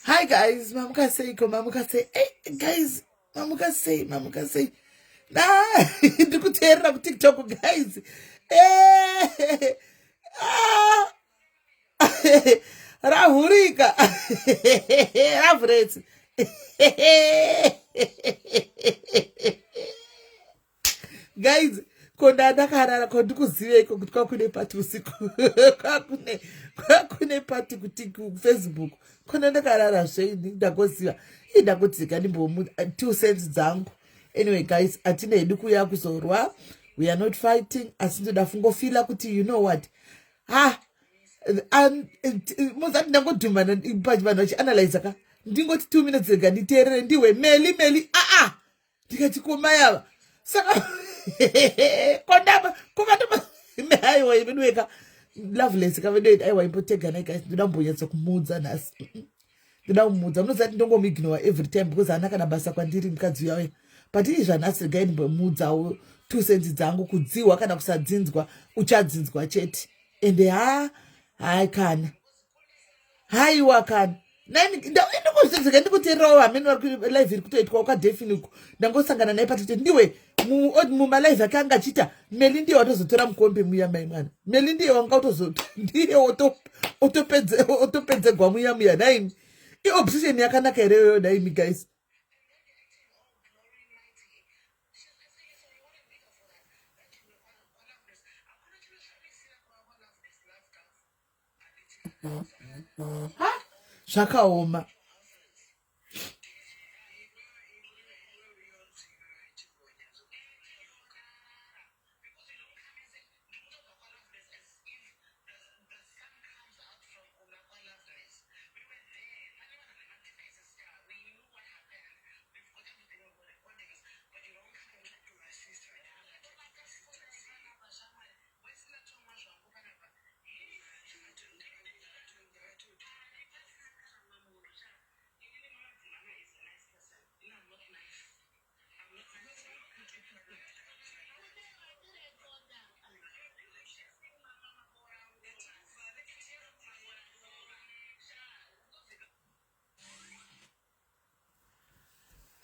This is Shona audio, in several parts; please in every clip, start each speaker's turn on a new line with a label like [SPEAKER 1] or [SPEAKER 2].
[SPEAKER 1] Hi guys, mamuka seiko, mamuka sei. Hey guys, mamuka sei, mamuka sei. Na, ndiri kuteerera kuTikTok guys. Eh. Ah. Ravhurika. Ravhuretsi. Guys, ko ndandakarara ko ndikuziveiko kuti kwakune pati usiku kwakune kwakune pati kuti kufacebook ko ndandakarara zveini ndagoziva ii ndagodzika ndimbomu 2 cents dzangu. Anyway guys, hatina hedu kuuya kuzorwa, we are not fighting, asi ndoda kungofila kuti, you know what, ha, muzati ndangodhumana vanhu vachianalyza ka, ndingoti 2 minutes rega nditeerere ndiwe Meli Meli aa, ndikati komayava saka kondaba kovatopa aiwa iveduweka Loveless kavedu, aiwa imboteganai guys, ndoda kumbonyatsa kumuudza nhasi, ndoda kumuudza. Munoziva kuti ndongomuignore every time because haana kana basa kwandiri mukadzi uya uya, but ii zvanhasi regai ndimbomuudzawo 2 cents dzangu. Kudzihwa kana kusadzinzwa, uchadzinzwa chete. Ende ha, hai kana, haiwa kana, ndingozvedzeka ndikuteererawo hamene vari live iri kutoitwa kwaDefiniko. Ndangosangana naye patete ndiwe mumalive ake anga achiita Meli, ndiye watozotora mukombe muya mai mwana. Meli ndiye wanga ndiye otopedzegwa muya muya. Naimi, iobsession yakanaka here iyoyo naimi guys? Ha, zvakaoma.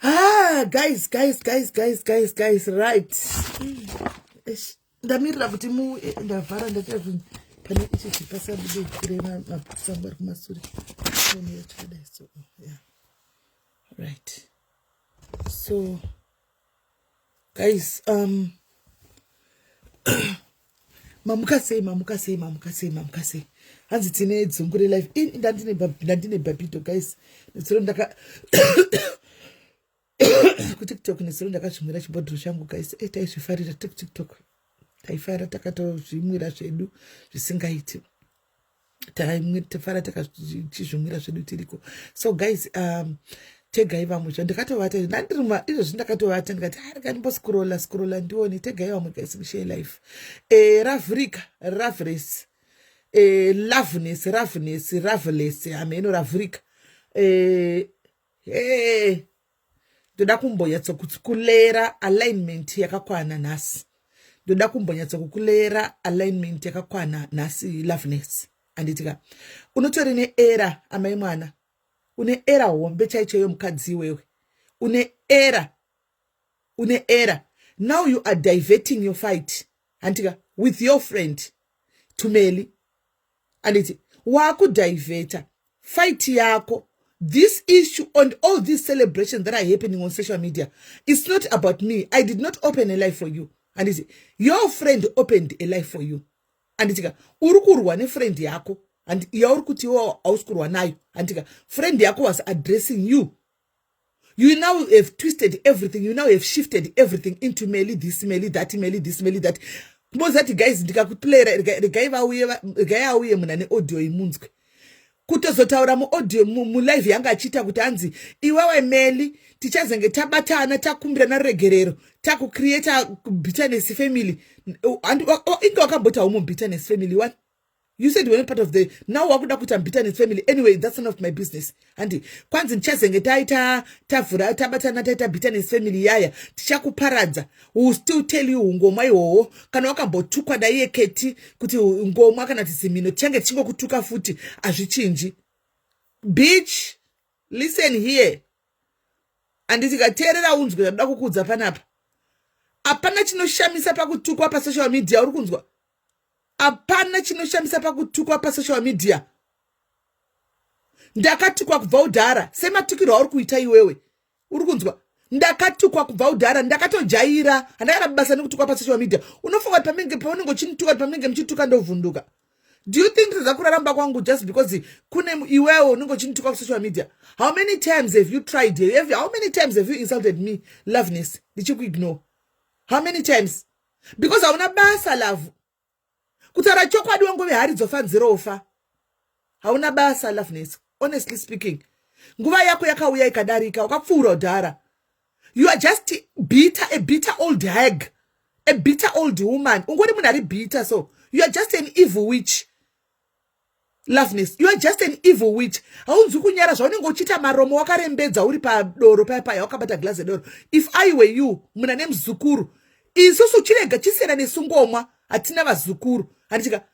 [SPEAKER 1] Ah, guys, guys, guys, guys, guys, guys, right. Eish, ndamirira kuti mu ndavhara ndaita zvinhu pane ichi chipasabude kure mabhutsu angu ari kumasure. Omira chakadai so, yeah, right. So guys, mamuka sei, mamuka sei, mamuka sei, mamuka sei? Hanzi tine dzungu relive. Ini ndandine bhabhidho guys, netsuro ndaka kuTikTok, nesuro ndakazvimwira chibhodhoro changu guys. E, taizvifarira tiri kuTikTok, taifara takatozvimwira zvedu zvisingaiti, tafara takachizvimwira zvedu tiriko. So guys, tegai vamwe zva ndakatovata ndandirima izvozvi, ndakatovata ndikati arika ndimboscrolla scrolla ndione. Tegai vamwe guys, mushare live. Ravhurika Ravres, Loveness, Ravness, Raveless, hameno ravhurika. Ndoda kumbonyatsokukulera alignment yakakwana nhasi, ndoda kumbonyatsokukulera alignment yakakwana nhasi. Loveness, handitika unotori neerror amai mwana, une error hombe chaichoyo mukadzi iwewe, une error, une error. Now you are diverting your fight, handitika, with your friend Tumeli, anditi wakudiverta fight yako. This issue and all these celebrations that are happening on social media, it's not about me. I did not open a live for you, anditi your friend opened a live for you. Handitika, uri kurwa nefriend yako yauri kuti iwo hausi kurwa nayo. Handika, friend yako was addressing you. You now have twisted everything. You now have shifted everything into Meli this, Meli that, Meli this, Meli that. Mozati guys, ndikakuplayera, regai vauye, regai auye munhu ane audio imunzwe kutozotaura muaudio mulive yanga achiita kuti hanzi iwewe Meli, tichazenge tabatana, takumbirana ruregerero, takucreata bitterness family. Inge wakamboti haumo bitterness family one. You said we're not part of the, now wakuda kuita bitterness family. Anyway, that's none of my business. Handi kwanzi ndichazenge taita, tavhura, tabatana, taita bitterness family yaya, tichakuparadza. Will still tell you ungomwa ihwohwo. Kana wakambotukwa naiye Keti kuti ngomwa kana kuti zimino, tichange tichingokutuka futi, hazvichinji. Bitch, listen here. Handiti kateerera unzwe zvandoda kukuudza panapa. Hapana chinoshamisa pakutukwa pasocial media. Uri kunzwa? Hapana chinoshamisa pakutukwa pasocial media. Ndakatukwa kubva udhara sematukirwo auri kuita iwewe. Uri kunzwa? Ndakatukwa kubva udhara, ndakatojaira. Handakana basa nekutukwa pasocial media. Unofunga kuti pamunenge paunenge uchinituka, kuti pamunenge muchituka ndovhunduka? Do you think tadza kuraramba kwangu just because kune iwewe unenge uchinituka kusocial media? How many times have you tried? How many times have you insulted me, Loveness, ndichikuignore? How many times? Because hauna basa, love. Kutaura chokwadi, wangove hari dzofanzirofa. Hauna basa, Loveness. Honestly speaking, nguva yako yakauya ikadarika, wakapfuura udhara. You are just bitter, a bitter old hag, a bitter old woman. Ungori munhu ari bitter. So you are just an evil witch, Loveness. You are just an evil witch. Haunzwi kunyara zvaunenge uchiita? Maromo wakarembedza uri padoro paya paya, wakabata glass edoro. If I were you, muna nemuzukuru, isusu chirega chisiyana nesu ngomwa, hatina vazukuru. Handitika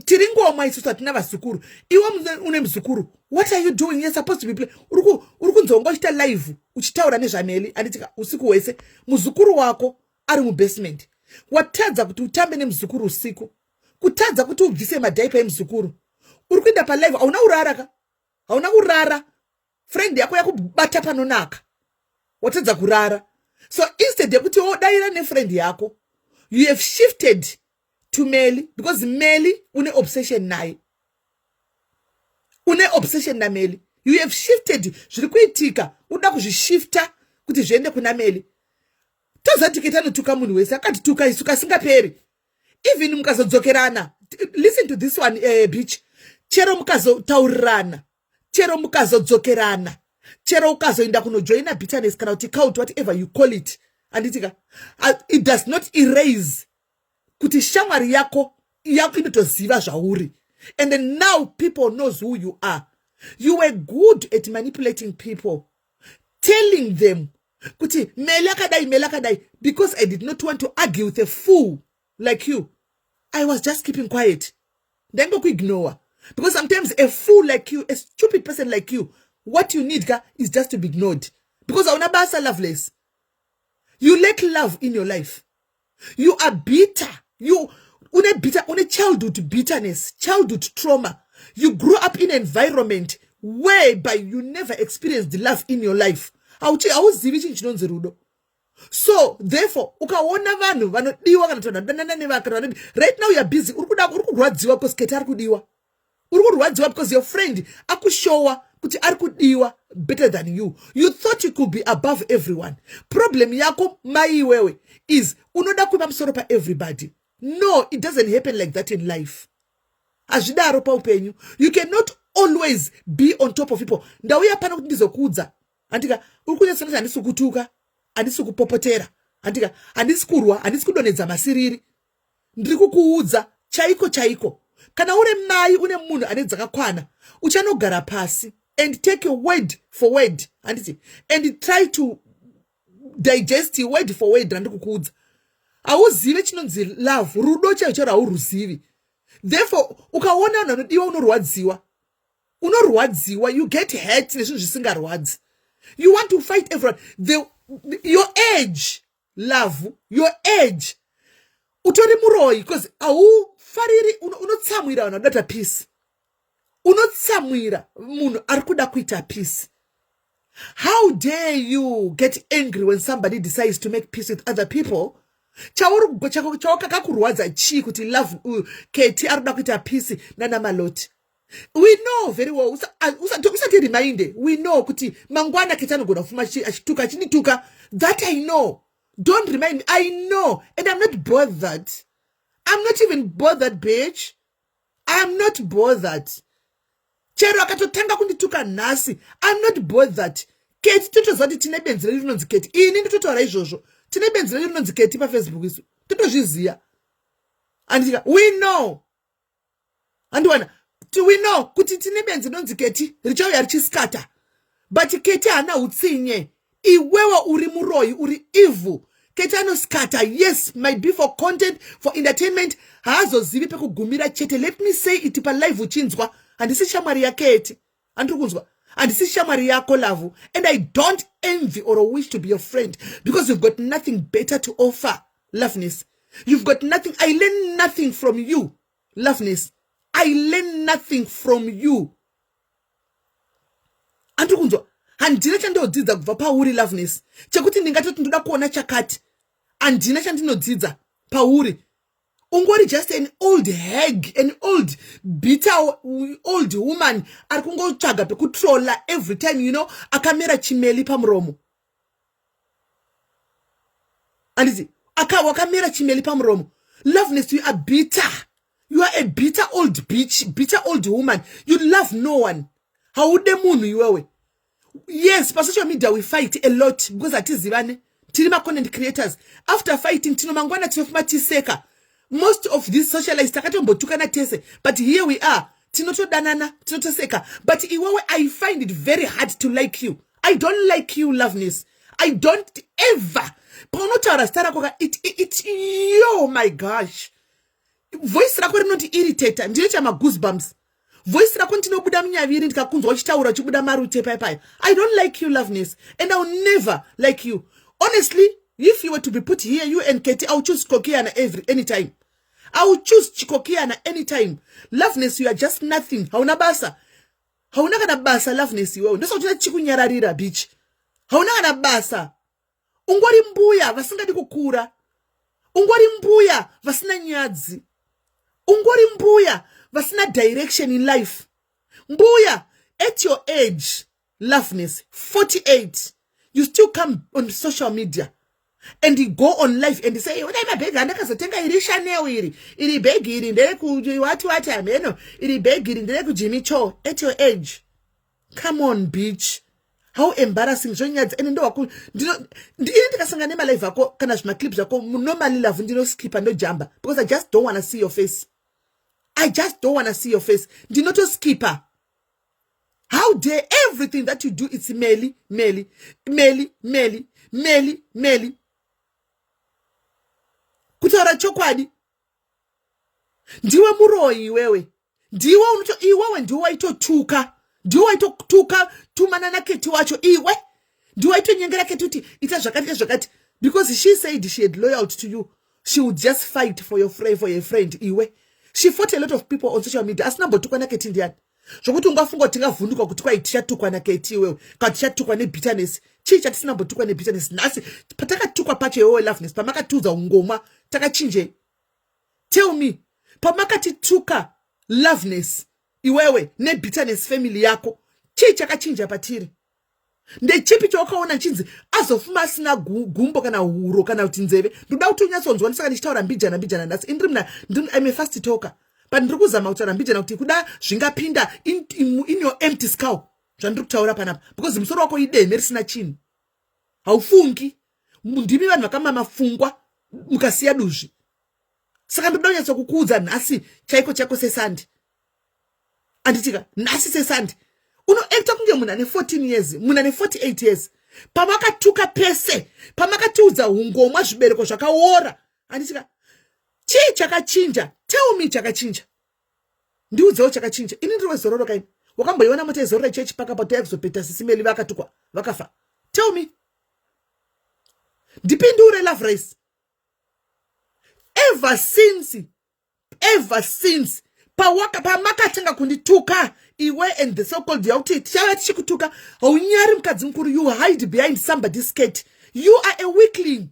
[SPEAKER 1] tiri ngomwa isusu, hatina vazukuru. Iwe une muzukuru. What are you doing? You're supposed to be play. Uri kunzonga uchiita live uchitaura nezvaMeli, handitika, usiku hwese. Muzukuru wako ari mubasement. Watadza kuti utambe nemuzukuru usiku, kutadza kuti ubvise madiaper emuzukuru. Uri kuenda palive. Hauna kurara ka, hauna kurara. Friend yako yakubata panonaka, watadza kurara. So instead yekuti wodayira nefriend yako, you have shifted to Meli because Meli une obsession naye, une obsession naMeli. You have shifted zviri kuitika, uda kuzvishifta kuti zviende kuna Meli. Tozati Keti anotuka munhu wese, akatituka isu kasingaperi. Even mukazodzokerana, listen to this one, bitch. Chero mukazotaurirana, chero mukazodzokerana, chero ukazoenda kunojoina bitterness kana kuti cult, whatever you call it, handitika, it does not erase kuti shamwari yako yako inotoziva zvauri. And then now people knows who you are. You were good at manipulating people, telling them kuti Meli akadai, Meli akadai. Because I did not want to argue with a fool like you, I was just keeping quiet. Ndaingokuignore because sometimes a fool like you, a stupid person like you, what you need ka is just to be ignored, because hauna basa. Loveless, you lack love in your life. You are bitter. You une bitter, une childhood bitterness, childhood trauma. You grew up in an environment whereby you never experienced love in your life. Hauzivi chinhu chinonzi rudo. So therefore ukaona vanhu vanodiwa kana kuti vanhu vanodanana nevakana vanodi, right now you are busy, uri kuda, uri kurwadziwa because Keti ari kudiwa. Uri kurwadziwa because your friend akushowa kuti ari kudiwa better than you. You thought you could be above everyone. Problem yako mai iwewe is unoda kuva musoro paeverybody. No, it doesn't happen like that in life. Hazvidaro paupenyu. You cannot always be on top of people. Ndauya pano kuti ndizokuudza, handika? Uri kunyatsona kuti handisi kutuka, handisi kupopotera, handika? Handisi kurwa, handisi kudonhedza masiriri. Ndiri kukuudza chaiko chaiko. Kana uri mai une munhu ane dzakakwana, uchanogara pasi and take your word for word, handiti, and try to digest word for word randiri kukuudza. Hauzivi chinonzi love, rudo chaicho charo hauruzivi. Therefore ukaona vanhu vanodiwa, unorwadziwa, unorwadziwa. You get hurt nezvinhu zvisingarwadzi. You want to fight everyone. Your age, love, your age, utori muroyi because haufariri, unotsamwira vanhu vanoda kuita peace. Unotsamwira munhu ari kuda kuita peace. How dare you get angry when somebody decides to make peace with other people? Chauri chawakakakurwadza chii kuti Love Keti ari kuda kuita peace nana Maloti? We know very well, usati remind, we know kuti mangwana Keti anogona kufuma achituka, achindituka. That I know. Don't remind me. I know and I'm not bothered. I'm not even bothered, bitch. I'm not bothered. Chero akatotanga kundituka nhasi, I'm not bothered. Keti, totoziva kuti tine benzi redu rinonzi Keti. Ini nditotaura izvozvo, tine benzi redu rinonzi Keti paFacebook. Isu totozviziva, anditika? We know, handiwana? We know kuti tine benzi rinonzi Keti richauya richiskata, but Keti haana utsinye. Iwewe uri muroyi, uri evil. Keti anoskata, yes, might be for content, for entertainment. Haazozivi pekugumira chete. Let me say it palive uchinzwa, handisi shamwari yaKeti, handiri kunzwa? Handisi shamwari yako, Love, and I don't envy or wish to be your friend because you've got nothing better to offer. Loveness, you've got nothing. I learn nothing from you, Loveness. I learn nothing from you, handiri kunzwa? Handina chandinodzidza kubva pauri, Loveness, chekuti ndingatoti ndoda kuona chakati. Handina chandinodzidza pauri. Ungori just an old hag, an old bitter old woman ari kungotsvaga pekutrola every time, akamera chimeli pamuromo, handiti? Wakamera chimeli pamuromo. Loveness, you are bitter. You are a bitter old bitch, bitter old woman. You love no one. Haude munhu iwewe. Yes, pasocial media we fight a lot because hatizivane, tiri macontent creators. After fighting, tino mangwana tinofuma tiseka. Most of these socialites takatombotukana tese, but here we are, tinotodanana, tinotoseka. But iwewe, I find it very hard to like you. I don't like you, Loveness. I don't ever. Paunotaura zita rako ka, it, yo, my gosh, voice rako rinoti irritata, ndinoita magoosebumps. Voice rako, ndinobuda munyaviri ndikakunzwa uchitaura, uchibuda marute paipaya. I don't like you, Loveness, and I will never like you. Honestly, if you were to be put here, you and Keti, I will choose Kokiana every anytime. I will choose Chikokiana anytime. Loveness, you are just nothing. Hauna basa, hauna kana basa, Loveness. Iwewe ndosaka chikunyararira, bitch. Hauna kana basa. Ungori mbuya vasingadi kukura, ungori mbuya vasina nyadzi, ungori mbuya vasina direction in life. Mbuya, at your age, Loveness, 48, you still come on social media and you go on live and say, "Unai mabhegi andakazotenga, iri Chanel, iri bhegi iri nderekuwati wati hameno, iri bhegi iri nderekuJimmy Choo." At your age, come on, bitch. How embarrassing! Zvonyadza. Ende ndowaku ini ndikasangana nemalive ako kana zvimaclip zvako, normally, Love, ndinoskipa, ndojamba because I just don't wanna see your face. I just don't wanna see your face. Ndinotoskipa. How dare! Everything that you do, it's Meli, Meli, Meli, Meli, Meli, Meli. Kutaura chokwadi, ndiwe muroyi iwewe. Ndiwe unoto, iwewe ndiwe waitotuka, ndiwe waitotuka tumana naKeti wacho. Iwe ndiwe waitonyengera Keti kuti ita zvakati, ita zvakati, because she said she had loyalty to you. She would just fight for your friend, for your friend. Iwe, she fought a lot of people on social media. Asina mbotukwa naKeti ndiani zvokuti ungafunga kuti tingavhunduka kuti kwai tichatukwa naKeti iwewe kana tichatukwa nebitterness? Chii chatisina mbotukwa nebitterness? Nhasi patakatukwa pacho, iwewe, Loveness, pamakatiudza ungomwa, takachinjei? Tell me, pamakatituka, Loveness, iwewe nebitterness family yako, chii chakachinja patiri? Ndechipi chawakaona chinzi azofuma asina gumbo kana huro kana kuti nzeve? Ndoda kuti unyatsonzwa. Ndisaka ndichitaura mbijana mbijana nhasi. Indiri muna, I'm a fast talker, but ndiri kuzama kutaura mbijana kuti kuda zvingapinda in your empty skull zvandiri kutaura panapa, because musoro wako ideme risina chinhu, haufungi. Ndimi vanhu vakamama pfungwa mukasiya duzvi. Saka ndoda kunyatsa kukuudza nhasi chaiko chaiko sesandi, anditika? Nhasi sesandi unoacta kunge munhu ane 14 years, munhu ane 48 years. Pamakatuka pese, pamakatiudza ungomwa, zvibereko zvakaora, anditika? Chii chakachinja? Tell me chakachinja. Ndiudzewo chakachinja. Ini ndiri wezororo kaini. Wakamboiona mota yezororo chechi pakapa kuzopeta sisimeli vakatukwa vakafa? Tell me, ndipindure, Love Race. Ever since, ever since pamakatanga kundituka, iwe and the so called yakuti tichava tichikutuka, haunyari mukadzi mukuru. You hide behind somebody's skirt. You are a weakling.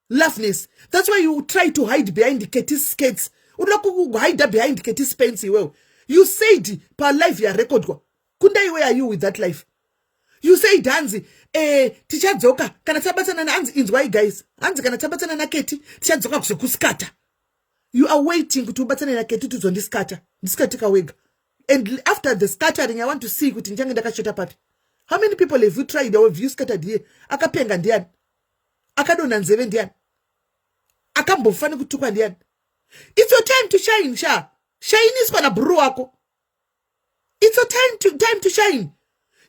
[SPEAKER 1] Loveness, that's why you try to hide behind Katie's skirts. Unoda kuhida behind Katie's pants iwewe. You said palive yarekodwa kundai, where are you with that life? You said hanzi tichadzoka kana tabatana naanzi. Inzwai guys, hanzi kana tabatana naKeti tichadzoka kuzokuscatter. You are waiting kuti ubatane naKeti tuzondiscatter. Ndiscatter wega, and after the scattering I want to see kuti ndichange ndakashota papi. How many people have you tried or have you scattered here? Akapenga ndiani? Akadonha nzeve ndiani? Akambofa nekutukwa ndiani? It's your time to shine sha. Shainiswa nabhururu wako. It's your time to shine.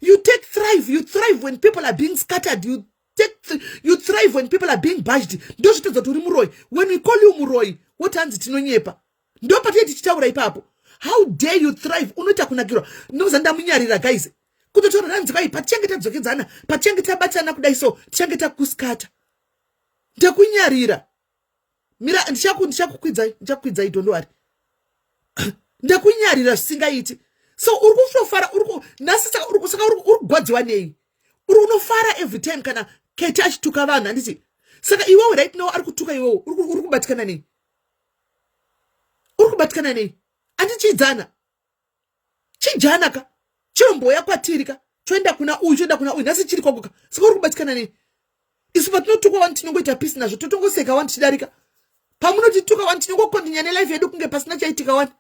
[SPEAKER 1] You take thrive, you thrive when people are being scattered. You thrive when people are being bashed. Ndo zvitodza kuti uri muroi. When we call you muroi, woti hanzi tinonyepa. Ndo patinee tichitaura ipapo. How dare you thrive? Unoita kunakirwa. Ndinoza ndamunyarira guys, kutotaura nanzi vai patichange tadzokedzana, patichange tabatana kudai, so tichange takuscatter. Ndekunyarira. Mira, ndichakukwidzai, ndichakukwidzai, don't worry. Ndekunyarira zvisingaiti. So uri kutofara uri nhasi, saka uri kugwadziwa nei? Uri unofara every time kana Keti achituka vanhu, handiti? Saka iwewe right now ari kutuka iwewe, uri kubatikana nei? Uri kubatikana nei? Handichidzana chijana ka, chiromboya kwatiri ka, choenda kuna uyu, choenda kuna uyu, nhasi chiri kwako ka. Saka uri kubatikana nei? Isu patinotukwa wani tinongoita peace nazvo, totongoseka wani tichidarika. Pamunotituka wani tinongocontinue nelife yedu kunge pasina chaitika wani.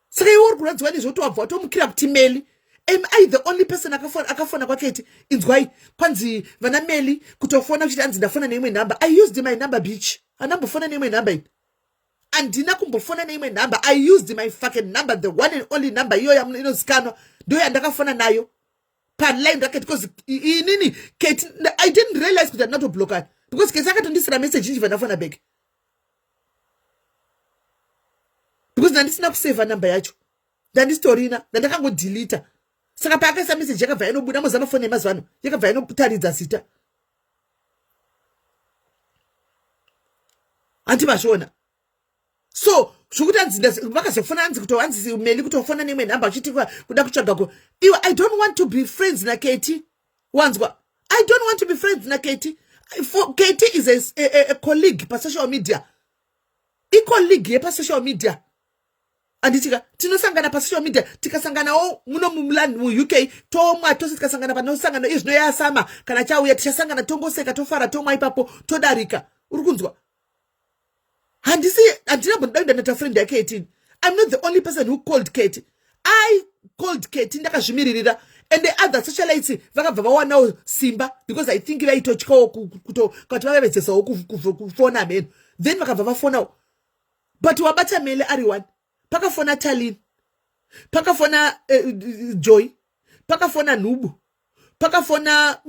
[SPEAKER 1] Saka iwe uri kurwadziwa nezvoti wabva watomukira kuti Meli. Am I the only person akafona kwaKeti? Inzwai, kwanzi vana Meli kutofona kuchiti anzi ndafona neimwe nhamba. I used my number, bitch. Handambofona neimwe nhamba ini. Handina kumbofona neimwe nhamba. I used my fucking number, the one and only number iyoyo inozikanwa, ndo yandakafona nayo paline raKeti, because inini Keti, I didn't realize kuti handina kutoblokana, because Keti akatondisira message inchibva ndafona back, because ndandisina kusevha namba yacho, ndandisitorina, ndandakangodeleta. Saka paakaisa message yakabva yanobuda. Moziva mafoni emazuva ano, yakabva yanotaridza zita, handi mazviona? So zvokuti anzi vakazofona, anzi kuto anzi Meli kutofona neimwe nhamba achiti kuda kutsvaga ko iwe. I don't want to be friends naKeti, wanzwa? I don't want to be friends naKeti. For Keti is a colleague pasocial media, icolleague yepasocial media, handitika? Tinosangana pasocial media, tikasanganawo muno muUK tomwa tose, tikasangana panosangana izvino yasama kana chauya tichasangana, tongoseka, tofara, tomwa ipapo, todarika. Uri kunzwa? Handisi, handina mbonda kuenda friend yaKeti. I'm not the only person who called Kate. I called Kate ndakazvimiririra, and the other socialites vakabva vawanawo simba, because I think vaitotyawo kuti vavavedzesawo kufona mheno, then vakabva vafonawo. But wabata Mele ari one. Pakafona Talin, pakafona Joy, pakafona Nhubu, pakafona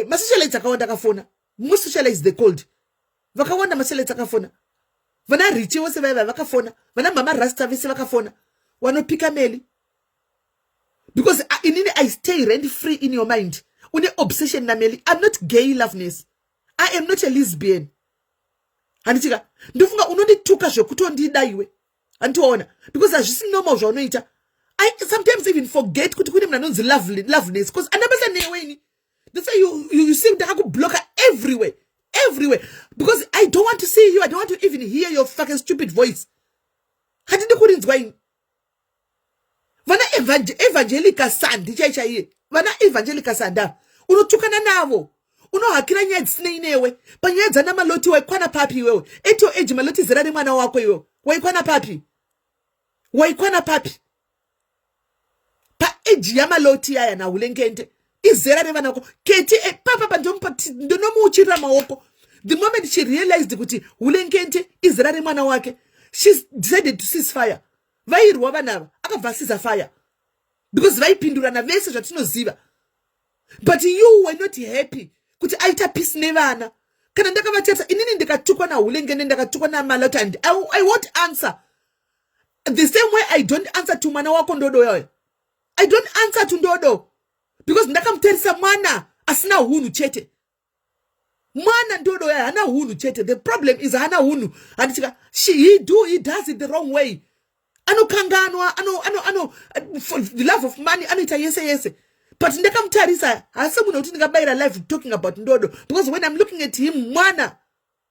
[SPEAKER 1] masocialites akawanda akafona. Most socialites, they called, vakawanda masocialites akafona. Vana Richi vose vaiva vakafona, vana Mama Rasta vese vakafona. Wanopika Meli because inini I stay rent free in your mind. Une obsession naMeli. I'm not gay, Loveness. I am not a lesbian, handitika? Ndofunga unondituka zvekutondida iwe, handitiwaona? Because hazvisi normal zvaunoita. I sometimes even forget kuti kune munhu anonzi Loveness, because andabasa newe ini. That's why you see ndakakubloka everywhere, everywhere, because I don't want to see you. I don't want to even hear your fucking stupid voice. Handidi kurinzwa ini. Vana Evangelica Sandi chai chaiye, vana Evangelica Sanda, unotukana navo, unohakira nyaya dzisinei newe. Panyaya dzana Maloti waikwana papi iwewe? At your age, Maloti zera remwana wako iwewe, waikwana papi? Waikwana papi paage yaMaloti yaya naHulengende? Izera revana vako Keti. Papapa ndinomuuchirira maoko. The moment she realized kuti Hulengende izera remwana wake, she decided to cease fire. Vairwa vanava, akabva asiza fire because vaipindurana vese zvatinoziva. But you were not happy kuti aita peace nevana. Kana ndakavatarisa inini, ndikatukwa naHulengende, ndakatukwa naMaloti, and I won't answer the same way I don't answer to mwana wako Ndodo yayo. I don't answer to Ndodo because ndakamutarisa, mwana asina hunhu chete. Mwana Ndodo yayo hana hunhu chete. The problem is hana hunhu, handitika? She he do he does it the wrong way. Anokanganwa, ano ano ano for the love of money anoita yese yese. But ndakamutarisa, haasi munhu wekuti ndingabayira live talking about Ndodo, because when I'm looking at him, mwana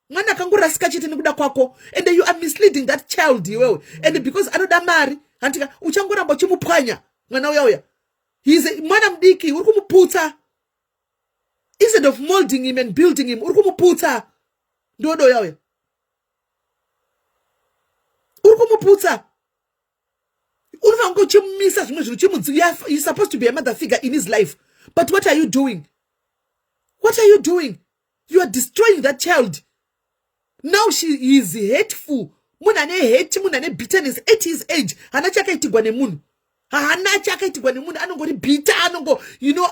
[SPEAKER 1] Mwana akangorasika chete nekuda kwako, and you are misleading that child iwewe. And because anoda mari, handika, uchangoramba uchimupwanya mwana uya uya. He's mwana mudiki, uri kumuputsa. Instead of molding him and building him, uri kumuputsa. Ndodo uya uya, uri kumuputsa. Unofanira kunge uchimumisa zvimwe zvinhu, chimudzi. You supposed to be a mother figure in his life, but what are you doing? What are you doing? You are destroying that child. Now she is hateful. Munhu ane hate, munhu ane bitterness at his age. Hana chakaitigwa nemunhu, haana chakaitigwa nemunhu. Anongori bitter, anongo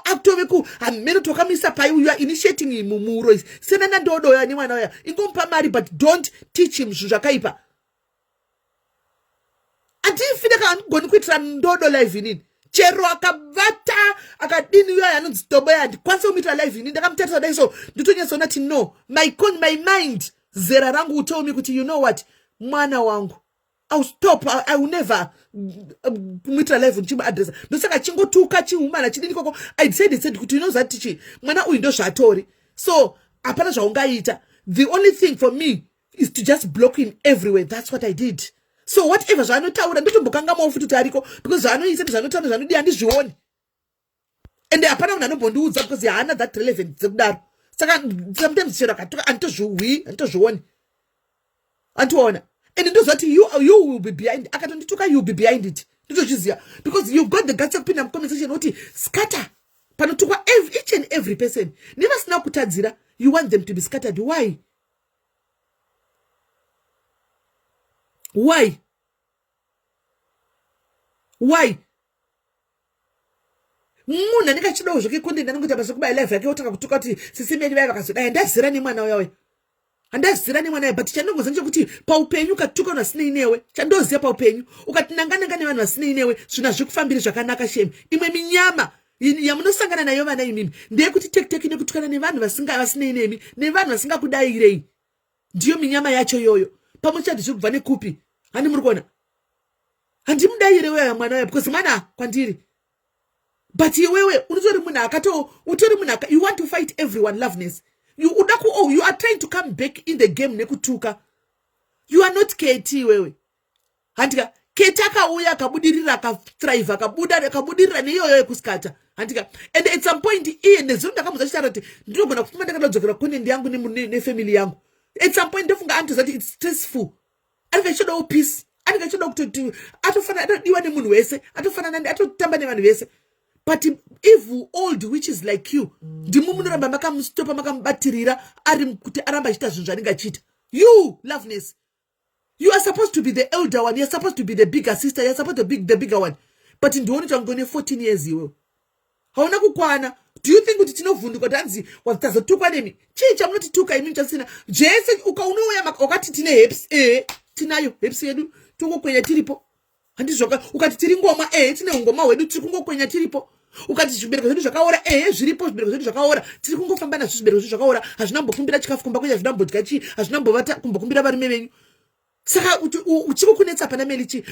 [SPEAKER 1] atove ku hamene tokamisa pai. You are initiating him muro. Senana ndodoya nemwana uya, ingomupa mari, but don't teach him zvinhu zvakaipa. Handifine ka, handigoni kuitira ndodo live inini. Chero akavata akadini, uyo anonzi Toboya, handikwanisi kumuitira live inini. Ndakamutarisa dai so, ndotonyatsoona kuti no, my mind, zera rangu tell me kuti, you know what, mwana wangu, I'll stop. I will never kumuitira live ndichimuadresa. Ndosaka chingotuka chihumana chidini koko. I said kuti, you know zvati chi mwana uyu ndo zvatori, so hapana zvaungaita. The only thing for me is to just block him everywhere. That's what I did. So whatever zvaanotaura, ndotombokangamawo futi kuti ariko, because zvaanoisa, zvaanotaura, zvanodii, handizvioni. Ende hapana munhu anombondiudza, because haana that relevant dzekudaro. Saka sometimes chero akatuka, handitozviwi, handitozvioni, handiona. And ndozvati you will be behind. Akatondituka, you will be behind it, ndotozviziva, because you've got the guts yekupinda mucomment section kuti scatter panotukwa each and every person nevasina kutadzira. You want them to be scattered. Why? Why? Why? Munhu anenge achidawo zvake content, anongoita basa kubaya live yake, otanga kutuka kuti sisimeni vaya vakazodai. Handazira nemwana uya uya, handazira nemwana uya, but chandongoziva ndechekuti paupenyu ukatuka vanhu vasinei newe, chandoziva paupenyu, ukati nangananga nevanhu vasinei newe, zvinhu hazvikufambiri zvakanaka. Shame. Imwe minyama yamunosangana nayo vana imimi ndeyekuti tekiteki nekutukana nevanhu vasinei nemi, nevanhu vasingakudairei. Ndiyo minyama yacho iyoyo. Pamwe chati zviri kubva nekupi? Handi muri kuona, handimudaire uya mwana uya, because mwana kwandiri. But iwewe unotori munhu akato, utori munhu, you want to fight everyone. Loveness, you uda ku, oh, you are trying to come back in the game nekutuka. You are not Keti iwewe, handika? Keti akauya, akabudirira, akathrive, akabuda, akabudirira neiyoyo yekuskata, handika? And at some point iye nezuro ndakamuza chitaura kuti ndinogona kufuma ndakadadzokera content yangu nefamily yangu. At some point ndofunga anotoziva kuti it's stressful. Anenge achitodawo peace, anenge achitoda kutoti atofanana, atodiwa nemunhu wese, atofanana, atotamba nevanhu vese. But evil old witches like you, ndimi munoramba makamustopa, makamubatirira ari kuti aramba achiita zvinhu zvaanenge achiita. You, Loveness, you are supposed to be the elder one. You are supposed to be the bigger sister. You are supposed to be the bigger one, but ndioni tange une 14 years iwewe, hauna kukwana. Do you think kuti tinovhunduka kuti hanzi tazotukwa nemi? Chii chamunotituka imi chasina jese? Ukaunouya wakati tine herpes, ehe, tinayo herpes yedu, tongokwenya tiripo, handizvoka? Ukati tiri ngoma, ehe, tine ungoma hwedu, tiri kungokwenya tiripo. Ukati zvibereko zvedu zvakaora, ehe, zviripo zvibereko zvedu zvakaora, tiri kungofamba nazvo. Zvibereko zvedu zvakaora, hazvina mbokumbira chikafu kumba kwenyu, hazvina mbodya chii, hazvina mbovata kumbokumbira varume venyu. Saka uchiri kunetsa pana Meli chii?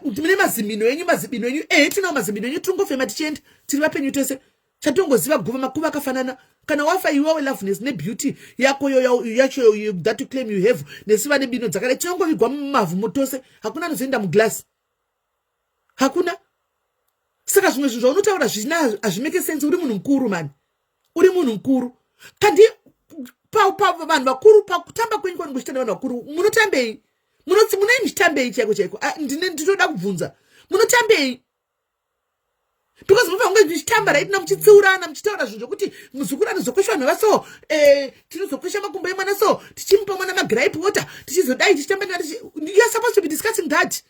[SPEAKER 1] Mune mazimino enyu, mazibino enyu, ehe, tinawo mazibino enyu, tiri kungofema tichienda, tiri vapenyu tese. Chatongoziva guva, makuva akafanana. Kana wafa iwewe, Loveness, nebeauty yako yacho that you claim you have, nesu vane bino dzakadai, tinongovigwa mumavhu mutose. Hakuna anozoenda muglass, hakuna. Saka zvimwe zvinhu zvaunotaura zvisina, hazvimake sense. Uri munhu mukuru mani, uri munhu mukuru. Kandi vanhu vakuru, pakutamba kwenyu kwanenge kuchita nevanhu vakuru, munotambei? Munoti munei muchitambei chaiko chaiko? Ndinoda kubvunza, munotambei? Because munofanira kunge muchitamba right na, muchitsiurana, muchitaura zvinhu zvokuti muzukuru anozokwesha vanhu vaso, tinozokwesha makumbo emwana so, tichimupa mwana magripe water, tichizodai, tichitamba. You are supposed to be discussing that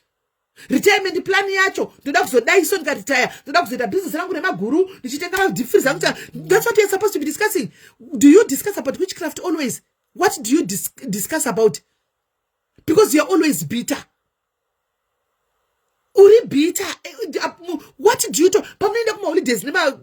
[SPEAKER 1] retirement plan yacho. Ndoda kuzodai so, ndikaretire ndoda kuzoita business rangu remaguru, ndichitenga madeep freeze angu. That's what you are supposed to be discussing. Do you discuss about witchcraft always? What do you discuss about? Because you are always bitter, uri bitter. What do you talk pamunoenda kumaholidays nema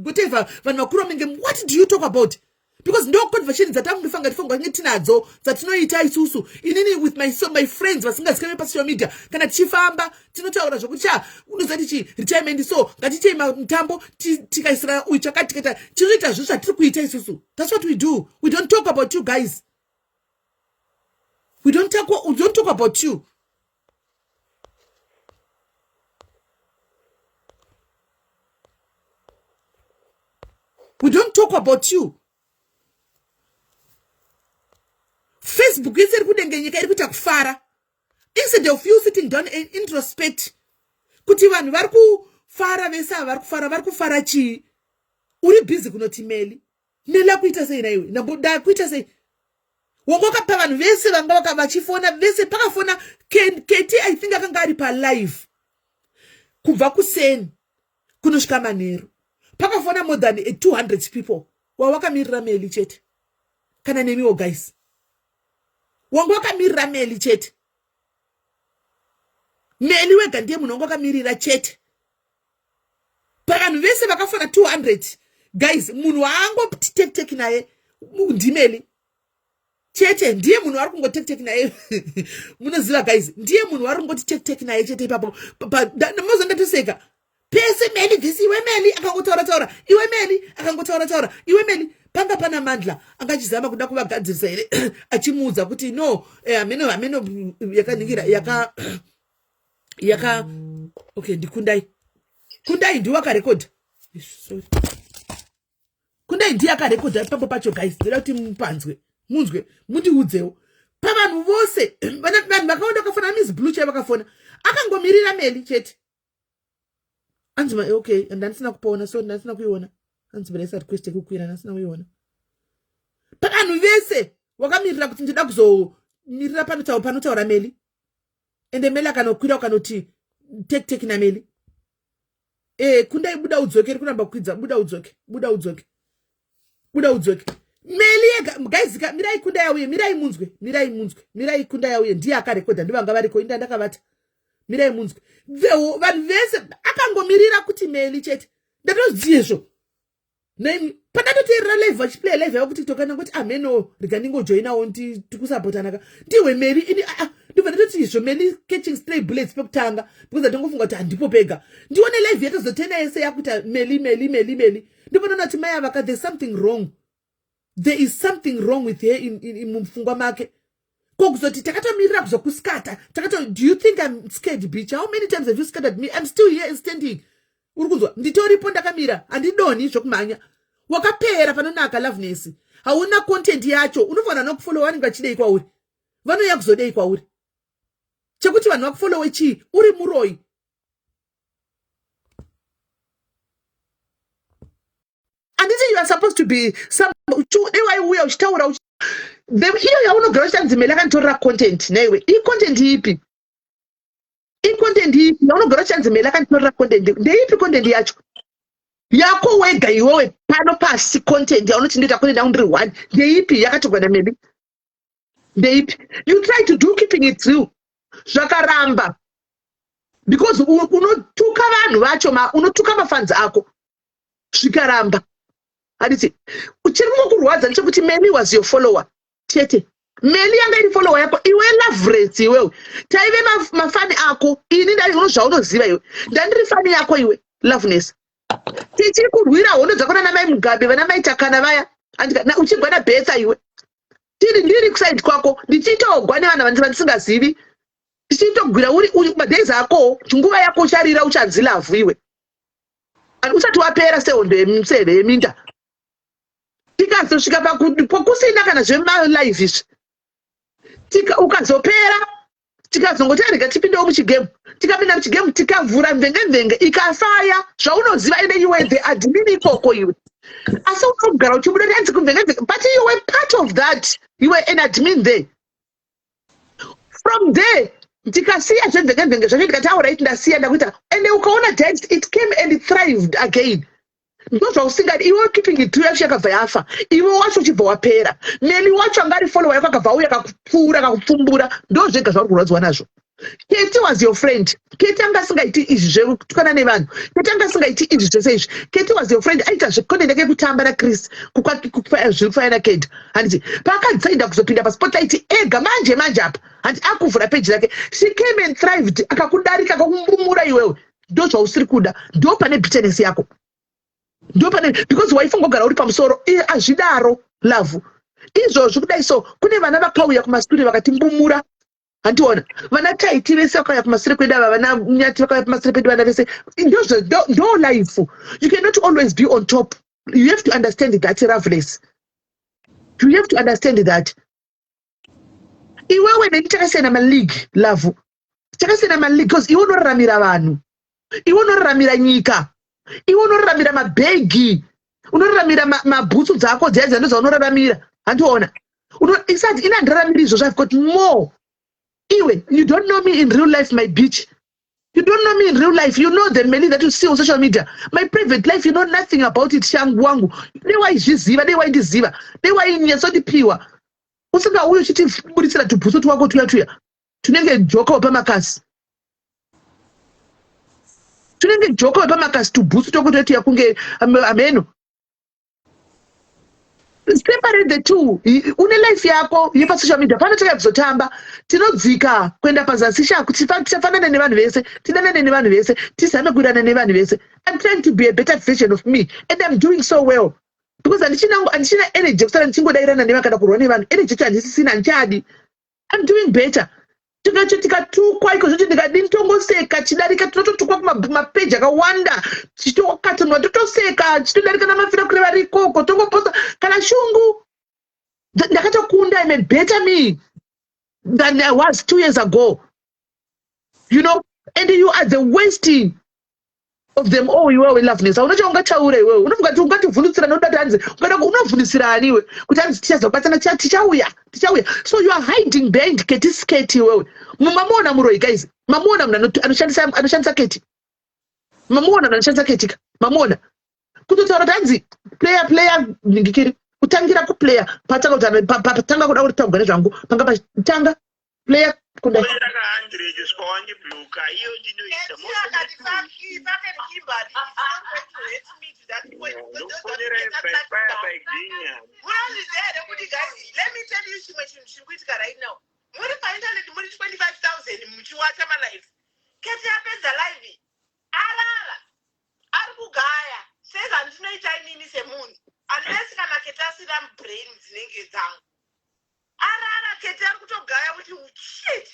[SPEAKER 1] whatever, vanhu vakuru vanenge? What do you talk about? Because ndo conversation dzatakundofanga tifanirwa kunge tinadzo, dzatinoita isusu. Inini with so my friends vasingazikanwe pasocial media, kana tichifamba tinotaura zvokuti cha unoziva tichi retirement, so ngatiitei mutambo, tikaisira uyu chakati, tikaita, tinoita zvo zvatiri kuita isusu. That's what we do. We don't talk about you guys. We don't talk about you. We don't talk about you. Facebook yese iri kudengenyeka, iri kuita kufara, instead of you sitting down and introspect kuti vanhu vari kufara vese ava, vari kufara, vari kufara chii? Uri busy kunoti Meli. Meli akuita sei naiwe? Ndakuita sei? Wanga wakapa vanhu vese vanga vachifona vese. Pakafona Keti, I think akanga ari palive kubva kuseni kunosvika manheru. Pakafona more than 200 people. Wawakamirira Meli chete. Kana nemiwo guys, wanga wakamirira Meli chete. Meli wega ndiye munhu wanga wakamirira chete. Pavanhu vese vakafona 200 guys, munhu waangotektek naye ndiMeli chete. Ndiye munhu wari kungotektek naye. Munoziva guys, ndiye munhu wari kungoti tektek naye chete ipapo. Mozo ndatoseka pese. Meli this, iwe Meli akangotaura taura, iwe Meli akangotaura taura, iwe Meli. Panga pana Mandla angachizama kuda kuvagadzirisa here, achimuudza kuti no, hameno hameno yakaningira yaka yaka. Okay, ndikundai. Kundai ndiwo akarekodha. Sorry, Kundai ndiye akarekodha ipapo pacho. Guys, ndoda kuti mupanzwe, munzwe, mundiudzewo. Pavanhu vose, vanhu vakawanda vakafona, Miss Blue chai vakafona, akangomirira Meli chete. Anzi okay, ndandisina kupaona, so ndandisina kuiona. Anzi ndaisa request yekukwira, ndandisina kuiona. Pavanhu vese wakamirira kuti ndida kuzomirira panotaura Meli. Ende Meli akanokwira, ukanoti tek tek naMeli. Kundai, buda udzoke. Iri kuramba kukwidza. Buda udzoke, buda udzoke, buda udzoke. Meli yega guys. Mirai Kunda yauye. Mirai munzwe, mirai munzwe, mirai Kunda yauye. Ndiye akarekodha, ndivanga variko, inda ndakavata. Mirai munzwe. Vanhu vese akangomirira kuti Meli chete. Ndatozivezvo pandatoteerera live, vachiplaya live yavo kuTikTok, ndangoti ameno, rega ndingojoinawo tikusapotanaka. Ndiwe Meli ini. Ah, ndobva ndatoti izvo Meli catching stray bullets pekutanga, because ndongofunga kuti handipo pega. Ndione live yatozotena yese yakuita Meli, Meli, Meli, Meli. Ndobva kuti mai avaka, there's something wrong, there is something wrong with her in mupfungwa make. Ko kuzoti takatomirira kuzokuskata takato. Do you think I'm scared, bitch? How many times have you scattered me? I'm still here and standing. Uri kunzwa? Nditoripo, ndakamira, handidonhi zvokumhanya. Wakapera panonaka, Loveness. Hauna content yacho. Unofanira nokufollowa. Vanenge vachidei kwauri? Vanouya kuzodei kwauri? Chekuti vanhu vakufollowe chii? Uri muroi. Handiti you are supposed to be some dei waiuya uchitaura iyo yaunogara uchanzi Meli akanditorera content. Naiwe, icontent ipi? Icontent ipi yaunogara uchanzi Meli akanditorera content? Ndeipi content yacho yako wega iwewe pano pasi? Content yaunoti ndoita content yangu ndiri one, ndeipi yakatorwa naMeli? Ndeipi? You try to do keeping it real, zvakaramba, because unotuka vanhu vacho, unotuka mafans ako, zvikaramba. Handiti chiri kungokurwadza ndechekuti Meli was your follower chete. Meli yanga iri follower yako iwe, Loveness. Iwewe, taive mafani ako. Ini ndai zvaunoziva iwe, ndandiri fani yako iwe, Loveness. Tichiri kurwira hondo dzako nana mai Mugabe, vana mai Takana vaya, uchigwa naBetha iwe. Tiri ndiri kuside kwako, ndichitogwa nevanhu vandisingazivi, tichitogwira. Uri madays ako, nguva yako ucharira, uchanzi Love iwe usati wapera sehondo yemuseve yeminda. Tikazosvika pakusina kana zvemalive izvi, ukazopera, tikazongoti arega tipindewo muchigame. Tikapinda muchigame, tikavhura mvenge mvenge, ikafaya zvaunoziva. Ende iwe the admin ikoko iwe, asi unogara uchibuda tanzi kumvenge mvenge, but you were part of that. You were an admin there. From there ndikasiya zvemvenge mvenge zvacho, ndikati alright, ndasiya, ndakuita. Ende ukaona that it came and it thrived again. Ndo zvausingadi iwe. Keeping it yacho yakabva yafa, iwe wacho uchibva wapera. Meli wacho anga ari follower yako akabva auya, akakupfuura, akakupfumbura. Ndo zvega zvauri kurwadziwa nazvo. Keti was your friend. Keti anga asingaiti izvi zvekutukana nevanhu. Keti anga asingaiti izvi zvese izvi. Keti was your friend. Aita zvecontent yake kutamba naChris, zviri kufaya naked. Handiti paakadzaida kuzopinda paspotlight ega manje manje apa, handi akuvhura peji rake, she came and thrived, akakudarika, akakumbumura iwewe. Ndo zvausiri kuda, ndo pane bitterness yako, ndo pane, because waifunga kugara uri pamusoro. Hazvidaro, Love.
[SPEAKER 2] Izvozvi kudai so kune vana vakauya kumashure vakatimbumura. Handiona vana Taiti vese vakauya kumasure kwedu ava, vana Nyati vakauya kumasure pedu, vana vese. Ndo life. You cannot always be on top. You have to understand that, Loveless. You have to understand that. Iwewe neni takasiyana maleague, love. Takasiyana maleague because iwe unoraramira vanhu, iwe unoraramira nyika, iwe unoraramira mabhegi, unoraramira mabhutsu dzako dziya dziya, ndozvaunoraramira. Handiona isati ina handiraramiri izvozvo. I've got more. Iwe, you don't know me in real life, my bitch. You don't know me in real life. You know the many that you see on social media. My private life, you know nothing about it. Shangu wangu, dei waizviziva, dei waindiziva, dei wainyatsondipiwa, usingauyi uchitiburitsira tubhutsu twako tuya tuya tunenge joka wepamakasi, tunenge joka wepamakasi, tubhutsu twako tuya tuya kunge ameno. Separate the two. Une life yako yepasocial media. Pano takauya kuzotamba, tinodzika kuenda pazasi shaku, tifanane nevanhu vese, tidanane nevanhu vese, tizame kuirana nevanhu vese. I'm trying to be a better version of me and I'm doing so well because handichina energy yekusara ndichingodairana nevanhu kana kurwa nevanhu. Energy yacho handisisina, handichadi. I'm doing better. Tikacho tikatukwa ikozvoti ndikadini, tongoseka, chidarika. Tinototukwa kumapeji akawanda, tichitokatonwa, totoseka, chitodarika namafira kureva rikoko, tongoposta kana shungu. Ndakatokunda. I'm a better me than I was 2 years ago, and you are the worst of them all. Iwewe Loveness, hauna chaungataura iwewe. Unofunga kuti ungativhundutsira nokuda kuti hanzi ungada unovhundusira ani iwe kuti hanzi tichazobatsana, tichauya, tichauya. So you are hiding behind Keti Sketi iwewe. Mamuona muroi, guys? Mamuona munhu anoshandisa Keti? Mamuona munhu anoshandisa Keti ka? Mamuona kutotaura kuti hanzi player, player ningikiri kutangira kuplayer patanga kuti patanga kuda kuti taugane zvangu panga pachitanga player kundai.
[SPEAKER 3] Saka 100 svika wandibloka iyo ndinoita.
[SPEAKER 4] Keti akati, "Fuck you, fucking Kimberly, it's not going to hurt me to that point."
[SPEAKER 3] Ndokufonera by fire by ginya.
[SPEAKER 4] Munozviziva here kuti, guys, let me tell you chimwe chinhu chiri kuitika right now. Muri painternet muri 25 000 muchiwacha malive. Keti apedza live, arara, ari kugaya sezvandinoita inini semunhu, unless kana Keti asina brain dzinenge dzangu. Arara Keti, ari kutogaya kuti, "Shit,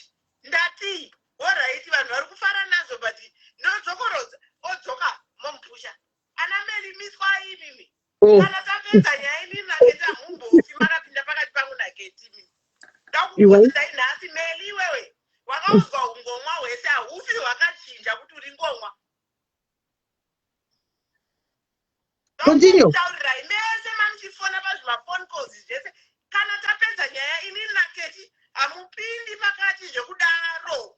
[SPEAKER 4] ndati alright, vanhu vari kufara nazvo, but ndodzokorodza." Odzoka, momupusha. Ana Meli, miswa imimi.
[SPEAKER 2] Oh.
[SPEAKER 4] Kana tapedza nyaya inini naKeti, hamumbofi makapinda pakati pangu naKeti mimi.
[SPEAKER 2] Iwe.
[SPEAKER 4] Ndakukuudzai nhasi, Meli, iwewe wakaudzwa ungomwa hwese, haufi hwakachinja kuti uri ngomwa.
[SPEAKER 2] Continue.
[SPEAKER 4] Taurirai mese mamuchifona pazvimafone calls zvese. Kana tapedza nyaya inini naKeti, hamupindi pakati zvekudaro.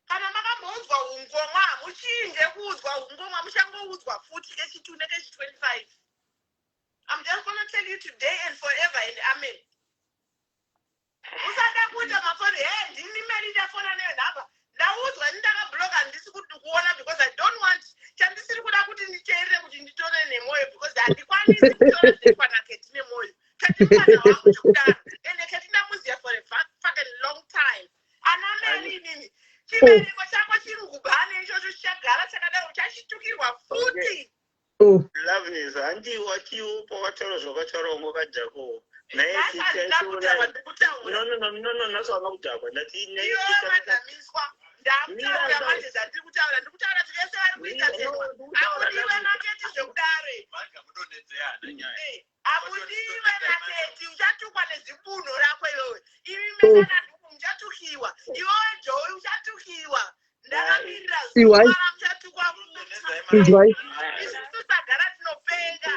[SPEAKER 4] Kana makamboudzwa ungomwa, hamuchinje kuudzwa ungomwa, muchangoudzwa futi kechi2 nekechi25. I'm just gonna tell you today and forever and amen. Usada kuita mafoni, he ndini Mari, ndafona nenhamba, ndaudzwa, ndakabloka, handisi kuona because I don't want chandisiri kuda kuti nditeerere kuti nditore nemwoyo, because handikwanisi kutora zvinoitwa naKeti nemwoyo. Keti mwana wangu zvekudaro, ende Keti ndamuziya for a fucking long time. Ana Meri, inini chibereko chako chirugubhane ichocho chichagara chakadaro, uchachitukirwa futi.
[SPEAKER 2] Oh.
[SPEAKER 3] Loveness, handi watiwo pawataura zvakataura wanga wakadhakwawo naye.
[SPEAKER 4] Nhasi handina kudhakwa, ndikutaura.
[SPEAKER 3] No, no, no, no, no, nhasi wanga kudhakwa, ndati naye.
[SPEAKER 4] Iwe madhamiswa, ndakutaura manje zvandiri kutaura. Ndiri kutaura kuti vese vari kuita tendwa, hamudiwe naKeti zvekudaro. Hamudiwe naKeti. Uchatukwa nezibunho rako iwewe. Imi mekananduku muchatukiwa, iwewe Joey uchatukiwa, ndakamirira
[SPEAKER 2] Iwai.
[SPEAKER 4] zuva ramuchatukwa.
[SPEAKER 2] Inzwai.
[SPEAKER 4] Isusu tagara tinopenga.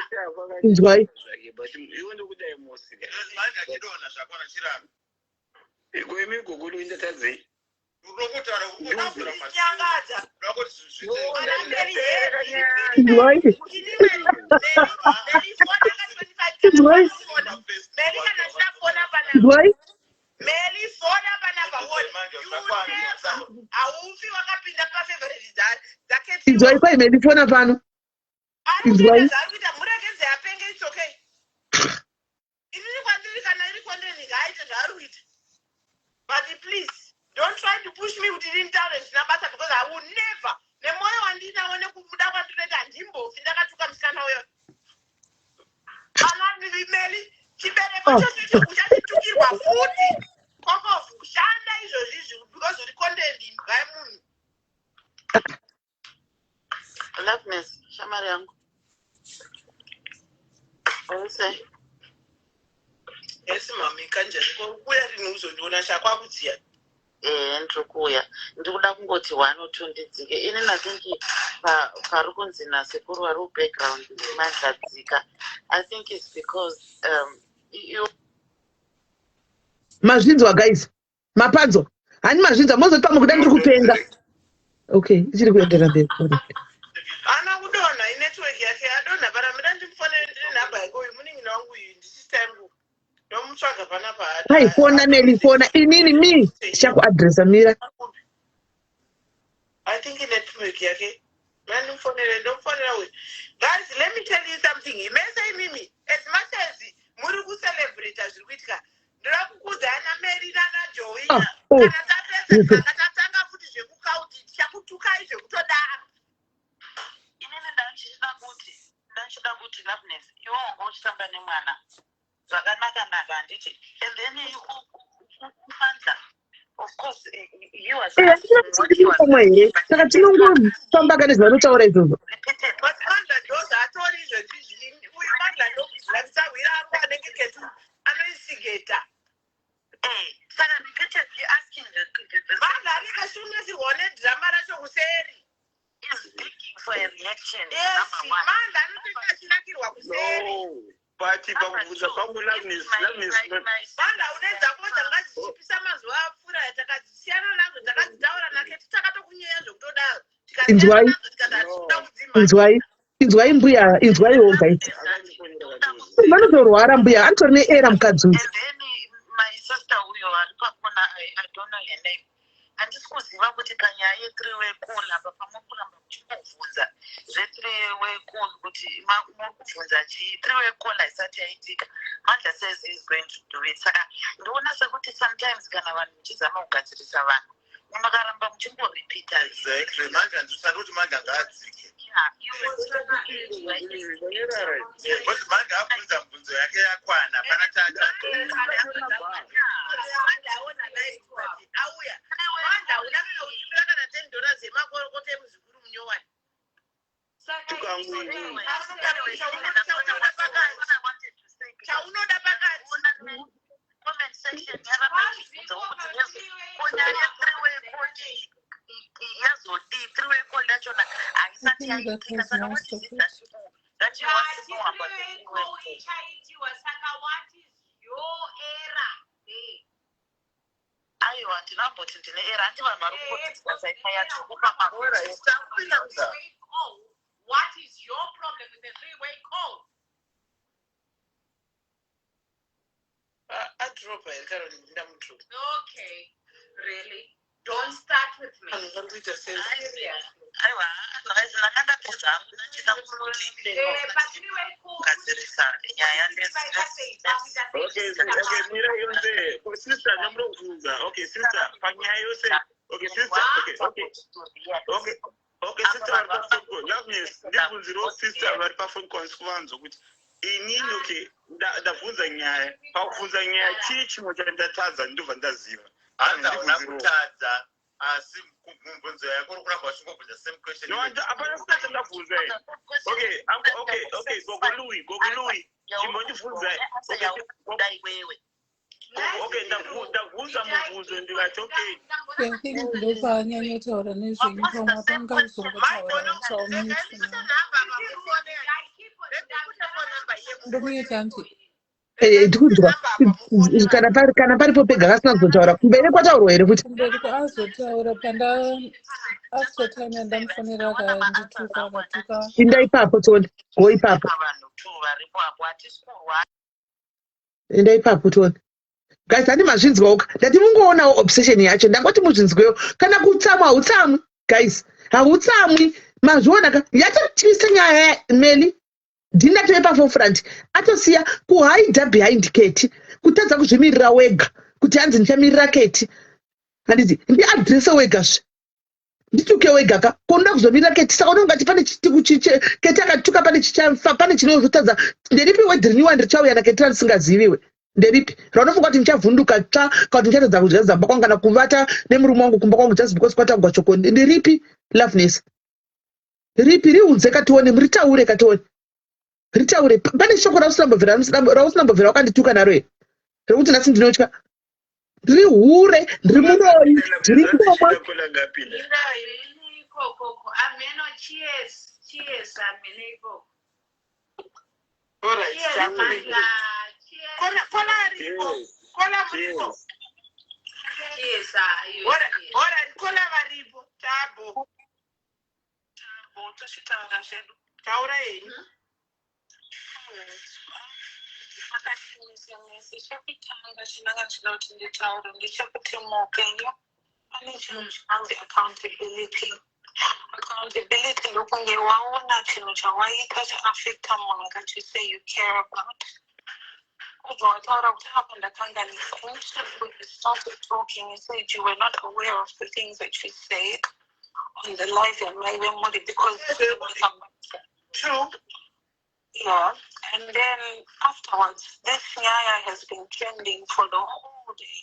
[SPEAKER 2] Inzwai.
[SPEAKER 3] Iwe ndokudai mosi ikoimi gogolo indatadzei.
[SPEAKER 4] Nyangadza.
[SPEAKER 2] Inzwai. Inzwai. Inzwai.
[SPEAKER 4] Meli, fona panapa. Haufi wakapinda pafavorite dzaKeti.
[SPEAKER 2] Inzwai, kwai Meli, fona pano.
[SPEAKER 4] Ari
[SPEAKER 2] Inzwai.
[SPEAKER 4] kuita zvaari kuita, muregedze apenge. It's okay. Inini kwandiri, kana iri content, ngaaite zvaari kuita, but please don't try to push me kuti nditaure zvisina basa, because I will never. Nemwoyo wandinawo nekuda kwandinoita, handimbofi ndakatuka musikana uyo. Ana Meli.
[SPEAKER 2] Oh.
[SPEAKER 4] Chochocho uchachitukirwa futi. Kokofu, shanda izvozvi izvi because uri content, imbwa yemunhu.
[SPEAKER 5] Loveness, shamari yangu. Use.
[SPEAKER 4] Yes mami, kanjani? Kuuya rini uzondiona shakwakudziya?
[SPEAKER 5] Ndiri kuuya. Ndiri kuda kungoti one or two ndidzike. Ini I think pari kunzi nasekuru vari kubackground mandladzika. I think it's because you
[SPEAKER 2] Mazvinzwa guys, mapanzo hani mazvinzwa, mozoti pamwe kuda ndiri kupenga. Okay, ichiri kuendera mberi.
[SPEAKER 4] Ana kudonha, inetwork yake adonha. Paramira ndimufonere, ndine nhamba yake uyu munin'ina wangu uyu, ndisista yangu, ndomutsvaga panapa.
[SPEAKER 2] Ai, fona Meli, fona inini mi tichakuadresa, mira.
[SPEAKER 4] I think network yake. Mandimufonere, ndomufonera uyu. Guys, let me tell you something. Mese imimi, as much as muri kucelebrata zviri kuitika, ndoda kukuudza ana Mary nana Joey,
[SPEAKER 2] Ah, oh.
[SPEAKER 4] kana tapedza, kana tatanga futi zvekukauti, tichakutukai zvekutodaro.
[SPEAKER 5] Inini ndachida kuti Loveness, iwe wanga uchitamba nemwana zvakanaka naka, handiti? And then Mandla, of course, he was asking what he was
[SPEAKER 2] Pamwe here, saka tinongofamba kane zvavanotaura izvozvo.
[SPEAKER 5] Repeated.
[SPEAKER 4] But Mandla ndo zvaatori izvozvi uyu Mandla ndokuzivatisahwira ari anenge ketu anoisigeta.
[SPEAKER 5] Saka repeatedly asking the
[SPEAKER 4] Mandla anenge achionasirwawo nedhirama racho kuseri.
[SPEAKER 5] Is begging for a reaction.
[SPEAKER 4] Yes.
[SPEAKER 5] Number one.
[SPEAKER 4] Mandla anotoita achinakirwa kuseri.
[SPEAKER 3] No, but pakubvunza kwangu, Loveness, Loveness,
[SPEAKER 4] Mandla, une dzako dzanga dzichipisa mazuva apfuura, takadzisiyana nadzo, takadzitaura naketi, takatokunyeya zvekutodaro, tikasiyana
[SPEAKER 2] Inzwai.
[SPEAKER 4] nadzo, tikati hatikuda kudzimhanya.
[SPEAKER 2] Inzwai, inzwai mbuya, inzwaiwo guys.
[SPEAKER 3] Akandifonera katozi.
[SPEAKER 2] Vanotorwara mbuya, anotori neera mukadzi uyu.
[SPEAKER 5] And then my sister uyo ari pakona, I don't know her name, handisi kuziva kuti panyaya ye-three way call apa pamuri kuramba muchingobvunza zve-three way call, kuti muri kubvunza chii? Three way call haisati yaitika. Mandla says he is going to do it. Saka ndiona sekuti sometimes kana vanhu muchizama kugadzirisa vanhu, munokaramba muchingoripita.
[SPEAKER 6] Exactly, manje handisati kuti manje ngaadzike, because manje abvunza mubvunzo yake yakwana, pana chacha.
[SPEAKER 4] Mandla aona live, auya. Mandla, una kana kutumira kana $10 yemakorokota emuzukuru munyowani.
[SPEAKER 3] Tukangu.
[SPEAKER 4] Chaunoda pakati.
[SPEAKER 5] Comment section yaramba ichibvunzawo kuti konyaya ye-three-way call yazodii? Three-way call yachona haisati yaitika. Saka what is it that you want to know about the three-way call?
[SPEAKER 4] Ichaitiwa, saka what is your error there?
[SPEAKER 5] Aiwa, ndinamboti ndine error, handi vanhu vari kungodiscussa nyaya, tiri kupa ma
[SPEAKER 4] What is your problem with the three-way call? Adropa here kana kuti ndamudropa?
[SPEAKER 7] Okay, really? Don't start with me.
[SPEAKER 4] Vanhu vari kuita sense.
[SPEAKER 7] Seriously.
[SPEAKER 5] Aiwa, otherwise ndanga ndapedza hangu, ndachida kungoti
[SPEAKER 7] But three-way call.
[SPEAKER 5] kugadzirisa nyaya.
[SPEAKER 3] Okay, mira yose, sister, ndamuri kubvunza. Okay sister, panyaya yose, okay sister, okay sister vari paphone call, Loveness, ndibvunzirewo sister vari paphone call kuvanzwa kuti inini, okay, ndabvunza nyaya, pakubvunza nyaya chii chimwe chandatadza ndobva ndaziva?
[SPEAKER 6] Hanzi hauna
[SPEAKER 3] Ndibvunzirewo.
[SPEAKER 6] kutadza, asi mubvunzo yako uri kuramba uchingobvunza same question.
[SPEAKER 3] No, hapana sina chandabvunza here. Okay, Gogo Louis, Gogo Louis, chimbondibvunza. Okay.
[SPEAKER 5] Yauda iwewe.
[SPEAKER 3] Okay, ndabvunza mubvunzo ndikati okay.
[SPEAKER 8] I think ndopaanyanyotaura nezvenyu, pamwe apanga kuzongotaura chaumute. Ndomuyeta anti.
[SPEAKER 2] Ndikunzwa kana paripo pega kasina kuzotaura kumberi, kwataurwa here futi?
[SPEAKER 8] Kumberi kwaazotaura panda after time yandamufonera, akandituka, akatuka.
[SPEAKER 2] Inda ipapo, tione, go ipapo.
[SPEAKER 5] Vanhu two varipo apo, hatisi kurwa.
[SPEAKER 2] Enda ipapo tione. Guys, handi mazvinzwawo? Ndati mungoonawo obsession yacho, ndangoti muzvinzwewo. Kana kutsamwa hautsamwi guys, hautsamwi, mazviona ka? Yatotyisa nyaya. Meli ndindatove paforefront, atosiya kuhaidha behind Keti, kutadza kuzvimirira wega, kuti hanzi ndichamirira Keti. Handiti ndiadrese wegazve, ndituke wega ka, konoda kuzomirira Keti? Saka unongati pane Keti akatuka, pane chichafa, pane chinozotadza. Nderipi wedhi rinyuwani richauya naKeti randisingaziviwe? Nderipi raunofunga kuti ndichavhunduka tsva, kana kuti ndichatadza kudya zamba kwangu kana kuvata nemurume wangu kumba kwangu just because kwatagwa shoko? Nderipi, Loveness? Ripi? Riudze katione, ritaure katione, ritaure. Pane shoko rausinambobvira wakandituka naro here, rekuti nhasi ndinotya, ndiri hure, ndiri muroyi, ndiri ngomwa?
[SPEAKER 3] Ngapinda.
[SPEAKER 7] Ini ikokoko ameno. Cheers, cheers, ameno ikoko.
[SPEAKER 4] Alright,
[SPEAKER 7] Cheers,
[SPEAKER 4] takurinda.
[SPEAKER 7] manga. Cheers.
[SPEAKER 4] Kola aripo? Kola muripo?
[SPEAKER 7] Cheers, ah, iyo, cheers.
[SPEAKER 4] Alright, kola varipo, tabo.
[SPEAKER 5] Tochitaura zvedu.
[SPEAKER 4] Taura henyu.
[SPEAKER 5] Makati mese. Chekutanga chinanga ndichida kuti nditaure ndechekuti muupenyu pane chinhu chinonzi accountability. Accountability ndokunge waona chinhu chawaita chaaffecta munhu that you say you care about, ubva wataura kuti apa ndakanganisa. Initially, when you started talking, you said you were not aware of the things that you said on the live yamaive muri because
[SPEAKER 4] True.
[SPEAKER 5] Yeah, and then afterwards, this nyaya has been trending for the whole day.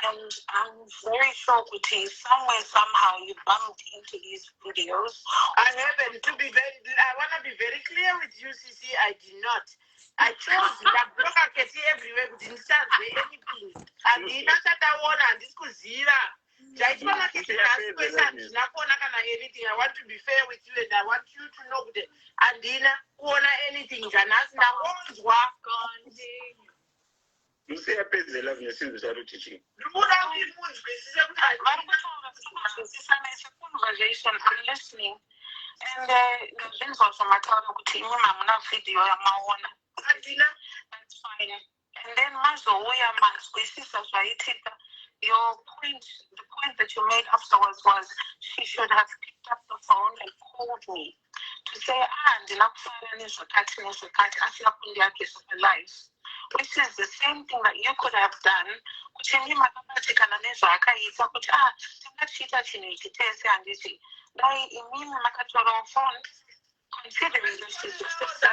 [SPEAKER 5] And I'm very sure, kuti, somewhere, somehow, you bumped into these videos.
[SPEAKER 4] I haven't. To be very, I want to be very clear with you, CC. I did not. I chose ndabloka Keti everywhere kuti ndisanzwe anything. Handina chandaona, handisi kuziva. Zvaitwa naKeti nhasi kwese handina kuona kana anything. I want to be fair with you and I want you to know kuti handina kuona anything zvanhasi, ndangonzwa.
[SPEAKER 7] Continue.
[SPEAKER 3] Musiyapedze, Loveness, sinzwisari kuti chii.
[SPEAKER 4] Ndikuda kuti munzwisise kuti
[SPEAKER 5] Vari
[SPEAKER 4] handina.
[SPEAKER 5] kutaura kuti kunzwisisana, it's a conversation. I'm listening. And ndazvinzwa zvamataura kuti imi hamuna video yamaona.
[SPEAKER 4] Handina.
[SPEAKER 5] That's fine. And then mazouya manzwisisa zvaitika. Your point, the point that you made afterwards was she should have picked up the phone and called me to say, "Ah, ndina kufara nezvakati nezvakati," asina kundiaddressa palive, which is the same thing that you could have done kuti imi makabatikana nezvaakaita, kuti ah, tanga tichiita chinhu ichi tese, handiti? Dai imimi makatorawo phone, considering that she's your sister,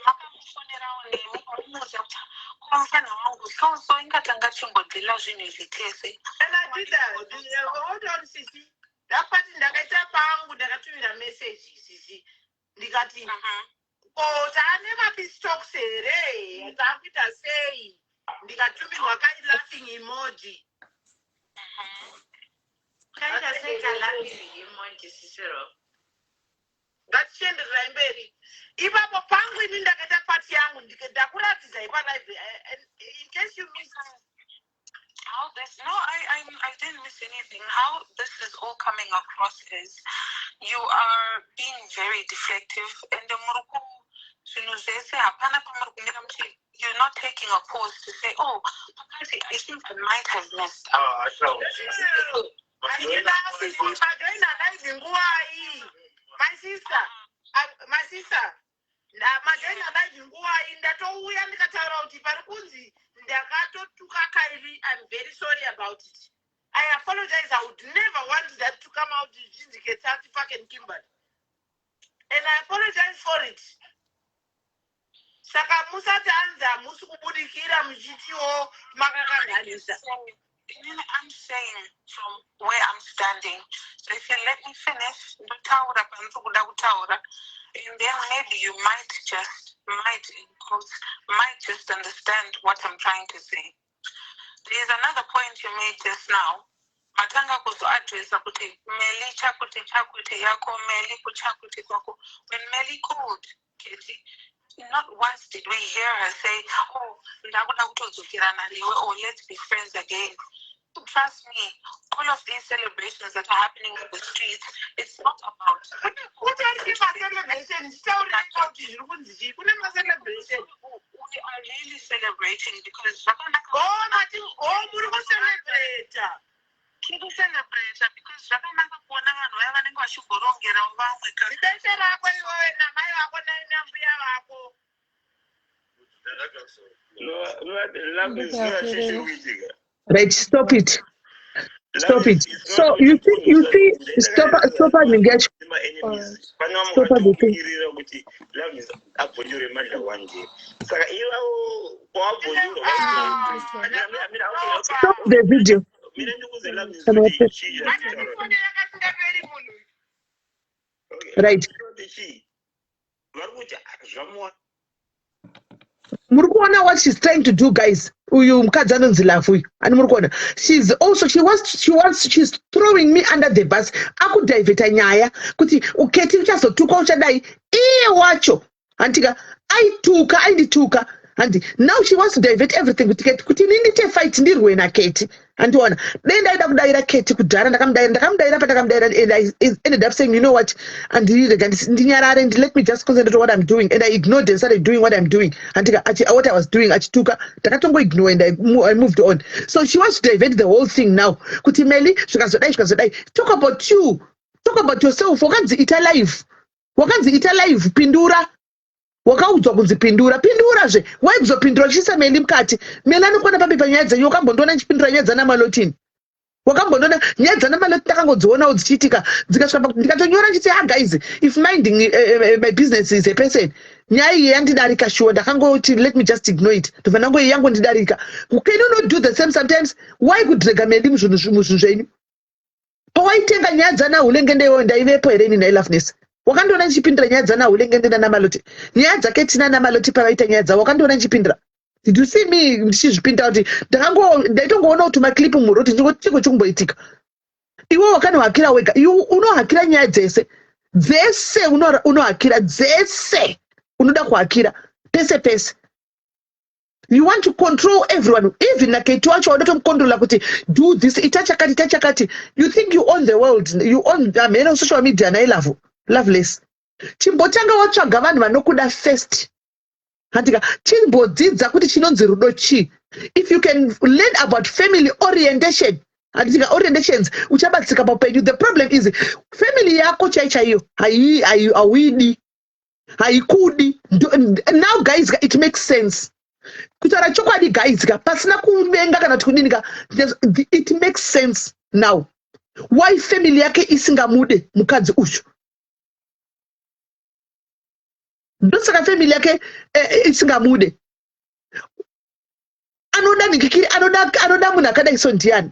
[SPEAKER 5] makamufonerawo nemi, wamuudza kuti komufana wangu so so ingatanga chimbodeala zvinhu izvi tese.
[SPEAKER 4] And I did that. Hold on, Sisi. That part ndakaita pangu, ndakatumira message, Sisi. Ndikati, ko taane mapeace talks here? Taakuita sei? Ndikatumirwa kai laughing emoji.
[SPEAKER 7] Kaita sei kalaughing emoji, Sisiro?
[SPEAKER 4] Ngatichiendererai mberi. Ipapo pangu ini ndakaita part yangu, ndakuratidzai palive in case you missed.
[SPEAKER 5] How this, no, I didn't miss anything. How this is all coming across is you are being very deflective and muri ku zvinhu zvese hapana pamuri kumira muchi you're not taking a pause to say, "Oh, pakati I think I might have messed up."
[SPEAKER 4] Handina, Sisi, majoina live nguvai? My sister, my sister, majoina live nguvai? Ndatouya ndikataura kuti pari kunzi ndakatotuka Kairi. I'm very sorry about it. I apologize. I would never want that to come out zvichinzi Ketsati fucking Kimberly, and I apologize for it. Saka musati hanzi hamusi kubudikira muchitiwo makakanganisa.
[SPEAKER 5] Inini, I'm saying from where I'm standing. So if you let me finish, ndotaura pandiri kuda kutaura, and then maybe you might just, might, in quotes, might just understand what I'm trying to say. There is another point you made just now. Matanga kuzoaddressa kuti Meli chakuti chakuti yako Meli kuchakuti kwako. When Meli called Katie, not once did we hear her say, "Oh, ndakuda kutodzokerana newe," or "Let's be friends again." Trust me, all of these celebrations that are happening in the streets, it's not about
[SPEAKER 4] Kutori macelebration, chitaurirei kuti zviri kunzi chii, kune macelebration.
[SPEAKER 5] We are really celebrating because zvakanaka.
[SPEAKER 4] O mati o muri kucelebrata.
[SPEAKER 5] Tiri kucelebrata because zvakanaka kuona vanhu vaya vanenge vachigorongerawo vamwe ka.
[SPEAKER 4] Zibese rako iwewe namai vako nambuya vako.
[SPEAKER 3] Loveness, chii chiri kuitika?
[SPEAKER 2] Right, stop it. Stop it. So you see, stop, stop nhingi.
[SPEAKER 3] Pane vamwe
[SPEAKER 2] Stop the thing.
[SPEAKER 3] vatomirira kuti Loveness abvonyore Mandla one day, saka ivavo kwavabvonyora.
[SPEAKER 2] Stop the video.
[SPEAKER 3] Mira, ndikuze Loveness
[SPEAKER 2] Kana
[SPEAKER 3] kuti chii.
[SPEAKER 4] Anondifonera kasingaperi munhu.
[SPEAKER 2] Right.
[SPEAKER 3] Kuti chii vari kuti zvamuwa.
[SPEAKER 2] Muri kuona what she's trying to do, guys? Uyu mukadzi anonzi Lafu uyu, ani muri kuona, she's also she wants she's throwing me under the bus, akudhaivheta nyaya kuti uketi uchazotukwa, uchadai. Iye wacho handika aituka, aindituka, handi? Now she wants to divert everything kuti Keti, kuti ini ndite fight, ndirwe naKeti, handiona? Dei ndaida kudayira Keti kudhara, ndakamudaira, ndakamudaira pandakamudaira, and I ended up saying, "You know what, andirega ndinyarare, let me just concentrate on what I'm doing," and I ignored and started doing what I'm doing, handika? What I was doing, achituka, ndakatongoignore and I moved on. So she wants to divert the whole thing now kuti Meli zvikazodai, zvikazodai. Talk about you, talk about yourself. Wakanzi ita live, wakanzi ita live, pindura. Wakaudzwa kunzi pindura, pindurazve. Waiguzopindura uchiisa Meli mukati. Meli anokwana papi panyaya dzenyu? Wakambondiona ndichipindura nyaya dzana Malotini? Wakambondiona nyaya dzana Maloti? Ndakangodzionawo dzichiitika, dzikasvika ndikatonyora ndichiti, "Ah guys, if minding my business is a person, nyaya iyi yandidarika." Sure, ndakangoti, "Let me just ignore it." Ndobva ndango yangondidarika. Can you not do the same sometimes? Why kudrega Meli muzvinhu zvenyu? Pawaitenga nyaya dzana Hulengende iwoyo, ndaivepo here ini naiLoveness? Wakandiona ndichipindura nyaya dzana Hulengende nanaMaloti, nyaya dzake tina naMaloti? Pavaita nyaya dzavo, wakandiona ndichipindura? Did you see me ndichizvipinda? Kuti ndaitongoona kuti maclip muroti, ndingoti, "Chiko chikumboitika?" Iwe wakanohakira wega. Iwe unohakira nyaya dzese dzese, unohakira dzese, unoda kuhakira pese pese. You want to control everyone, even naKeti wacho wauda tomukontrola kuti do this, ita chakati, ita chakati. You think you own the world, you own amhene social media naiLove. Loveless, chimbotanga watsvaga vanhu vanokuda first, handika? Chimbodzidza kuti chinonzi rudo chii. If you can learn about family orientation, handika, orientations, uchabatsika paupenyu. The problem is family yako chai chaiyo hauidi, haikudi. Now guys, it makes sense. Kutaura chokwadi guys ka, pasina kuvenga kana kuti kudini ka, it makes sense now why family yake isingamude mukadzi uyu. Ndosaka family yake isingamude. Anoda nhikikiri, anoda munhu akadai so. Ndiani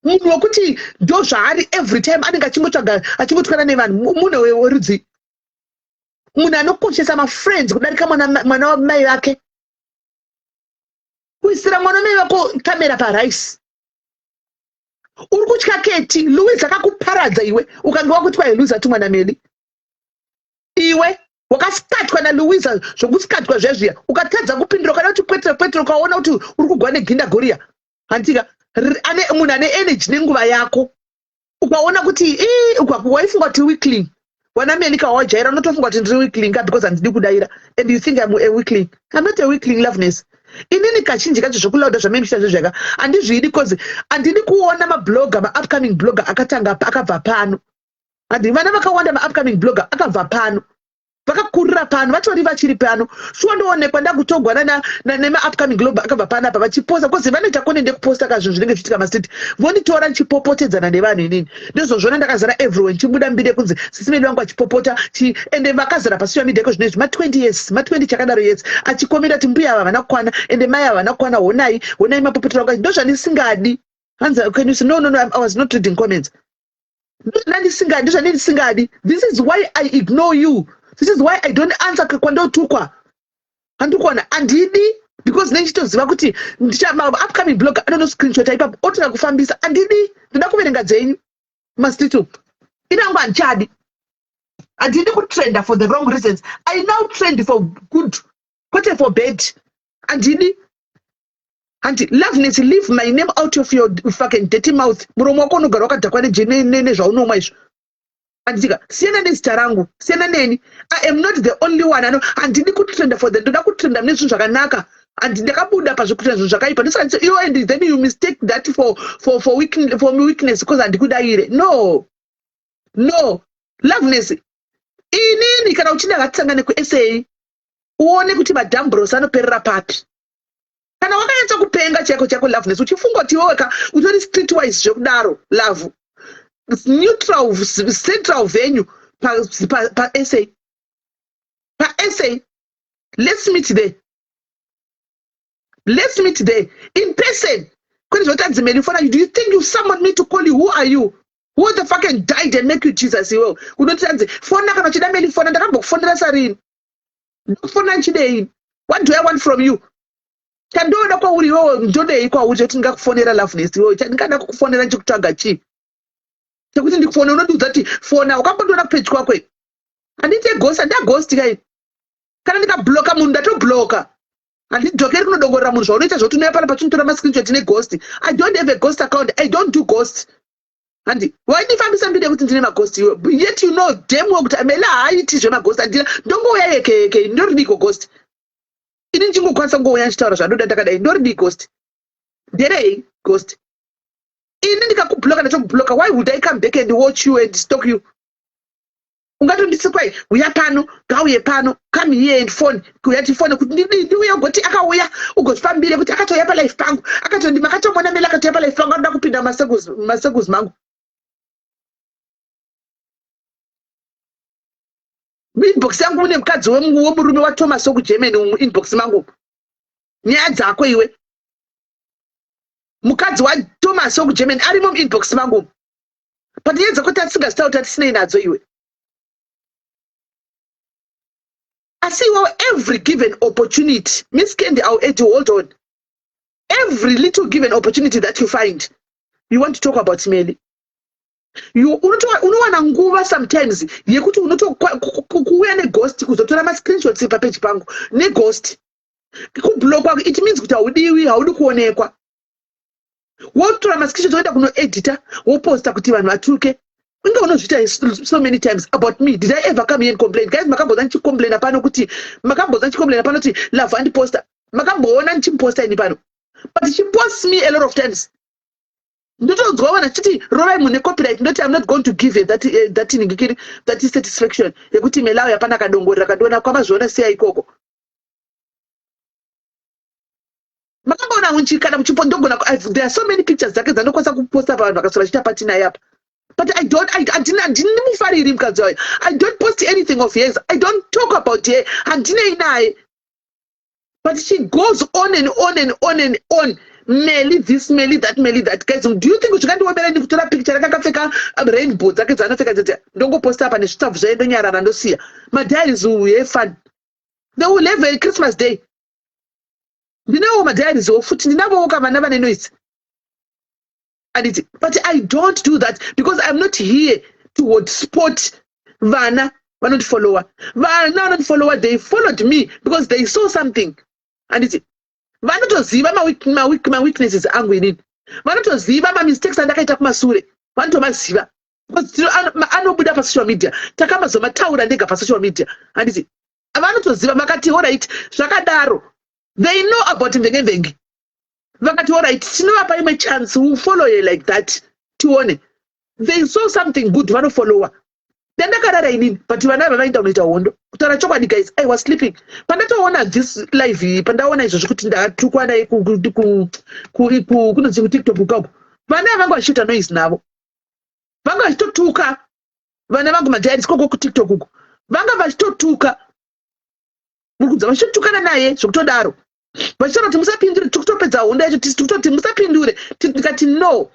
[SPEAKER 2] munhu wekuti ndo zvaari? Every time anenge achingotsvaga, achingotwana nevanhu. Munhu werudzi, munhu anokoshesa mafriends kudarika mwana wamai vake. Kuisira mwana wamai vako kamera paraisi, uri kutya Keti Louis akakuparadza iwe. Ukange wakutwa Louis, atumwa naMeli. Iwe wakasikatwa naLouisa zvokusikatwa zvezviya, ukatadza kupindura, ukada kuti pwetera pwetera, ukaona kuti uri kugwa neginda goriya, handika? Ane munhu ane energy nenguva yako, ukaona kuti ii, waifunga kuti weakling. Wana Melika wajaira, unotofunga kuti ndiri weakling ka, because handidi kudayira, and you think I'm a weakling. I'm not a weakling, Loveness. Inini kazhinji kacho zvokulauda zvamaimuchita zvezvaka handizvidi, 'cause handidi kuona mablogger, maupcoming blogger akatanga akabva pano. Handi vana vakawanda, maupcoming blogger akabva pano, vakakurira pano, vatori vachiri pano. Shuwa ndoonekwa ndakutogwana nemaupcoming blogger akabva pano apa vachiposta, because vanoita content yekuposta ka zvinhu zvinenge zvichiitika mastreet. Vonditora ndichipopotedzana nevanhu. Inini ndozozvona ndakazara everywhere, ndichibuda mbiri yekunzi sisi medu vangu achipopota ende vakazara pasocial media iko zvinezvi, ma20 years, ma20 chakadaro years, achikomenda kuti mbuya ava havana kukwana, ende mai ava havana kukwana. Honai, honai mapopotero angu. Ndozvandisingadi. Hanzi, "Can you see?" No, no, no, I was not reading comments. Ndozvandisingadi, ndozvandisingadi. This is why I ignore you. This is why I don't answer kwandotukwa. Handikuona, handidi, because nendichitoziva kuti upcoming blogger anonoscreenshota ipapo, otanga kufambisa. Handidi, ndoda kuverenga dzenyu mastreet umu. Inangu handichadi, handidi kutrenda for the wrong reasons. I now trend for good, kwete for bad. Handidi, handi. Loveness, leave my name out of your fucking dirty mouth. Muromo wako unogara wakadhakwa nezvaunomwa izvo, handitika? Siyana nezita rangu, siyana neni. I am not the only one ano. Handidi kutrenda for the, ndoda kutrenda mune zvinhu zvakanaka. Handi ndakabuda pazvekutrenda zvinhu zvakaipa. Ndosaka iwe, and then you mistake that for weakness, because handikudayire. No, no, Loveness, inini kana uchida, ngatisangane kuSA, uone kuti madhambros anoperera papi. Kana wakanyatsa kupenga chaiko chaiko, Loveness, uchifunga kuti iwewe ka utori street wise zvekudaro, love, neutral central venue pa pa pa SA, let's meet there. Let's meet there in person. Kwete zvotanzi Meli fona. Do you think you summon me to call you? Who are you? Who the fucking died and make you Jesus? Iwewe unoti tanzi fona kana uchida Meli, fona. Ndakambokufonera sarini? Ndokufona nchidei? What do I want from you? Chandoda kwauri iwewe, ndodei kwauri chekuti ndingakufonera, Loveness? Iwewe, chandingada kukufonera nchikutsvaga chii chekuti ndikufone? Unondiudza kuti fona, wakambondiona kupage kwako? Handiite ghost, handaghost kai. Kana ndikabloka munhu, ndatobloka. Handidhokeri kunodongorera munhu zvaunoita, zvokuti unouya pana pachinotora mascreenshot neghost. I don't have a ghost account. I don't do ghost. Handi waindifambisa mbiri yekuti ndine maghost iwe, yet you know damn well kuti Mela haaiti zvemaghost. Handina, ndongouya yeke yeke. Ndoridiko ghost? Ini ndichingokwanisa kungouya ndichitaura zvandoda ndakadai. Ndoridii ghost? Nderei ghost? Ini ndikakubloka, ndachokubloka. Why would I come back and watch you and stalk you? Ungatondisi kwai uya pano, ngauye pano, come here and phone, kuuya tifone kuti ndiuye, ugoti akauya, ugozvifambire kuti akatouya palive pangu, akatondi makatomona Mele akatouya palive pangu, anoda kupinda mumasecos mangu, muinbox yangu mune mukadzi wemurume waThomas wekuGermany muinbox mangu. Nyaya dzako iwe. Mukadzi waThomas wekuGermany arimo muinbox mangu, but nyaya dzako tatisingazitauri, tatisinei nadzo iwe. Asi iwewe, every given opportunity, Miss Candy, I'll add you, hold on, every little given opportunity that you find, you want to talk about Meli. Unowana nguva sometimes yekuti unotokuuya neghost kuzotora mascreenshots papeji pangu neghost. Kublokwa, it means kuti haudiwi, haudi kuonekwa. Wotora mascreenshots, woenda kunoedita, woposta kuti vanhu vatuke. Inge unozviita so many times about me. Did I ever come here and complain, guys? Makamboza ndichicomplaina pano kuti, makamboza ndichicomplaina pano kuti Love andiposta? Makamboona ndichimuposta ini pano? But she posts me a lot of times. Ndotonzwa vanhu achiti rovai munhu necopyright. Ndoti I'm not going to give her that ningikiri, that satisfaction yekuti Melawo yapana kadongorera kandiona kwamazviona. Siya ikoko. Makamboona unchi kana muchipo ndogona, there are so many pictures dzake dzandokwanisa kuposta pavanhu vakasora vachiita pati naye apa, but I don't, handini mufariri mukadzi wayo. I don't post anything of hers. I don't talk about her. Handinei naye, but she goes on and on and on and on, Meli this, Meli that, Meli that. Guys, do you think zvikandiomera ini kutora picture rakakapfeka rainbow dzake dzaanopfeka dzedza, ndongoposta apa nezvitsabvu zvaye, ndonyarara, ndosiya? Madiaries will have fun. They will have a Christmas day. Ndinewo madiaries wo futi, ndinavowo kavana vane noise, anditi? But I don't do that because I'm not here to hotspot vana vanondifollowa. Vana vanondifollowa, they followed me because they saw something, anditi? Vanotoziva maweaknesses angu inini. Vanotoziva mamistakes andakaita kumasure, vanotomaziva because anobuda pasocial media. Takamazomataura ndega pasocial media, handiti? Vanotoziva. Vakati alright, zvakadaro. They know about mvengemvenge. Vakati alright, tinovapa imwe chance, will follow you like that, tione. They saw something good, vanofollowa. Ndandakarara inini, but vana ava vaenda kunoita hondo. Kutaura chokwadi, guys, I was sleeping pandatoona this live iyi, pandaona izvozvo kuti ndatukwa naye kunonzi kuTikTok ukako. Vana ava vanga vachiita noise navo, vanga vachitotuka vana vangu madiaries koko kuTikTok uko, vanga vachitotuka murikudza, vachitotukana naye zvekutodaro, vachitaura kuti musapindure, tiri kutopedza hondo yacho, tisi tikutoti musapindure. Ndikati no,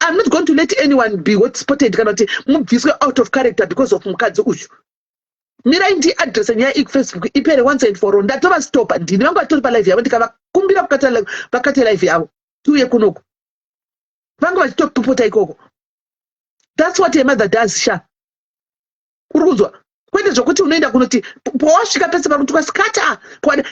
[SPEAKER 2] I'm not going to let anyone be hotspotted kana kuti mubviswe out of character because of mukadzi uyu. Mirai ndiadrese nyaya iyi kuFacebook, ipere once and for all. Ndatovastopa ndini. Vanga vatori palive yavo, ndikavakumbira kukata, vakate live yavo, tiuye kunoku. Vanga vachitopopota ikoko. That's what a mother does, sha. Uri kunzwa? Kwete zvokuti unoenda kunoti pawasvika pese pari kutukwa, scatter.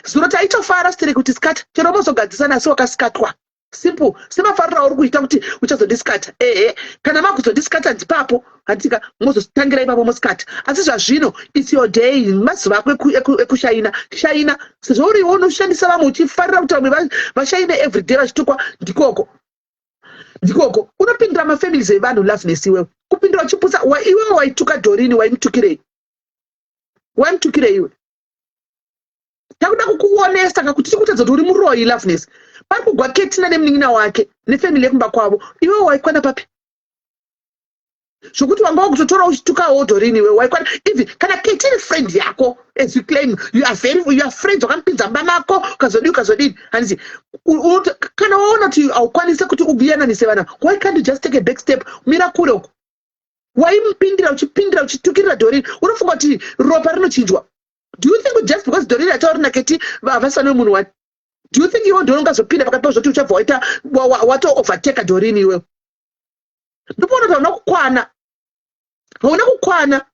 [SPEAKER 2] Zuro taitofara stereki kuti scatter, chero mozogadzisana, asi wakaskatwa. Simple. Semafariro auri kuita kuti uchazondiskata, ehe, kana makuzondiskata ndipapo, handika? Mozotangira ipapo moskata. Asi zvazvino, it's your day, mazuva ako ekushaina. Shaina sezvo uriwo unoshandisa vamwe, uchifarira kuti vamwe vashaine everyday vachitukwa. Ndikoko, ndikoko unopindura mafamilies evanhu, Loveness. Iwewe kupindura uchipusa. Iwewe waituka Dorini, waimutukirei? Waimutukirei iwe? Takuda kukuonesa ka kuti tikutadza kuti uri muroyi Loveness. Pari kugwa Ketina nemunin'ina wake nefamily yekumba kwavo. Iwe waikwana papi? Zvokuti wanga wakutotora uchitukawo Doreen iwe waikwana even kana Keti iri friend yako as you claim you are very you are friends wakamupinza mumba mako ukazodii ukazodii handiti kana waona kuti haukwanise kuti uyananise vana why can't you just take a back step mira kure uko waimupindira uchipindira uchitukirira Doreen unofunga kuti ropa rinochinjwa. Do you think just because Doreen atauri naKeti havasane munhu wani? Do you think iwe ndiwe ungazopinda pakati pazvoti uchabva waita wato overtake Doreen iwewe? Ndopaona kuti hauna kukwana. Hauna kukwana.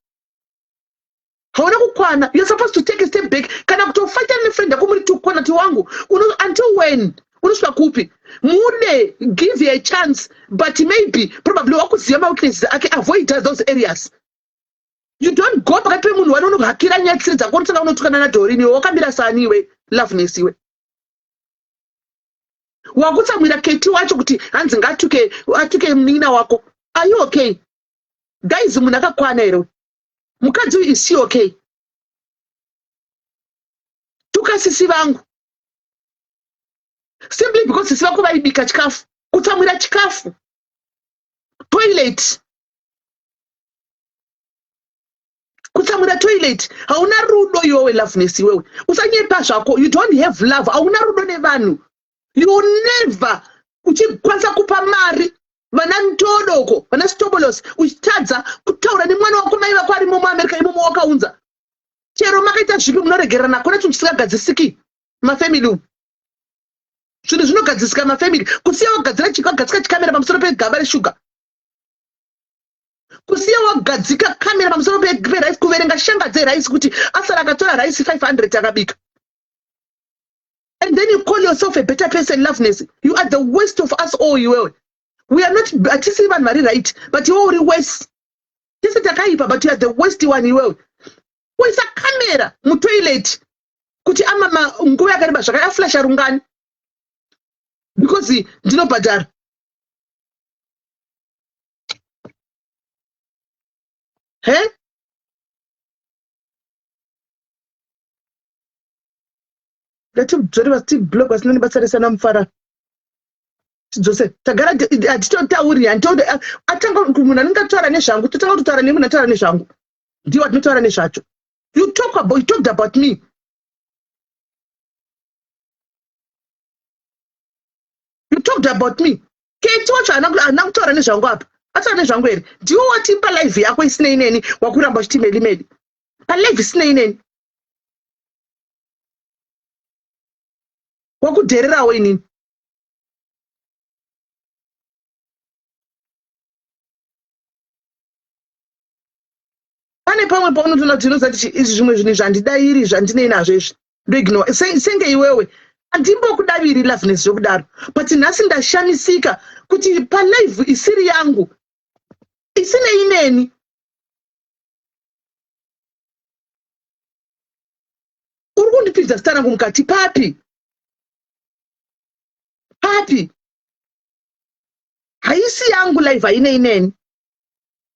[SPEAKER 2] Hauna kukwana. You're supposed to take a step back. Kana kutofighta nefriend yako muri tukwana ti wangu. Uno, until when? Unosvika kupi? Mude, give her a chance, but maybe probably wakuziva maweaknesses ake, avoid those areas. You don't go pakati pemunhu wani unohakira nyaya dzisiri dzako unotanga unotukana naDoreen iwe wakamira sani iwe Loveness iwe. Wakutsamwira Keti wacho kuti hanzi ngatuke atuke munin'ina wako. Are you okay? Guys munhu akakwana here? Mukadzi uyu is she okay? Tuka sisi vangu. Simply because sisi vako vaibika chikafu. Kutsamwira chikafu. Toilet. Kutsamwira toilet. Hauna rudo iwewe Loveness iwewe. Usanyepa zvako. You don't have love. Hauna rudo nevanhu. You never uchikwanisa kupa mari vana ntodoko vana stobolos uchitadza kutaura nemwana wako mai vako arimo muAmerica imomo wakaunza. Chero makaita zvipi munoregererana hakuna chinhu chisingagadzisiki mafamily umu. Zvinhu zvinogadzisika mafamily. Kusiya wagadzira wagadzika chikamera pamusoro pegaba reshuga. Kusiya wagadzika kamera pamusoro perice kuverenga shanga dzerice kuti asara akatora rice 500 akabika. And then you call yourself a better person, Loveness. You are the worst of us all, iwewe. We are not, hatisi vanhu vari right, but iwe uri worse. Tese takaipa, but you are the worst one, iwewe. Kuisa kamera mutoilet kuti amama nguva yakareba zvakaya aflasha rungani. Because ndinobhadhara. He? Ngatidzore vasitiblock vasina nebasa rese ana mufara. Tidzose. Tagara hatitotauri handitoda atanga munhu anenge ataura nezvangu totanga kutotaura nemunhu ataura nezvangu. Ndiwo atinotaura nezvacho. You talk about, you talked about me. You talked about me. Keti wacho haana kutaura nezvangu apa. Ataura nezvangu here? Ndiwo watipa live yako isinei neni wakuramba uchiti meli meli. Pa live isinei neni. Wakudhererawo inini. Pane pamwe paunotoona kuti unoziva kuti izvi zvimwe zvinhu izvi handidairi zvandinei nazvo izvi. Ndoignore. Senge iwewe. Handimbokudaviri Loveness zvekudaro. But nhasi ndashamisika kuti palive isiri yangu. Isinei neni. Uri kundipinza zita rangu mukati papi? Papi? Haisi yangu live hainei neni.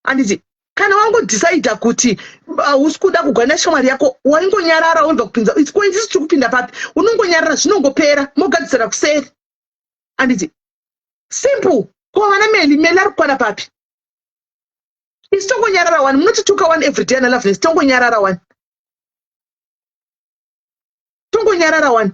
[SPEAKER 2] Handiti kana wangodecida kuti hausi kuda kugwa neshamwari yako waingonyarara wobva kupinza ko isusu tiri kupinda papi unongonyarara zvinongopera mogadzisana kuseri. Handiti simple. Ko vana Meli, Meli ari kukwana papi? Isu tongonyarara wani munotituka wani everyday ana Loveness tongonyarara wani. Tongonyarara wani.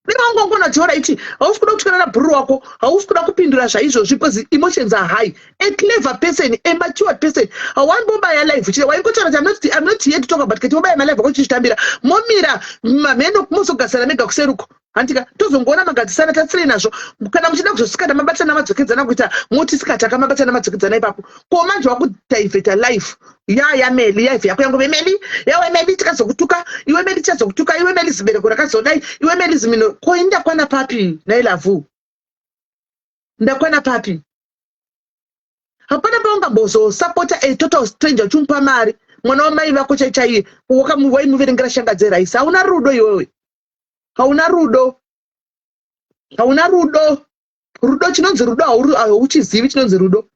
[SPEAKER 2] Dai wangu wangona kuti alright hausi kuda kutukana nabhururu wako hausi kuda kupindura zvaizvozvi because emotions are high. A clever person, a matured person hawambobaya live chete waingotaura kuti I'm not here to talk about Keti wobaya malive ako uchizvitambira momira mamheno mozogadzisana mega kuseruko. Handika tozongoona magadzisana tatsirei nazvo kana muchida kuzosikana mabatana madzokedzana kuita moti sikataka mabatana madzokedzana ipapo ko manje wakudivheta life ya ya Meli yaive yako yangove Meli yawe Meli tikazokutuka iwe Meli tichazokutuka iwe Meli zibereko rakazodai iwe Meli zimino ko ini ndakwana papi nhai Lavhu ndakwana papi hapana paungambozosapota a total stranger uchimupa mari mwana wamai vako chai chaiye waimuverengera shanga dzeraisi hauna rudo iwewe hauna rudo hauna rudo rudo chinonzi rudo hauchizivi chinonzi rudo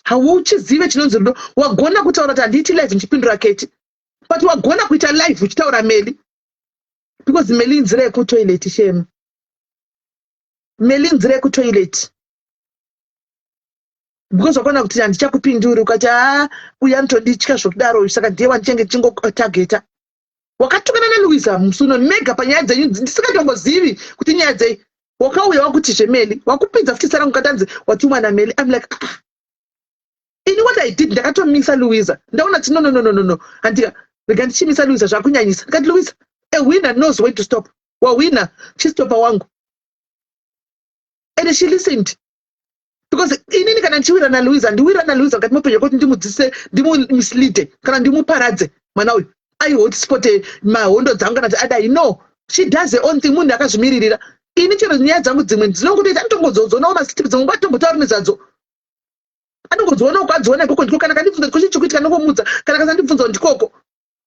[SPEAKER 2] hauchizive chinonzi rudo wagona kutaura kuti handiiti live ndichipindura Keti But wagona kuita live uchitaura Meli, because Meli inzira yekutoilet, shame. Meli inzira yekutoilet, because wakaona kuti handichakupinduri, ukati haa, uyu anotonditya zvokudaro, saka ndiye wandichange tichingotargeta. Wakatukana naLouisa musi uno mega panyaya dzenyu ndisingatongozivi kuti nyaya dzei. Wakauya wakuti zvemeli, wakupinza futi sarangu katanzi watumwa naMeli. I'm like, ah. Ini what I did, ndakatomisa Louisa. Ndaona kuti no, no, no, no, no, no, handika rega ndichimisa Louisa, zvakunyanyisa. Ndikati, "Louisa, a winner knows when to stop. Wawina, chistopa wangu." And she listened, because inini kana ndichiwira naLouisa, ndiwira naLouisa mukati meupenyu kwekuti ndimudzise, ndimumisleade kana ndimuparadze mwana uyu, aihotspot mahondo dzangu kana kuti adai. No, she does her own thing. Munhu akazvimiririra. Ini chero nyaya dzangu dzimwe ndinongotoita, anotongodzoonawo masitipi dzimwe nguva, tombotauri nezvadzo, anongodzionawo kwadziona ikoko. Ndiko kana kandibvunza kuti chikuitika, ndongomudza. Kana kasandibvunzawo, ndikoko.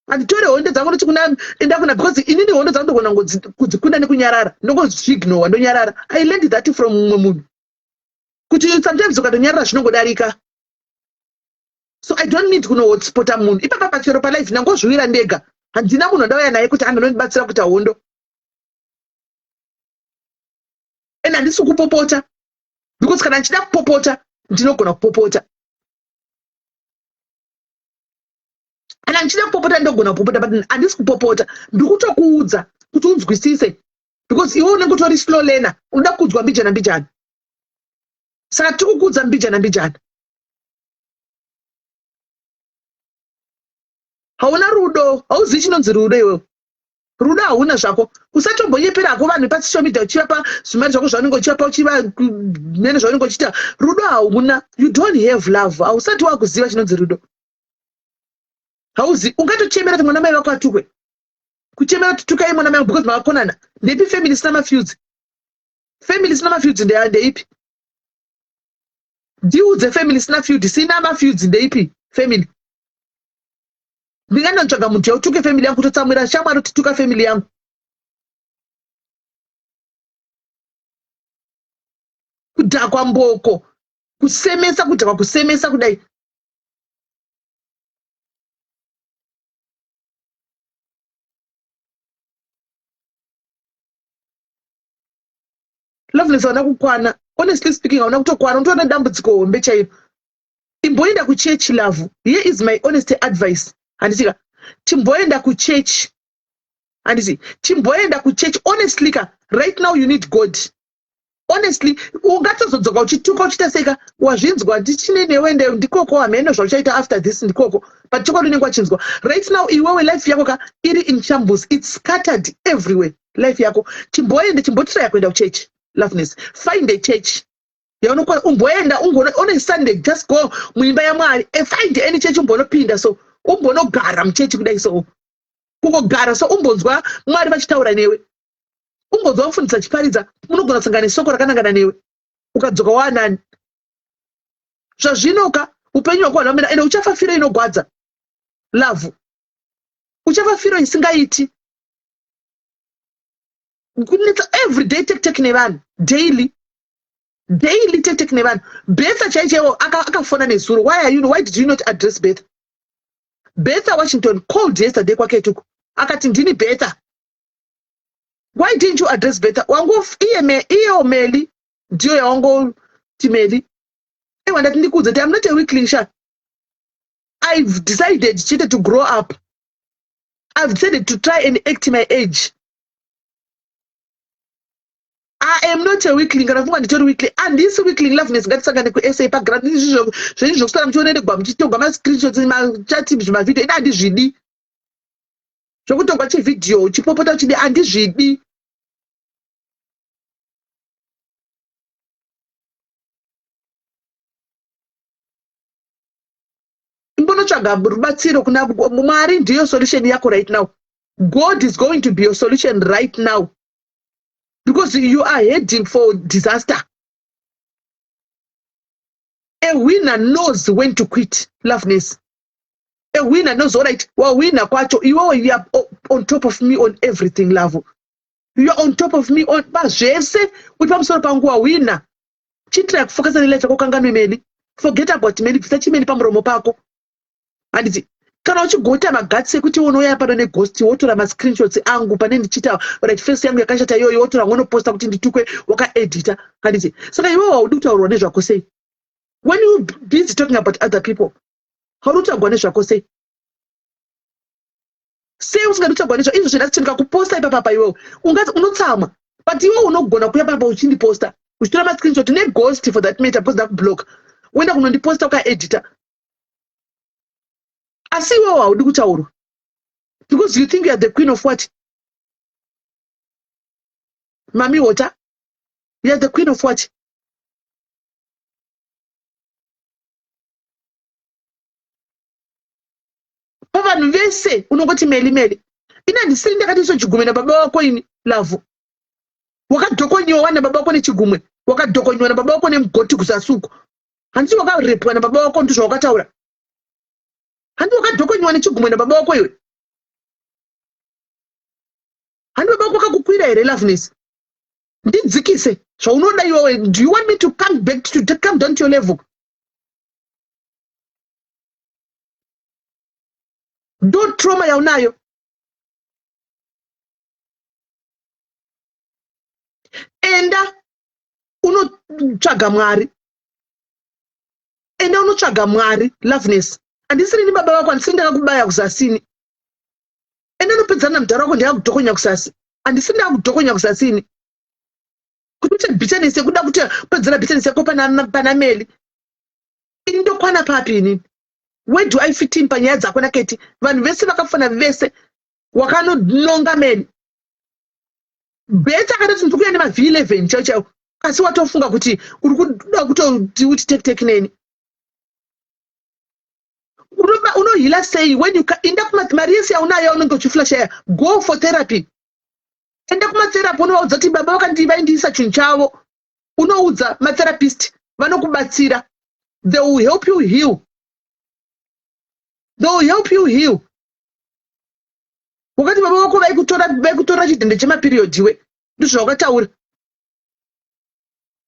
[SPEAKER 2] Handitore honde dzangu noti kuna enda kuna, because inini hondo dzangu ndogona kudzikunda nekunyarara. Ndongozviignowa, ndonyarara. I learned that from mumwe munhu, kuti sometimes ukatonyarara zvinongodarika. So I don't need kunohotspota munhu ipapa pachero palife. Ndangozviwira ndega, handina munhu andauya naye kuti anonondibatsira kuita hondo. And handisi kupopota, because kana ndichida kupopota, ndinogona kupopota. Kana ndichida kupopota, ndinogona kupopota, but handisi kupopota. Ndiri kutokuudza kuti unzwisise, because iwe unenge utori slow learner, unoda kuudzwa mbijana mbijana. Saka tiri kukuudza mbijana mbijana. Hauna rudo, hauzivi chinonzi rudo iwewe. Rudo hauna zvako. Usatombonyepera hako vanhu pasocial media uchivapa zvimari zvako zvaunenge uchivapa, uchiva nene zvaunenge uchiita. Rudo hauna. You don't have love. Hausati wakuziva chinonzi rudo. Hauzi ungatochemera kuti mwana mai vako atukwe, kuchemera kuti tukai mwana mai, because makakonana. Ndeipi family isina mafeuds? Family isina mafeuds ndeipi? Ndiudze family isina feud, isina mafeuds, ndeipi family? Ndingandotsvaga munhu yautuke family yangu, kutotsamwira shamwari kuti tuka family yangu. Kudhakwa mboko, kusemesa, kudhakwa, kusemesa kudai. Loveness, hauna kukwana. Honestly speaking, hauna kutokwana. Unotoona dambudziko hombe chairo. Imboenda kuchechi, love. Here is my honest advice, handitika? Chimboenda kuchechi, handiti? Chimboenda kuchechi. Honestly ka, right now you need God. Honestly, ungatozodzoka uchituka, uchiita seka wazvinzwa, ndichine newe ende ndikoko hameno zvauchaita after this, ndikoko. But chokwadi unenge wachinzwa. Right now iwewe life yako ka iri in shambles. It's scattered everywhere, life yako. Chimboende, chimbotraya kuenda kuchechi, Loveness. Find a church yaunokwana, umboenda ungoona on a Sunday. Just go muimba yaMwari. Find any church, umbonopinda so, umbonogara muchechi kudai so, kungogara so, umbonzwa Mwari vachitaura newe, umbonzwa mufundisi achiparidza. Munogona kusangana nesoko rakanangana newe, ukadzoka waanani. Zvazvinoka upenyu hwako hwanaomera, ende uchafa firo inogwadza, love. Uchafa firo isingaiti. Kunetsa everyday, tek tek nevanhu daily, daily, tek tek nevanhu. Betha chai chaiwo akafona nezuro. Why are you, why did you not address Betha? Betha Washington called yesterday kwaketuko, akati, "Ndini Betha." Why didn't you address Betha? Wangu iye me iyewo Meli ndiyo yawangoti Meli. Ewa, ndati ndikuudze kuti I'm not a weakling sha. I've decided chete to grow up. I've decided to try and act my age. I am not a weakling. Kana funga nditori weakling, handisi weakling, Loveness. Ngatisangane kuSA paground. Zvenyu zvokusara muchioneregwa, muchitogwa mascreenshots, machati, zvimavhidhio, ina handizvidi. Zvokutogwa chivhidhiyo uchipopota uchidi, handizvidi. Imbonotsvaga rubatsiro kuna Mwari. Ndiyo solution yako right now. God is going to be your solution right now, because you are heading for disaster. A winner knows when to quit, Loveness. A winner knows. Alright, wawina kwacho iwewe, you are on top of me on everything, love. You are on top of me on pazvese, uri pamusoro pangu. Wawina, chitira kufokasa nelife yako. Kanganwe Meli. Forget about Meli. Bvisa chimeni pamuromo pako, handiti? Kana uchigota maguts ekuti unouya pano neghost wotora mascreenshots angu pane ndichiita right face yangu yakashata iyoyo wotora wonoposta kuti nditukwe wakaedita handiti? Saka iwewe haudi kutaurwa nezvako sei? When you busy talking about other people, haudi kutaurwa nezvako sei? Sei usingadi kutaurwa nezvako? Izvo zvendasi ndikakuposta ipapapa iwewe ungati unotsamwa, but iwe unogona kuuya papa uchindiposta uchitora mascreenshot neghost for that matter because ndakublock, woenda kunondiposta ukaedita, asi iwewo haudi kutaurwa because you think you are the queen of what? Mami water, you are the queen of what? Pavanhu vese unongoti Meli, Meli. Ini handisiri ndakati iso chigumwe nababa wako ini. Lavhu wakadhokonyiwa nababa wako nechigumwe, wakadhokonyiwa nababa wako nemugoti kuzasi uko. Handiti wakarepwa nababa wako? Ndizvawakataura. Handi wakadhokonyiwa nechigumwe nababa wako iwe? Handi baba wako wakakukwira here? Loveness, ndidzikise zvaunoda iwewe. Do you want me to come back to come down to your level? Ndo trauma yaunayo. Enda unotsvaga Mwari, enda unotsvaga Mwari. Loveness, handisiri ni baba vako, handisiri ndakakubaya kuzasini. Enda unopedzana namudhara wako, ndakakudhokonya kusasi, handisiri ndakakudhokonya kusasini kuti uite bitterness yekuda kuti pedzera bitterness yako pana Meli. Ini ndokwana papi inini? Where do I fit in panyaya dzako naKeti? Vanhu vese vakafona, vese wakanononga Meli bet akatoti ndiri kuya nema V11 chaiwo chaiwo, asi watofunga kuti uri kuda kutoti uti tek tek neni. Unoheala sei when you inda mari yese yaunayo yaunenge uchiflasha ya? Go for therapy, enda kumatherapy, unovaudza kuti baba vaindiisa chinhu chavo. Unoudza matherapist, vanokubatsira. They will help you heal, they will help you heal. Wakati baba vako vaikutora chidhende chemaperiod iwe, ndizvo zvawakataura.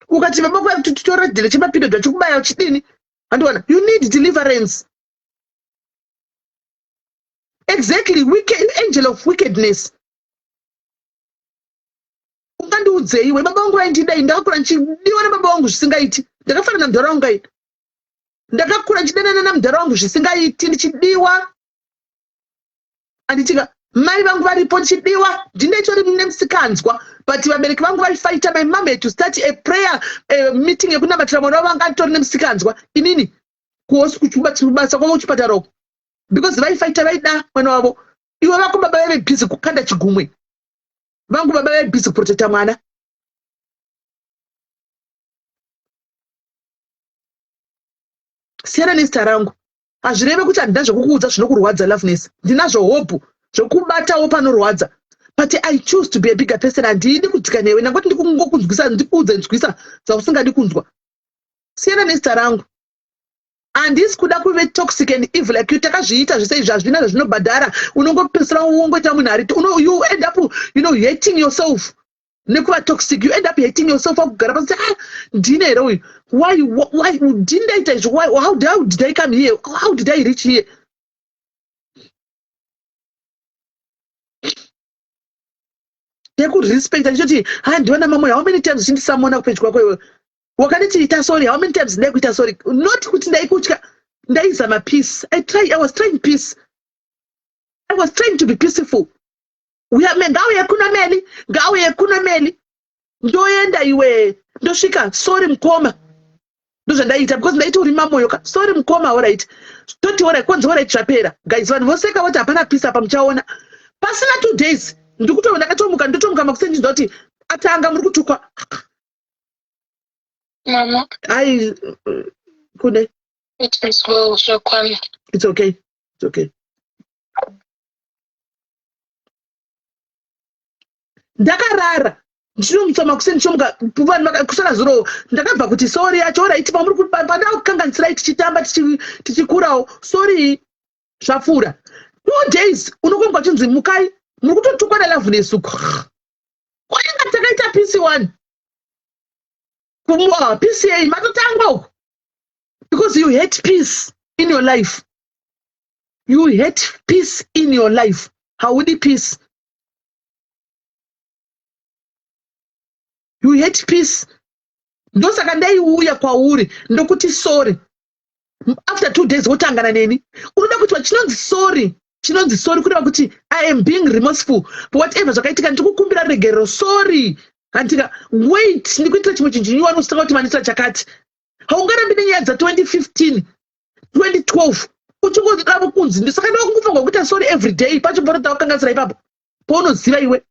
[SPEAKER 2] Ukati baba vako vaikutora chidhende chemaperiod vachikubaya uchidini, handiwana. You need deliverance. Exactly, wicked, angel of wickedness. Ungandiudzei iwe? Baba vangu vaindidai, ndakakura ndichidiwa nababa vangu zvisingaiti. Ndakafanana namudhara wangu kai, ndakakura ndichidanana namudhara wangu zvisingaiti, ndichidiwa, anditika mai vangu varipo, ndichidiwa, ndineitori nemusikanzwa, but vabereki vangu vaifaita. My mom had to start a prayer meeting yekunamatira mwana wavo anga atori nemusikanzwa. Inini kubasa kwavo kuchipatara uko, because vaifaita, vaida mwana wavo. Iwe vako baba vaive busy kukanda chigumwe, vangu baba vaive busy kuprotecta mwana. Siyana nezita rangu. Hazvireve kuti handina zvekukuudza zvinokurwadza, Loveness. Ndinazvo hope zvekubatawo panorwadza, but I choose to be a bigger person. Handidi kudzika newe nangoti ndikungokunzwisa, ndikuudze nzwisa dzausingadi kunzwa. Siyana nezita rangu. Handisi kuda kuve toxic and evil like you. Takazviita zvese izvi, hazvina zvazvinobhadhara. Unongopedzisira wongoita munhu ari you end up hating yourself nekuva toxic. You end up hating yourself, wakugara pasi, ah, ndine here uyu? Why ndini ndaita izvi? Why how did I come here? How did I reach here? Nekurespecta ndichoti ha ndiona mamwe. How many times uchindisamona kupedyo kwako iwe wakanditi ita sorry? How many times ndai kuita sorry? Not kuti ndaikutya, ndaizama peace. I was trying peace, I was trying to be peaceful. Ngauye kuno Meli, ngauye kuno Meli, ndoenda iwe, ndosvika, sorry mukoma. Ndozvandaita because ndaiti uri mamoyo ka. Sorry mukoma, alright, toti alright, kwanzi alright, zvapera. Guys, vanhu voseka voti hapana peace apa. Muchaona pasina 2 days ndikuto ndakatomuka, ndotomuka makuseni ndoti atanga muri kutukwa.
[SPEAKER 8] Mama.
[SPEAKER 2] Ai kune.
[SPEAKER 8] It is well, zvakwana.
[SPEAKER 2] It's okay, it's okay. Ndakarara, ndichinomutsa makuseni, ndichomuka vanhu kusara zuro. Ndakabva kuti sorry yacho, alright, pamuri pandakukanganisirai, tichitamba tichikurawo, sorry, zvapfuura. 2 days unokonga uchinzi mukai, muri kutotukwa naLoveness uko. Kwainga takaita peace one kumwa pca matotangwa uko because you hate peace in your life. You hate peace in your life. Haudi peace. You hate peace. Ndosaka ndaiuya kwauri ndokuti sorry. After 2 days wotangana neni. Unoda kuti chinonzi sorry, chinonzi sorry kureva kuti I am being remorseful for whatever zvakaitika, ndikukumbira regerero, sorry. Handika wait, ndikuitira chimwe chinhu chinyuwani usitanga kuti mandiitira chakati. Haungarambi nenyaya dza2015, 2012 uchingodavo kunzi. Saka ndava kungofanirwa kuita sorry every day pacho panoda kukanganisira ipapo paunoziva iwe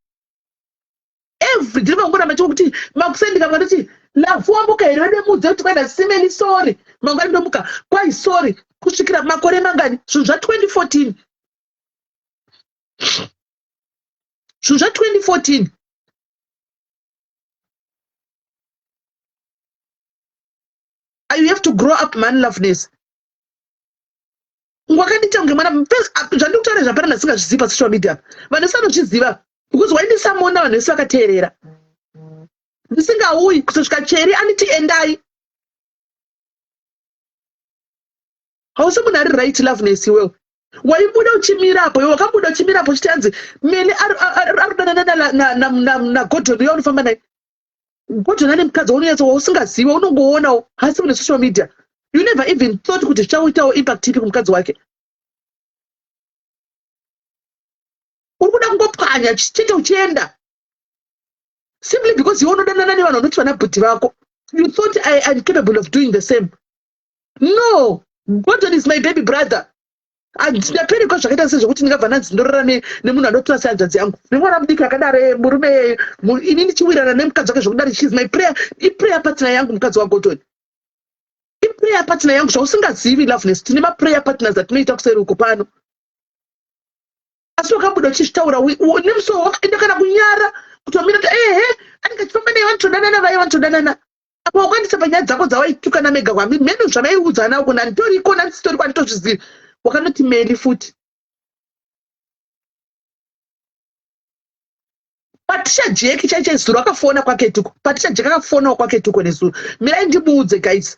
[SPEAKER 2] every day vangoramba chikuti makusendika vanoti lafu wambuka here vedemudze kuti kwaenda simeni sorry, mangwani ndomuka kwai sorry, kusvikira makore mangani? Zvinhu zva2014, zvinhu zva2014. You have to grow up, man. Loveness, wakandita kunge mwana. Zvandiri kutaura zvapana ndasingazvizivi pasocial media, vanhu vese vanozviziva because waindisamona, vanhu vese vakateerera ndisingauyi kuzosvika cheri anditi endai. Hausi munhu ari right, Loveness. Iwewe waibuda uchimirapo, iwe wakabuda uchimirapo uchiti hanzi Meli ari kudanana naGordon uya unofamba naye. Gordon ane mukadzi waunonyatso wausingazivi, unongoonawo hasi mune social media. You never even thought kuti zvichaitawo impact ipi kumukadzi wake. Uri kuda kungopwanya chete uchienda simply because iwe unodanana nevanhu vanoti vana bhuti vako. You thought I am capable of doing the same. No, Gordon is my baby brother. Ndaperekwa zvakaita sezvekuti ndingabva ndanzi ndorora nemunhu anotora sehanzvadzi yangu, nemwana mudiki akadaro, murume ini ndichiwirana nemukadzi wake zvekudari. She's my prayer, iprayer partner yangu. Mukadzi waGordon iprayer partner yangu. Zvausingazivi, Loveness, tine maprayer partners atinoita kuseri uko pano. Asi wakabuda uchizvitaura nemusoro wakaenda kana kunyara kuti wamira kuti ehe, anenge achifamba naye, vanotodanana vaye, vanotodanana. Apa wakandisa panyaya dzako dzawaitukana mega kwami mheno zvamaiudzana uko, nanditoriko nandisitoriko, handitozvizivi. Wakanoti Meli futi Patricia Jeki chai chai zuro akafona kwaketuko. Patricia Jeki akafonawo kwaketuko nezuro. Mirai ndimuudze, guys.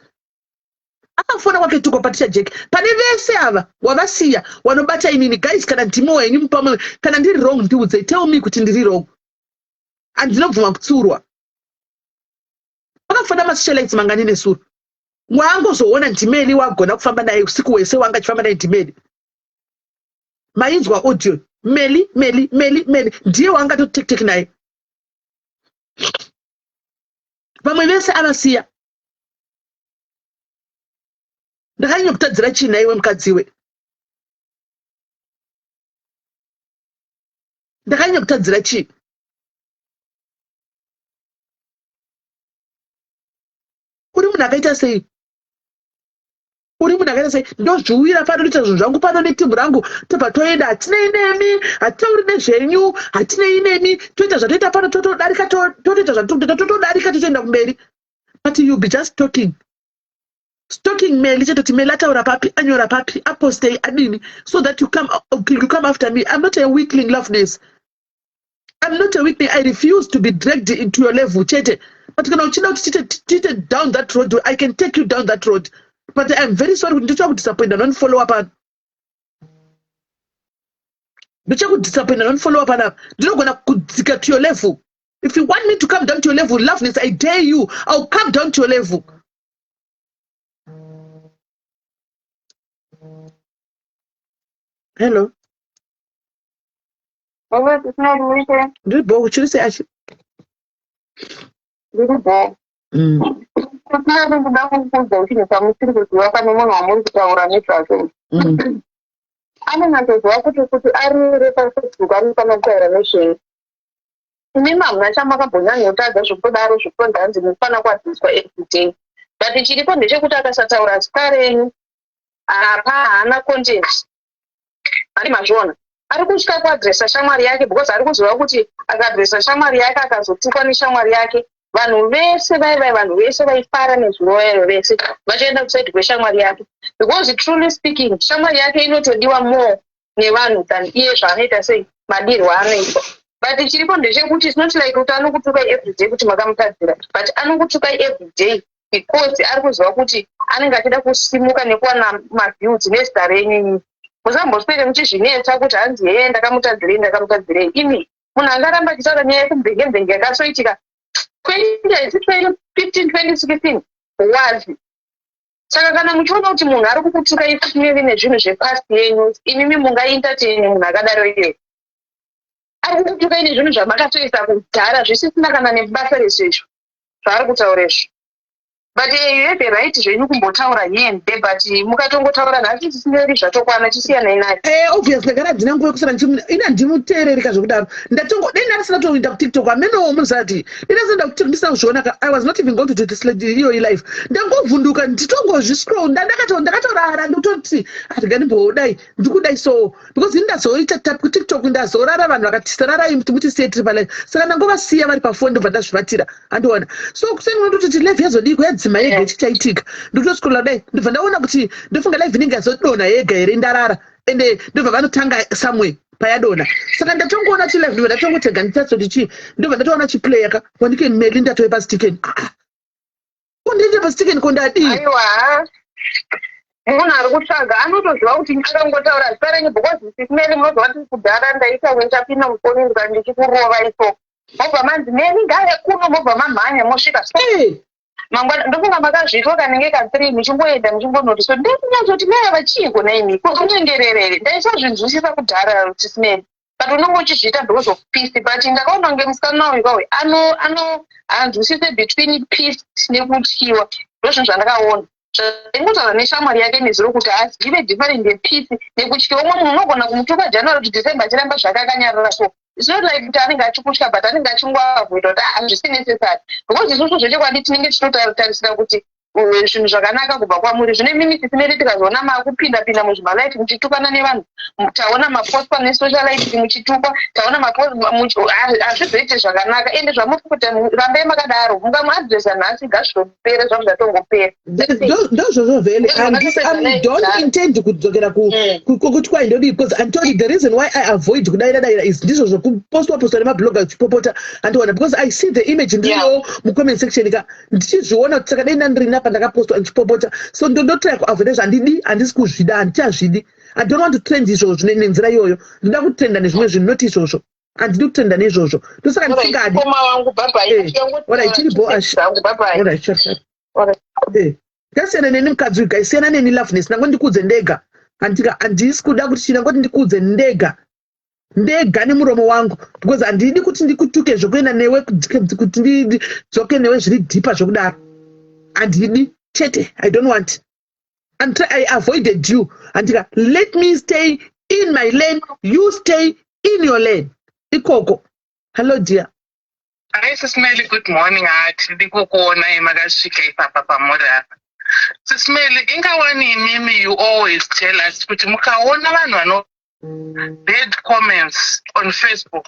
[SPEAKER 2] Akafona kwaketuko Patricia Jeki. Pane vese ava wavasiya wanobata inini, guys. Kana ndimiwo henyu pamwe, kana ndiri wrong ndiudzei, tell me kuti ndiri wrong, handinobvuma kutsurwa. Akafona masocialites mangani nesuro? Waangozoona ndimeli wagona kufamba naye usiku hwese, wanga achifamba naye ndimeli. Mainzwa audio, Meli, Meli, Meli, Meli ndiye waanga totektek naye. Vamwe vese avasiya. Ndakanyanya kutadzira chii naiwe mukadziwe? Ndakanyanya kutadzira chii? Uri munhu akaita sei? Uri munhu akaita sei? Ndozviuyira pano, ndoita zvinhu zvangu pano netimu rangu, tobva toenda. Hatinei nemi, hatitauri nezvenyu, hatinei nemi. Toita zvatoita pano, totodarika, totoita zvatoita, totodarika, totoenda kumberi. But you be just talking, stalking Meli chetoti Meli ataura papi, anyora papi, apostei, adini, so that you come after me. I'm not a weakling, Loveness. I'm not a weakling. I refuse to be dragged into your level chete. But kana uchida kuti tiite down that road, I can take you down that road, but I'm very sorry kuti ndichakudisappointa nonfollowa pano. Ndichakudisappointa nonfollowa panapa. Ndinogona kudzika to your level. If you want me to come down to your level, Loveness, I dare you. I'll come down to your level. Hello. Ndiri bho, kuchiri sei achi?
[SPEAKER 5] Ndiri bho. Kusina kuda kukuudza chinhu chamusiri kuziva pane munhu wamuri kutaura nezvake. Anonyatsoziva kuti arire paFacebook anofanira kutaura nezvenyu. Imimi hamuna chamakambonyanyotadza zvekutodaro zvekutonzi hanzi munofanira kuaddresswa everyday, but chiripo ndechekuti akasataura zita renyu apa haana content. Ani mazviona, ari kutya kuaddressa shamwari yake because ari kuziva kuti akaaddressa shamwari yake, akazotukwa neshamwari yake, vanhu vese vaivai, vanhu vese vaifara nezviroero vese vachaenda kuside kweshamwari yake, because truly speaking shamwari yake inotodiwa more nevanhu than iye zvaanoita sei madirwo aanoitwa. But chiripo ndechekuti it's not like kuti anokutukai everyday kuti makamutadzira, but anokutukai everyday because ari kuziva kuti anenge achida kusimuka nekuwana maviews nezita renyu. Inini Musamboswere muchizvinetsa kuti hanzi hee, ndakamutadzirei, ndakamutadzirei. Imi, munhu angaramba achitaura nyaya yekumvenge-mvenge yakasoitika 2015, 2016 was. Saka kana muchiona kuti munhu ari kukutukai futi nezvinhu zvepast yenyu, imimi mungaentertain munhu akadaro iyeyo ari kukutukai nezvinhu zvamakatoisa kudhara, zvisisina kana nebasa rezvezvo zvaari kutaura izvo? But you have a right zvenyu kumbotaura here and there, but mukatongotaura nhasi chisineri, zvatokwana, chisiyanai naye.
[SPEAKER 2] Obviously kana ndina nguva yekusara ina ndimuteererika zvekudaro. Ndatongo dei ndandisina toenda kuTikTok, amenowo munozati dei ndasina kuTikTok, ndisina kuzviona ka. I was not even going to do this iyoyi live. Ndangovhunduka, nditongozviscroll, ndakatorara, ndikutoti atigandimbodai, ndikudai. So because ini ndazoita tap kuTikTok, ndazorara, vanhu vakati rarai, mutisiye tiri palive. Saka ndangovasiya vari pafoni, ndobva ndazvivatira, andiona. So kuseni unototi live yazodiko, yadzima yega, ichichaitika. Ndikutoscrolla dai, ndobva ndaona kuti ndofunga live inenge yazodonha yega here, ndarara, ende ndobva vanotanga somewhere payadonha. Saka ndatongoona chi live, ndobva ndatongotega, nditatsoti chii, ndobva ndatoona chiplaya ka, wanike Meli ndatove pasitiken. Ah, kundiite pasitiken, ko ndadii?
[SPEAKER 5] Aiwa, munhu ari kutsvaga anotoziva kuti akangotaura zita renyu, because Sis Meli, munoziva kuti kudhara ndaita wendapinda mufoni, ndika ndichikurova iso, mobva manzi Meli ngauye kuno, mobva mamhanya mosvika. So mangwana ndofunga makazviitwa kanenge ka3, muchingoenda muchingonoti. So ndikunyazoti mai vachiiko naimi kunyengerere. Ndaisazvinzwisisa kudhara, Sis Meli, but unonge uchizviita because of peace. But ndakaona kunge musikana uyu kauyu ano hanzwisise between peace nekutyiwa. Ndozvinhu zvandakaona ingotaura neshamwari yake nezuro kuti azive different yepeace nekutyiwa. Umwe munhu unogona kumutuka January to December, achiramba zvake akanyarara. So it's not like kuti anenge achikutya, but anenge achingoavoida kuti hazvisi necessary, because isusu zvechokwadi tinenge tichitotarisira kuti zvinhu zvakanaka kubva kwamuri. Zvino imimi, Sis Meli, tikazoona maakupinda pinda muzvimalive muchitukana nevanhu, taona mapostwa nesocialite muchitukwa, taona hazvizoite zvakanaka. Ende zvamuri kuita, rambai makadaro. Mungamuadresa nhasi, ngazvitopere zvavo, zvatongopera.
[SPEAKER 2] Ndozvozvo vhele. I don't intend kudzokera kuti kwai ndodii, because anditodi. The reason why I avoid kudaira daira is ndizvo zvokupostwa postwa nemablogger uchipopota, andiona, because I see the image ndiriyo mucomment section ka, ndichizviona kuti saka dai ndandirina pandakapostwa ndichipopota. So ndondotry kuavoida izvo. Handidi, handisi kuzvida, handichazvidi. I don't want to trend izvozvo nenzira iyoyo. Ndoda kutrenda nezvimwe zvinhu, not izvozvo. Handidi kutrenda neizvozvo, ndosaka ndisingadi.
[SPEAKER 5] Alright,
[SPEAKER 2] chiripo. Ngasiyana neni mukadzi uyu, gaisiyana neni, Loveness. Nango ndikudze ndega, handika, handisi kuda kuti china ngoti ndikudze ndega ndega nemuromo wangu, because handidi kuti ndikutuke zvokuenda newe, kuti ndidzoke newe zviri deeper zvokudaro. Handidi chete. I don't want, and I avoided you, handika. Let me stay in my lane, you stay in your lane ikoko. Hello, dear.
[SPEAKER 9] Hi, Sis Meli, good morning. Hatidi kukuonai makasvika ipapa pamuri apa. Sis Meli, ingawani imimi, you always tell us kuti mukaona vanhu vano bad comments on Facebook,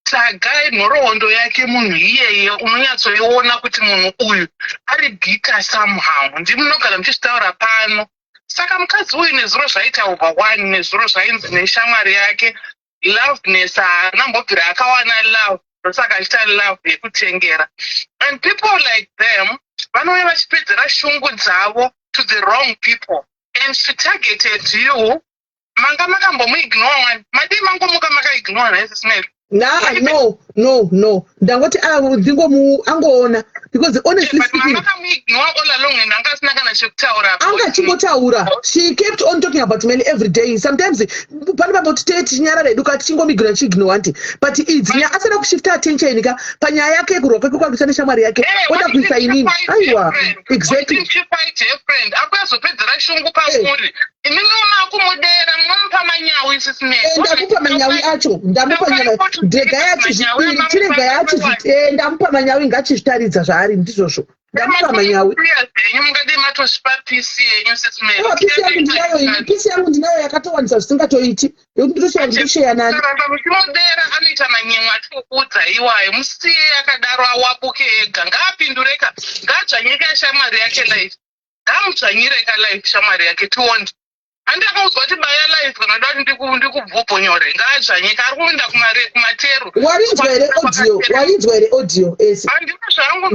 [SPEAKER 9] tsvagai nhoroondo yake munhu iyeye, unonyatsoiona kuti munhu uyu ari bitter somehow. Ndimunogara muchizvitaura pano. Saka mukadzi uyu nezuro zvaitaurwa wani, nezuro zvainzi neshamwari yake Loveness haana mbobvira akawana love, ndosaka achiita love yekutengera. And people like them vanouya vachipedzera shungu dzavo to the wrong people, and she targeted you. Manga makambomuignore wani, madii mangomuka makaignore nhai, Sis Meli?
[SPEAKER 2] Na no, ndangoti ndingomu angoona, because honestly speaking,
[SPEAKER 9] makamuignore all along and anga asina kana chekutaura.
[SPEAKER 2] Anga achingotaura. She kept on talking about Meli every day. Sometimes pane pamboti tee tichinyarara hedu ka, tichingomignora, tichiignore anti, but idzi nya asada kushifta attention ka panyaya yake yekurwa kwake kwakuita neshamwari yake, oda kuisa inini. Aiwa, exactly.
[SPEAKER 9] Friend akuyazopedzera shungu pamuri, imimi makumudera, munomupa manyawi, Sis Meli.
[SPEAKER 2] Ndamupa manyawi acho, ndamupa nyama ndega yachizvipiri, chirega yachizvi. Ndamupa manyawi, ngachizvitaridza zvaari, ndizvozvo, ndamupa manyawi.
[SPEAKER 9] Henyu mungadii matosvipa peace yenyu, Sis Meli.
[SPEAKER 2] Peace yangu ndinayo ini, peace yangu ndinayo yakatowandisa zvisingatoiti, yekuti nditosheya, nditosheya nani.
[SPEAKER 9] Karamba muchimudera, anoita manyemwe atikuudza iwayo. Musiye akadaro, awabuke ega, ngaapindureka, ngaadzvanyike shamwari yake life, ngaamudzvanyire ka life shamwari yake, tione. Handi akaudzwa kuti baya life kana uda kuti ndikubvubvonyore? Ngaadzvanyike, ari kuenda kumatero.
[SPEAKER 2] Warinzwa here audio? Warinzwa here audio ese?
[SPEAKER 9] Handina zvangu.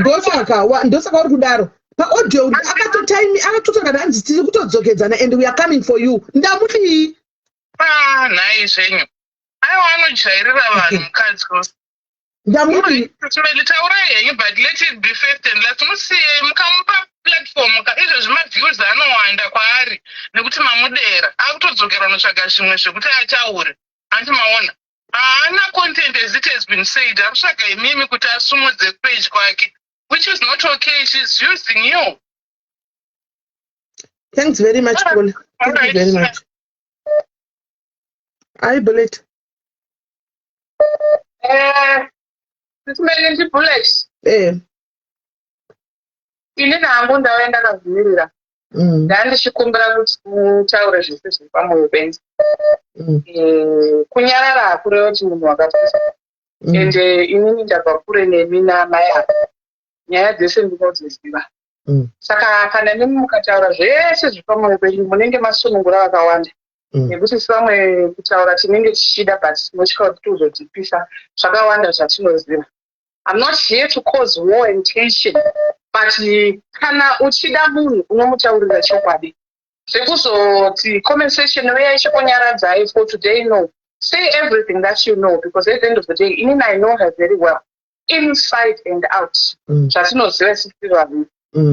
[SPEAKER 2] Ndosaka uri kudaro paaudio. Akatotaimi, akatotanga, hanzi tiri kutodzokedzana and we are coming for you. Ndamudii?
[SPEAKER 9] Ah, nhai zvenyu. Aiwa, anojairira vanhu mukadzi.
[SPEAKER 2] Ndamuti.
[SPEAKER 9] Simeli, taurai henyu, but let it be first and last. Musiyei, mukamupa platform ka, izvezvi maviews anowanda kwaari nekuti mamudera akutodzokera unotsvaga zvimwe zvekuti ataure. Anti maona haana content, as it has been said, akutsvaga imimi kuti asumudze page kwake, which is not okay. She's using you.
[SPEAKER 2] Thanks very much, Paul. Thank you very much. Hi, Bullet.
[SPEAKER 10] Simele, ndiBullet.
[SPEAKER 2] Eh.
[SPEAKER 10] Ini hangu ndauya ndakazvimirira. Ndandichikumbira kuti mutaure zvese zviri pamwoyo penyu. Kunyarara hakureva kuti munhu wakapusa. Ende inini ndabva kure nemi namai ava, nyaya dzese ndinodziziva. Saka kana nemi mukataura zvese zviri pamwoyo penyu, munenge masunungura vakawanda, nekuti sevamwe kutaura tinenge tichida, but tinotya kuti tizodzipisa zvakawanda zvatinoziva. I'm not here to cause war and tension, but kana uchida munhu, unomutaurira chokwadi. Zvekuzoti comment section uyai chikunyaradzai for today, no. Say everything that you know, because at the end of the day, inini I know her very well, inside and out. Zvatinoziva isusu tiri vaviri.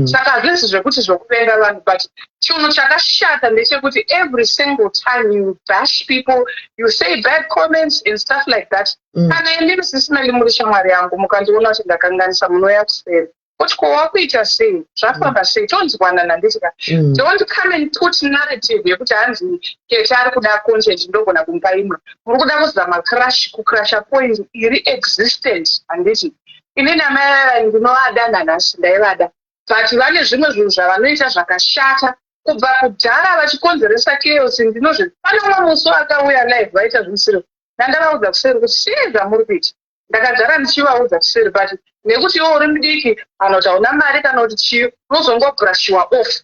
[SPEAKER 10] Saka hazvisi zvekuti zvokuvenga vanhu, but chinhu chakashata ndechekuti every single time you bash people, you say bad comments and stuff like that. Kana inini, Sis Melly, muri shamwari yangu, mukandiona kuti ndakanganisa, munouya kuseri kuti ko wakuita sei, zvafamba sei, tonzwanana, nditika. Don't come and put narrative yekuti hanzi Kete ari kuda content, ndogona kumupa imwe. Muri kuda kuzama crash, kucrasha point iri existent, handiti? Inini amai ndinovada nanhasi, ndaivada, but vane zvimwe zvinhu zvavanoita zvakashata kubva kudhara vachikonzeresa chaos. Ndinozvi pane umwe musi akauya live, vaita zvimusiro, ndandavaudza kuseri kuti sei zvamuri kuita. Ndakagara ndichivaudza kuseri, but nekuti iwe uri mudiki, kana kuti hauna mari, kana kuti chii, unozongobrushiwa off.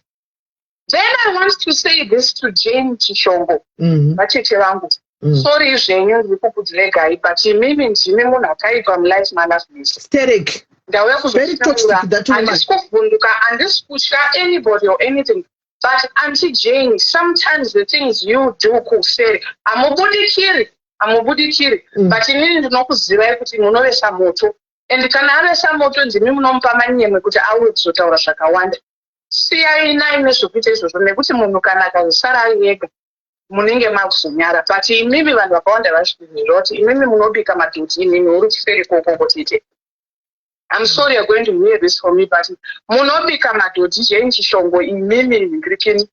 [SPEAKER 10] Then I want to say this to Jane Chishongo. Vatete vangu, sorry zvenyu, ndiri kukudziregai, but imimi ndimi munhu akaipa mulife management.
[SPEAKER 2] Sterek.
[SPEAKER 10] Ndauya kuzotaura, handisi kuvhunduka, handisi kutya anybody or anything, but Auntie Jane, sometimes the things you do kuseri, hamubudikiri, hamubudikiri. But inini ndinokuzivai kuti munovesa moto, and kana avesa moto, ndimi munomupa manyemwe kuti auye kuzotaura zvakawanda. Siyai nai nezvekuita izvozvo, nekuti munhu kana akazosara ari ega, munenge makuzonyara. But imimi, vanhu vakawanda vazvizviziva kuti imimi munobika madhodhi, imimi uri kuseri koko kutite. I'm sorry you're going to hear this from me, but munobika madhodhi, Jane Chishongo, imimi ngirikini.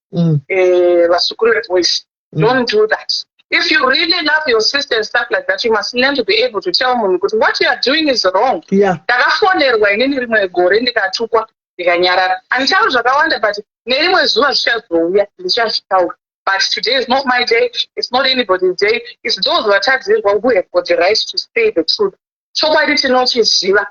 [SPEAKER 10] Vasukuru vevoice, don't do that. If you really love your sister and stuff like that, you must learn to be able to tell munhu kuti what you are doing is wrong. Ndakafonerwa inini rimwe gore, ndikatukwa, ndikanyarara. Handitauri zvakawanda, but nerimwe zuva zvichazouya, ndichazvitaura. But today is not my day, it's not anybody's day. It's those vatadzirwa who have got the right to say the truth. Chokwadi tinochiziva.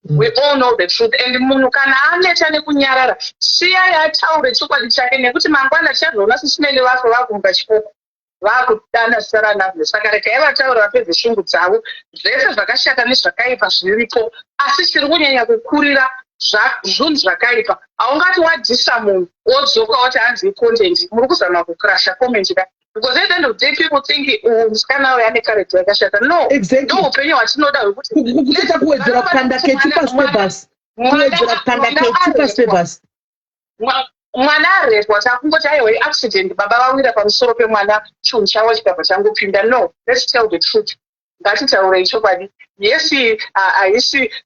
[SPEAKER 10] We all know the truth, and munhu kana aneta nekunyarara, siyai ataure chokwadi chake, nekuti mangwana tichazoona Sis Melly vafa vakumuka chikoko vakudana zita raNavne. Saka regai vataure, vapedze shungu dzavo. Zvese zvakashata nezvakaipa zviripo, asi chiri kunyanya kukurira zvinhu zvakaipa, haungati wadhisa munhu wodzoka wati hanzi icontent. Muri kuzama kucrasha comment ka, because at the end of the day people think uyu musikana uyu ane character yakashata. No. Ndo upenyu hwatinoda hwekuti
[SPEAKER 2] Kutoita kuwedzera kukanda Keti pasi pebhasi, kuwedzera kukanda Keti pasi pebhasi.
[SPEAKER 10] Mwana arepwa, takungoti aiwa, iaccident, baba vawira pamusoro pemwana, chinhu chavo chikabva changopinda. No, let's tell the truth. Ngatitaurei chokwadi. Yes,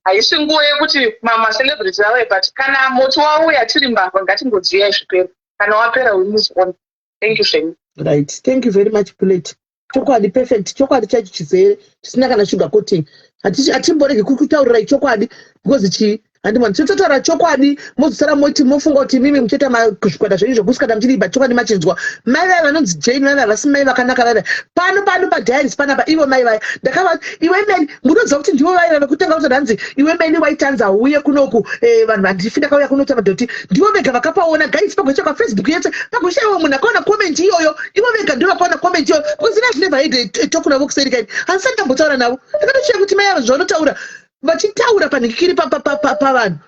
[SPEAKER 10] haisi nguva yekuti macelebrity vauye, but kana moto wauya, tiri mbavha, ngatingodziyai zvipero. Kana wapera, we move on. Thank you zvenyu.
[SPEAKER 2] Right, thank you very much, Bullet. Chokwadi, perfect, chokwadi chacho chizere, chisina kana sugar coating. Hatimboregi kutaurirai chokwadi, because chii, handimani tinototaura chokwadi, mozosara moti mofunga kuti mimi muchiita zvikwata zvenyu zvokusikata muchidii, chokwadi machinzwa. Mai vaya vanonzi Jane vaya, vasi mai vakanaka vaya pano padiaries panapa. Ivo mai vaya, ndakava iwe Meli, munoziva kuti ndivo vaya vekutanga kuti hanzi iwe Meli waitanza uye kunoku, vanhu vandifi ndakauya kunoita madhoti. Ndivo vega vakapaona, guys. Pagotsvaka Facebook yese, pagoshayiwa munhu akaona comment iyoyo. Ivo vega ndivo vakaona comment iyoyo, because I've never had a talk navo kuseri kaini, handisati ndambotaura navo. Ndakatoshiya kuti mai ava zvavanotaura, vachitaura panhikikiri pavanhu.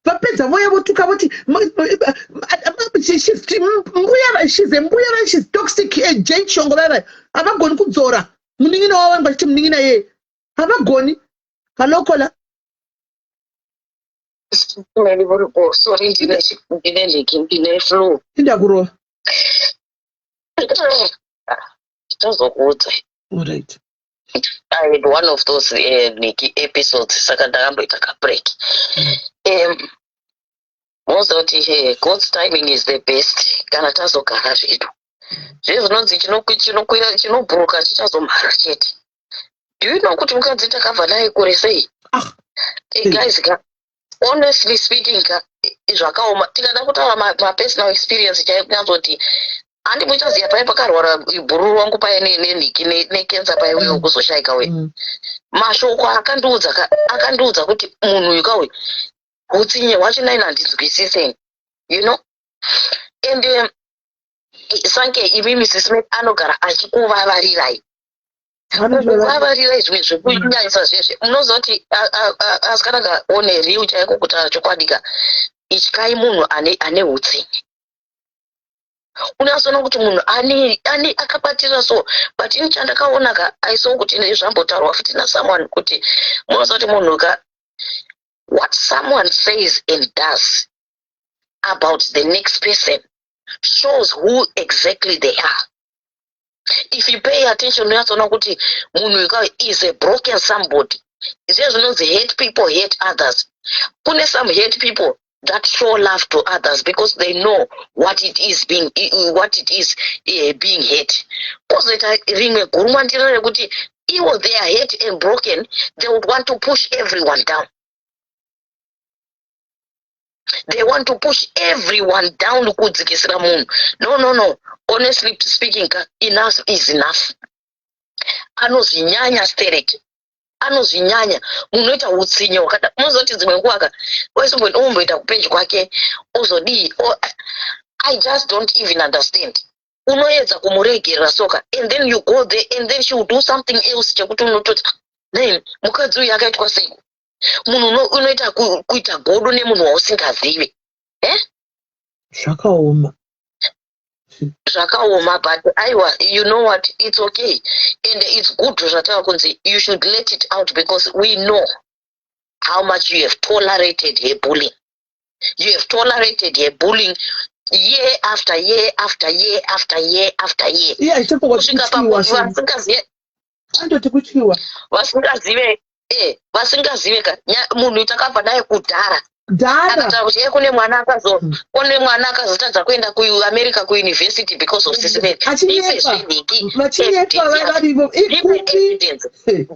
[SPEAKER 2] Vapedza voya votuka voti mbuya, she's a mbuya, she's toxic. Jane Shongo vaya havagoni kudzora munin'ina wavo, vanenge vachiti munin'ina yeye havagoni. Hello, caller.
[SPEAKER 5] Many muri, sorry, ndine nhiki, ndine flu.
[SPEAKER 2] Indakurova.
[SPEAKER 5] Tozokuudza.
[SPEAKER 2] Alright.
[SPEAKER 5] I had one of those nhiki episodes, saka ndakamboita kabreak. Mozoti God's timing is the best. Kana tazogara zvedu, zve zvinonzi chinokwira chinobhuruka chichazomhara chete. Do you know kuti mukadzi takabva naye kure sei?
[SPEAKER 2] Ah.
[SPEAKER 5] Hey, guys ka, honestly speaking ka, zvakaoma. Tikada kutaura mapersonal experience chaiyo, kunyatsoti handi muchaziya pai pakarwara bhururu wangu paye nenhiki nekensa pai, uyo kuzoshaika uyu. Mashoko akandiudza ka, akandiudza kuti munhu uyu kauyu utsinye hwacho naini handinzwisiseni. And sanke imimi sisime anogara achikuvavarirai, kuvavarirai zvimwe zvekunyanyisa zvezve. Munozoti asikanaka one real chaiko, kutaura chokwadi ka, ityai munhu ane utsinye. Unazoona kuti munhu ane akabatira so. But ini chandakaona ka, aisawo kuti zvambotaurwa futi nasomeone kuti munoziva kuti munhu ka, what someone says and does about the next person shows who exactly they are. If you pay attention, unonyatsoona kuti munhu uyu ka is a broken somebody. Zviye zvinonzi hate people hate others. Kune some hate people that show love to others because they know what it is being hate. Kwozoita rimwe gurumwandira rekuti iwo they are hate and broken, they would want to push everyone down. They want to push everyone down, kudzikisira munhu. No, no, no, honestly speaking ka, enough is enough. Anozvinyanya stereki, anozvinyanya. Munoita utsinye hwakada. Munozoti dzimwe nguva ka, omboita kupeji kwake ozodii. I just don't even understand. Unoedza kumuregerera soka, and then you go there and then she will do something else chekuti unototi, "Nei mukadzi uyu akaitwa sei?" Munhu unoita kuita godo nemunhu wausingazivi, eh?
[SPEAKER 2] Zvakaoma.
[SPEAKER 5] Zvakaoma, but aiwa, you know what, it's okay and it's good zvatava kunzi you should let it out, because we know how much you have tolerated her bullying. You have tolerated her bullying year after year after year after year after year.
[SPEAKER 2] Iye achitofunga kuti
[SPEAKER 5] kusvika
[SPEAKER 2] kutyiwa.
[SPEAKER 5] Vasingazive.
[SPEAKER 2] Andoti kutyiwa.
[SPEAKER 5] Vasingazive ka, munhu takabva naye kudhara.
[SPEAKER 2] Dhara.
[SPEAKER 5] Akataura kuti iye kune mwana akazotadza kuenda kuAmerica kuuniversity because of Sis Melly.
[SPEAKER 2] Achinyepa. Vachinyepa varivo ikupi?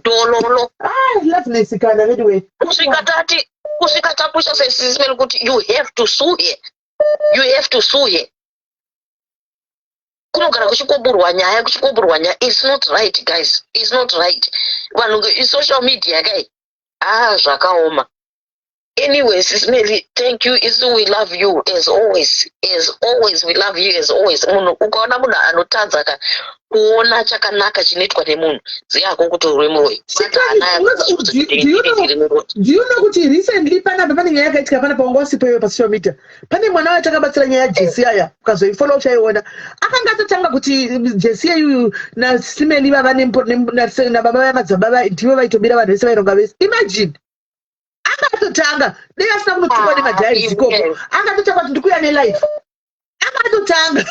[SPEAKER 5] Dololo.
[SPEAKER 2] Ah, Loveness kana, anyway.
[SPEAKER 5] Kusvika tati, kusvika tapusha seSis Melly kuti you have to sue her, you have to sue her. Kunogara kuchikoburwa nyaya, kuchikoburwa nyaya. It's not right, guys, it's not right. Vanhu, social media kai, ah, zvakaoma. Anyway, Sis Melly, thank you. Isu we love you as always, as always. We love you as always. Munhu ukaona munhu anotadza ka kuona chakanaka chinoitwa nemunhu, ziyako kuti uri muroyi.
[SPEAKER 2] Do you know kuti recently panapa pane nyaya yakaitika panapa, wanga wasipo iwe pasocial media? Pane mwana watakabatsira nyaya yaJesi aya, ukazoifollow uchaiona. Akanga atotanga kuti Jesi yuyu naSis Melly vava nababa vamadzibaba ndivo vaitobira vanhu vese, vaironga vese. Imagine, akatotanga dei asina kunotukwa nemadhairis ikoko. Akatotanga kuti ndikuya nelife, akatotanga.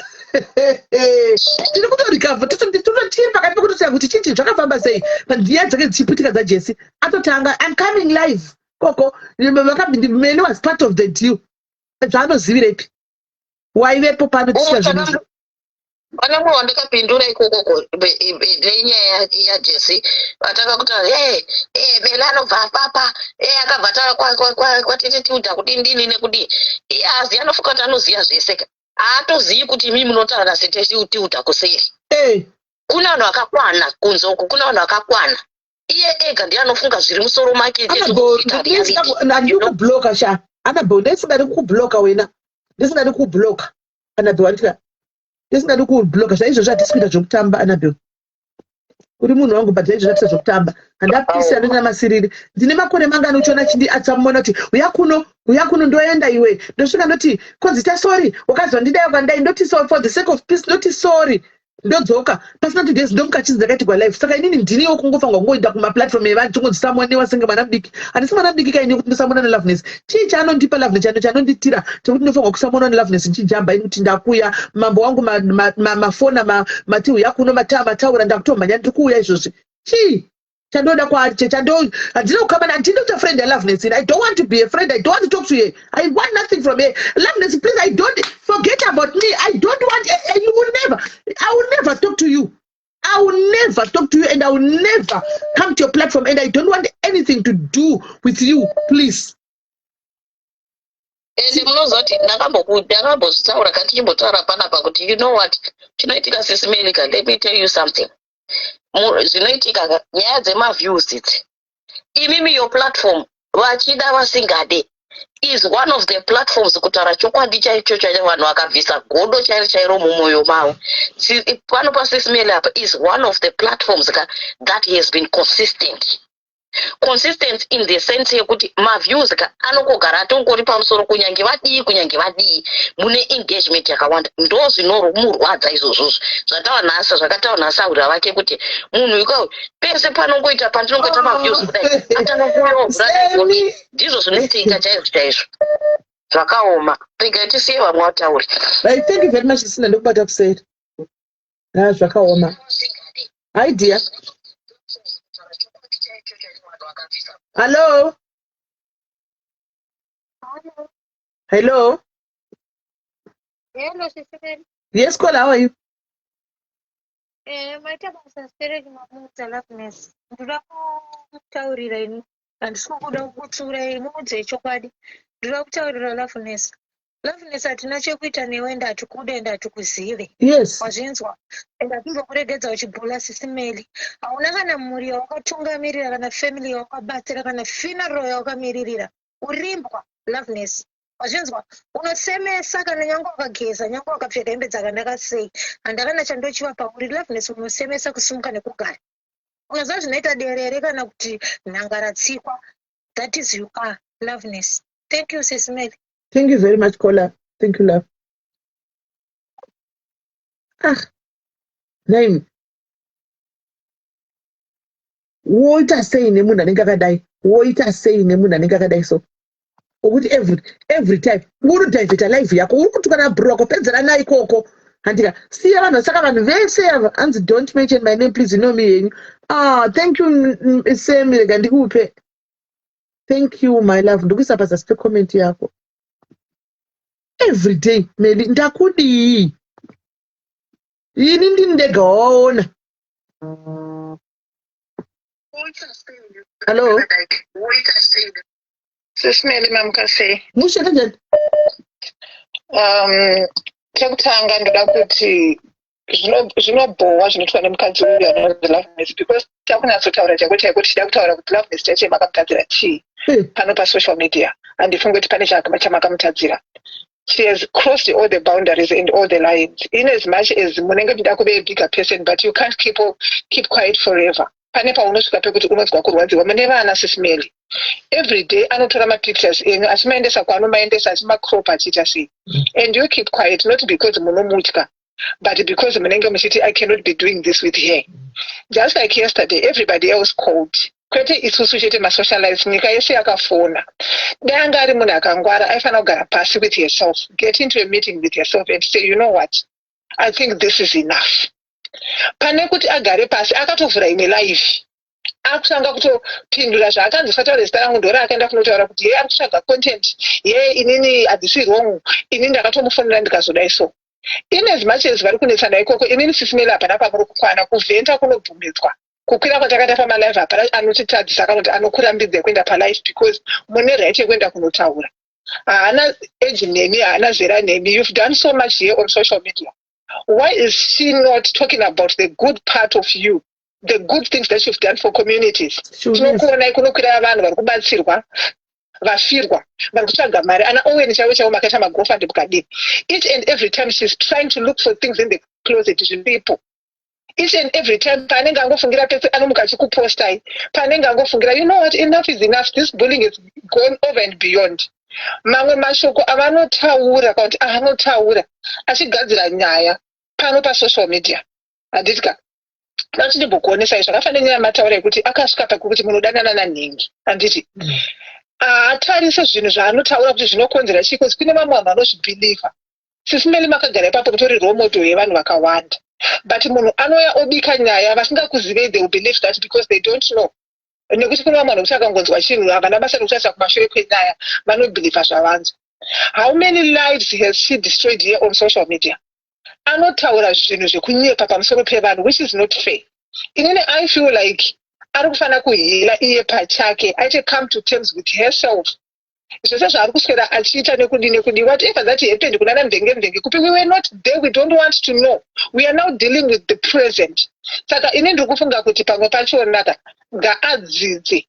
[SPEAKER 2] Tiri kutorecover, tiri pakati pekutotanga kuti chinchi zvakafamba sei panziya dzake dzichiputika dzaJesi. Atotanga, "I'm coming live." Koko Melly was part of the deal. Zvaanozivirepi? Waivepo pano tichita zvinhu izvi.
[SPEAKER 5] Pane mumwe wandakapindura ikokoko nenyaya yaJesi, vatanga kutaura, e e Melly anobva apapa e, akabva taura kwatete Tilda kudini dini nekudii. Iye aziva, anofunga kuti anoziva zvese ka. Haatozivi kuti imi munotaura natete Tilda kuseri. Kune vanhu vakakwana kunze uku, kune vanhu vakakwana. Iye ega ndiye anofunga zviri musoro make.
[SPEAKER 2] Handiri kubloka sha, Anabel. Ndisingadi kukubloka wena, ndisingadi kukubloka, Anabel. Andika ndisingadi kubloka zvaizvozvo. Hatisi kuita zvekutamba, Anabel. Uri munhu wangu, but aizvo zvokutamba handapisi andoina masiriri. Ndine makore mangani uchiona chindiatsamona kuti uya kuno, uya kuno, ndoenda iwe, ndosvika ndoti konzita sorry, wakazondidai ukandai, ndoti so for the sake of peace ndoti sorry, ndodzoka pasina 2 days ndomuka chinzi ndakaitirwa live. Saka inini ndiniwo kungofanirwa kungoenda kumaplatform evanhu tingonzisamoniwa senge mwana mudiki. Handisi mwana mudiki kaini kuti ndisamona neLoveness. Chii chaanondipa Loveness, chano chanonditira chekuti ndinofanirwa kusamonwa neLoveness? Nchijamba ini kuti ndakuya mambo wangu, mafona mati uya kuno, mataura, ndakutomhanya, ndiri kuuya izvozvi. Chii chandoda kwaari? Chechando handina kukamana, handina kuita friend yaLoveness. I don't want to be a friend. I don't want to talk to her. I want nothing from her. Loveness, please, I don't, forget about me. I don't want you will never, I will never talk to you. I will never talk to you and I will never come to your platform and I don't want anything to do with you, please.
[SPEAKER 5] Ende munozoti ndakambozvitaura kati tichimbotaura panapa kuti, you know what chinoitika, Sis Melika, let me tell you something. Zvinoitika ka, nyaya dzemaviews idzi, imimi your platform, vachida vasingade, is one of the platforms, kutaura chokwadi chaicho chaicho, vanhu vakabvisa godo chairo chairo mumwoyo mavo. Pano paSis Meli apa is one of the platforms ka that has been consistent, consistent in the sense yekuti maviews ka anongogara atongori pamusoro, kunyange vadii, kunyange vadii, mune engagement yakawanda. Ndo zvinomurwadza izvozvozvo zvataura nhasi, zvakataura nhasi ahurira vake kuti munhu ikayo pese panongoita, pandinongoita maviews kudai, atanga kuuyawo.
[SPEAKER 2] Semi.
[SPEAKER 5] Ndizvo zvinoitika chaizvo chaizvo, zvakaoma. Regai tisiye vamwe vatauri.
[SPEAKER 2] Right, thank you very much. Sina ndokubata kuseri. Ah, zvakaoma. Hi dear. Hello, hello.
[SPEAKER 11] Hello, Sister.
[SPEAKER 2] Yes caller, how are you?
[SPEAKER 11] Maita basa stereki mamudza Loveness. Ndoda kutaurira ini. Handisi kuda kukutsiurai, muudze chokwadi. Ndoda kutaurira Loveness. Loveness, hatina chekuita newe, ende hatikude, ende hatikuzive. Wazvinzwa? Ende hatimbokuregedza uchibhula Sis Meli. Hauna kana mhuri yawakatungamirira, kana family yawakabatsira, kana funeral yawakamiririra. Urimbwa, Loveness. Wazvinzwa? Unosemesa kana nyange wakageza, nyange wakapfeka hembe dzakanaka sei. Handakana chandochiva pauri, Loveness, unosemesa kusimuka nekugara. Unoziva zvinoita derere kana kuti nhangaratsikwa. That is you are, Loveness. Thank you, Sis Meli.
[SPEAKER 2] Thank you very much, caller. Thank you, love. Ah, name, woita sei nemunhu anenge akadai? Woita sei nemunhu anenge akadai? So ukuti every time uri kudivheta live yako, uri kutukana bro wako, pedzera naye ikoko. Handika siya vanhu. Saka vanhu vese ava hanzi, "Don't mention my name, please, you know me henyu." Ah, thank you, Semi. Rega ndikupe. Thank you, my love. Ndikuisa pazasi pecomment yako. Every day, Meli, ndakudii ini? Ndini ndega wawaona? Hallo.
[SPEAKER 10] Sis Meli, mamuka sei?
[SPEAKER 2] Mushe, kanjani?
[SPEAKER 10] Chekutanga ndoda kuti zvinobhowa zvinoitwa nemukadzi uyu anonzi Loveness, because takunyatsotaura chaiko chaiko, tichida kutaura kuti Loveness chaicho makamutadzira chii pano pasocial media. Handifungi kuti pane chamakamutadzira. She has crossed all the boundaries and all the lines. In as much as munenge muchida kuve a bigger person, but you can't keep quiet forever. Pane paunosvika pekuti unonzwa kurwadziwa. Mune vana, Sis Meli. Every day anotora mapictures enyu achimaendesa kwaanomaendesa, achimacrop, achiita sei, and you keep quiet, not because munomutya, but because munenge muchiti, "I cannot be doing this with her." Just like yesterday, everybody else called, kwete isusu chete masocialites, nyika yese yakafona. Dai anga ari munhu akangwara, aifanira kugara pasi with herself, get into a meeting with herself and say, "You know what, I think this is enough." Pane kuti agare pasi, akatovhura imwe live, akutanga kutopindura zvaakanzi usataure zita rangu. Ndora akaenda kunotaura kuti ye ari kutsvaga content ye inini hadzisi wrong, ini ndakatomufonera ndikazodai. So in as much as vari kunetsana ikoko, inini, Sis Meli, hapana pamuri kukwana. Kuvhenta kunobvumidzwa. Kukwira kwatakaita pamalive, hapana anotitadzisa kana kuti anokurambidza kuenda palive, because mune right yekuenda kunotaura. Haana age nemi, haana zera nemi. You've done so much here on social media. Why is she not talking about the good part of you, the good things that you've done for communities? Tinokuonai kunokwira vanhu vari kubatsirwa, vafirwa, vari kutsvaga mari, ana Owen chaivo chaivo, makaita magofund mukadini. Each and every time she's trying to look for things in the closet zviripo. Each and every time paanenge angofungira pese, anomuka achikupostai. Paanenge angofungira, you know what, enough is enough. This bullying is gone over and beyond. Mamwe mashoko avanotaura, kana kuti aanotaura achigadzira nyaya pano pasocial media, handiti ka? Dati ndimbokuonesai zvakafanira nenyaya yamataura yekuti akasvika pakuti munodanana nanhingi, handiti? Haatarise zvinhu zvaanotaura kuti zvinokonzera chii, 'cause kune vamwe vanhu vanozvibhilivha. Sis Melly, makagara ipapo, mutori role model yevanhu vakawanda, but munhu anouya obika nyaya vasingakuzivei, they will believe that because they don't know, nekuti kune vamwe vanhu kuti akangonzwa chinhu, havana basa nekutarisa kumashure kwenyaya, vanobhilivha zvavanzwa. How many lives has she destroyed here on social media? Anotaura zvinhu zvekunyepa pamusoro pevanhu, which is not fair. Inini I feel like ari kufanira kuheala iye pachake, aite come to terms with herself, zvese zvaari kuswera achiita nekudi nekudi, whatever that happened kunana mvenge mvenge kupi. We were not there, we don't want to know. We are now dealing with the present. Saka ini ndiri kufunga kuti pamwe pachonaka ngaadzidze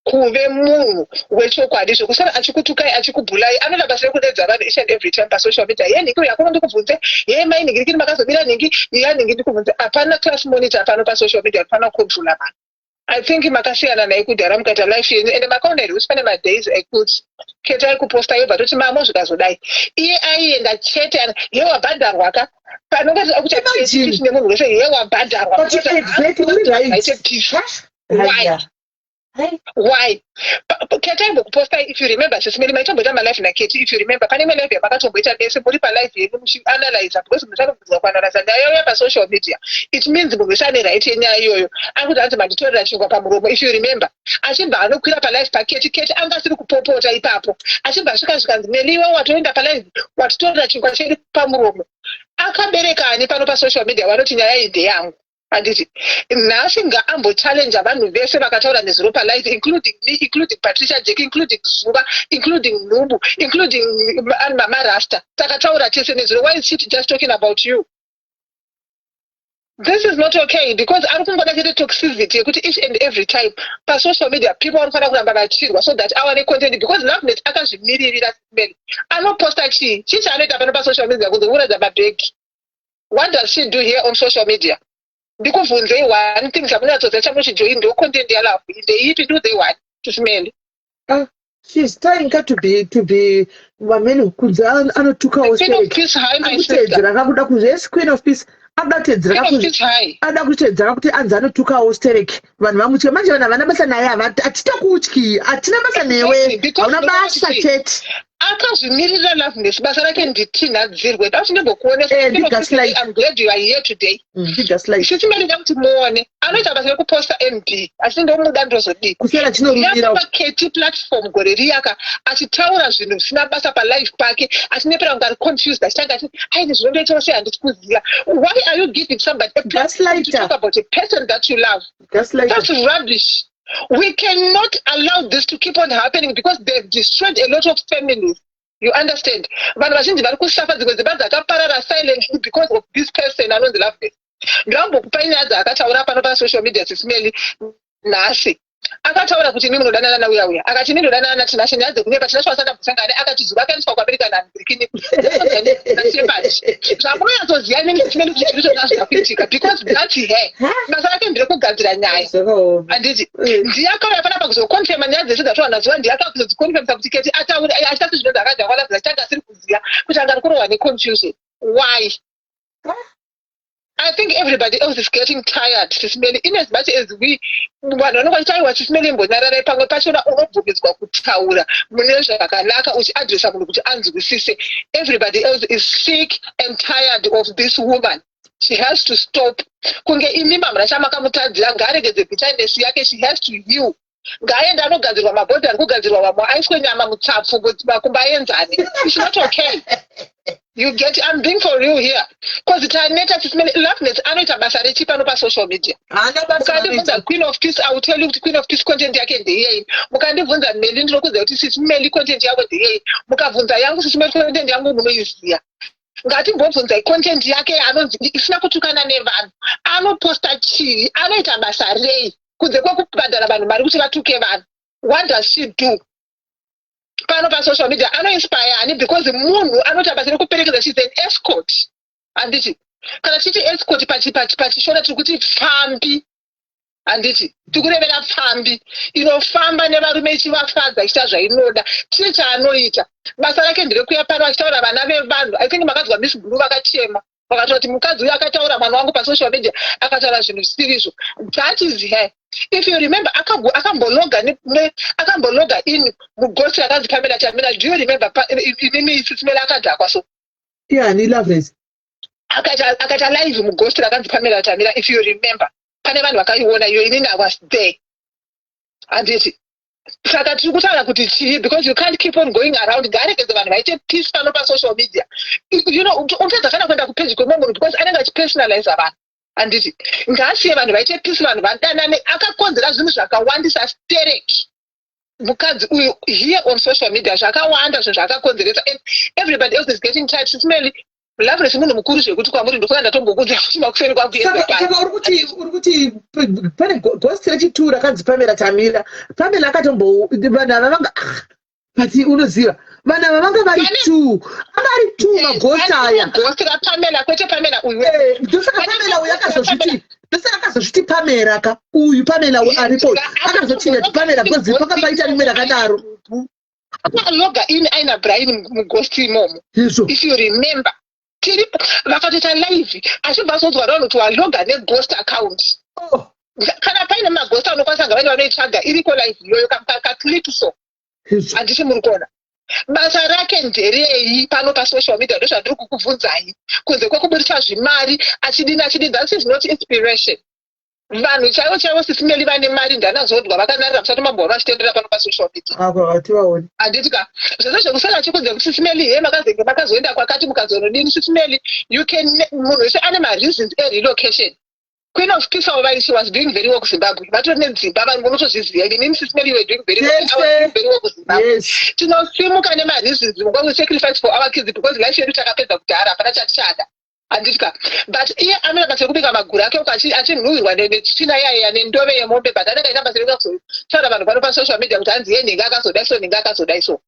[SPEAKER 10] kuve munhu wechokwadi, zvekusara achikutukai, achikubhulai. Anoda basa rekudaidza vanhu each and every time pasocial media, "Ye nhingi, uyo akuna ndikubvunze, ye mai nhingirikini, makazobira nhingi ya nhingi, ndikubvunze." Hapana class monitor pano pasocial media, hapana kucontrola vanhu. I think makasiyana naye kudhara, mukaita life yenyu, ende makaona here kuti pane madays ekuti Keti aikuposta, yobva toti mamo zvikazodai, iye aienda chete, ye wabhadharwa ka, panonga kuti
[SPEAKER 2] Imagine.
[SPEAKER 10] nemunhu wese, ye wabhadharwa.
[SPEAKER 2] But exactly, uri right.
[SPEAKER 10] Aite peace. Why? Why? Keti aimbokupostai, if you remember, Sis Melly, maitomboita malive naKeti, if you remember, pane imwe live yamakatomboita mese muri palive yenyu muchianalyza, because muchanobvunzwa kuanalyza nyaya yauya pasocial media. It means munhu wese ane right yenyaya iyoyo. Akuti hanzi manditorera chingwa pamuromo, if you remember, achibva anokwira palive paKeti. Keti anga asiri kupopota ipapo, achibva asvika zvikanzi, "Meliwe, watoenda palive, watitorera chingwa chedu pamuromo." Akabereka ani pano pasocial media vanoti nyaya iyi ndeyangu, handiti? Nhasi ngaambochallenge vanhu vese vakataura nezuro palive, including me, including Patricia Jack, including Zuva, including Nubu, including Mama Rasta. Takataura tese nezuro. Why is she just talking about you? This is not okay, because ari kungoda chete toxicity yekuti each and every time pasocial media people vanofanira kuramba vachirwa so that awane content, because Loveness akazvimiririra many. Anoposta chii? Chii chaanoita pano pasocial media kunze kuratidza mabhegi? What does she do here on social media? Ndikubvunzei one thing chamunyatsoziva, chamunochijoin, ndo content yaLove ndeipi? Ndiudzei one, Sis Melly.
[SPEAKER 2] Ah, she's trying ka to be vamene kunze anotukawo.
[SPEAKER 10] Queen of Peace, hi my sister.
[SPEAKER 2] Akutedzera kakuda ku, yes, Queen of Peace, anoda kutedzera.
[SPEAKER 10] Queen of Peace, hi.
[SPEAKER 2] Anoda kutedzera kuti anzi anotukawo sterek, vanhu vamutye. Manje vanhu havana basa naye, hatitokutyi, hatina basa newe.
[SPEAKER 10] Exactly, because
[SPEAKER 2] Hauna basa chete.
[SPEAKER 10] Akazvimirira Loveness, basa rake nditinhadzirwe. Da kuti ndimbokuonesa.
[SPEAKER 2] Eh, ndigaslight.
[SPEAKER 10] I'm glad you are here today.
[SPEAKER 2] Ndigaslight.
[SPEAKER 10] Sis Melly, da kuti muone anoita basa rekuposta mb, asi ndomuda, ndozodii?
[SPEAKER 2] Kusiyana chinorumira.
[SPEAKER 10] Paketi platform gore riyaka, achitaura zvinhu zvisina basa palive pake, achinepera kunge ari confused, achitanga achiti, "Aini zvinondoitawo sei? Handisi kuziva." Why are you giving somebody a platform to
[SPEAKER 2] Gaslighter.
[SPEAKER 10] talk about a person that you love?
[SPEAKER 2] Gaslighter.
[SPEAKER 10] That's rubbish. We cannot allow this to keep on happening because they've destroyed a lot of families, you understand? Vanhu vazhinji vari kusafa, dzimwe dzimba dzakaparara silently because of this person anonzi Loveness. Ndambokupai nyaya dzaakataura pano pasocial media. Sis Melly, nhasi akataura kuti imi munodanana nauya uya, akati imi ndodanana naTinashe. Nyaya dzekunyepa. Tinashe wasandambosangane, akati zuva akaendeswa kuAmerica naAmerican nasepati. Zvamunonyatsoziva inini, Sis Melly, kuti zviri zvona zvida kuitika, because that's her. Basa rake nderekugadzira nyaya,
[SPEAKER 2] Zvakaoma.
[SPEAKER 10] handiti? Ndiye akauya panapa kuzokonfema nyaya dzese dzataura nazuva. Ndiye akakuzodzikonfemisa kuti Keti ataure achitasi zvinonzi akadhakwa. Loveness achitanga asiri kuziva kuti anga ari kurohwa neconfusion. Why? I think everybody else is getting tired, Sis Melly. In as much as we vanhu vanonga vachiti, "Aiwa, Sis Melly, imbonyararai," pamwe pachona unobvumidzwa kutaura mune zvakanaka uchiadresa munhu kuti anzwisise. Everybody else is sick and tired of this woman. She has to stop. Kunge imi mamura chamakamutadzira, ngaaregedze bitterness yake. She has to heal. Ngaaende anogadzirwa mabhodhi ari kugadzirwa vamwe, aiswe nyama mutsapfu kuti makumbo aenzane. It's not okay, you get? I'm being for real here, because taneta. Sis Melly, Loveness anoita basa rechi pano pasocial media?
[SPEAKER 2] Haana basa.
[SPEAKER 10] Mukandibvunza Queen of Peace, I will tell you kuti Queen of Peace content yake ndeyei. Mukandibvunza Meli, ndinokudza kuti Sis Meli content yako ndeyei. Mukabvunza yangu, Sis Meli content yangu munoiziya. Ngatimbobvunzai content yake anonzi isina kutukana nevanhu. Anoposta chii? Anoita basa rei kunze kwekubhadhara vanhu mari kuti vatuke vanhu? What does she do pano pasocial media? Anoinspire ani? Because munhu anoita basa rekuperekedza, she's an escort, handiti? Kana tichiti escort pachishona, tiri kuti pfambi, handiti? Tikurevera pfambi inofamba nevarume ichivafadza, ichiita zvainoda. Chii chaanoita? Basa rake nderekuya pano achitaura vana vevanhu. I think makanzwa Miss Blue vakachema, vakataura kuti mukadzi uyu akataura mwana wangu pasocial media, akataura zvinhu zvisirizvo. That is her. If you remember, akambologa in mughost yakanzi Pamela Chamira. Do you remember? Inini Sis Melly, akadhakwa so.
[SPEAKER 2] Yani, Loveness?
[SPEAKER 10] Akaita live mughost rakanzi Pamela Tamira. If you remember, pane vanhu vakaiona iyo. Inini I was there, handiti? Saka tiri kutaura kuti chii? Because you can't keep on going around. Ngaaregedze vanhu vaite peace pano pasocial media. Unotadza kana kuenda kupeji kwemumwe munhu because anenge achipersonaliza vanhu, handiti? Ngaasiye vanhu vaite peace, vanhu vadanane. Akakonzera zvinhu zvakawandisa stereki mukadzi uyu here on social media. Zvakawanda zvinhu zvaakakonzeresa and everybody else is getting tired. Sis Melly, Loveness munhu mukuru zvekuti kwamuri. Ndofunga ndatombokuudza kuti makuseni kwakuedza.
[SPEAKER 2] Saka uri kuti pane ghost rechitu rakanzi Pamela Tamira. Pamela akatombo, vanhu ava vanga, ah, but unoziva vanhu ava vanga vari two, anga ari two maghost aya.
[SPEAKER 10] Ghost raPamela, kwete Pamela uyu.
[SPEAKER 2] Ndosaka Pamela uyu akazozviti, ndosaka akazozviti Pamela ka uyu. Pamela uyu aripo akazochinja kuti Pamela because pakambaita rimwe rakadaro.
[SPEAKER 10] Akaloga in aina Brian mughost imomo.
[SPEAKER 2] Izvo.
[SPEAKER 10] If you remember, tiri vakatoita live achibva azonzwa vanhu kuti waloga neghost account.
[SPEAKER 2] Oh.
[SPEAKER 10] Kana paine maghost anokwanisa, nga vaine vanoitsvaga, iriko live iyoyo, kaclip so.
[SPEAKER 2] Izvo.
[SPEAKER 10] Handiti muri kuona basa rake nderei pano pasocial media? Ndozvandiri kukubvunzai. Kunze kwekuburitsa zvimari achidini achidini, that is not inspiration. Vanhu chaivo chaivo, Sis Melly, vane mari ndanazodwa vakanarira, musati mamboona vachitendera pano pasocial media.
[SPEAKER 2] Apa hativaoni.
[SPEAKER 10] Handiti ka zvese zvekusara achikunze kuti Sis Melly he makazenge makazoenda kwakati mukazonodini. Sis Melly, you can, munhu wese ane mareasons erelocation. Queen of Peace avo vai, she was doing very well kuZimbabwe, vatori nedzimba, vanhu munotozviziva. Inini, Sis Melly, you were doing very well. I was doing very well kuZimbabwe. Tinosimuka nemareasons. We sacrifice for our kids because life yedu takapedza kudhara, hapana chatichada, handiti ka? But iye anoita basa rekubika maguru ake uko achinhuhwirwa netsvina iyaiya nendove yemombe, but anenge aita basa rekuzotaura vanhu pano pasocial media kuti hanzi ye nhingi akazodai so, nhingi akazodai so,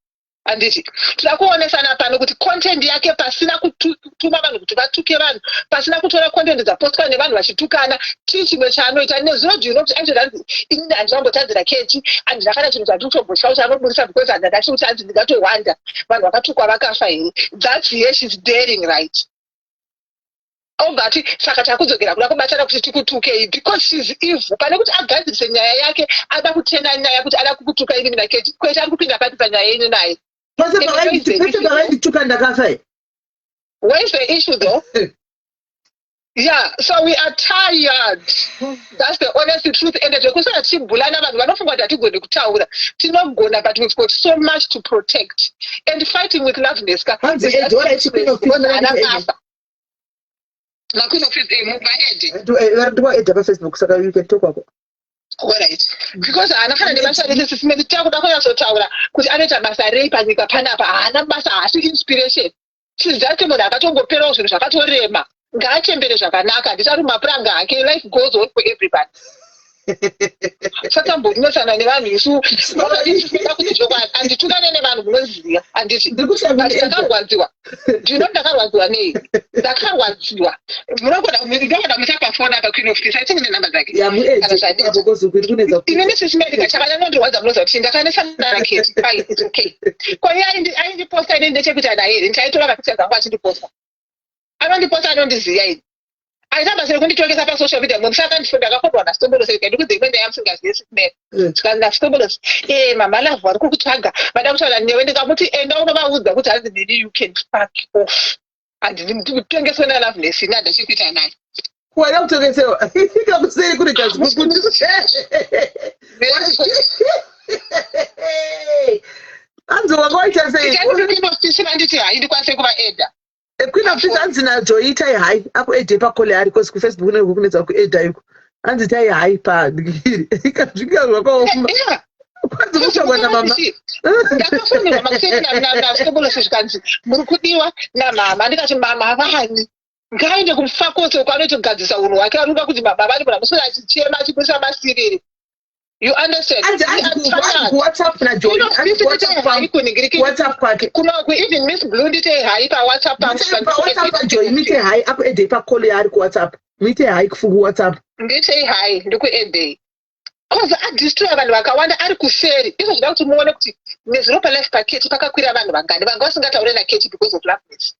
[SPEAKER 10] handiti? Tida kuonesana pano kuti content yake, pasina kutuma vanhu kuti vatuke vanhu, pasina kutora content dzapostwa nevanhu vachitukana, chii chimwe chaanoita nezvino? Do you know kuti aitoti hanzi inini handinambotadzira Keti, handina kana chinhu chandiri kutombotya kuti anoburisa because handandati kuti hanzi ndingatowanda vanhu vakatukwa vakafa here? That's here she's daring, right? Obvati saka takudzokera kuda kubatana kuti tikutukei because she's evil. Pane kuti agadzirise nyaya yake, ada kutena nyaya kuti ada kukutuka ini mina Keti. Kwete, ari kupinda papi panyaya yenyu naye?
[SPEAKER 2] Pese pavaindituka ndakafa here?
[SPEAKER 10] Where's the issue though? Yeah, so we are tired. That's the honest truth. And zvekusara tichibhulana, vanhu vanofunga kuti hatigoni kutaura. Tinogona, but we've got so much to protect. And fighting with Loveness ka
[SPEAKER 2] Hanzi Edora ichi Queen of Peace.
[SPEAKER 10] Haana basa. MaQueen of Peace, muvaede.
[SPEAKER 2] Ndikuvaedha paFacebook, saka you can talk wako.
[SPEAKER 10] Alright. Because haana kana nebasa rese. Sis Melly, takuda kunyatsotaura kuti anoita basa rei panyika panapa. Haana basa, haasi inspiration. Sizati munhu akatongoperawo zvinhu zvakatorema. Ngaachembere zvakanaka, handiti ari mumapuranga ake? Life goes on for everybody. Satambonetsana nevanhu isu kuti chokwadi, handitukane nevanhu, munoziva, handiti? But ndakarwadziwa. Ndinoti ndakarwadziwa nei? Ndakarwadziwa. Munogona, ndogona kumuisa pafoni apa, Queen of Peace. I think nenhamba dzake. Kana zvanetsa. Inini, Sis Melly, chakanyanyondirwadza, munoziva kuti ndakanesana naKeti. Fine, it's okay. Ko iye aindiposta, inini ndechekuita naye here? Ndaitora mapictures angu achindiposta. Anondiposta, anondiziva ini. Aita basa rekunditongesa pasocial media. Mwe musakandifunda, ndakafondwa naStombolos. Ndikudze imwe nyaya musingazivi, Sis Melly. Zvikanzi naStombolos, "Mama Love vari kukutsvaga, vada kutaura newe." Ndikamuti, "Enda unovaudza kuti hanzi nini, you can fuck off. Handidi kutengeswe naLoveness, ini handachikuita naye."
[SPEAKER 2] Kuwada kutongesewa kakuseri kurega zvikukuti hanzi wanga waita sei?
[SPEAKER 10] Queen vanditi hai, ndikwanise kuvaedha.
[SPEAKER 2] Queen of Peace, hanzi naJoyi tai hai akuedhe pakole ari kosi kuFacebook nekunetsa kuedha iko. Hanzi tai hai padikiri ikazvika zvakaoma kwanzi kutsvagwa namama.
[SPEAKER 10] Ndakafonерwa makuseni naStombolos, zvikanzi muri kudiwa namama. Ndikati, "Mama vani?" Ngaende kumufakose uko anoitogadzisa unhu hwake. Ari kuda kuti mama vari munhu amuswera achichema, achibudisa masiriri. You understand?
[SPEAKER 2] Anzi
[SPEAKER 10] We
[SPEAKER 2] anzi
[SPEAKER 10] are
[SPEAKER 2] ku- anzi
[SPEAKER 10] tired.
[SPEAKER 2] kuWhatsApp naJoy.
[SPEAKER 10] You know,
[SPEAKER 2] Anzi
[SPEAKER 10] this
[SPEAKER 2] kuWhatsApp
[SPEAKER 10] ndite
[SPEAKER 2] kwangu.
[SPEAKER 10] hi kuningiriki.
[SPEAKER 2] WhatsApp kwake.
[SPEAKER 10] Kuno ku even Miss Blue ndite hi pa WhatsApp pangu.
[SPEAKER 2] Muite pa WhatsApp paJoy muite hi akuedhei pacall yaari kuWhatsApp. Muite hi kuWhatsApp.
[SPEAKER 10] Ndite hi ndikuedhei. Cause adestroya vanhu vakawanda ari kuseri. Izvo zvida kuti muone kuti nezuro palife paKeti pakakwira vanhu vangani vanga vasingataure naKeti because of Loveness.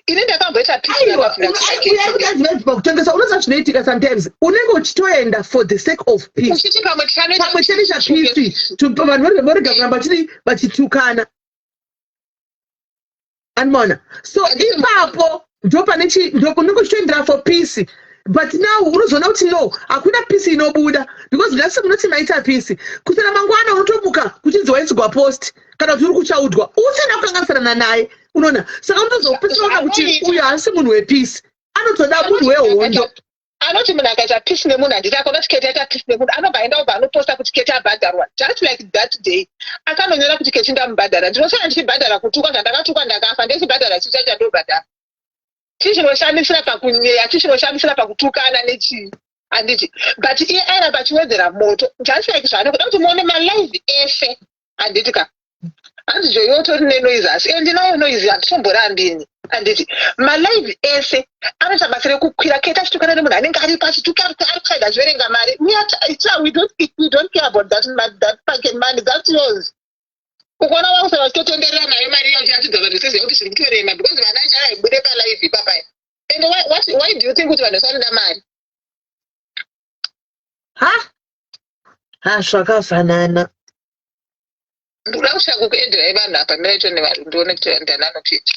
[SPEAKER 10] Ini ndakamboita peace
[SPEAKER 2] Aiwa,
[SPEAKER 10] naLoveness
[SPEAKER 2] uya ari kuti anzi vanzi pakutengesa unoziva zvinoitika sometimes unenge uchitoenda for the sake of peace.
[SPEAKER 10] Uchiti pamwe tichanoita
[SPEAKER 2] Pamwe chete chapeace. Vanhu vorega kuramba vachidi vachitukana. Anomaona. So ipapo ndo pane chi ndo unenge uchitoendera for peace. But now unozoona kuti no, hakuna peace inobuda because nhasi munoti maita peace. Kusera mangwana unotomuka kuchinzi waisirwa post kana kuti uri kuchaudwa usina kukanganisana naye unoona. Saka unotozopedzisira waona kuti uyu haasi munhu wepeace. Anotoda munhu wehondo.
[SPEAKER 10] Anoti munhu akaita peace nemunhu handiti akaona kuti Keti aita peace nemunhu anobva aenda obva anoposta kuti Keti abhadharwa just like that day akanonyora kuti Keti ndamubhadhara ndinosara ndichibhadhara kutukwa zvandakatukwa ndakafa ndechibhadhara chii chandobhadhara chii chinoshamisira pakunyeya chii chinoshamisira pakutukana nechii handiti but iye airamba achiwedzera moto just like zvaanokuda kuti muone malive ese handiti ka hanzi Joy utori nenoise asi and ndinayo noise handitomborambini handiti malive ese anoita basa rekukwira Keti achitukana nemunhu anenge aripo achituka ari kusaida achiverenga mari we, are, it's, we don't care about that, that fucking money. That's yours. Ukaona vakusa vachitotenderera nayo mari iya uchiratidza vanhu seziva kuti zviri kutorema because vana achaibude palive ipapaya and why do you think kuti vanhu vasanoda mari?
[SPEAKER 2] Ha ha zvakafanana.
[SPEAKER 10] Ndikuda kusvika kukuenderai vanhu apa miraito nevanhu ndione kuti ndananopinda.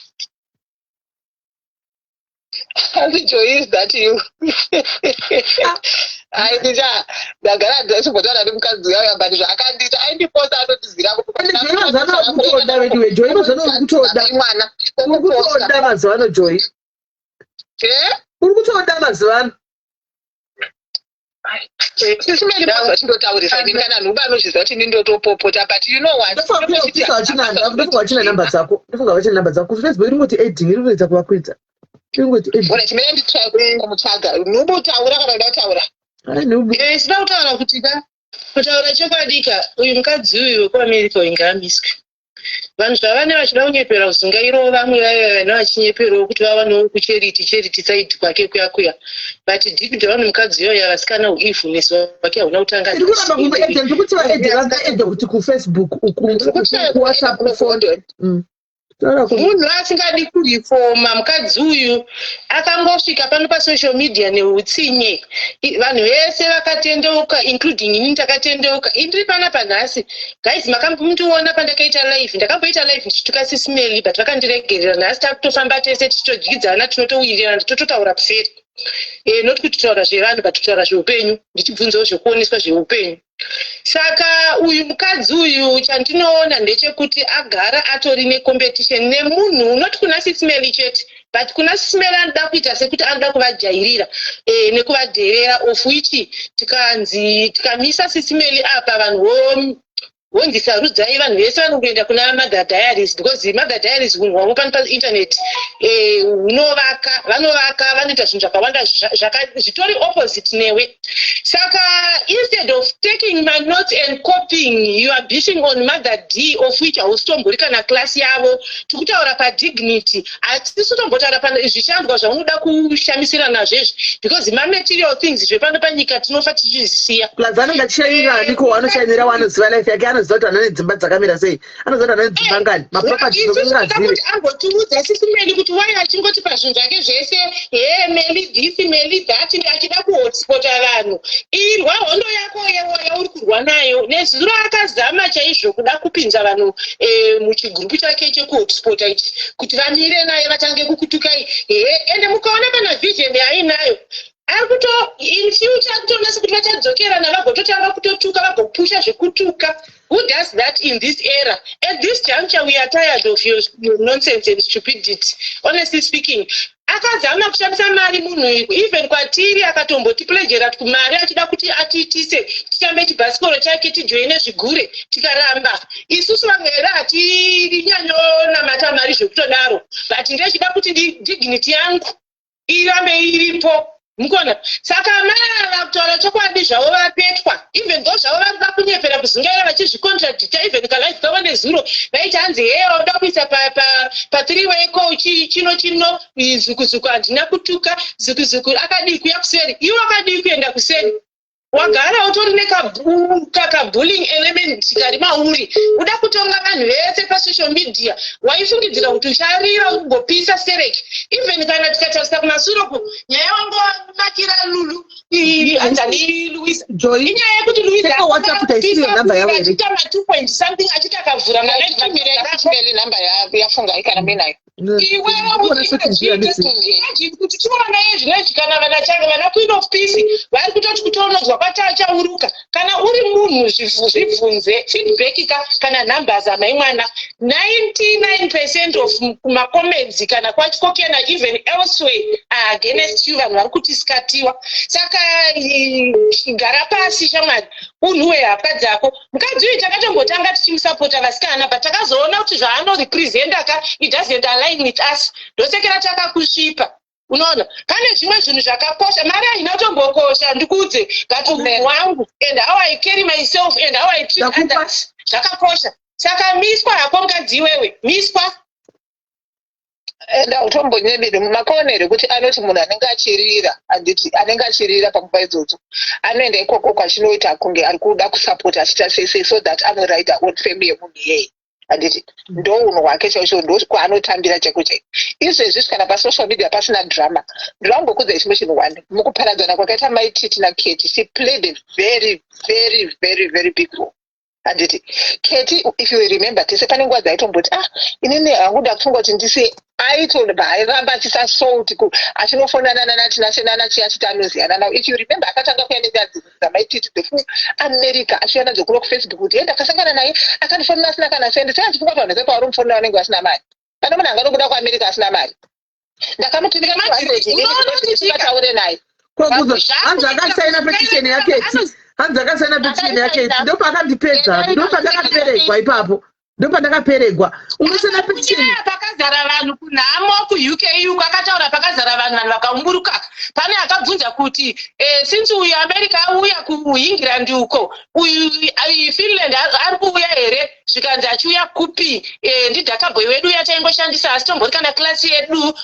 [SPEAKER 10] Hanzi Joy, is that you? Ai ndicha ndagara ndachimbotaura nemukadzi uya but zvaakandiita aindiposa anotizira.
[SPEAKER 2] Ende Joy mazuva ano uri kutoda veduwe. Joy mazuva ano uri kutoda.
[SPEAKER 10] Mwana
[SPEAKER 2] Uri kutoda mazuva ano Joy.
[SPEAKER 10] Eh?
[SPEAKER 2] Uri kutoda mazuva ano.
[SPEAKER 10] Sisi Mary mazuva chindotaurisa ini kana nhuba anozviziva kuti ini ndotopopota but you know what?
[SPEAKER 2] Ndofunga kuya ofisa vachina ndofunga vachina namba dzako. Ndofunga vachina namba dzako. KuFacebook iri ngoti adding iri kuedza kuvakwidza. Iri ngoti adding.
[SPEAKER 10] Ora chimene nditry kumutsvaga. Nhubu taura kana uda kutaura.
[SPEAKER 2] Ai nhubu.
[SPEAKER 12] Eh, sida kutaura kuti ka kutaura chokwadi ka uyu mukadzi uyu wekuAmerica uyu ngaamiswe. Vanhu zvavane vachida kunyepera kuzungairawo vamwe vaiva vana vachinyeperawo kuti vawanewo kucharity charity side kwake kuya kuya but deep down mukadzi uyoyo vasikana uevilness wake hauna kutanga.
[SPEAKER 2] Iri kuramba kumuedha ndiri kuti vaedhe vangaedha kuti kuFacebook uku kuWhatsApp kufoni. Taura
[SPEAKER 12] Munhu asingadi kurifoma mukadzi uyu akangosvika pano pasocial media neutsinye. Vanhu vese vakatendeuka including inini takatendeuka. Indiri panapa nhasi guys makambondiona pandakaita live ndakamboita live ndichituka Sisi Meli but vakandiregerera. Nhasi takutofamba tese tichitodyidzana tinotowirirana tototaura kuseri not kuti taura zvevanhu but kutaura zveupenyu ndichibvunzawo zvekuoneswa zveupenyu. Saka uyu mukadzi uyu chandinoona ndechekuti agara atori necompetition nemunhu not kuna Sisi Meli chete but kuna Sisi Meli anoda kuita sekuti anoda kuvajairira nekuvadherera of which tikanzi tikamisa Sisi Meli apa vanhu vonzi sarudzai vanhu vese vanongoenda kuna Mother Diaries because Mother Diaries unhu hwavo pano painternet hunovaka vanovaka vanoita zvinhu zvakawanda zvitori opposite newe. Saka instead of taking my notes and copying, you are beefing on Mother D of which hausitombori kana class yavo. Tikutaura padignity hatisi kutombotaura pana zvishandwa zvaunoda kushamisira nazvo izvi because mamaterial things zvepano panyika tinofa tichizvisiya.
[SPEAKER 2] Plus anenge achishainira aniko anoshainira wanoziva life yake anoziva kuti anane dzimba dzakamira sei anoziva kuti anane dzimba ngani maproperties
[SPEAKER 12] Isusu toda
[SPEAKER 2] okungazive.
[SPEAKER 12] Kuti ambotiudza Sisi Meli kuti wai achingoti pazvinhu zvake zvese he Meli this Meli that achida kuhotspota vanhu. Irwa hondo yako yewo yauri kurwa nayo. Nezuro akazama chaizvo kuda kupinza vanhu muchigurupu chake chekuhotspota ichi kuti vamire naye vatange kukutukai he ende mukaona kana vision yaainayo ari kuto in future akutoona sekuti vachadzokerana vagototanga kutotuka vagopusha zvekutuka. Who does that in this era? At this juncture we are tired of your nonsense and stupidity. Honestly speaking akazama kushandisa mari munhu even kwatiri akatombotipledgera kumari achida kuti atiitise titambe chibhasikoro chake tijoine zvigure tikaramba. Isusu vamwe here hatinyanyonamata mari zvekutodaro but ndechida kuti dignity yangu irambe iripo mukona. Saka mai ava kutaura chokwadi zvavo vapetwa even though kuzungaira vachizvicontradicta. Even kalive kavo nezuro vaiti hanzi, "He, wauda kuisa pa three way call chino chino zukuzuku." Handina kutuka zukuzuku. Akadii kuya kuseri? Iwe akadii kuenda kuseri? Wagara utori nekabullying element kari mauri. Uda kutonga vanhu vese pasocial media. Waifungidzira kuti ucharira ugopisa stereki. Even kana tikatarisa kumasure, nyaya wangomakira Lulu, anzani Louisa, inyaya yekuti
[SPEAKER 2] Louisa
[SPEAKER 12] achiita ma 2 point something, achiti akavhura.
[SPEAKER 9] Namba yafunga ikana minayo.
[SPEAKER 12] Iwewe kuti chiona izvinezvi, kana vana vana Queen of Peace vari kutoti kutonozwa kwachauruka. Kana uri munhu, zvibvunze feedback ka kana numbers amai mwana. 99% of macomments kana kwachikokena, even elsewhere, are against you. Vanhu vari kuti sikatiwa. Saka gara pasi, shamwari, unhuwe hapwa dzako. Mukadzi uyu takatombotanga tichimusapota, vasikana, but takazoona kuti zvaanorepresenta ka, it doesn't align with us. Ndosekera takakusvipa. Unoona, pane zvimwe zvinhu zvakakosha. Mari haina kutombokosha, ndikudze, but unhu hwangu and how I carry myself and how I treat others zvakakosha. Saka miswa hako, mukadzi iwewe, miswa.
[SPEAKER 9] Enda utombonyebere makaona kuti anoti munhu anenge achirira, handiti? Anenge achirira panguva idzodzo anoenda ikoko kwachinoita kunge ari kuda kusapota, achiita sei sei, so that anoraida on fame yemunhu iyeye, handiti? Ndo unhu hwake chaizvo, ndo kwaanotambira chaiko chaiko. Izvezvi kana pasocial media pasina drama, ndingangokudzai chimwe chinhu one. Mukuparadzana kwakaita Maititi naKeti, she played a very, very, very, very big role, handiti? Keti, if you remember, tese pane nguva dzaitomboti, "Ah, inini hangu ndakufunga kuti ndise." Aitobva airamba achisa salt, achinofonana nanaTinashe nanachi, achiti anoziyana navo. If you remember, akatanga kuya nenyaya dzamaititi dzekuAmerica, achiuya nadzo kuno kuFacebook kuti, "Ye, ndakasangana naye, akandifonera asina kana sendi." Sei achifunga kuti vanhu vepavari mufonera vanenge vasina mari? Pane munhu anganobuda kuAmerica asina mari? Ndakamutumira 200, naye.
[SPEAKER 2] Hanzi akasaina petition yaKeti, hanzi akasaina petition yaKeti. Ndopakandipedza, ndopandakaperegwa ipapo, ndopandakaperegwa. Unosaina petition
[SPEAKER 12] Pakazara vanhu kunhamo kuUK uko, akataura pakazara vanhu, vanhu vakaumburuka. Pane akabvunza kuti, "Since uyu America auya kuEngland uko, uyu Finland ari kuuya here?" Zvikanzi, "Achiuya kupi? Ndidhakabhoi wedu yataingoshandisa, asi tombori kana class yedu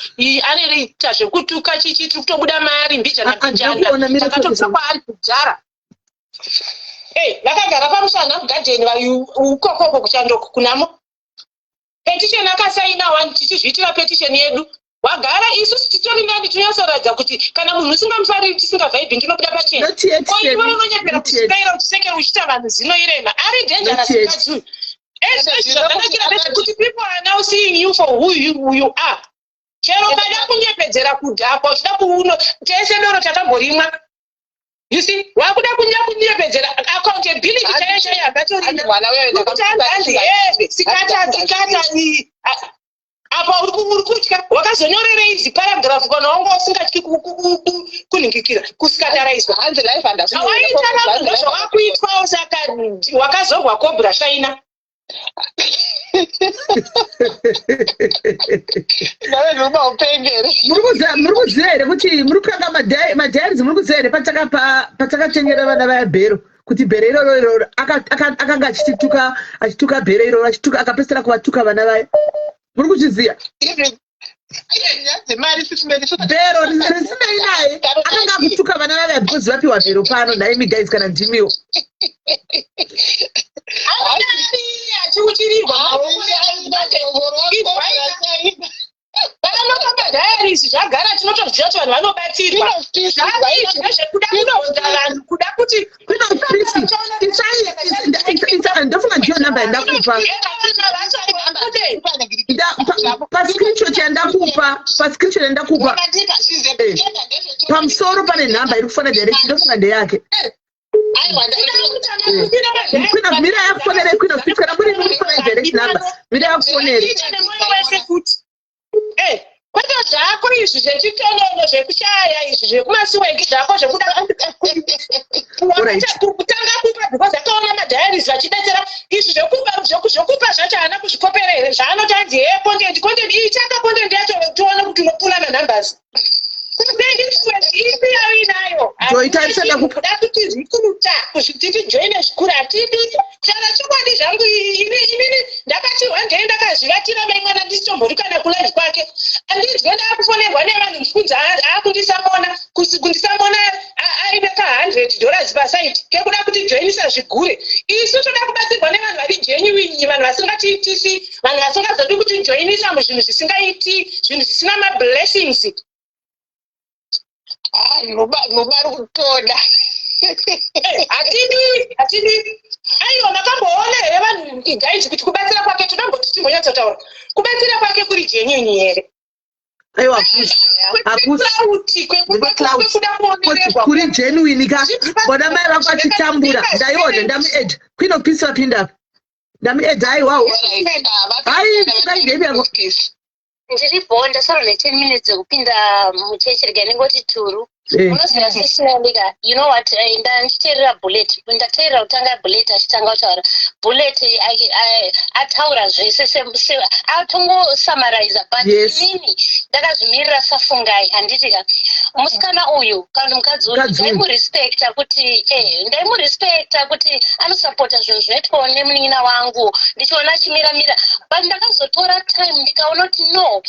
[SPEAKER 12] anoita zvekutuka chichi, tiri kutobuda mari mbijana mbijana." Takatobva kwaari kudhara. Vakagara pamushana mugadheni ukokoko kuchandoko kunamo. Petition akasaina one, tichizviitira petition yedu. Wagara isusu titori nani, tinonyatsoratidza kuti kana munhu usingamufariri, tisingavhaibhi, ndinobuda pachena. Ko iwe unonyepera kuchikaira, uchisekera, uchiita vanhu zino irema. Ari dangerous mukadzi uyu. Ezvezvi zvakanakira ndezvekuti people are now seeing you for who you are. Chero ukada kunyepedzera kudhakwa, uchida kuuno, tese doro takamborimwa. You see, wakuda kunya kunyepedzera accountability chaiyo chaiyo havatorina. Kuti hanzi, "Sikata sikata," apa uri kutya. Wakazonyorerei izi paragraph kana wanga usingatyi kunhingikira kusikataraiswa? Zvawaita vanhu ndozvawakuitwawo. Saka wakazorwa cobra shaina.
[SPEAKER 2] Muri kuziva here kuti muri kukanga madiaries? Muri kuziva here patakatengera vana vaya bhero, kuti bhero iroro iroro akanga achitituka, achituka bhero iroro, achituka, akapesera kuvatuka vana vaya? Muri kuzviziva? Bhero risinei naye, akanga akutuka vana vaya because vapiwa bhero pano. Nhaimi guys, kana ndimiwo.
[SPEAKER 12] Achiuchirirwa vanopa madiaries. Zvagara tinotoziva kuti vanhu vanobatsirwa. Zvekuda kunonza vanhu, kuda kuti
[SPEAKER 2] Queen of Peace, ndofunga ndiyo namba yandakupa pascreenshot yandakupa, pascreenshot yandakupa pamusoro pane nhamba iri kufona direct. Ndofunga ndeyake. Queen of, mira yakufonere. Queen of Peace, kana muri kufona direct number, mira yakufonere.
[SPEAKER 12] Kwete zvako izvi zvechitonono, zvekushaya izvi, zvekumasiweki zvako, zvekuda kutanga kupa because akaona madiaries vachibetsera. Izvi zvekupa zvacho haana kuzvikopera here? Zvaanoti anzi, "He, content, content." Itanga content yacho tione kuti unopula manumbers. Ipi yauinayo?
[SPEAKER 2] Joy, tarisa.
[SPEAKER 12] Kuda kuti zvikuta kuzviti tijoine zvikuru hatidi. mai mwana ndisitombori kana kulive kwake. Andinzwe ndaakufonerwa nevanhu ndikunzi aakundisamona, kundisamona aine ka$100 paside kekuda kutijoinisa zvigure. Isu toda kubatsirwa nevanhu vari genuine, vanhu vasingatiitisi, vanhu vasingazodi kutijoinisa muzvinhu zvisingaiti, zvinhu zvisina mablessings.
[SPEAKER 10] Ah, Nuba ari kutoda.
[SPEAKER 12] Hatidi, hatidi. Aiwa, makamboona here vanhu, guys, kuti kubatsira kwake, tinomboti timbonyatsotaura, kubatsira kwake kuri genuine here?
[SPEAKER 2] Aiwa, hakusi, hakusi.
[SPEAKER 12] Clout.
[SPEAKER 2] Ndekwe clout. Kuri genuine ka, bona mai vako achitambura. Ndaiona ndamuedha. Queen of Peace vapinda apa, ndamuedha. Aiwawo, hai, kaidhebi yako.
[SPEAKER 13] Ndiri bho, ndasara ne10 minutes dzekupinda muchechi. Rega ndingoti turu. Unoziva, Sis Melika, you know what, ndichiteerera Bullet, ndateerera kutanga Bullet achitanga kutaura. Bullet ataura zvese, atongosummariza, but inini ndakazvimirira saFungai, handiti ka? Musikana uyu kana mukadzi uyu,
[SPEAKER 2] Mukadzi uyu.
[SPEAKER 13] ndaimurespecta kuti ndaimurespecta kuti anosapota zvinhu zvinoitwawo nemunin'ina wangu, ndichiona achimiramira, but ndakazotora time ndikaona kuti no,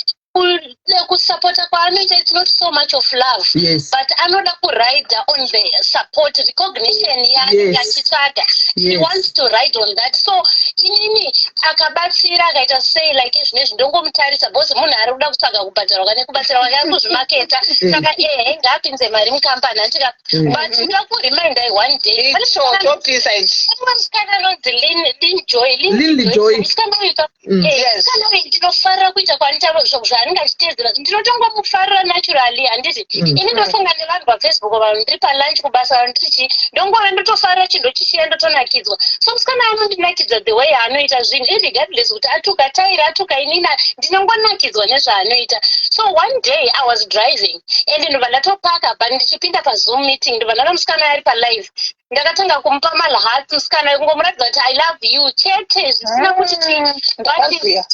[SPEAKER 13] kusapota kwaanoita, it's not so much of love, but anoda kurida on the support recognition yaanenge achitsvaga. He wants to ride on that. So inini akabatsira akaita sei, like zvinezvi ndongomutarisa because munhu ari kuda kutsvaga kubhadharwa kane kubatsira kwake, ari kuzvimaketa. Saka ehe, ngaapinze mari mukambani, handika? But ndoda kurimindai one day, pane
[SPEAKER 10] Icho ichi.
[SPEAKER 13] musikana anonzi Lin Joy.
[SPEAKER 2] Lin Joy.
[SPEAKER 13] Musikana uyu ka, musikana uyu ndinofarira kuita kwaanoita, zvaanenge achiteedzera, ndinotongomufarira naturally, handiti? Ini ndosangana nevanhu paFacebook, vanhu ndiri palunch kubasa, vanhu ndiri chii, ndongova ndotofarira chinhu, ndochishiya, ndotonakidzwa. So musikana anondinakidza the way aanoita zvinhu, irregardless kuti atuka taira, atuka inina, ndinongonakidzwa nezvaanoita. So one day I was driving and ndobva ndatopaka, but ndichipinda paZoom meeting, ndobva ndaona musikana ari palive. Ndakatanga kumupa mahearts musikana, kungomuratidza kuti I love you chete, zvisina kuti chii, but
[SPEAKER 10] Ndakaziya.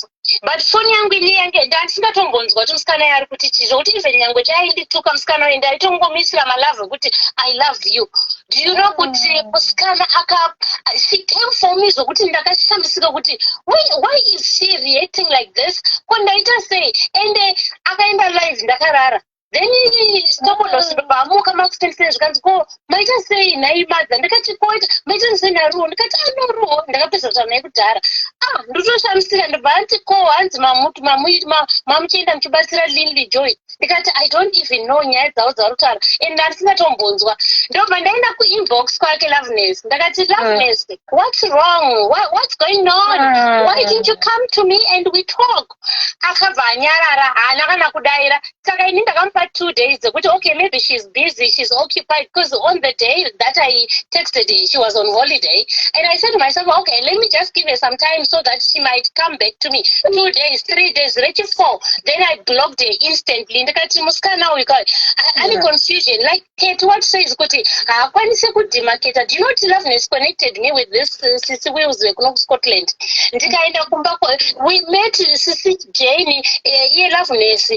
[SPEAKER 13] But foni yangu ini yange ndandisingatombonzwa kuti musikana ari kuti chii, zvokuti even nyangwe chaindituka musikana uyu, ndaitongomisira malove ekuti I love you. Do you know kuti musikana aka, she came for me, zvokuti ndakashamisika kuti why is she reacting like this? Ko ndaita sei? Ende akaenda live ndakarara. Then stomonos ndobva makusendisei, zvikanzi, "Ko maita sei nhai Badza?" Ndikati, "Koita maita sei naRuo?" Ndikati, "Anoruo ndakapedza kutaura naye kudhara." Ah, ndotoshamisika. Ndobva anti, "Ko hanzi mamuchienda muchibatsira Linley Joy?" Ndikati, "I don't even know nyaya dzavo dzavari kutaura and ndandisingatombonzwa." Ndobva ndaenda kuinbox kwake Loveness. Ndakati, "Loveness, what's wrong? What's going on? Why didn't you come to me and we talk?" Akabva anyarara, haana kana kudaira. Saka ini ndakamupa 2 days dzekuti okay, maybe she's busy, she's occupied, because on the day that I texted her, she was on holiday, and I said to myself, okay, let me just give her some time so that she might come back to me. 2 days, 3 days, rechi four, then I blocked her instantly. Ndikati musikana uyu ka ane confusion, like Kate what says kuti haakwanisi kudemarcata. Do you know kuti Loveness connected me with this Sisi Wills vekuno kuScotland? Ndikaenda kumba, we met Sisi Jane, iye Loveness,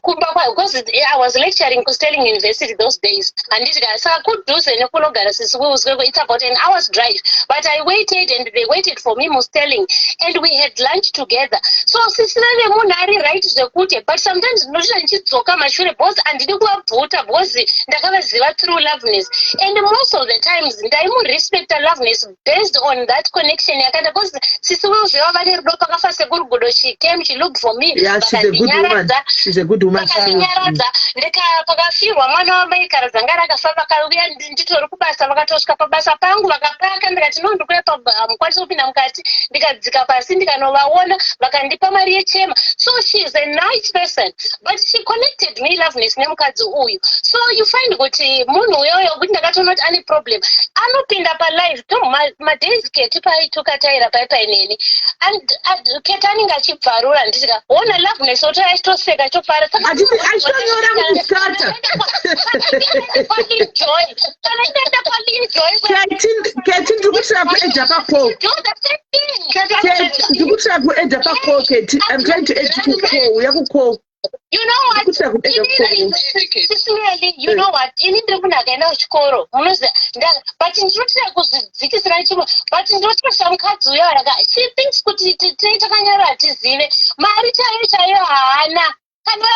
[SPEAKER 13] kumba kwayo, because I was lecturing kuStirling University those days, handiti ka? Saka kudhuze nekunogara Sisi Wills kweko, it's about an hour's drive, but I waited and they waited for me muStirling and we had lunch together. So sisi vave munhu ari right zvekuti, but sometimes ndinotoita ndichidzoka mashure because handidi kuvabvuta, because ndakavaziva through Loveness, and most of the times ndaimurespecta Loveness based on that connection yakaita, because Sisi Wills vava vane rudo. Pakafa Sekuru Gudo, she came, she looked for me.
[SPEAKER 2] Yeah, she's a good woman. She's a good woman.
[SPEAKER 13] Vakandinyaradza. Pakafirwa mwana wamaikara dzanga rakafa, vakauya nditori kubasa, vakatosvika pabasa pangu, vakapaka. Ndikati, "No, ndikuya, hamukwanisi kupinda mukati." Ndikadzika pasi, ndikanovaona, vakandipa mari yechema. So she is a nice person, but she connected me, Loveness, nemukadzi uyu. So you find kuti munhu uyoyo, kuti ndakatoona kuti ane problem, anopinda palive to madays Keti paituka taira pai paineni, and Keti anenge achibvarura, nditika ona Loveness otoya achitoseka, achitofara. Saka
[SPEAKER 2] Achitonyora kuti scatter.
[SPEAKER 13] Joy, kana ndaenda paLin Joy,
[SPEAKER 2] Keti, ndiri kutira kuedha pacall.
[SPEAKER 13] do the same thing.
[SPEAKER 2] Keti, ndiri kutira kuedha pacall. Keti, I'm trying to add kucall, uya kucall.
[SPEAKER 13] You know what?
[SPEAKER 2] Ndikutya kuenda kuchikoro.
[SPEAKER 13] Sis Melly, you know what? Ini ndiri munhu akaenda kuchikoro. Munoziva, but ndinotira kuzvidzikisira chimwe, but ndinotira mukadzi uyo aka she thinks kuti tinenge takanyarara hatizive. Mari chaiyo chaiyo haana. Kana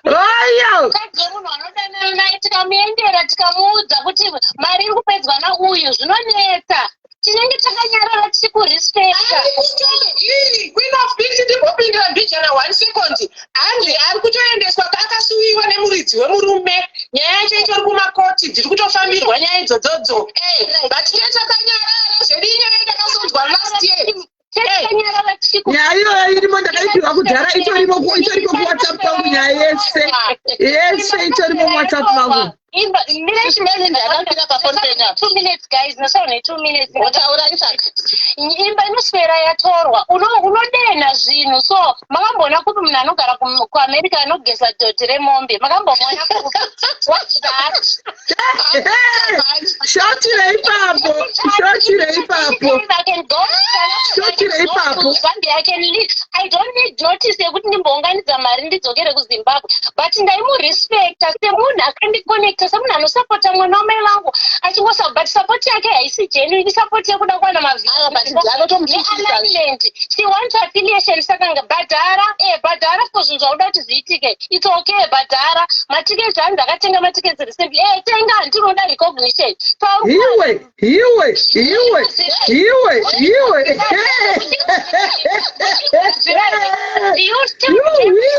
[SPEAKER 2] Oyo!
[SPEAKER 13] mukadzi wemunhu anodanana naye tikamuendera tikamuudza kuti mari iri kupedzwa nauyu zvinonetsa. Tinenge takanyarara tichikurespecta.
[SPEAKER 10] Iri Queen of Peace, ndimbopindira mbijana one second. Hanzi ari kutoendeswa, akasuwiwa nemuridzi wemurume. Nyaya yacho itori kumakoti, dziri kutofambirwa nyaya idzodzodzo, but tine takanyarara zvedu. Inyaya ndakasonzwa last year.
[SPEAKER 13] Takanyarara tichiku
[SPEAKER 2] Nyaya iyoyo irimo, ndakaipiwa kudhara, itorimo itorimo kuWhatsApp kwangu. Nyaya yese yese itorimo muWhatsApp mangu.
[SPEAKER 9] Ndakapinda pafoni penyu apa.
[SPEAKER 13] 2 minutes, guys, nosawo ne2 minutes.
[SPEAKER 9] Taura, Isaac.
[SPEAKER 13] Imba inoswera yatorwa. Unodenha zvinhu. So makamboona kupi munhu anogara kuAmerica anogeza dhodhi remombe? Makamboona kupi? What's that?
[SPEAKER 2] Shotire ipapo, shotire ipapo.
[SPEAKER 13] I can go.
[SPEAKER 2] Shotire ipapo.
[SPEAKER 13] Zambia, I can leave. I don't need notice yekuti ndimbounganidza mari ndidzokere kuZimbabwe, but ndaimurespecta semunhu akandiconnecta, semunhu anosapota mwana wamai vangu achingosa, but support yake haisi genuine support yekuda kuwana
[SPEAKER 9] But anotomuchichisa.
[SPEAKER 13] Nealignment. She wants affiliation. Saka bhadhara, bhadhara for zvinhu zvauda kuti zviitike. It's okay, bhadhara matiketi. Hanzi akatenga matiketi recently. Tenga, handinoda recognition.
[SPEAKER 2] Iwe, iwe, iwe, iwe, iwe!
[SPEAKER 13] Do you still,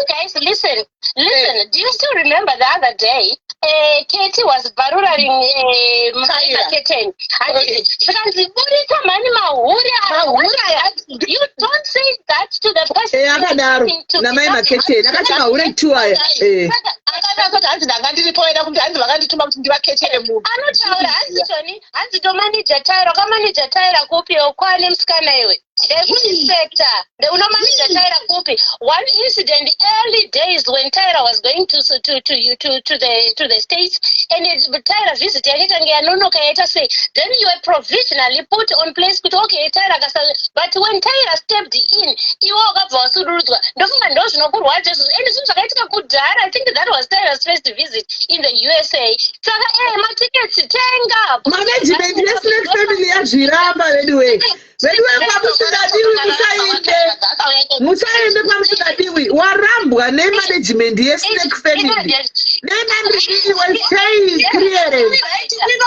[SPEAKER 13] guys, listen, listen, do you still remember the other day Katie was baruraring
[SPEAKER 9] Tyra.
[SPEAKER 13] Keten? Zvikanzi, "Burika mhani, mahure aya."
[SPEAKER 9] Mahure aya.
[SPEAKER 13] You don't say that to the person.
[SPEAKER 2] Akadaro namai Maketeni, akati mahure tu aya.
[SPEAKER 9] Akada kuti hanzi ndanga ndiripo eda kuti hanzi vakandituma kuti ndivaketere munhu.
[SPEAKER 13] Anotaura hanzi choni, hanzi tomanija Tyra. Wakamanija Tyra kupi? Kwane musikana iwe, ndekuinspector unomanija Tyra kupi? One incident, early days when Tyra was going to the States and Tyra visit yake tange yanonoka, yaita sei, then you were provisionally put on place kuti okay, Tyra kasa. But when Tyra stepped in, iwe wakabva wasudurudzwa. Ndofunga ndo zvinokurwadza izvozvo, and zvinhu zvakaitika kudhara. I think that was Tyra's first visit in the USA. Saka matiketsi tenga.
[SPEAKER 2] Management yeSnake Family yazviramba. Veduwe, veduwe, kwamusingadiwi musainde, musaende kwamusingadiwi. Warambwa nemanagement yeSnake Family nenandiriiwe. Stay clearance,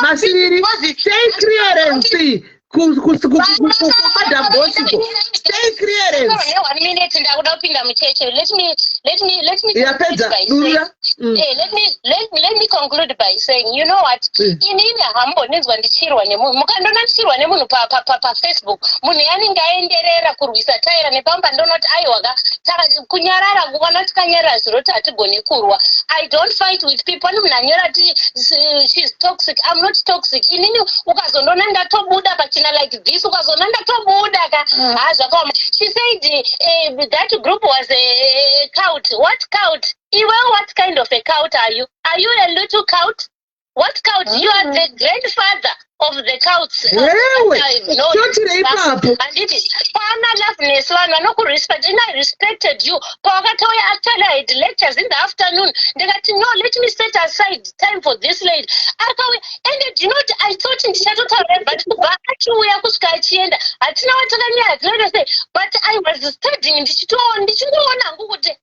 [SPEAKER 2] masiriri, stay clearance kuMadam Bosco, stay clearance.
[SPEAKER 13] One minute, ndakuda kupinda mucheche. Let me
[SPEAKER 2] Yapedza.
[SPEAKER 13] conclude by
[SPEAKER 2] Durura.
[SPEAKER 13] Let me conclude by saying, you know what? Inini hambonenzwa ndichirwa nemunhu. Mukandona ndichirwa nemunhu paFacebook, munhu yanenge aenderera kurwisa Taira nepamba, ndonoti aiwaka, kunyarara kuona tikanyarara zviroti hatigoni kurwa. I don't fight with people. Pane munhu anyora ti she's toxic. I'm not toxic. Inini ukazondona ndatobuda pachina like this, ukazona ndatobuda ka, ha, zvakaoma. She said that group was a cult. What cult? Iwe, what kind of a cult are you? Are you a little cult? What cult? You are the grandfather of the cults.
[SPEAKER 2] Ewe,
[SPEAKER 13] No,
[SPEAKER 2] totire ipapo.
[SPEAKER 13] Handiti pana Loveness, vanhu vanokurespect. And I respected you pawakatauya. Actually, I had lectures in the afternoon. Ndikati, "No, let me set aside time for this lady." Akauya, and do you know what? I thought ndichatotaura, but kubva achiuya kusvika achienda, hatina watakanyaya dzinoita sei, but I was studying, ndichingoona hangu kuti,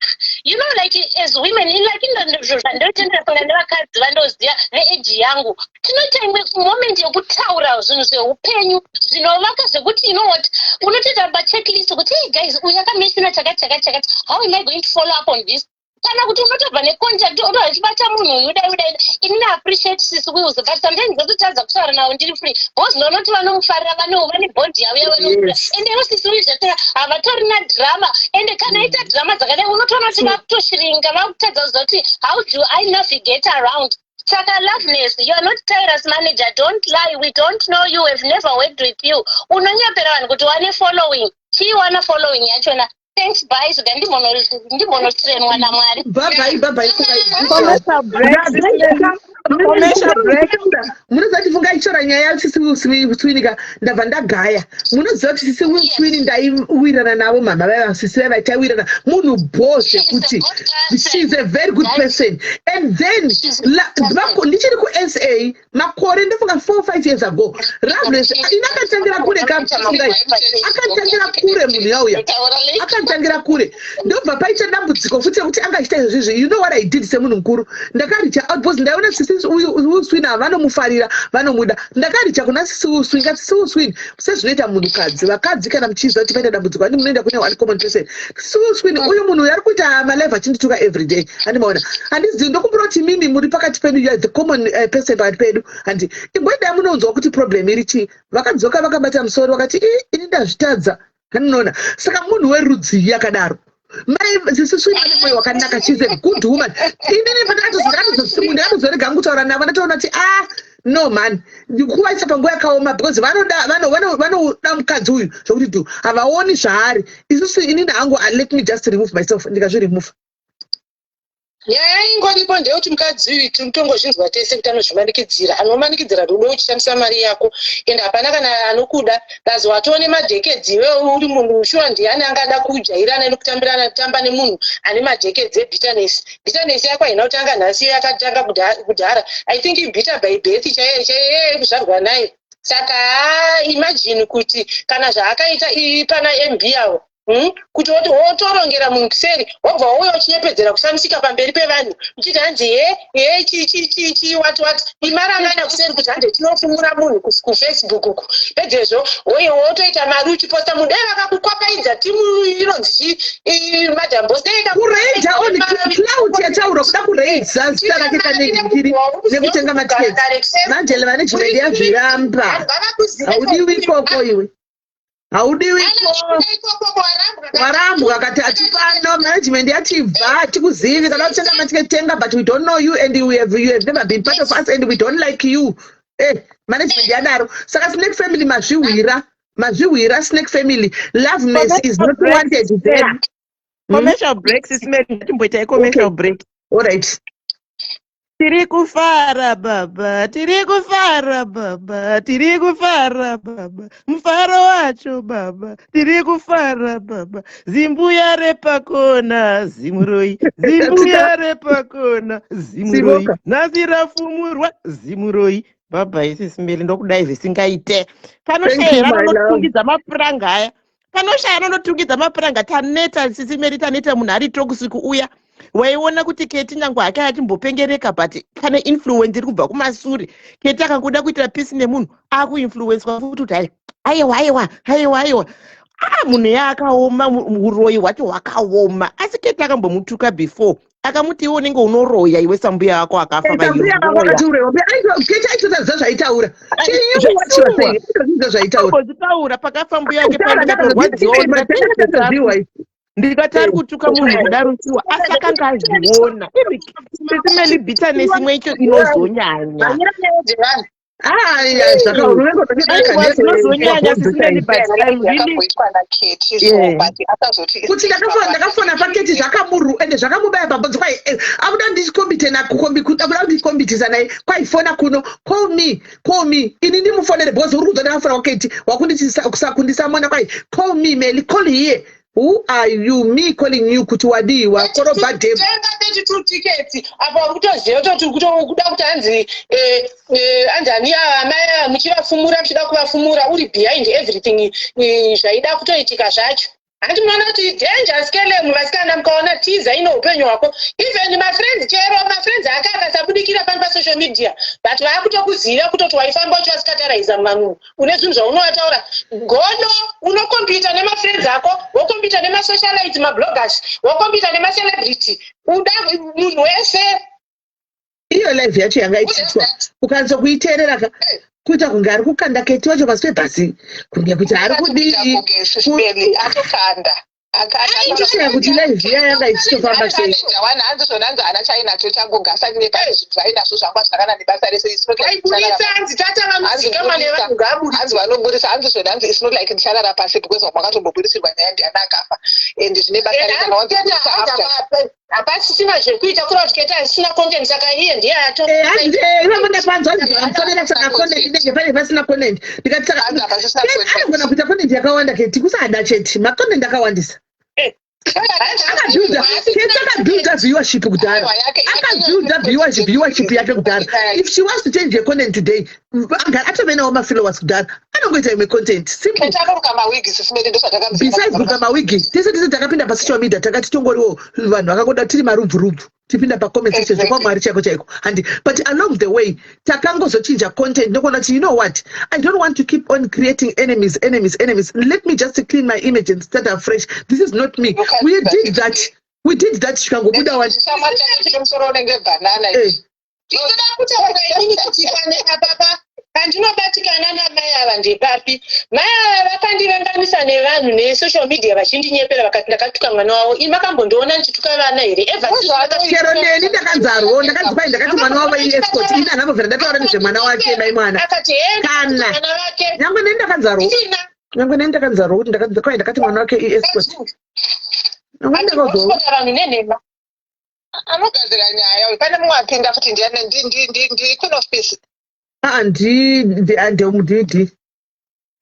[SPEAKER 13] like as women, like zvandotendera kunga nevakadzi vandoziva veage yangu, tinoita imwe moment yekutaura zvinhu zveupenyu zvinovaka, zvekuti, you know what, unotoita pachecklist kuti, "Hey guys, uyu akamentiona chakati chakati chakati. How am I going to follow up on this?" Kana kuti unotobva necontact, otobva uchibata munhu uyu, udai udai. Inini appreciate Sis Wills, but sometimes ndototadza kutaura navo ndiri free because ndonoti vanomufarira, vane bond yavo yavanofura. Ende ivo Sis Wills zvatira havatorina drama, ende kana ita drama dzakadai, unotoona kuti vakutoshiringa, vakutadza kuziva kuti how do I navigate around. Saka Loveness, you are not Tyra's manager. Don't lie. We don't know you, have never worked with you. Unonyepera vanhu kuti wane following. Chiiwana following yachona. Thanks, bye. Zvika ndimbonotirenwa naMwari.
[SPEAKER 2] Bye bye bye.
[SPEAKER 4] Commercial break.
[SPEAKER 2] Munozati fungai. achitora nyaya yasisi Wilswini ka, ndabva ndagaya. Munoziva kuti sisi Wilswini ndaiwirirana navo, mama vaiva sisi vaiva taiwirirana, munhu bho zvekuti. She's a very good person. And then ndichiri kuSA makore, ndofunga 4, 5 years ago, Loveness ini akatangira kure kafungai, akatangira kure munhu yauya, akatangira kure. Ndobva paita dambudziko futi rekuti anga achiita izvozvizvi. You know what I did semunhu mukuru? Ndakareacha out because ndaiona sisi Wilswin vanomufarira, vanomuda. Ndakareacha kuna sisi Wilswin kati, "Sisi Wilswin," sezvinoita munhukadzi, vakadzi, kana muchiziva kuti paita dambudziko, andi munoenda kune one common person. "Sisi Wilswin, uyu munhu uyu ari kuita malive achindituka every day, handimaona, handizivi. Ndokumbura kuti mimi muri pakati pedu, you are the common person pakati pedu, handi imboendai munonzwa kuti problem iri chii." Vakadzoka vakabata musoro, vakati, "Ini ndazvitadza." Haninoona, saka munhu werudzi akadaro, mai sisi Swini ane mwoyo wakanaka. She's a good woman. Inini ndakatozorega kutaura navo, ndatoona kuti, ah, no man, kuvaisa panguva yakaoma because vanoda mukadzi uyu zvokuti tu havaoni zvaari. Isusu, inini hangu, let me just remove myself, ndikazviremove.
[SPEAKER 12] Nyaya ingoripo ndeyekuti mukadzi uyu tinotongozvinzwa tese kuti anozvimanikidzira, anomanikidzira rudo uchishandisa mari yako, ende hapana kana anokuda. Kazi watone madecades iwe uri munhu shuwa, ndiani angada kujairana nekutambirana tamba nemunhu ane madecades ebitterness? Bitterness yako haina kutanga nhasi, iyo yakatanga kudhara. I think ibitter by birth chaiyo chaiyo yekuzvarwa nayo. Saka imagine kuti kana zvaakaita pana MB avo, Kuti wotorongera munhu kuseri, wobva wouya uchinyepedzera kushamisika pamberi pevanhu uchiti hanzi he he chi chi chi chi wati wati imarangana kuseri kuti hande tinofumura munhu kuFacebook uku. Pedzezvo woye wotoita mari uchiposta munhu. Dai vakakukwapaidza timu inonzi chi Madam Boss, dai
[SPEAKER 2] Kureida on clout yataura, kuda kureidza zita rake kanengiri nekutenga matiketi. Manje management yazviramba. Haudiwi ikoko iwe, haudiwi ikoko, warambwa. Kati hatipano, management yatibva, hatikuzivi. Kana kutenga matiketi, tenga, but we don't know you and you have never been part of us and we don't like you. Management yadaro. Saka Snake Family, mazvihwira, mazvihwira. Snake Family, Loveness is not wanted there.
[SPEAKER 14] Commercial break, Sis Melly, ngatimboitai commercial break.
[SPEAKER 2] Alright.
[SPEAKER 14] Tiri kufara baba, tiri kufara baba, tiri kufara baba, mufaro wacho baba, tiri kufara baba. Zimbuya repakona zimuroi, zimbuya repakona zimuroi,
[SPEAKER 2] Simuka.
[SPEAKER 14] Nhasi rafumurwa zimuroi. Baba, iSis Melly, ndokudai zvisingaite.
[SPEAKER 2] Thank you,
[SPEAKER 14] Panoshaya
[SPEAKER 2] my love.
[SPEAKER 14] vanonotungidza mapuranga aya, panoshaya anonotungidza mapuranga. Taneta, Sis Melly, taneta. Munhu ari toxic uya waiona kuti Keti nyange hake achimbopengereka, but pane influence iri kubva kumasure. Keti akangoda kuitira peace nemunhu, akuinfluenswa futi kuti aiwa, aiwa, aiwa, aiwa, ah, munhu yaakaoma, uroyi hwacho hwakaoma. Asi Keti akambomutuka before, akamuti, "Iwe unenge unoroya iwe, sambuya wako akafa."
[SPEAKER 2] Sambuya vako akatiurewa. Keti aitotaridza zvaitaura. Chinyuwachivaseitotaridza zvaitaura.
[SPEAKER 14] Akambozvitaura pakafa mbuya yake, pandikatorwadziwa, ndikati ari kutuka munhu kudaro shuwa, asi akanga azviona. Sis Melly, bitterness imwe icho inozonyanya. Inozonyanya, Sis Melly, but I'm really
[SPEAKER 2] Kuti ndakafona paKeti, zvakamuru ende zvakamubaya pabonzo. Kwai akuda ndichikombitena, akuda kundikombitisa naye. Kwaifona kuno, "Call me, call me," ini ndimufonere because uri kunzwa ndakafona kwaKeti, wakundisamona. Kwai, "Call me, Meli, call here." Who are you, me calling you kuti wadiwa korobha dem?
[SPEAKER 12] Tenga 32 tickets apa, uri kutoziva kutoti kuda kuti hanzi hanzi ani ava mai ava muchivafumura, muchida kuvafumura, uri behind everything zvaida kutoitika zvacho. Handi munoona kuti danger skelem, vasikana, mukaona tiza ine upenyu hwako. Even mafriends, chero mafriends ake akasabudikira pano pasocial media, but vaakutokuziva kutoti waifamba uchivasikataraisa muvanhu, une zvinhu zvaunovataura. Godo, unokombita nemafriends ako, wokombita nemasocialites, mabloggers, wokombita nemacelebrity, uda munhu wese.
[SPEAKER 2] Iyo live yacho yanga ichiitwa, ukanzwa kuiteerera ka, kuita kunge ari kukanda Keti wacho pasi pebhasi, kunge kuti ari kudii.
[SPEAKER 4] Atokanda.
[SPEAKER 2] Ndishaya kuti live iya yanga ichitofamba sei.
[SPEAKER 4] Hanzi zvona, hanzi hana chainacho changu, ngasanyire pane zvinhu zvainazvo zvangu, zvakana nebasa rese.
[SPEAKER 12] Aiburisa, hanzi tata vamuzikamwa nevanhu ngaaburitse.
[SPEAKER 4] Hanzi vanoburisa, hanzi zvona, hanzi it's not like ndicharara pasi because vamwe vakatomboburisirwa nyaya, ndiani akafa and zvine basa rese kana wanzi burisa after.
[SPEAKER 12] Hapasisina zvekuita kura kuti Keti asisina content saka iye ndiye ato.
[SPEAKER 2] Eh, hanzi eh, ipapo ndapanzwa hanzi vamufonera saka content inenge pane pasina content ndikati saka
[SPEAKER 10] Hanzi hapasisina
[SPEAKER 2] Keti
[SPEAKER 10] content.
[SPEAKER 2] anogona kuita content yakawanda Keti kusada chete macontent akawandisa. Akabuilda Keti akabuilda viewership kudhara. Akabuilda viewership viewership yake kudhara. If she wants to change her content today, agara atove nawo mafollowers kudhara. Anongoita imwe content. Simple.
[SPEAKER 10] Keti anoruka mawigi sisimeli ndozvatakamuziva.
[SPEAKER 2] Besides kuruka mawigi, tese tese takapinda pasocial media takati tongoriwo vanhu vakangoda tiri marubvurubvu tipinda pacomment section
[SPEAKER 10] Exactly.
[SPEAKER 2] zvekwamwari chaiko chaiko handi but along the way takangozochinja content ndokuona kuti you know what i don't want to keep on creating enemies enemies enemies let me just clean my image and start afresh this is not me
[SPEAKER 10] You can't
[SPEAKER 2] we
[SPEAKER 10] do that.
[SPEAKER 2] did that we did that chikangobuda wani
[SPEAKER 10] Shamwari chake chine musoro unenge banana
[SPEAKER 2] Eh.
[SPEAKER 12] Ndinoda kutaura inini kuti pane apapa pandinobatikana namai ava ndepapi. Mai ava vakandivenganisa nevanhu nesocial media vachindinyepera vakati ndakatuka mwana wavo. Ini makambondiona ndichituka vana here? Ever since
[SPEAKER 2] chero neni ndakanzarwo ndakanzi kwai ndakati mwana wavo iescort ini handambobvira ndataura nezvemwana wake mai mwana
[SPEAKER 12] akati hee
[SPEAKER 2] kana
[SPEAKER 12] mwana wake.
[SPEAKER 2] nyangwe neni ndakanzarwo
[SPEAKER 12] Tina.
[SPEAKER 2] nyangwe neni ndakanzarwo kuti ndakanzi kwai ndakati mwana wake iescort nyangwe ndakazwa
[SPEAKER 12] Hotspot vanhu nenhema.
[SPEAKER 10] Anogadzira nyaya uyu. Pane mumwe apinda futi ndiani ndi ndi ndi ndi Queen of Peace.
[SPEAKER 2] aa ndi ndi ndi ndi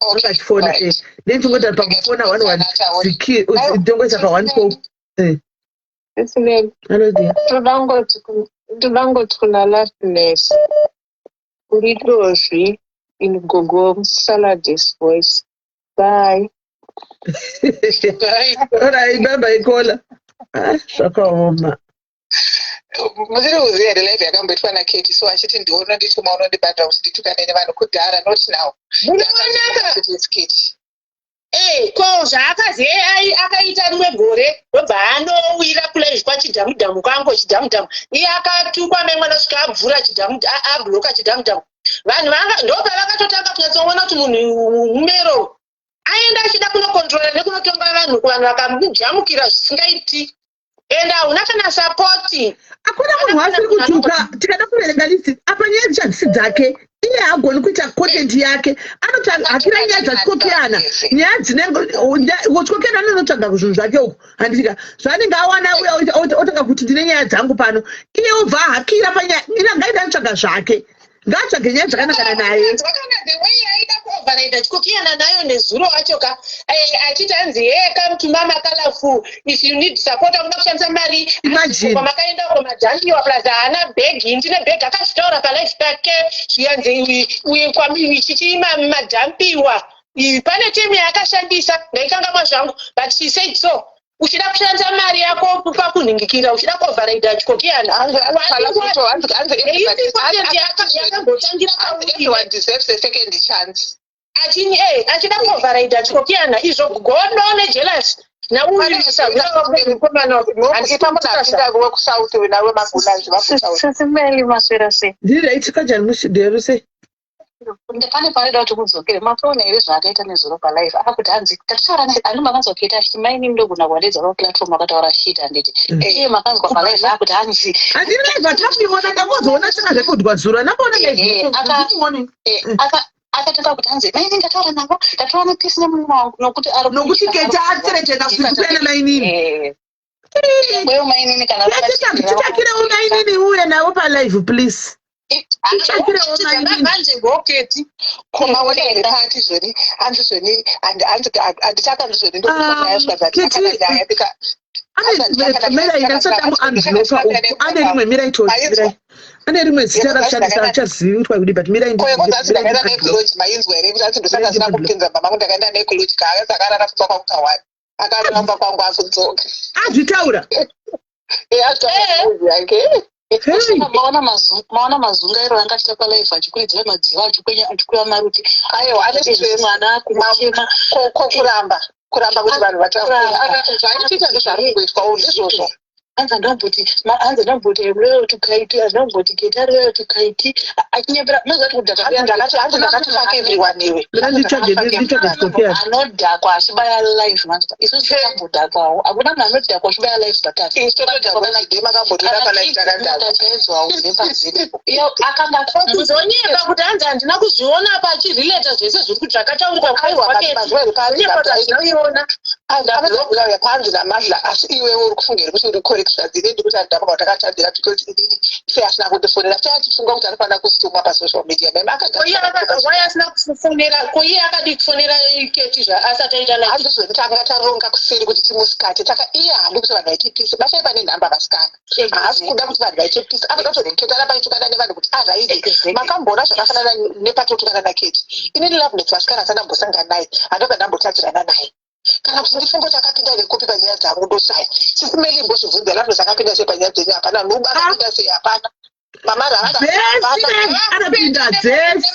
[SPEAKER 10] Okay.
[SPEAKER 2] akachifona
[SPEAKER 10] Alright.
[SPEAKER 2] eh then tingoita pakufona one one ziki ndongoita pa one four eh
[SPEAKER 15] Listening,
[SPEAKER 2] hello dear
[SPEAKER 15] toda kungoti kuna Loveness uri dozvi in Gogo Salad's voice. Bye.
[SPEAKER 2] alright bye bye caller ah zvakaoma
[SPEAKER 10] Muchiri kuziva here live yakamboitwa naKeti so achiti ndiwe unondituma unondibata kuti nditukane nevanhu kudhara not now.
[SPEAKER 12] Munoonaka.
[SPEAKER 10] Kuti it's Keti.
[SPEAKER 12] Eh, ko zvaakazi AI akaita rimwe gore ndobva anowira kulaizvi kwachidhamudhamu kwangu chidhamudhamu iye akatukwa mai mwana svika abvura chidhamu abloka chidhamudhamu vanhu vanga ndopavakatotanga kunyatsoona kuti munhu mumero aenda achida kunokontrora nekunotonga vanhu kuvanhu vakamujamukira zvisingaiti ende hauna kana sapoti
[SPEAKER 2] hakuna munhu waasiri kutuka tikada kuverenga list apa nyaya dzicho hadzisi dzake iye haagoni kuita content yake anohakira nyaya dzachikokeyana nyaya dzinengechikokeyana anonotsvaga zvinhu zvake uku handitika zvaanenge awana uya otanga kuti ndine nyaya dzangu pano iye obva ahakira panyaya ina ngaida anotsvaga zvake ngaatsvage nyaya dzakanangana naye
[SPEAKER 12] Kana the way aida kuoverride chikokiyana nayo nezuro wacho ka achiti hanzi hey come to mama colorful if you need support akuda kushandisa mari
[SPEAKER 2] Imagine.
[SPEAKER 12] kwamakaenda uko madhandiwa plus haana bhegi ndine bhegi akazvitaura palife pake zviyanzi uye chichi madhampiwa pane temu yaakashandisa ndaikangamwa zvangu but she said so uchida kushandisa mari yako pakunhingikira uchida kuoverride chikokiyana yakambotangira
[SPEAKER 10] Everyone deserves a second chance.
[SPEAKER 12] achini eh achida kuoverride chikokiyana izvo godo nejealous nauyu mukomana
[SPEAKER 10] Ipa munhu apinda wekusouth wena wemagulanzi vakusouth.
[SPEAKER 5] Sisimeli maswera sei?
[SPEAKER 2] ndiri right kanjani mushidheru sei
[SPEAKER 5] Pane panoda kuti kudzokere makaona here zvaakaita nezuro palive akuti hanzi tataura naye ani makanzwa kuita achiti maini ndogona kuwadedza paplatform akataura shit handiti iye makanzwa palive akuti hanzi
[SPEAKER 2] handiri live hatinakuiona ndangozoona saka zvekudwa zuro handamboona live
[SPEAKER 5] akatanga kuti hanzi maini ndataura navo ndataura nepisi nemurume wangu nokuti ari
[SPEAKER 2] nokuti keti athreatena kuti kuenda mainini
[SPEAKER 5] weyo mainini kana
[SPEAKER 2] titsvakirewo mainini uye navo palive please titsvakirewo mainini
[SPEAKER 12] manje ngoketi
[SPEAKER 10] Komaona here paati zvoni hanzi zvoni handichakanzi zvoni ndokunyaya
[SPEAKER 2] Keti
[SPEAKER 10] nyaya ndika
[SPEAKER 2] mirai ndasati amuunblocka uku ane rimwe mirai tomirai ane rimwe zita rakushandisa achazivi kuti kwaikudi but mirai
[SPEAKER 10] kwanzi hanzi ndakaenda nekuloji mainzwa here kuti hanzi ndosaka ndisina kupinza mama vangu ndakaenda nekuloji kaakazi akarara pfungwa kwangu kawani akaramba kwangu akudzoka
[SPEAKER 2] azvitaura
[SPEAKER 10] azvitaura yake
[SPEAKER 5] maona mazungairo anga achiita palive achikuridzira madziva achikwenya achikweva maruti
[SPEAKER 10] aiwa ane stress
[SPEAKER 5] mwana kuchema
[SPEAKER 10] ko kuramba kuramba kuti vanhu vataura zvaanotoita ndozvaari kungoitwawo ndizvozvo
[SPEAKER 5] hanzi andamboti hanzi andamboti loyal to kaiti andamboti keti ari loyal to kaiti achinyepera mazati kudhaka
[SPEAKER 10] hanzi ndakati fuck everyone iwe
[SPEAKER 2] nditsvage nditsvage chikopera
[SPEAKER 5] anodhakwa achibaya live manje isusu takambodhakwawo hakuna munhu anodhakwa achibaya live but
[SPEAKER 10] isu totodhakwa makambotora palive takadhakwa
[SPEAKER 5] tachaedzwawo nepazini akanga
[SPEAKER 12] kuzonyepa kuti hanzi handina kuzviona apa achirelata zvese zviri kuti zvakataurwa
[SPEAKER 10] Aiwa, mazuva epasi,
[SPEAKER 12] zvinoiona
[SPEAKER 10] Ndabloga panzi namadla, asi iwewe uri kufunga here kuti uri correct? Zvadzine ndikuti handidamba kuti akatadzira because inini sei asina kundifonera? Sei achifunga kuti anofanira kusumwa pasocial media? Meme.
[SPEAKER 12] Why asina kufonera? Ko iye akadi kufonera Keti asati aita live?
[SPEAKER 10] Handizvo, tanga taronga kuseri kuti timusikate. Saka iye haadi kuti vanhu vaite peace. Bashai pane nhamba, vasikana. Haasi kuda kuti vanhu vaite peace. Anoda kuti Keti aramba aitukana nevanhu kuti araide. Makamboona zvakafanana nepatotukana naKeti? Inini Loveness, vasikana, asandambosangana naye, handobva ndambotadzirana naye kana kuti ndifunge kuti akapinda nekupi panyaya dzangu. Ndoshaya. Sisi Meli, mbozvibvunza, Loveness akapinda sei panyaya dzenyu? Hapana. Nuba akapinda sei? Hapana. Mama.
[SPEAKER 2] Dzese anopinda dzese.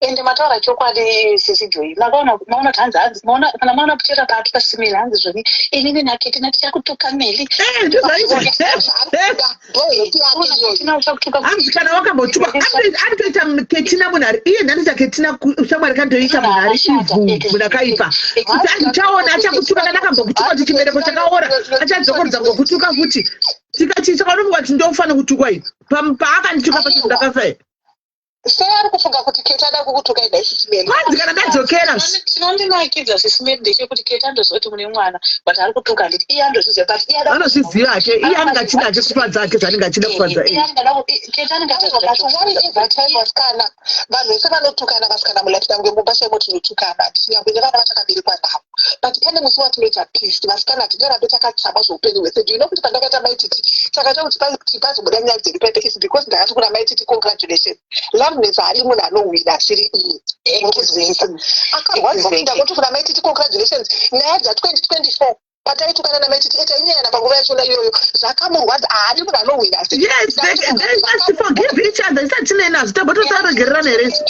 [SPEAKER 5] Ende mataura chokwadi, sisi Joy. Makaona, maona kuti hanzi hanzi maona kana maona kutera paatuka Simeli, hanzi zvoni inini naKeti nati chakutuka Meli.
[SPEAKER 2] Hanzi kana wakambotuka, anotoita Ketina munhu ari iye, ndanoita Ketina shamwari, kandoita munhu ari ivhu, munhu akaipa, kuti andichaona achakutuka. Kana akambokutuka kuti chibereko chakaora, achadzokorodza ngokutuka futi. Tikati saka unofunga kuti ndofanira kutukwa ini? Paakandituka pacho ndakafa here?
[SPEAKER 10] Sei ari kufunga kuti Keti ada kukutuka idai, Sisi Meli?
[SPEAKER 2] Kwanzi kana ndadzokera.
[SPEAKER 5] Chinondinakidza, Sisi Meli, ndechekuti Keti andozoti mune mwana, but ari kutuka, handiti iye andozviziva, but iye
[SPEAKER 2] Anozviziva hake. Iye anenge achida hake kufadza hake zvaanenge achida kufadza.
[SPEAKER 5] Iye angada, Keti anenge
[SPEAKER 10] Worry every time. Vasikana, vanhu vese vanotukana. Vasikana, mulife, nyangwe mumba chaimo tinotukana, nyangwe nevana vatakaberekwa navo, but pane musi watinoita peace. Vasikana, hatingarambe takatsamwa zveupenyu hwese. Do you know kuti pandakaita Maititi, chakaita kuti pazobuda nyaya dzedu pepe is because ndakati kuna Maititi, "Congratulations." Loveness haari munhu anohwina asiri iye, murikuzwisisa? Akarwadziwa kuti ndakoti kuna Maititi, "Congratulations." Nyaya dza2024 pataitukana namaititi etainyayana panguva yachona iyoyo, zvakamurwadza. Haadi munhu anohwina
[SPEAKER 2] asi. Yes, they must forgive each other. Isati tinei nazvo, tambotosaregererana here?
[SPEAKER 12] Ende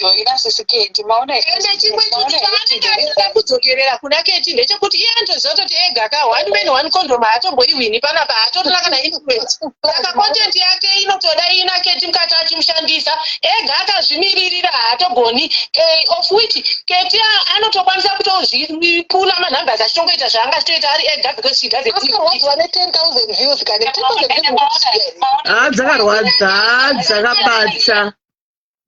[SPEAKER 12] chimwe chinhu chaanenge achida kudzokerera kuna Keti ndechekuti iye anotoziva kutoti ega ka one man one condom haatomboihwini panapa, haatorina kana influence. Saka content yake inotoda ina Keti mukati achimushandisa. Ega akazvimiririra haatogoni, of which Keti anotokwanisa kutozvipula manumbers achitongoita zvaanga achitoita ari ega because she doesn't need.
[SPEAKER 10] Akarwadziwa ne10 000 views kane 10 000 views.
[SPEAKER 2] Ha, dzakarwadza, dzakabata,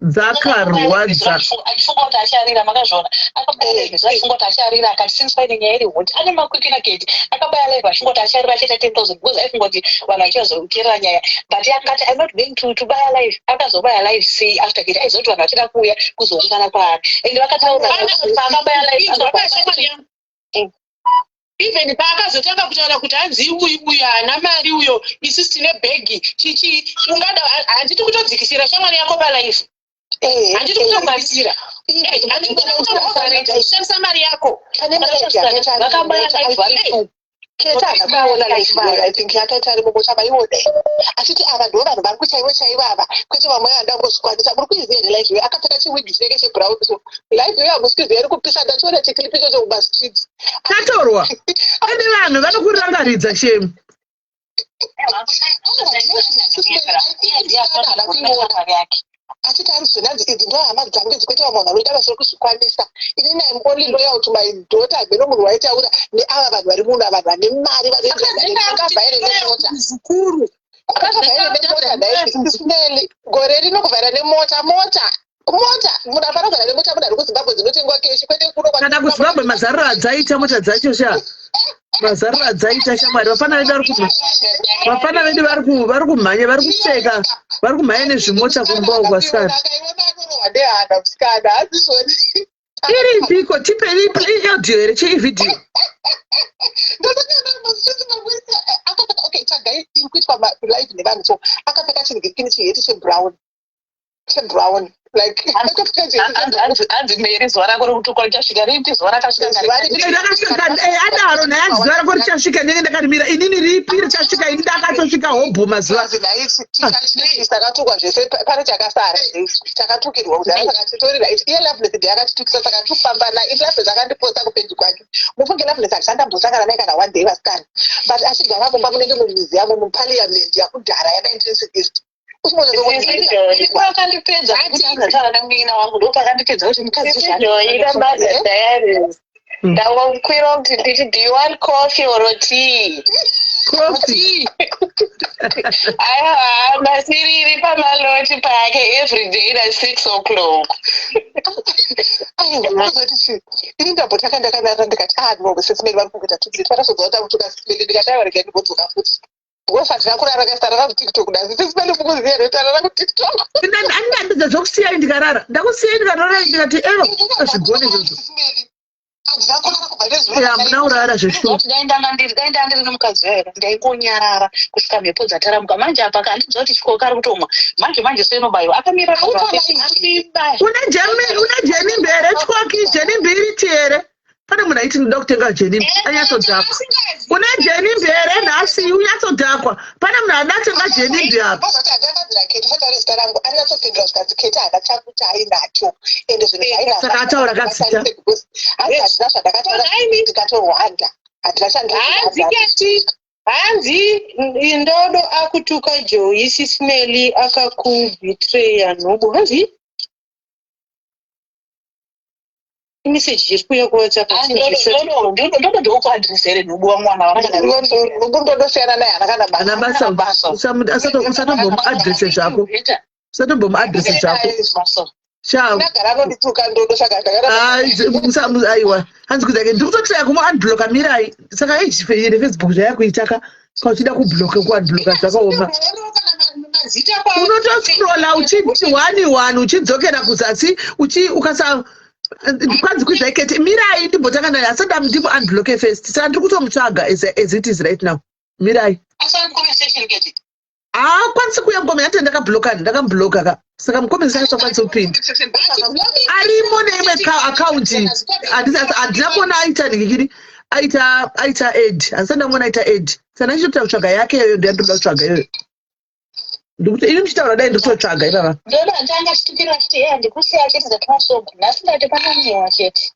[SPEAKER 2] dzakarwadza.
[SPEAKER 5] Achifunga kuti acharira, makazviona, akabaya live achifunga kuti acharira, akati since paine nyaya iri hot, ane makwikwi naKeti, akabaya live achifunga kuti acharira, achiita 10 000 because aifunga kuti vanhu vachizoteerera nyaya, but akati, "I'm not going to baya live." Akazobaya live sei after Keti aiziva kuti vanhu vachida kuuya kuzoungana kwaari? Ende vakataura paakabaya live.
[SPEAKER 12] Even paakazotanga kutaura kuti hanzi uyu uyu haana mari uyo, isusu tine bhegi, chichi ungada, handiti kutodzikisira shamwari yako palive? Handiti kutodzikisira? Handiti kushandisa mari yako?
[SPEAKER 5] Vakabaya live vari two.
[SPEAKER 10] Keta haana kuiona live iyoyo. I think yakaita ari mumota maiona achiti ava ndo vanhu vangu chaivo chaivo ava, kwete vamwe vanoda kungozvikwanisa. Muri kuiziva here live iyoyo? Akapfeka chiwigi chinenge chebrown. So live iyoyo hamusi kuiziva? Iri kupisa. Ndachiona chiclip ichocho kumastreets.
[SPEAKER 2] Tatorwa ende vanhu vanokurangaridza shemu.
[SPEAKER 10] Haana kuiona achiti ari zvinanzi idzi ndo hama dzangu idzi, kwete vamwe vanhu vanoita basa rekuzvikwanisa. Inini I'm only loyal to my daughter. Hameno munhu waitaura neava vanhu vari muno, vanhu vane mari vanoakavhaire nemota.
[SPEAKER 12] Zukuru.
[SPEAKER 10] Akavhaire nemota nhai, gore rino kuvhaira nemota, mota, mota. Munhu afana kuvhaira nemota munhu ari kuZimbabwe, dzinotengwa cash, kwete kuno.
[SPEAKER 2] Kana kuZimbabwe mazariro adzaita mota dzacho sha, mazariro adzaita shamwari. Vafana vedu vari kumhanya, vari kupfeka, vari kumhanya nezvimota kumba uko, asikana.
[SPEAKER 10] Akaiona anorohwa nehana, musikana, hazizvoni.
[SPEAKER 2] Iripiko? Tipe iaudio here? Chii, vhidhiyo?
[SPEAKER 10] Akapfeka, okay, tsvagai iri kuitwa live nevanhu. So akapfeka chinhu chiheti chebrown, chebrown, like akapfeka.
[SPEAKER 5] Hanzi Meri, zuva rako rekutukwa richasvika ripi? Zuva rakasvika.
[SPEAKER 2] Rakasvika adaro naye. Hanzi zuva rako richasvika, ndenge ndakarimira inini. Ripi richasvika? Ini ndakatosvika hobho mazuva.
[SPEAKER 10] Takatukwa zvese, pane chakasara. Takatukirwa kudhara, saka titori right. Iye Loveness ndiye akatitukisa, saka tikufamba naye. Ini Loveness akandiposta kupeji kwake. Mufunge, Loveness handisandambosangana naye kana one day, vasikana, but achigara mumba munenge mumuseum, muparliament yakudhara ya1960.
[SPEAKER 5] Pakandipedza kuti anzataura nemunin'ina wangu, ndo pakandipedza kuti mukadzi.
[SPEAKER 12] Ndangomukwira kuti nditi, "Do you want coffee or tea?"
[SPEAKER 2] Coffee.
[SPEAKER 12] Aiwa, masiriri pamaloti pake everyday na 6 o'clock.
[SPEAKER 4] Aiwa, chii, ini ndambotanga ndakanaka, ndikati, "Ah no, Sis Melly vari kungoita 2 minutes." Vakazodza kuti Sis Melly, ndikati, "Aiwa, regai ndimbodzoka futi," because handina kurara kaisarara kuTikTok. Nhasi Sis Melly mukuziva here kuti arara kuTikTok?
[SPEAKER 2] Andandidza zvokusiyai ndikarara, ndakusiyai ndikarara, ndikati ero azvigone izvozvo.
[SPEAKER 4] Handina kurara kubva nezuro.
[SPEAKER 2] Ya, hamuna kurara zveshuwa.
[SPEAKER 5] Dai ndanga ndiri nemukadzi wayo, ndaingonyarara kusvika mhepo dzataramuka. Manje apa kandiziva kuti chikoro kari kutomwa manje manje, soinobayiwa akamira.
[SPEAKER 2] Une jenimbi here? Twoki jenimbi iriti here? Pane munhu aiti, "Ndinoda kutenga jenimbi anyatsodhakwa." Une jenimbi here nhasi unyatsodhakwa? Pane munhu ada kutenga jenimbi apa.
[SPEAKER 4] Ozati handakadzira Keti fatauri zita rangu, anyatsopindura zvikanzi, "Keti haana changu chaainacho, ende zvinhu zvaainazvo."
[SPEAKER 2] Saka ataura kazita.
[SPEAKER 4] Hanzi handina zvandakataura, ndikatorwanda handina.
[SPEAKER 12] Hanzi Keti, hanzi Ndodo akutuka Joyi, Sis Melly akakubetreya nhubu. Hanzi imeseji iri kuuya kuWhatsApp.
[SPEAKER 5] Ndodo ndokuadresa here nhubu wamwana?
[SPEAKER 4] Nhubu ndodosiyana naye, hana kana
[SPEAKER 2] Ana basa. Usatombomuadrese zvako, usatombomuadrese zvako sha.
[SPEAKER 4] Ndagara anondituka Ndodo, saka
[SPEAKER 2] Aiwa, hanzi kudzake ndiri kutotraya kumuunblocka, mirai. Saka neFacebook zvayakuita ka, kauchida kublocka, kuunblocka zvakaoma. Unotoscrolla uchiti one one, uchidzokera kuzasi, ukasa kwanzi kuizai Keti, mirai ndimbotanga naye asati ndimu unblocke first. Saka ndiri kutomutsvaga as it is right now, mirai. Haakwanisi kuuya mucomment ati ndakablocka, ndakamubloka ka. Saka mucomment asakwanisi kupinda, arimo neimwe account. Handina kuona aita nhikikiri, aita add, handisati ndamuona aita add. Saka ndichitoita kutsvaga yake iyoyo, ndoyandoda kutsvaga iyoyo. Ndikuti ini muchitaura dai ndikutotsvaga ipapa.
[SPEAKER 5] Ndodo andanga achitukira achiti, "Ye, handikusiya," achiti zvatinosoga nhasi ndati panonyewa chete.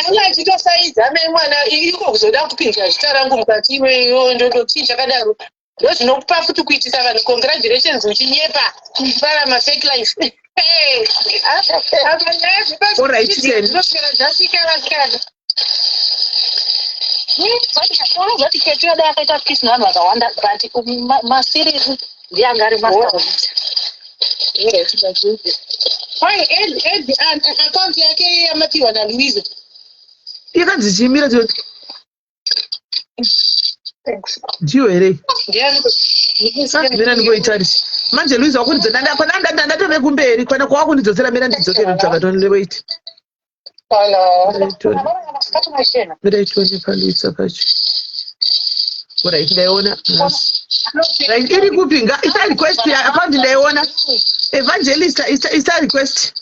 [SPEAKER 12] Anga achitosaidza memwana iko kuzoda kupinzwa zita rangu mukati. Iweyo Ndodo, chii chakadaro? Ndo zvinokupa futi kuitisa vanhu congratulations uchinyepa, kuchipara mafake life. Apa nyaya
[SPEAKER 2] Alright, then.
[SPEAKER 12] zvinoswera zvasvika vasikana.
[SPEAKER 5] Unozoti Keti yadai akaita peace nevanhu vakawanda, but masiriri ndiye anga ari master.
[SPEAKER 12] Why add account yake yamapiwa naLouise?
[SPEAKER 2] Yakanzi chimira ndiyo here?
[SPEAKER 12] Ndiani?
[SPEAKER 2] Mira ndingoitarisa manje. Louise wakundidzo ndatove kumberi kwana kwawakundidzosera. Mira ndidzokere kutsvaga tonde, wait.
[SPEAKER 5] Masikati machena.
[SPEAKER 2] Mira itione paLouisa pacho. Alright, ndaiona. Right, iri kupi? Nga isa request ya account, ndaiona. Evangelista, isa request.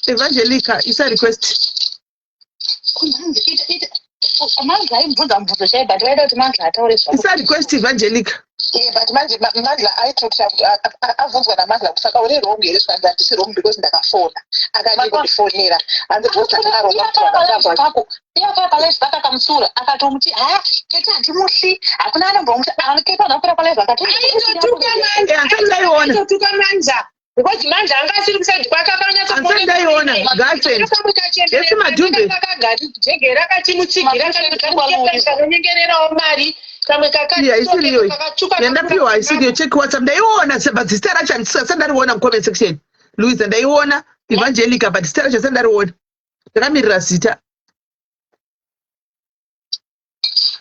[SPEAKER 2] Evangelica, isa request.
[SPEAKER 5] Kunhanzi Mandla aimubvunza mubvunzo chai, but vaida kuti Mandla ataure zvavo.
[SPEAKER 2] Isa request, Evangelica.
[SPEAKER 4] Yeah, but manje Mandla aitoti abvunzwa naMandla kuti, "Saka uri wrong here?" Zvikanzi, "Handisi wrong because ndakafona, akadi kundifonera." Hanzi because ndakaronga kuti vakatamba.
[SPEAKER 5] Kako iye akaya palive akakamutsura, akatomuti, "Ha, Keti handimuhli, hakuna anombomuti Keti anopera palive." Akati
[SPEAKER 12] Aitotuka.
[SPEAKER 2] Eh, handisati ndaiona.
[SPEAKER 12] Aitotuka Mandla because Mandla anga asiri kuside kwake.
[SPEAKER 2] Handisati ndaiona girlfriend Yesi Madhumbe.
[SPEAKER 12] Jege rakachimutsigira, kanonyengererawo mari kamwe.
[SPEAKER 2] Iya, isiri iyoyi
[SPEAKER 12] Kakatuka.
[SPEAKER 2] Yandapiwa haisiri. Check WhatsApp, ndaiona, but zita racho handisati ndariona mucomment section. Louisa ndaiona, Evangelica, but zita racho handisati ndariona, ndakamirira zita.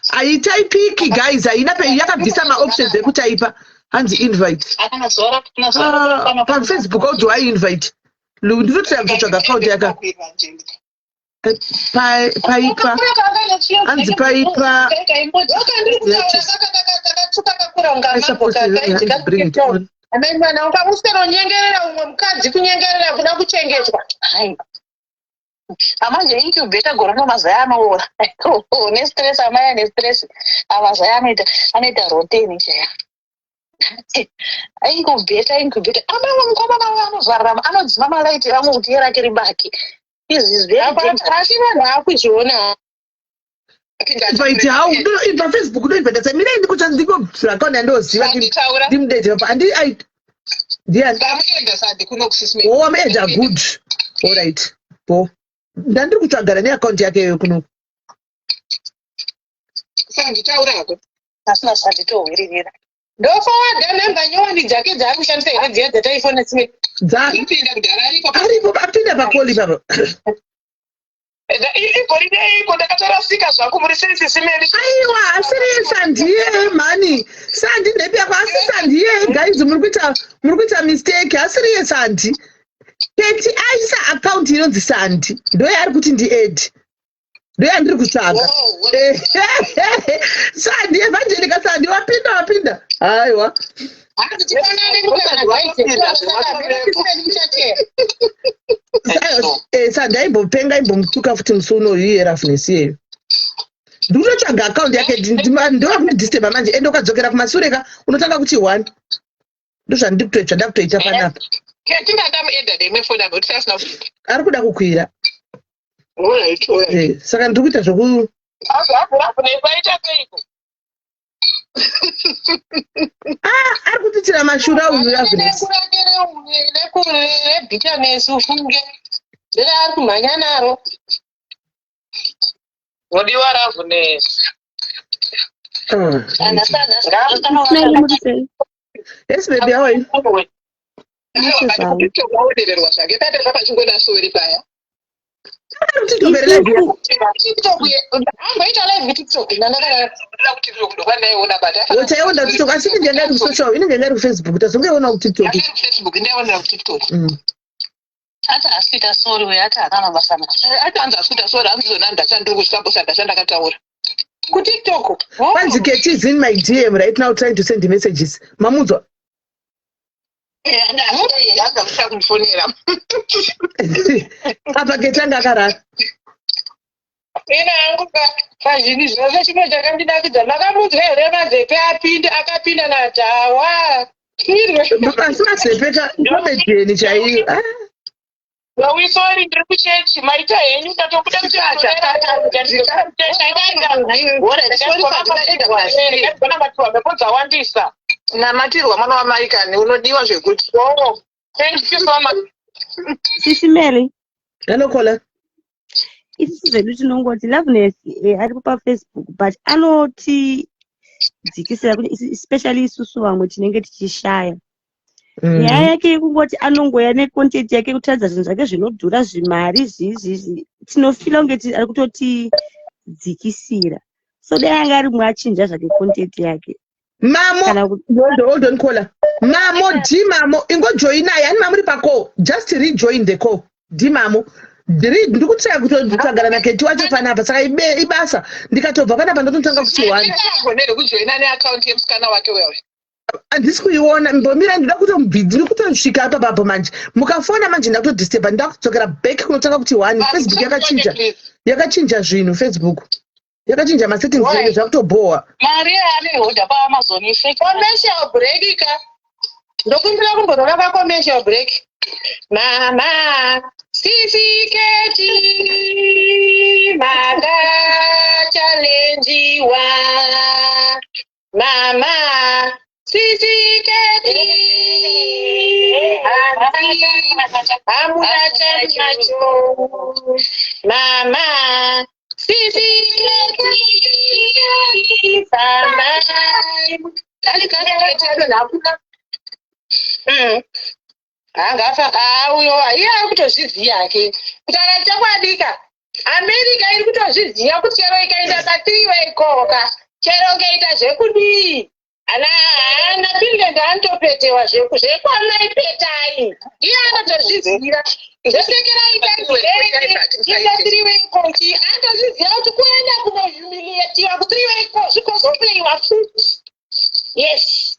[SPEAKER 2] Haitaipiki guys, haina pe yakabvisa maoptions ekutaipa. Hanzi invite.
[SPEAKER 5] Akana zuva
[SPEAKER 2] Ah, paFacebook how do I invite? Ndinotoya kutotsvaga account yaka paipa, hanzi paipa.
[SPEAKER 12] Kakatuka kakura.
[SPEAKER 2] I suppose to bring it on.
[SPEAKER 12] Amai mwana ungauswera unyengerera umwe mukadzi, kunyengerera kuda kuchengetwa.
[SPEAKER 5] Amanje incubator gore rino mazai anoora nestress, amai ane stress, amazai anoita rotten chaya. Incubator, incubator, amai mukomana uyo anozvararama, anodzima malaiti vamwe kuti iye rake ribake. Izvi is very dangerous.
[SPEAKER 12] Asi vanhu vaakuzviona.
[SPEAKER 2] Invite how? Pafacebook ndoinvita sei? Mina ndikucha ndikobvira account yandoziva.
[SPEAKER 4] Sanditaura.
[SPEAKER 2] Ndimudete pa andi ai ndiani?
[SPEAKER 4] Ndamuenda sandi kuno kuSis.
[SPEAKER 2] Oh, wamuenda, good, alright, bo. Ndandiri kutsvagana neakaunti yake iyoyo kunoku.
[SPEAKER 10] Sanditaura hako.
[SPEAKER 12] Asina zvanditohwiririra. Ndofowadha nhamba nyowani dzake dzaari kushandisa here dziya dzataifona dzimwe?
[SPEAKER 10] Dzapinda kudhara ariko.
[SPEAKER 2] Aripo apinda pakoli ipapa.
[SPEAKER 10] Igorideiko ndakatorasika zvangu muri sei sisi Mary?
[SPEAKER 2] Aiwa asiri sandiye mhani. Sandi ndepi yako asi sandiye guys muri kuita muri kuita mistake asiriye sandi. Keti aisa account inonzi sandi ndoyaari kuti ndi add. Ndoyandiri kutsvaga. Sandi Evangelika sandi wapinda wapinda. Aiwa. Sandi aimbopenga aimbomutuka futi musi unoyu iye Rafness iyeyo. Ndikutotsvaga account yake ndovakundidisturba manje ende ukadzokera kumasure ka unotanga kuti one. Ndozvandikutoita ndakutoita panapa. Ari kuda kukwira. Saka ndiri kuita zvoku Ah, ari kutiitira mashura uyu Loveness.
[SPEAKER 12] Rebitterness ufunge nderaari kumhanya naro.
[SPEAKER 9] Mudiwa Loveness.
[SPEAKER 2] Yes baby, how are you?
[SPEAKER 10] Waonererwa zvake paipe papachingoda sori paya.
[SPEAKER 2] Uchaiona kuTikTok asi inenge yanga iri kusocial inenge yanga iri kuFacebook tazongoiona kuTikTok.
[SPEAKER 10] Facebook ndaiona kuTikTok.
[SPEAKER 12] Ati haasi kuita sorry uyo ati haana mabasa nacho.
[SPEAKER 10] Ati hanzi haasi kuita sorry hanzi zona ndachandiri kutya bosa ndachandakataura.
[SPEAKER 12] KuTikTok.
[SPEAKER 2] Kwanzi Keti is in my DM right now trying to send messages. Mamunzwa?
[SPEAKER 10] Hanzi hakusa kundifonera.
[SPEAKER 2] Apa Keti anga akarara.
[SPEAKER 12] Ina hangu pazvinhu zvose chimwe chakandinakidza makamunzwa here mazepe apinda akapinda nadhawa.
[SPEAKER 2] Asi mazepe ka comedian chaiyo. Ah.
[SPEAKER 9] Vawisori ndiri kuchechi maita henyu ndatobuda kuchechigonamatirwa mhepo dzawandisa.
[SPEAKER 10] Namatirwa mwana wamai kani unodiwa zvekuti.
[SPEAKER 9] Oh, thank you so much.
[SPEAKER 16] Sisi Mary.
[SPEAKER 2] Hello caller.
[SPEAKER 16] Isusu zvedu tinongoti Loveness aripo paFacebook but anotidzikisira kuti especially isusu vamwe tinenge tichishaya. Nyaya yake yekungoti anongoya necontent yake kutaridza zvinhu zvake zvinodhura zvimari zvizvizvi tinofila kunge ari kutotidzikisira. So dai anga ari mwe achinja zvake content yake.
[SPEAKER 2] Mamo, hold on, hold on caller. Mamo, D mamo, ingojoinai, ani mamuri pa call. Just rejoin the call. D mamo. Ndiri kutsvaya kutotsvagana naKeti wacho panapa saka ibasa ndikatobva panapa ndototanga kuti one.
[SPEAKER 10] Agonere kujoina neaccount yemusikana wake wewe.
[SPEAKER 2] Handisi kuiona mbomira ndinoda kutomubvi ndiri kutosvika apa papo manje mukafona manje ndakutodisturba ndinoda kudzokera back kunotanga kuti one Facebook yakachinja yakachinja zvinhu Facebook yakachinja masettings enge zvakutobhowa.
[SPEAKER 12] Mari yaanoihodha paAmazon ifake. Commercial break ka. Ndokumbira kumborova pa commercial break. Mama sisi Keti maka challengewa. Mama sisi Keti hamuna chanacho. Mama sisi Keti fambai. Angafa auyo iye ari kutozviziva hake. Kutaura chokwadi ka America iri kutozviziva kuti chero ikaenda patiriwe ikoka chero ukaita zvekudii ana ana Finland anotopetewa zvekwamaipetai iye anotozviziva zvesekerai ita tiriwe ikoki anotozviziva kuti kuenda kunohumiliatiwa kutiriwe iko zvikozoplayiwa futi yes.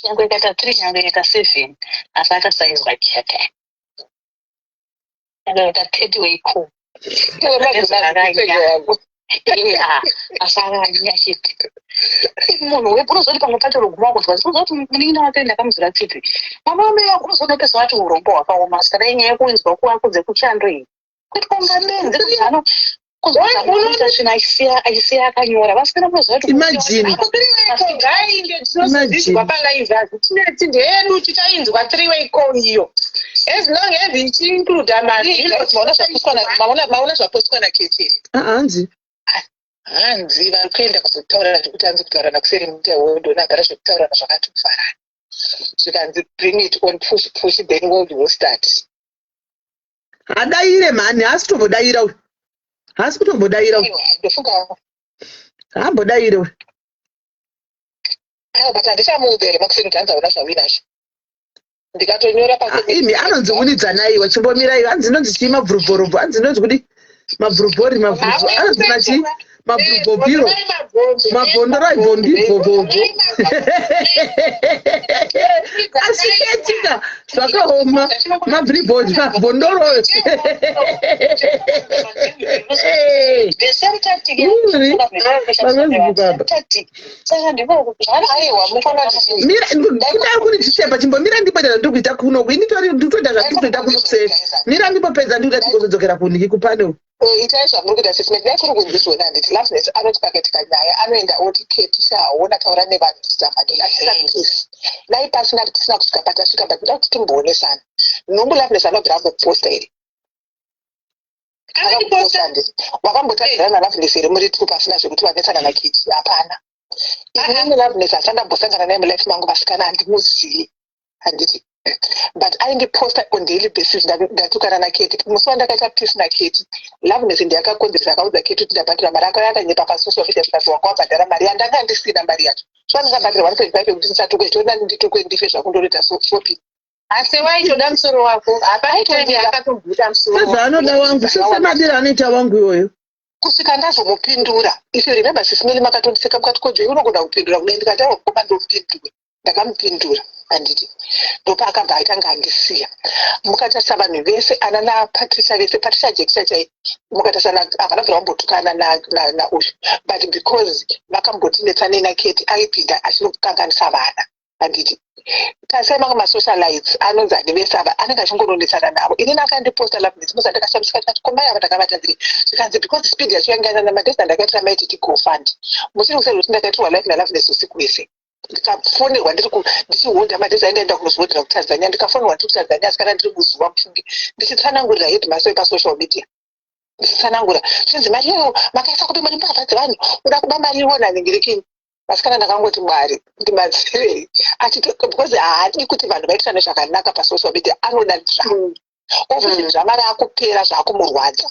[SPEAKER 13] Nyangwe ikaita 3 nyangwe ikaita 7 asi akasaizwa chete. Nyangwe ikaita 30 weiko. Asi akanya chete. Munhu wepo unozoti pamwe pacho roguma kuzwa unozoti munin'ina wake ndakamuzura tsitsi. Mwana wamai vangu unozoona pese wati urombo hwakaoma asi kana inyaya yekuinzwa kuwako dzekuchando iyi. Kwete kunga benzi kuti ano
[SPEAKER 12] Kuzoita zvinhu achisiya achisiya akanyora vasikana munoziva kuti
[SPEAKER 2] Imagine.
[SPEAKER 10] Apo three-way call ngainge tinozozvinzwa palive hazvitinetsi ndeyedu tichainzwa three-way call iyo as long as ichiincluda
[SPEAKER 5] Maona zvapostwa na- maona maona zvapostwa nakete.
[SPEAKER 2] Ah, hanzi
[SPEAKER 5] Hanzi vari kuenda kuzotaurana zvekuti hanzi kutaurana kuseri mutawodo nagara zvekutaurana zvakatovharana. Zvikanzi bring it on, push push, then world will start.
[SPEAKER 2] Hadaire mhani, haasi kutombodaira uyu, haasi kutombodaira uyu.
[SPEAKER 5] Aiwa, ndofunga
[SPEAKER 2] Haambodaire uyu.
[SPEAKER 5] Aiwa, but handichamuudza here makuseni kuti hanzi hauna zvawinazvo. Ndikatonyora
[SPEAKER 2] Ah, imi anonzi unidzanaiwa, chimbomiraiwa. Hanzi inonzi chii? Mabvurubvorobvo. Hanzi inonzi kudi mabvurubvori, mabvurubvo, anonzi machi mabvurubvobviro, mabvondoro, aibvondibvobvobvo. Asi ketika zvakaoma, mabvuribvori, mabvondoro.
[SPEAKER 13] The same tactic.
[SPEAKER 2] Uri, vanozvibukaba.
[SPEAKER 13] Tactic. Saka ndiko
[SPEAKER 5] Aiwa, mukona kuti
[SPEAKER 2] Mira, kudai kuri chisepa, chimbomira ndipedza ndiri kuita kunoku. Ini tori ndikutoita zvandiri kutoita kuno kuseri. Mira ndipopedza, ndikuda tigozodzokera kuniki kupane.
[SPEAKER 5] Itai zvamuri kuita, sisime. Dai kuri kunzwisona, handiti Loveness anoti pakaitika nyaya anoenda oti, "Keti shaona, taura nevanhu tichafadii." Atisina peace dai pasina, tisina kusvika patasvika, but ndoda kuti timboonesana nhumbu. Loveness anobvira amboposta here? Akamboposta, handiti? Wakambotadzirana naLoveness here muri two pasina zvekuti vanetsana nakiti? Hapana. Inini Loveness hasandambosangana naye mulife mangu, vasikana, handimuzivi, handiti? But aindiposta on daily basis. Ndatukana naketi musi wandakaita peace naketi, Loveness ndiyakakonzeresa. Akaudza Keti kuti ndabhadhira mari akauya akanyepa pasocial media, zvikati wanga wabhadhara mari yandanga ndisina. Mari yacho so andakabhadhira 1.5 yekuti ndisatukwe. Toda nditukwe ndife zvakundorita shopping.
[SPEAKER 12] Asi waitoda musoro wako, hapana time yakatombuda musoro.
[SPEAKER 2] Sezvaanoda wangu, semadiro anoita wangu iwoyo.
[SPEAKER 5] Kusvika ndazomupindura. If you remember, sisimeli, makatondiseka mukati, "Kojo, unogona kupindura kudai." Ndikati, "Aiwa koma, ndopindura." Ndakamupindura, handiti? Ndopaakabva aitanga andisiya. Mukatarisa vanhu vese ana naPatricia vese, Patricia Jekisha chai, mukatarisa havana kubvira vambotukana nauyu, but because vakambotinetsanei naketi, aipinda achinokanganisa vana, handiti? Tarisai mamwe masocialites anonzi ani vese ava, anenge achingononetsana navo. Inini akandiposta Loveness musa, ndakashamisika, ndikati, "Komai ava ndakavatadzirei?" Zvikanzi because speed yacho yanga namadhesi andakaitira maititi GoFund. Muchiri kuseri kuti ndakaitirwa live naLoveness usiku wese. Ndikafonerwa ndiri ndichihodha madhesi aindaenda kunozohodhera kuTanzania. Ndikafonerwa ndiri kuTanzania, asi kana ndiri muzuva, mufunge, ndichitsanangurira headmaster wepasocial media, ndichitsanangura zvinzi, "Mari iyoyo makaisa kupi? Muri mbavha dzevanhu, uda kuba mari iwona ningirekini." Vasikana, ndakangoti, "Mwari ndibatsirei." Because haadi kuti vanhu vaitirane zvakanaka pasocial media, anoda drama ofisi. Drama raakupera, zvaakumurwadza,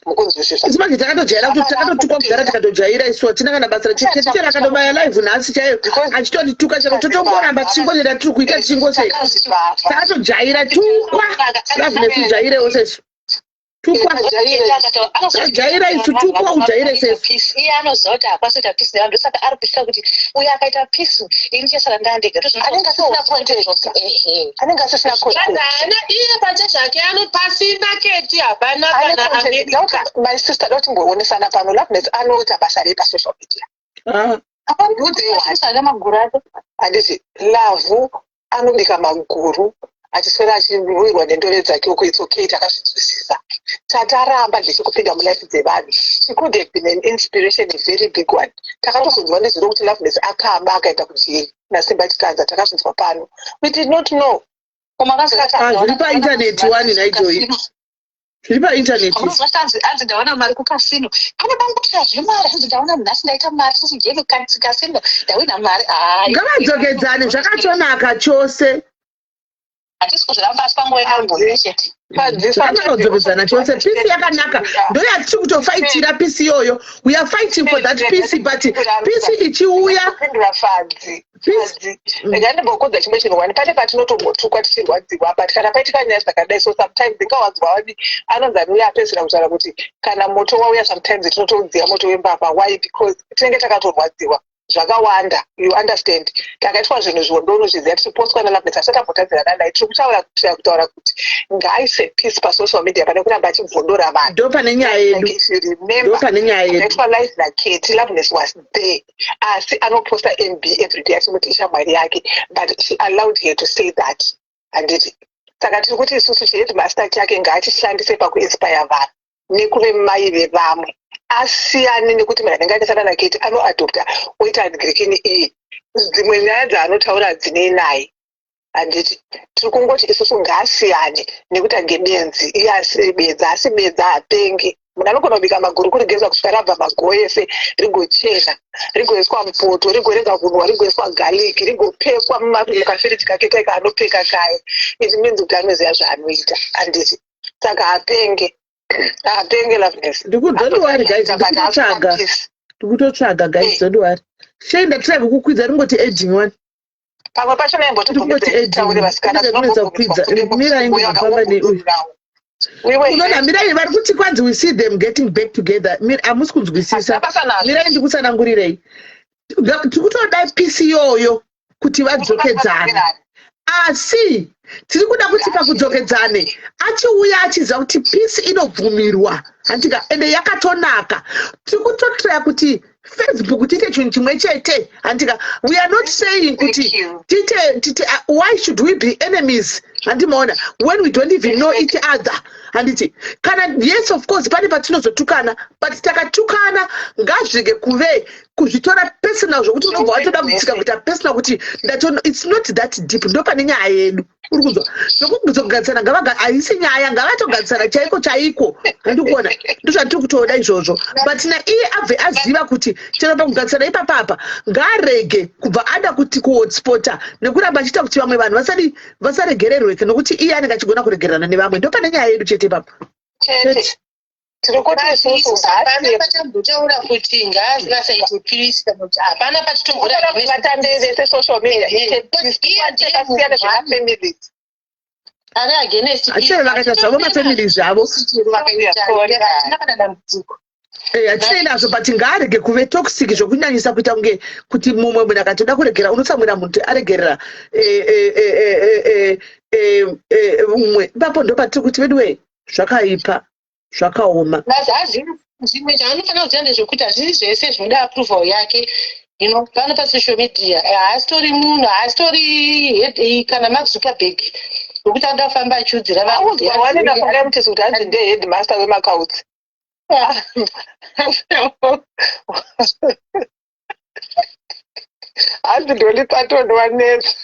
[SPEAKER 5] mukunzwisisa?
[SPEAKER 2] Isu manje takatojaira kuti takatotukwa kudhara, tikatojaira isu, hatina kana basa. Chetichera akatobaya live nhasi chaiyo achitondituka charo, totongoramba tichingoenda, tiri kuita tichingoseka. Takatojaira tukwa. Loveness, ujairewo sesu, tukwa, tajaira isu, tukwa, ujaire sesu.
[SPEAKER 13] Iye anoziva kuti haakwanisi kuita peace nevanhu, ndosaka ari kutya kuti uyo akaita peace, ini chesara ndandega.
[SPEAKER 5] Anenge asisina context. Anenge asisina context.
[SPEAKER 12] Haana iye pache zvake ano pasina Keti hapana kana America.
[SPEAKER 5] My sister, doti timboonesana pano. Loveness anoita basa rei pasocial media?
[SPEAKER 2] Ah.
[SPEAKER 13] Maguru ake.
[SPEAKER 5] Handiti Lavhu anobika maguru achiswera achiruirwa nendove dzake uko? It's okay, takazvinzwisisa. Tataramba ndechekupinda mulife dzevanhu. She could have been an inspiration, a very big one. Takatozonzwa nezuro kuti Loveness akaba akaenda kujeri naSimba Chikanza. Takazvinzwa pano, we did not know.
[SPEAKER 2] Ah, zviri paintaneti wani naijoyi, zviri paintaneti.
[SPEAKER 13] Anzi ndaona mari kukasino, anoda kutira zvemari. Hanzi ndaona nhasi ndaita mari sisijeni kasino, ndawina mari.
[SPEAKER 2] Ngavadzokedzane, zvakatonaka chose.
[SPEAKER 13] Hatisi kuzviramba, asi panguva inamboni chete.
[SPEAKER 2] Zvakanaka kudzokedzana chose. Peace yakanaka, ndoyatiri kutofaitira peace iyoyo. We are fighting for that peace, but peace ichiuya
[SPEAKER 5] Kupindura Fadzi, Fadzi, rega ndimbokudza chimwe chinhu wani. Pane patinotombotukwa tichirwadziwa, but kana paitika nyaya dzakadai so, sometimes ingawadzwa wani anonzi anouya apedzisira kutaura kuti kana moto wauya, sometimes tinotoudziya moto wembavha. Why? Because tinenge takatorwadziwa zvakawanda, you understand? Takaitwa zvinhu zvondo, unozviziva, tichipostwa naLoveness, asi takambotadzirana naye. Tiri kutaura kutira kutaura kuti ngaaise peace pasocial media pane kuramba achibvondora vanhu.
[SPEAKER 2] Ndo pane nyaya yedu, ndo pane nyaya yedu.
[SPEAKER 5] Akaitwa live naketi, Loveness was there, asi anoposta MB everyday achimuti ishamwari yake, but she allowed her to say that, handiti? Saka tiri kuti isusu chiheadmaster chake ngaachishandise pakuinspire vanhu nekuve mai vevamwe.
[SPEAKER 2] Asiyane nekuti munhu anenge akaita sana Keti anoadopta oita ngirikini iyi. Dzimwe nyaya dzaanotaura hadzinei naye. Handiti tiri kungoti isusu ngaasiyane nekuti ange benzi iye asiri benzi, haasi benzi, haapengi. Munhu anogona kubika maguru kurigeza kusvika rabva magoo ese, rigochena, rigoiswa mupoto, rigorega kunhuwa, rigoiswa garlic, rigopekwa mukafiriji kake kaye kaanopeka kaye. It means kuti anoziva zvaanoita, handiti? Saka haapenge. Haapenge Loveness.
[SPEAKER 1] Don't worry guys, ndikutotsvaga. Ndikutotsvaga guys, don't worry. Shei ndatry kukukwidza ringoti adding one.
[SPEAKER 2] Pamwe pacho
[SPEAKER 1] Ringoti adding.
[SPEAKER 2] Vasikana
[SPEAKER 1] Rinonetsa kukwidza. Mirai ndikufamba neuyu. Unoona mirai vari kuti kwanzi we see them getting back together. Hamusi kunzwisisa. Mirai ndikutsanangurirei. Tiri kutoda peace iyoyo kuti vadzokedzane. Asi tiri kuda kuti pakudzokedzane achiuya achiziva kuti peace inobvumirwa, handika, ende yakatonaka. Tiri kutotraya kuti Facebook tiite chinhu chimwe chete, handika. We are not saying kuti tiite tite why should we be enemies, handimaona, when we don't even know each other, handiti? Kana yes, of course pane patinozotukana, but takatukana ngazvige kuve kuzvitora personal zvokuti unobva watoda kutsika kuita personal kuti ndatono. It's not that deep. Ndo pane nyaya yedu, uri kunzwa? Zvokuzogadzisana ngavaga haisi nyaya, ngavatogadzisana chaiko chaiko, handikuona? Ndozvatiri kutoda izvozvo. But naiye abve aziva kuti chero pakugadzisana ipapapa ngaarege kubva ada kuti kuhotspota nekuramba achiita kuti vamwe vanhu vasadi vasaregererweke, nokuti iye anenge achigona kuregererana nevamwe. Ndo pane nyaya yedu chete ipapo.
[SPEAKER 2] Chete. Tiri kuti isusu
[SPEAKER 12] hapana patambotaura kuti ngaasaite peace kana kuti hapana patitombora.
[SPEAKER 2] Vatande vese social media ite peace, takasiyana zvemafamilies.
[SPEAKER 12] Ari against.
[SPEAKER 1] Acheve vakaita zvavo mafamilies zvavo.
[SPEAKER 12] Hatina kana dambudziko.
[SPEAKER 1] Hatinei nazvo, but ngaarege kuve toxic zvokunyanyisa kuita kunge kuti mumwe munhu akatoda kuregera unotsamwira munhu kuti aregerera umwe. Ipapo ndo patiri kuti veduwe zvakaipa, zvakaoma.
[SPEAKER 12] Zvimwe chaanofanira kuziva ndezvekuti hazvisi zvese zvinoda approval yake pano pasocial media. Haasitori munhu, haasitori kana Mark Zuckerberg wekuti anoda kufamba achiudzira.
[SPEAKER 2] Vanhu wanena paramutisi kuti hanzi ndeheadmaster wemakautsi. Hanzi Dolly Parton wanetsa.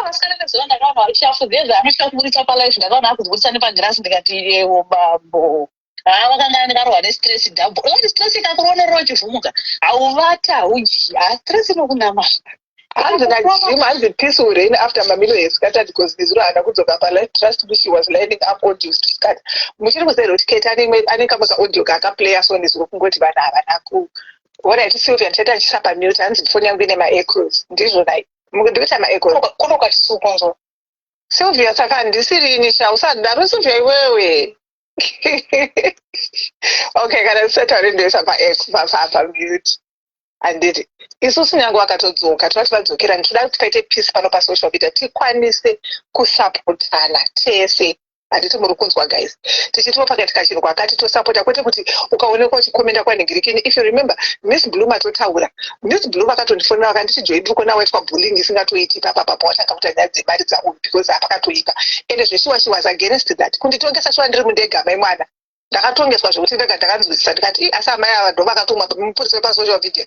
[SPEAKER 5] Vasikana vezuva ndakaona varishafu dziye dzaanoshaya kuburitsa palife, ndakaona akudziburitsa nepagirasi, ndikati yewo bambo, haa, vakanga ndikarohwa nestress double. Unoti stress ikakuronorora uchivhumuka, hauvata, haudyi, ha, stress inokunama.
[SPEAKER 2] Hanzi naJim, hanzi peace will reign after Mamilo has scattered, because nezuro haana kudzoka palife. Trust me, she was lining up audios to scatter. Muchiri kuziva kuti Kate ane kamwe kaaudio kaakaplaya so nezuro, kungoti vanhu havana ku. Alright, Sylvia, ndichaita ndichisa pamute. Hanzi foni yangu ine maechoes, ndizvo nai ndikuita maechoes.
[SPEAKER 5] Kuno kwatisukonzo.
[SPEAKER 2] Sylvia, saka handisirini sha, usadaro Sylvia iwewe. Okay, kana ndisataure ndoisa pamute, handiti? Isusu nyange vakatodzoka, tinoti vadzokera, ndinoda kuti paite peace pano pasocial media, tikwanise kusapotana tese, handiti? Muri kunzwa guys? Tichitiwo pakati kachinhu kwakati tosapota, kwete kuti ukaonekwa uchikomenda kwanhingirikini. If you remember, Miss Blue, matotaura Miss Blue vakatondifonera vakanditi, "Joy, ndiri kuona waitwa bullying isingatoiti ipapapa, watanga kuita nyaya dzemari dzauyu," because hapakatoipa. Ende zveshuwa she was against that, kunditongesa shuwa ndiri mundega mai mwana. Ndakatongeswa zvekuti ndega ndakanzwisisa, ndikati, "Asi amai ava ndo vakatumwa mupurisa wepasocial media.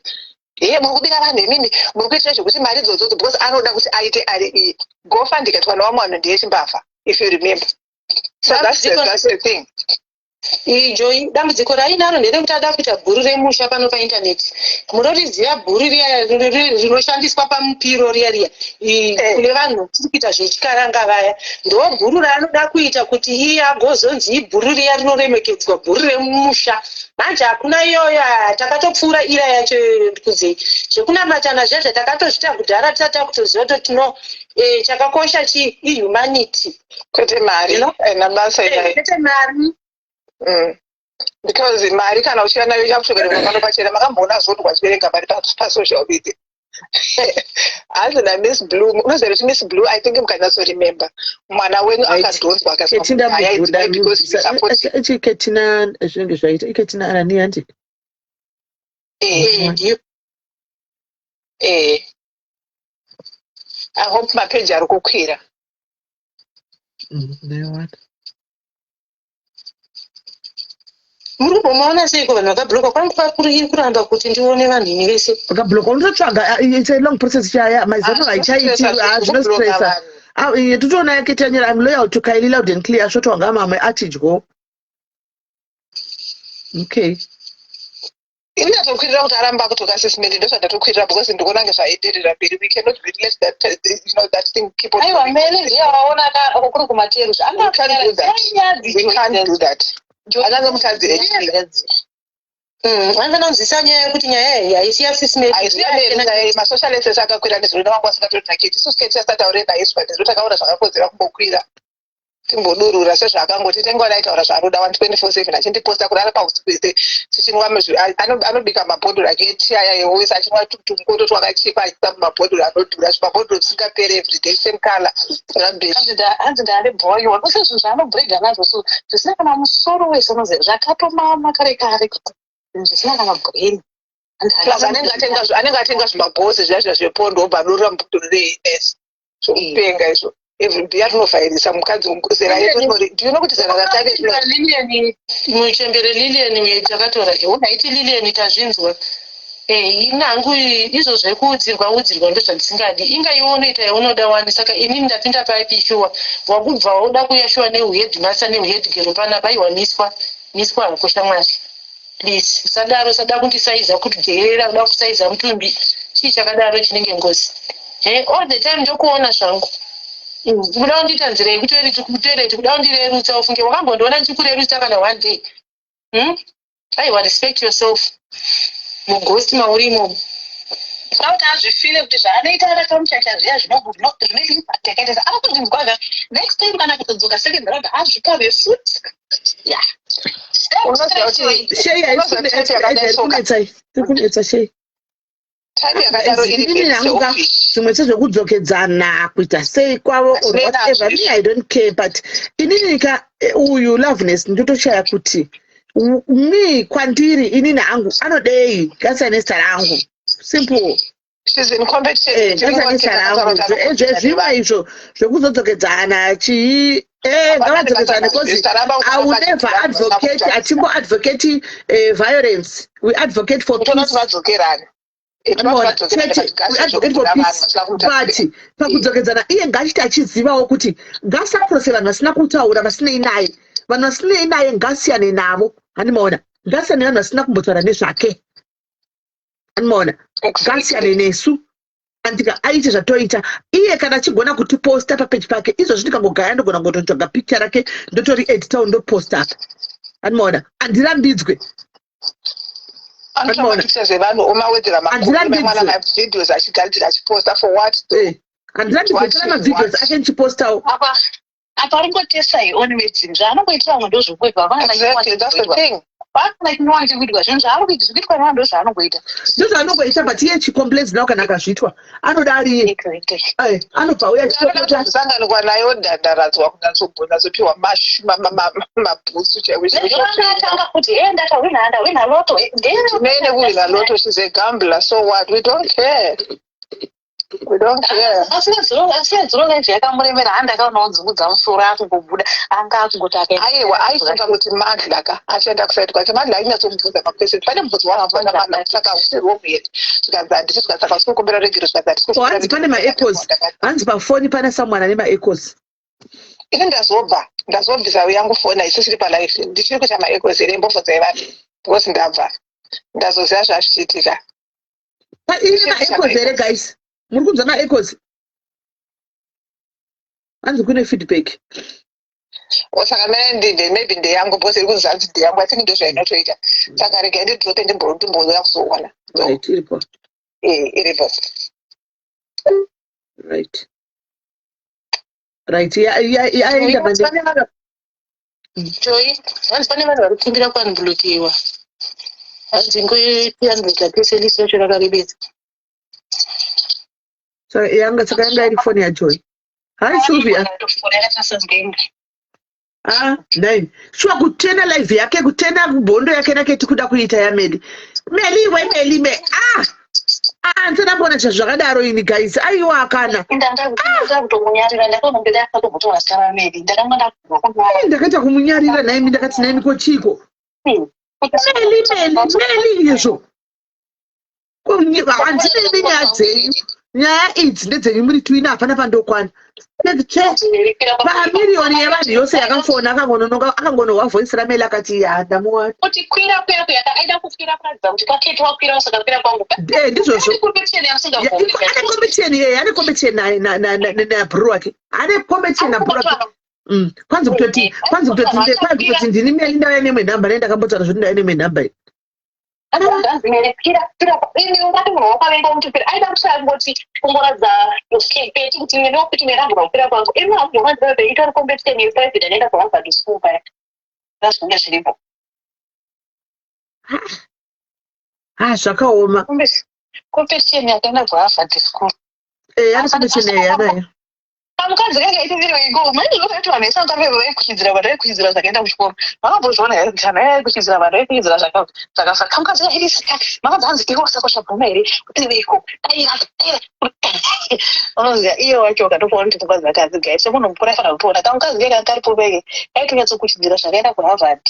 [SPEAKER 2] Heye, muri kubira vanhu imimi, muri kuitira zvekuti mari idzodzo," because anoda kuti aite ari iye gofa. Ndikati vana vamwe vanhu ndiye chimbavha, if you remember. So that's the thing.
[SPEAKER 12] Joy, dambudziko rainaro nderekuti ada kuita bhuru remusha pano paindaneti. Munoriziva bhuru riya rinoshandiswa pamupiro riya riya kune vanhu tiri kuita zvechikaranga vaya? Ndo bhuru raanoda kuita kuti iye agozonzi ibhuru riya rinoremekedzwa, bhuru remusha. Manje hakuna iyoyo, takatopfuura ira yacho kuzei zvekunamatana zviya zvatakatozvita kudhara tisati takutoziva kuti tino chakakosha chii, ihumanity.
[SPEAKER 2] Kwete mari nabasa.
[SPEAKER 12] Kwete mari.
[SPEAKER 2] Because mari kana uchiva nayo ichakutoverenga pano pachena. Makamboona zodwa achiverenga mari pasocial media? Hanzi naMiss Blue, unoziva kuti Miss Blue, I think mukanyatsoremember, mwana wenyu akadhonzwa.
[SPEAKER 1] Akaiswa. Zvinenge zvaita iketina anani, handi?
[SPEAKER 2] Eh, I hope mapeji ari kukwira.
[SPEAKER 1] Ndaiwana.
[SPEAKER 12] Muri kumbomaona seiko vanhu vakabloka? Kwangu kwakuri kuramba kuti ndione vanhu ini vese.
[SPEAKER 2] Vakabloka unototsvaga, it's a long process chaya maizano haichaiti, zvinostressa. Totoona yake tanyora, "I'm loyal to Kylie," loud and clear. Svotwanga mamwe atidyo. Okay.
[SPEAKER 10] Ini ndatokwirira kuti aramba kutoka Sis Melly, ndozvandatokwirira because ndikuona kunge zvaenderera mberi. We cannot really let that you know that thing keep on.
[SPEAKER 5] Aiwa, Mele ndiye waona kuri kumateru.
[SPEAKER 10] We can't do that, we can't do that. Anange mukadzi echii?
[SPEAKER 12] Anofanira kunzwisisa nyaya yekuti nyaya iyi haisi yaSis Melly.
[SPEAKER 10] Haisi yaMary. Masocialites akakwira nezuro nevangu vasingatori naketi. Isusu keti tasataure naye isu, but nezuro takaona zvakakodzera kumbokwira timbodurura sezvaakangoti tenga aitaura zvaanoda 124/7, achindiposta kurara pausiku hwese tichinwa, anobika mabhodhoro ake tea aya ewese, achinwa tumukoto twakachipa, achiisa mumabhodhoro anodhura, zvimabhodhoro zvisingaperi, everyday same colour, rubbish.
[SPEAKER 5] Hanzi ndaane bhoyiwa kuse zvinhu zvaanobhurega nazvo, so zvisina kana musoro wese, unoziva zvakatomama kare kare, zvinhu zvisina kana brain.
[SPEAKER 10] Plus anenge atenga zvimabhosi zviya zviya zvepondo, obva adurura mubhodhoro reES, zvokupenga izvo. Every bhiya rinovhairisa mukadzi zera yedu. Do you know kuti zera ratave?
[SPEAKER 12] Lilian, muchembere Lilian, takatora unaiti Lilian, tazvinzwa. Ini hangu izvo zvekuudzirwa udzirwa ndozvandisingadi. Inga iwe unoita yaunoda wani, saka inini ndapinda paipi? Shuwa wakubva wauda kuuya shuwa neuheadmaster neuheadgirl panapa? Aiwa, miswa, miswa hako shamwari, please, usadaro. Usada kundisaiza kudherera, uda kusaiza mutumbi, chii chakadaro chinenge ngozi? All the time ndokuona zvangu kuda kundiita nzira yekutoilet, kuda kundirerutsa. Ufunge wakambondiona ndichikurerutsa kana one day? Aiwa, respect yourself mugosti mauri imomo.
[SPEAKER 5] Kuti azvifile kuti zvaanoita arakamuchacha zviya zvine impact yakaita sa akuzvinzwaga next time kana kutodzoka second round, azvikave futi ya.
[SPEAKER 2] Shei haisi kunetsa, shei.
[SPEAKER 10] Type yakadaro iri
[SPEAKER 2] Inini
[SPEAKER 10] very
[SPEAKER 2] hangu ka
[SPEAKER 10] selfish.
[SPEAKER 2] Zvimwe sezvekudzokedzana kuita sei kwavo or
[SPEAKER 10] Hatinei
[SPEAKER 2] whatever,
[SPEAKER 10] nazvo.
[SPEAKER 2] Me, I don't care, but inini ka uyu Loveness ndotoshaya kuti me kwandiri inini hangu anodei? Ngasiyane nezita rangu, simple.
[SPEAKER 10] She's in competition.
[SPEAKER 2] Ngasiyane nezita rangu. Zvezvimwe izvo zvekuzodzokedzana chii, ngavadzokedzane 'cause I will never advocate, atimbo advocate violence. We advocate for
[SPEAKER 10] Toda
[SPEAKER 2] peace.
[SPEAKER 10] kuti vadzokerane.
[SPEAKER 2] Unoona, chete we advocate for peace, but pakudzokedzana iye ngachiti achizivawo kuti ngasakurose vanhu vasina kutaura, vasinei naye. Vanhu vasinei naye ngasiyane navo, handimaona? Ngasiyane nevanhu vasina kumbotaura nezvake, handimaona? Ngasiyane nesu andika aite zvatoita iye. Kana achigona kutiposta papeji pake izvozvi, ndikangogaya ndogona kungototsvaga picture rake, ndotori editawo, ndoposta apa, handimaona? Handirambidzwe.
[SPEAKER 10] Anotora mapictures evanhu omawedzera
[SPEAKER 2] Handirambidzwe.
[SPEAKER 10] makumi mavideos achigadzira achiposta, for what?
[SPEAKER 2] Handirambidzwe tora mavideos ake ndichipostawo.
[SPEAKER 5] Apa aringotesta own medicine. Zvaanongoitira vamwe ndozvokuitwa.
[SPEAKER 10] Exactly, that's the thing.
[SPEAKER 5] Vakuna chinowanje kuitwa zvinhu zvaari kuita, zvikuitwa nevanhu ndozvaanongoita.
[SPEAKER 2] Ndozvaanongoita, but iye chicomplains nawo kana akazviitwa anoda ariye. Anobva uya achipopota.
[SPEAKER 10] Kusanganikwa naye odhandaradzwa, kunyatsopiwa mabhutsu chaiwo.
[SPEAKER 5] Atanga kuti e ndakahwina, ndahwina lotto.
[SPEAKER 10] Tinene kuhwina lotto, she's a gambler, so what? We don't care, we don't care.
[SPEAKER 5] Asina dzuro life yakamuremera, handakaonawo dzungudza musoro akungobuda, anga akungoti akaenda.
[SPEAKER 10] Aiwa, aifunga kuti Mandla ka achienda kuside kwake, Mandla ainyatsomubvunza maquestions. Pane mubvunzo waakabvunza Mandla, saka hausi wrong here? Zvikanzi handisi. Zvikanzi saka usiri kukumbira regero? Zvikanzi handisi.
[SPEAKER 2] Oh, hanzi pane maechoes, hanzi pafoni pane someone ane maechoes.
[SPEAKER 10] Ini ndazobva ndazobvisa yangu foni, haisisiri palive. Ndichiri kuita maechoes here? Imbobvunzai vanhu because ndabva ndazoziva zvazvichiitika.
[SPEAKER 2] Ine maechoes here, guys? Muri kunzwa maechoes? Hanzi kune feedback.
[SPEAKER 10] Saka mene ndinde maybe ndeyangu because iri kunzi hanzi ndeyangu. I think ndozvainotoita, saka regai ndidrope, ndimbouya kuzoona.
[SPEAKER 2] Right, iripo.
[SPEAKER 10] Iripo.
[SPEAKER 2] Right, yaenda mande.
[SPEAKER 12] Joy, hanzi pane vanhu vari kukumbira kuunblockiwa, hanzi ngotiunblocka tese, list racho rakarebesa.
[SPEAKER 2] Saka yanga, saka yanga iri foni yaJoy. Hi, Sylvia. Ah, nine shuwa kutena live yake, kutena bhondo yake nake tikuda kuita yaMeli. Meli iwe, Meli me, ah ah, ndisada kuona zvinhu zvakadaro ini, guys, aiwa kana.
[SPEAKER 5] Ndakutomunyarira, ndakaona ndakatombotora zita raMeli, ndakanga
[SPEAKER 2] Ndakaita kumunyarira naimi, ndakati naimi, ko chiko? Meli, Meli, Meli izvo. Handinei nenyaya dzenyu. Nyaya idzi ndedzenyu muri twina, hapana pandokwana. Pamiriyoni yevanhu yose yakafona, akangononoka, akangonohwa voice raMeli, akati ya, ndamuwana.
[SPEAKER 5] Kuti kwira kuya kuya, aida kukwira kuratidza kuti kwaKeti wakwira, usakakwira kwangu.
[SPEAKER 2] Eh, ndizvozvo.
[SPEAKER 5] Ane competition yamusingabvumi.
[SPEAKER 2] Ane competition, ane competition nabhuru wake, ane competition nabhuru wake. Kwanzi kutoti ndini Meli, ndauya nemwe nhamba, nei ndakambotaura zvoti ndauya nemwe nhamba iyi.
[SPEAKER 5] Ungati munhu wakavenga umuti aida kuti kungoratidza Keti kuti ndokuti merambura kukwira kwangu. Imi hamubvomanzira, itori competition yeprivate anoenda kuHarvard School paya, ndazvinenge zviripo.
[SPEAKER 2] Ah, zvakaoma.
[SPEAKER 5] Competition yakaenda kuHarvard School.
[SPEAKER 2] Eh, ane competition yanayo.
[SPEAKER 5] Kamukadzi kanga itoviriwa ikoko manje, kuti vanhu vese vanga vaikuchidzira, vanhu vaikuchidzira zvakaenda kuchikoro. Makambozviona here kuti vanhu vaikuchidzira, vanhu vaikuchidzira zvakafa? Kamukadzi kairisa makanzi, hanzi iwe usakoshabvuma here kuti iko daira daira. Unoziva, iye wacho ukatokuona kuti mukadzi akadzi gai semunhu mukuru aifanira kutoona kamukadzi keka karipo peke kaitonyatsokuchidzira zvakaenda kuHarvard.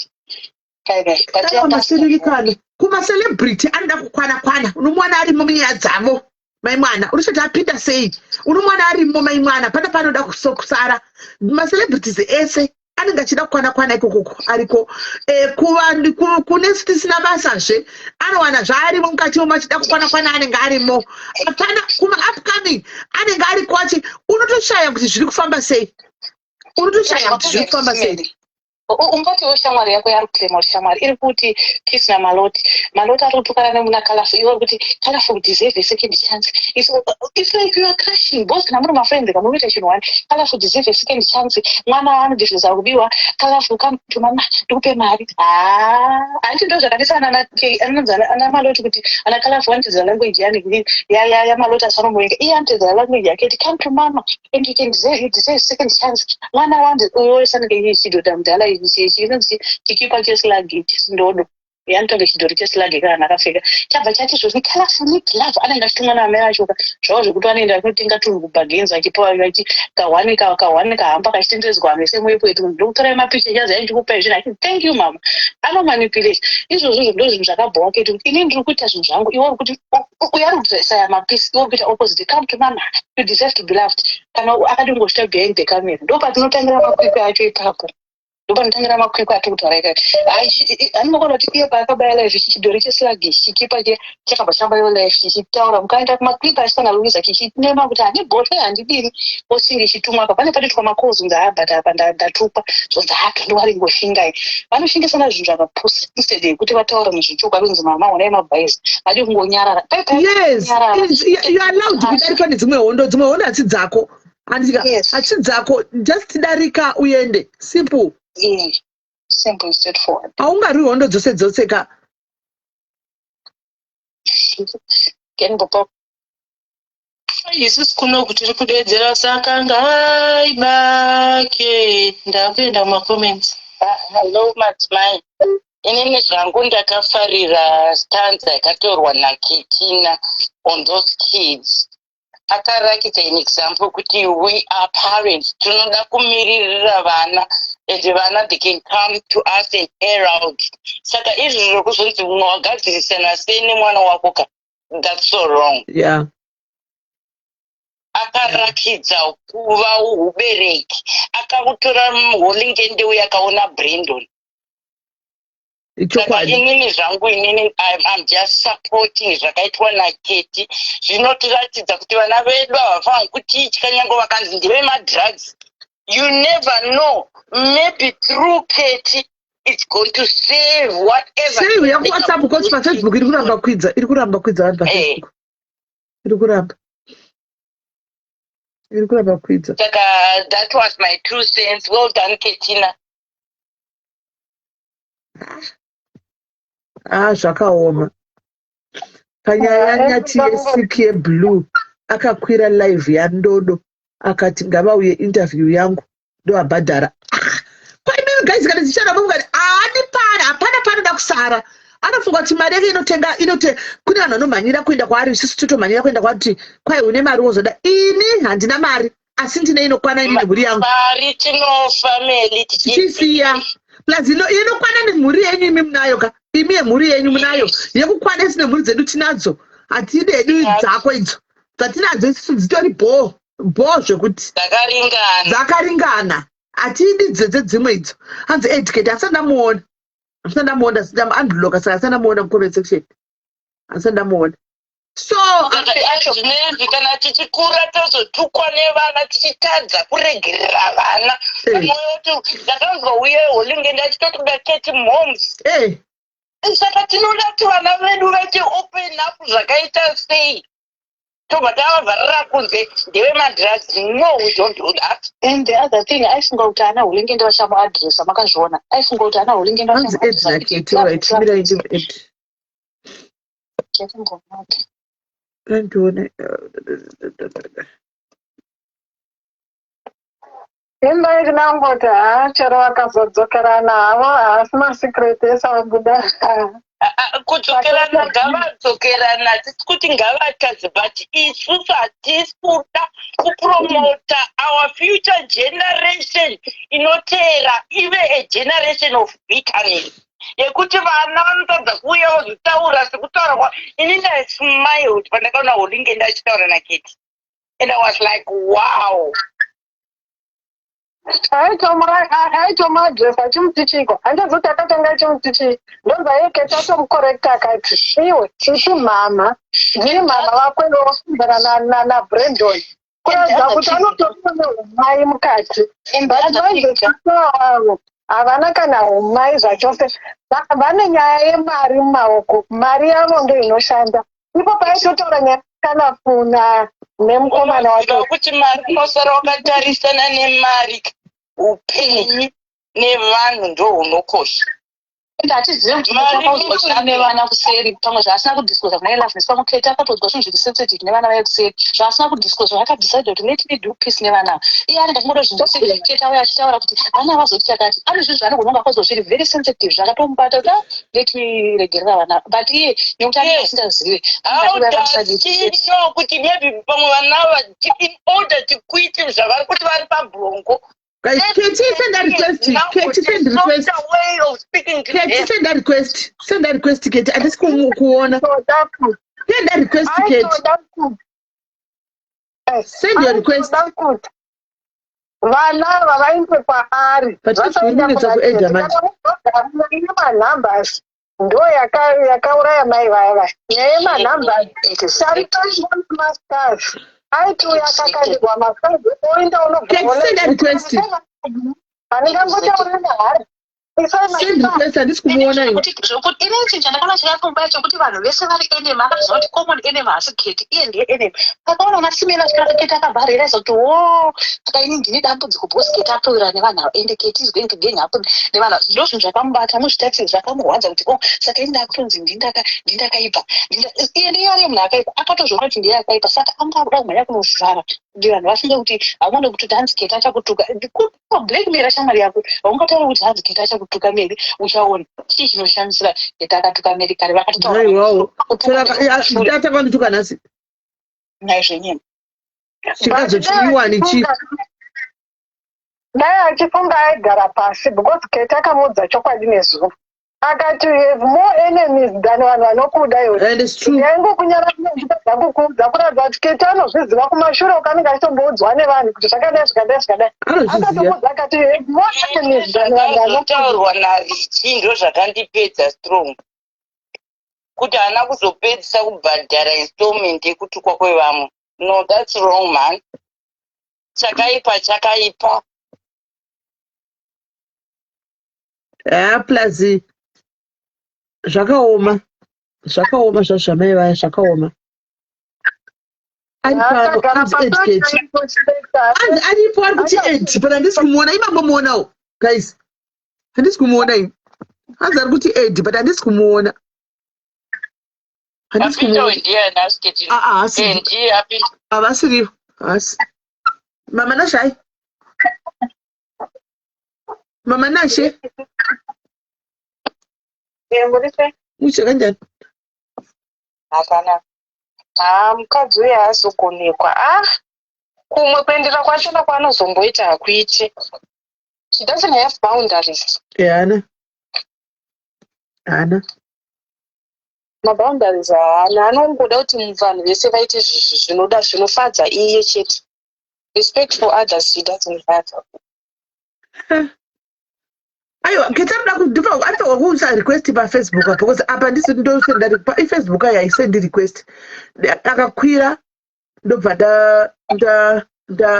[SPEAKER 2] Masiririkano kumacelebrity anoda kukwana kwana. Unomuwana arimo munyaya dzavo mai mwana, unosati apinda sei, unomuwana arimo mai mwana pana panoda kusara. Macelebrities ese anenge achida kukwana kwana ikokoko ariko. Kune tisina basazve, anowana zvaarimo mukati momo achida kukwana kwana, anenge arimo. Hapana kuma-upcoming anenge ariko achi unotoshaya kuti zviri kufamba sei, unotoshaya kuti zviri kufamba sei.
[SPEAKER 5] Ungatiwo shamwari yako yari kuclaima kuti shamwari iri kuti Peace naMaloti, Maloti ari kutukana nemuna Kalafu, iwe uri kuti Kalafu deserve a second chance. It's like you are crushing both. Kana muri mafriends, kamunoita chinhu one, Kalafu deserve a second chance, mwana anodeserva kubiwa. Kalafu, come to mama, ndikupe mari. Haa, handiti ndo zvakadisana anonzi ana Maloti kuti ana Kalafu vanotedzera language yani yaMaloti, asanomuvenga iye anotedzera language yake kuti come to mama and you deserve second chance. Mwana wandi uyo sanenge chidhodha mudhala, chinonzi chikipa cheslag, chisindodo yanotonge chidhori cheslag kana akapfeka, chabva chati zvoni Kalafu need love. Anenge achitumwa naamai vachoka zvavo zvekuti vanoenda kunotenga tunhu kubhagenzi, vachipiwa kahwani kahwani kahamba kachitenderedzwa vanhu vese muairport, ndokutorai mapicha chazi aindikupai zvinhu, achiti thank you mama. Anomanipulate izvozvo. Ndo zvinhu zvakabhowa Keti, kuti inini ndiri kuita zvinhu zvangu, iwe uri kuti uyo ari kudresaya mapisi, iwe uri kuita opposite. Come to mama, you deserve to be loved. Kana akadi kungosvita behind the camera, ndo patinotangira makwikwi acho ipapo, ndopanotangira makwikwi atiri kutaura ikayo. Anongona kuti iye paakabaya live, chidhori cheslag chikipa chakabva chabaiwa live chichitaura, mukaenda kumaclip achisana Luisa chichinema kuti handibhotwe, handidini, osinge chitumwa apa pane patoitwa macalls kunzi haa, but apa ndatukwa, zvonzi haa, don't worry, ngoshingai. Vanoshingisana zvinhu zvakapusa instead yekuti vataura nezvechokwadi, kunzi mama honai mabhaisi, vadi kungonyarara.
[SPEAKER 2] Yes, you are allowed kudarika nedzimwe hondo. Dzimwe hondo hasi dzako, handika? Hasi dzako, just darika uende, simple.
[SPEAKER 5] Simple, straightforward.
[SPEAKER 2] Haungarwi hondo dzose dzose ka.
[SPEAKER 5] Kenbopa.
[SPEAKER 12] Isusu kunoku tiri kudedzera, saka ngaibake. Ndakuenda mumacomments.
[SPEAKER 17] Hello madzimai, inini zvangu ndakafarira stanza yakatorwa naKetina on those kids. Akarakidza an example kuti we are parents, tinoda kumiririra vana, and vana, they can come to us and air out. Saka izvi zvokuzonzi mumwe wagadzirisana sei nemwana wako ka, that's so wrong. Akarakidza kuva ubereki, akakutora holingende uye akaona Brandon. Saka inini zvangu, inini I'm just supporting zvakaitwa naKeti. Zvinotiratidza kuti vana vedu havafaniri kutitya, nyange vakanzi ndevemadrugs. You never know, maybe through Keti it's going to save whatever.
[SPEAKER 2] Sei uya kuWhatsApp because paFacebook iri kuramba kwidza, iri kuramba kwidza vanhu paFacebook, iri kuramba kwidza.
[SPEAKER 17] Saka that was my two cents. Well done, Ketina.
[SPEAKER 2] Ah, zvakaoma. Panyaya yaNyati yesiki yeblue, akakwira live yaNdodo akati ngavauye interview yangu, ndoabhadhara. Ah, kwaimimi guys, kana dzichara mungati haadi pana, hapana panoda kusara. Anofunga kuti mari yake inotenga inote. Kune vanhu vanomhanyira kuenda kwaari, isusu totomhanyira kuenda kwaari kuti kwai une mari wozoda. Ini handina mari, asi ndine inokwana ini nemhuri yangu.
[SPEAKER 17] Mari tinofa, Meli.
[SPEAKER 2] Tichisiya, plus inokwana nemhuri yenyu, imi munayo ka. Imi yemhuri yenyu munayo yekukwana, isu nemhuri dzedu tinadzo. Hatidi hedu dzako idzo, dzatinadzo isusu dzitori bhoo bhoo zvekuti
[SPEAKER 17] dzakaringana.
[SPEAKER 2] Dzakaringana, hatidi dzedze dzimwe idzo. Hanzi educate, asati ndamuona, asati ndamuona, ndamuunblocka, saka asati ndamuona mucomment section, asati ndamuona, so
[SPEAKER 17] Zvinezvi kana tichikura tozotukwa nevana, tichitadza kuregerera vana. Pamwe ndakanzwa uye holinge ndachitotoda Keti moms. Saka tinoda kuti vana vedu vaite open up zvakaita sei? Tobva tavavharira kunze, ndevemadrugs. No, we don't do that.
[SPEAKER 13] And the other thing, aifunga kuti ana Hulengende vachamuadresa. Makazviona, aifunga kuti ana Hulengende
[SPEAKER 2] Hanzi Ed naKeti. Right, mirai ndimu-add.
[SPEAKER 13] Chakangomata.
[SPEAKER 2] Andione.
[SPEAKER 10] Imba inangoti haa, chero vakazodzokerana havo, haasi masecret ese abuda.
[SPEAKER 17] Kudzokerana ngavadzokerana, tisi kuti ngavatadze, but isusu hatisi kuda kupromota our future generation inoteera ive a generation of bitterness, yekuti vana vanotadza kuuya vozvitaura sekutaura kwa ini. Ndasmiled pandakaona Holinge ndachitaura naKeti and I was like, "Wow."
[SPEAKER 10] Aitomuadresa achimuti chiko? Handizoti akatanga achimuti chii? Ndobva iye Keti atomucorrecta akati, "Iwe, sisi mama, ndini mama vako iwe, wafunzana naBrandon," kuratidza kuti anotoiwa neumai mukati. But vaizosisa havana kana umai zvachose. Vane nyaya yemari mumaoko, mari yavo ndo inoshanda. Ipo paitotaura nyaya kana kuna nemukomana wacho.
[SPEAKER 17] Unoziva kuti mari, unosara wakatarisana nemari, upenyu nevanhu ndo hunokosha.
[SPEAKER 13] Ende hatizivi kuti
[SPEAKER 17] Mari
[SPEAKER 13] akaudzwa nevana kuseri, pamwe zvaasina kudisclosa kuna Loveness. Pamwe Keti akatoudzwa zvinhu zviri sensitive nevana vaye kuseri, zvaasina kudisclosa. Akadecide kuti, "Let me do peace nevana ava." Iye anenge achingoda zvinhu zvese. Keti auya achitaura kuti vana vazoti chakati, ane zvinhu zvaanogona kunge akaudzwa zviri very sensitive zvaakatomubata kuti, "Ah, let me regerera vana." But iye nekuti anenge asingazive.
[SPEAKER 17] How does she know kuti maybe pamwe vana ava in order to quit zvavari kuti vari pabrongo?
[SPEAKER 2] Guys, Katie, send a request. Katie, send request.
[SPEAKER 17] Way of speaking to
[SPEAKER 2] Katie,
[SPEAKER 17] them.
[SPEAKER 2] send a request. Send a request, Katie. Handisi kuona. Send a request, Katie. Send your request.
[SPEAKER 10] Kuti vana ava vaende kwaari.
[SPEAKER 2] But zvirinetsa kuedha manje.
[SPEAKER 10] Manumbers ndo yakauraya mai vaya vaya, nyaya yemanumbers. Tarisai mastars aiti uyo akakandirwa mastars oenda.
[SPEAKER 2] Katie, send a request.
[SPEAKER 10] Handingangotaura nehari.
[SPEAKER 2] Send request, handisi kumuona iwe.
[SPEAKER 13] Zvokuti ini chinhu chandakaona chakakomba chokuti vanhu vese vari enemy, akaziva kuti common enemy haasi Keti, iye ndiye enemy. Akaona masimela achikara Keti, akabva arealiza kuti, wo, saka ini ndine dambudziko because Keti atowira nevanhu ava, ende Keti is going to gang up nevanhu ava. Ndo zvinhu zvakamubata muzvitatiri, zvakamurwadza kuti, oh, saka ini ndakutonzi ndindakaipa. Iye ndiye ari munhu akaipa, akatozviona kuti ndiye akaipa. Saka anga akuda kumhanya kunovhara kuti vanhu vafunge kuti haumone kuti hanzi Keti achakutuka. Blackmail shamwari yako, haungatauri kuti hanzi Keti achakutuka Meri, uchaona. Chii chinoshamisira? Keti akatuka Meri kare, vakatotaura.
[SPEAKER 2] Aiwawo. Ataka nhasi.
[SPEAKER 13] Naizvenyema.
[SPEAKER 2] Chikazochiiwani chi?
[SPEAKER 10] Dai achifunga aigara pasi, because Keti akamuudza chokwadi nezuva, akati, "You have more enemies than vanhu vanokuda iwe."
[SPEAKER 2] And it's true.
[SPEAKER 10] Yaingokunyara ndikadza kukuudza, kuratidza kuti Keti anozviziva kumashure uko, anenge achitomboudzwa nevanhu kuti zvakadai, zvakadai, zvakadai.
[SPEAKER 2] Anozviziva.
[SPEAKER 10] Akatomuudza akati, "You have more enemies than vanhu vanokuda."
[SPEAKER 17] Zvakataurwa naRichi ndo zvakandipedza strong, kuti haana kuzopedzisa kubhadhara installment yekutukwa kwevamwe. No, that's wrong, man. Chakaipa chakaipa.
[SPEAKER 2] Ah, plus zvakaoma, zvakaoma zvazvamai vaya, zvakaoma. Ari pano,
[SPEAKER 10] Akagara
[SPEAKER 2] anzi Ed Keti. Anzi aripo, ari kuti Ed, but handisi kumuona. Imambomuonawo, guys? Handisi kumuona ini. Hanzi ari kuti Ed, but handisi kumuona, handisi
[SPEAKER 17] Apinda
[SPEAKER 2] kumuona.
[SPEAKER 17] Ndiye anasketi.
[SPEAKER 2] Ah, ah, hasi.
[SPEAKER 17] Ndiye apinda.
[SPEAKER 2] Havasirivo, hasi. Mama Nashai, Mama Nashe.
[SPEAKER 15] Muri sei?
[SPEAKER 2] Mushe kanjani?
[SPEAKER 15] Hapana. Ha, mukadzi uyu haazogonekwa. Ah, kumwe kuendera kwachona kwaanozomboita hakuite. She doesn't have boundaries.
[SPEAKER 2] Haana, haana.
[SPEAKER 15] Maboundaries haana, anongoda kuti vanhu vese vaite zvinoda zvinofadza iye chete. Respect for others he doesn't have.
[SPEAKER 2] Aiwa, Keta anoda kundipa, anofanirwa kuisa request pafacebook apa, because apa ndisi ndosenda ifacebook ayi haisendi request. Akakwira ndobva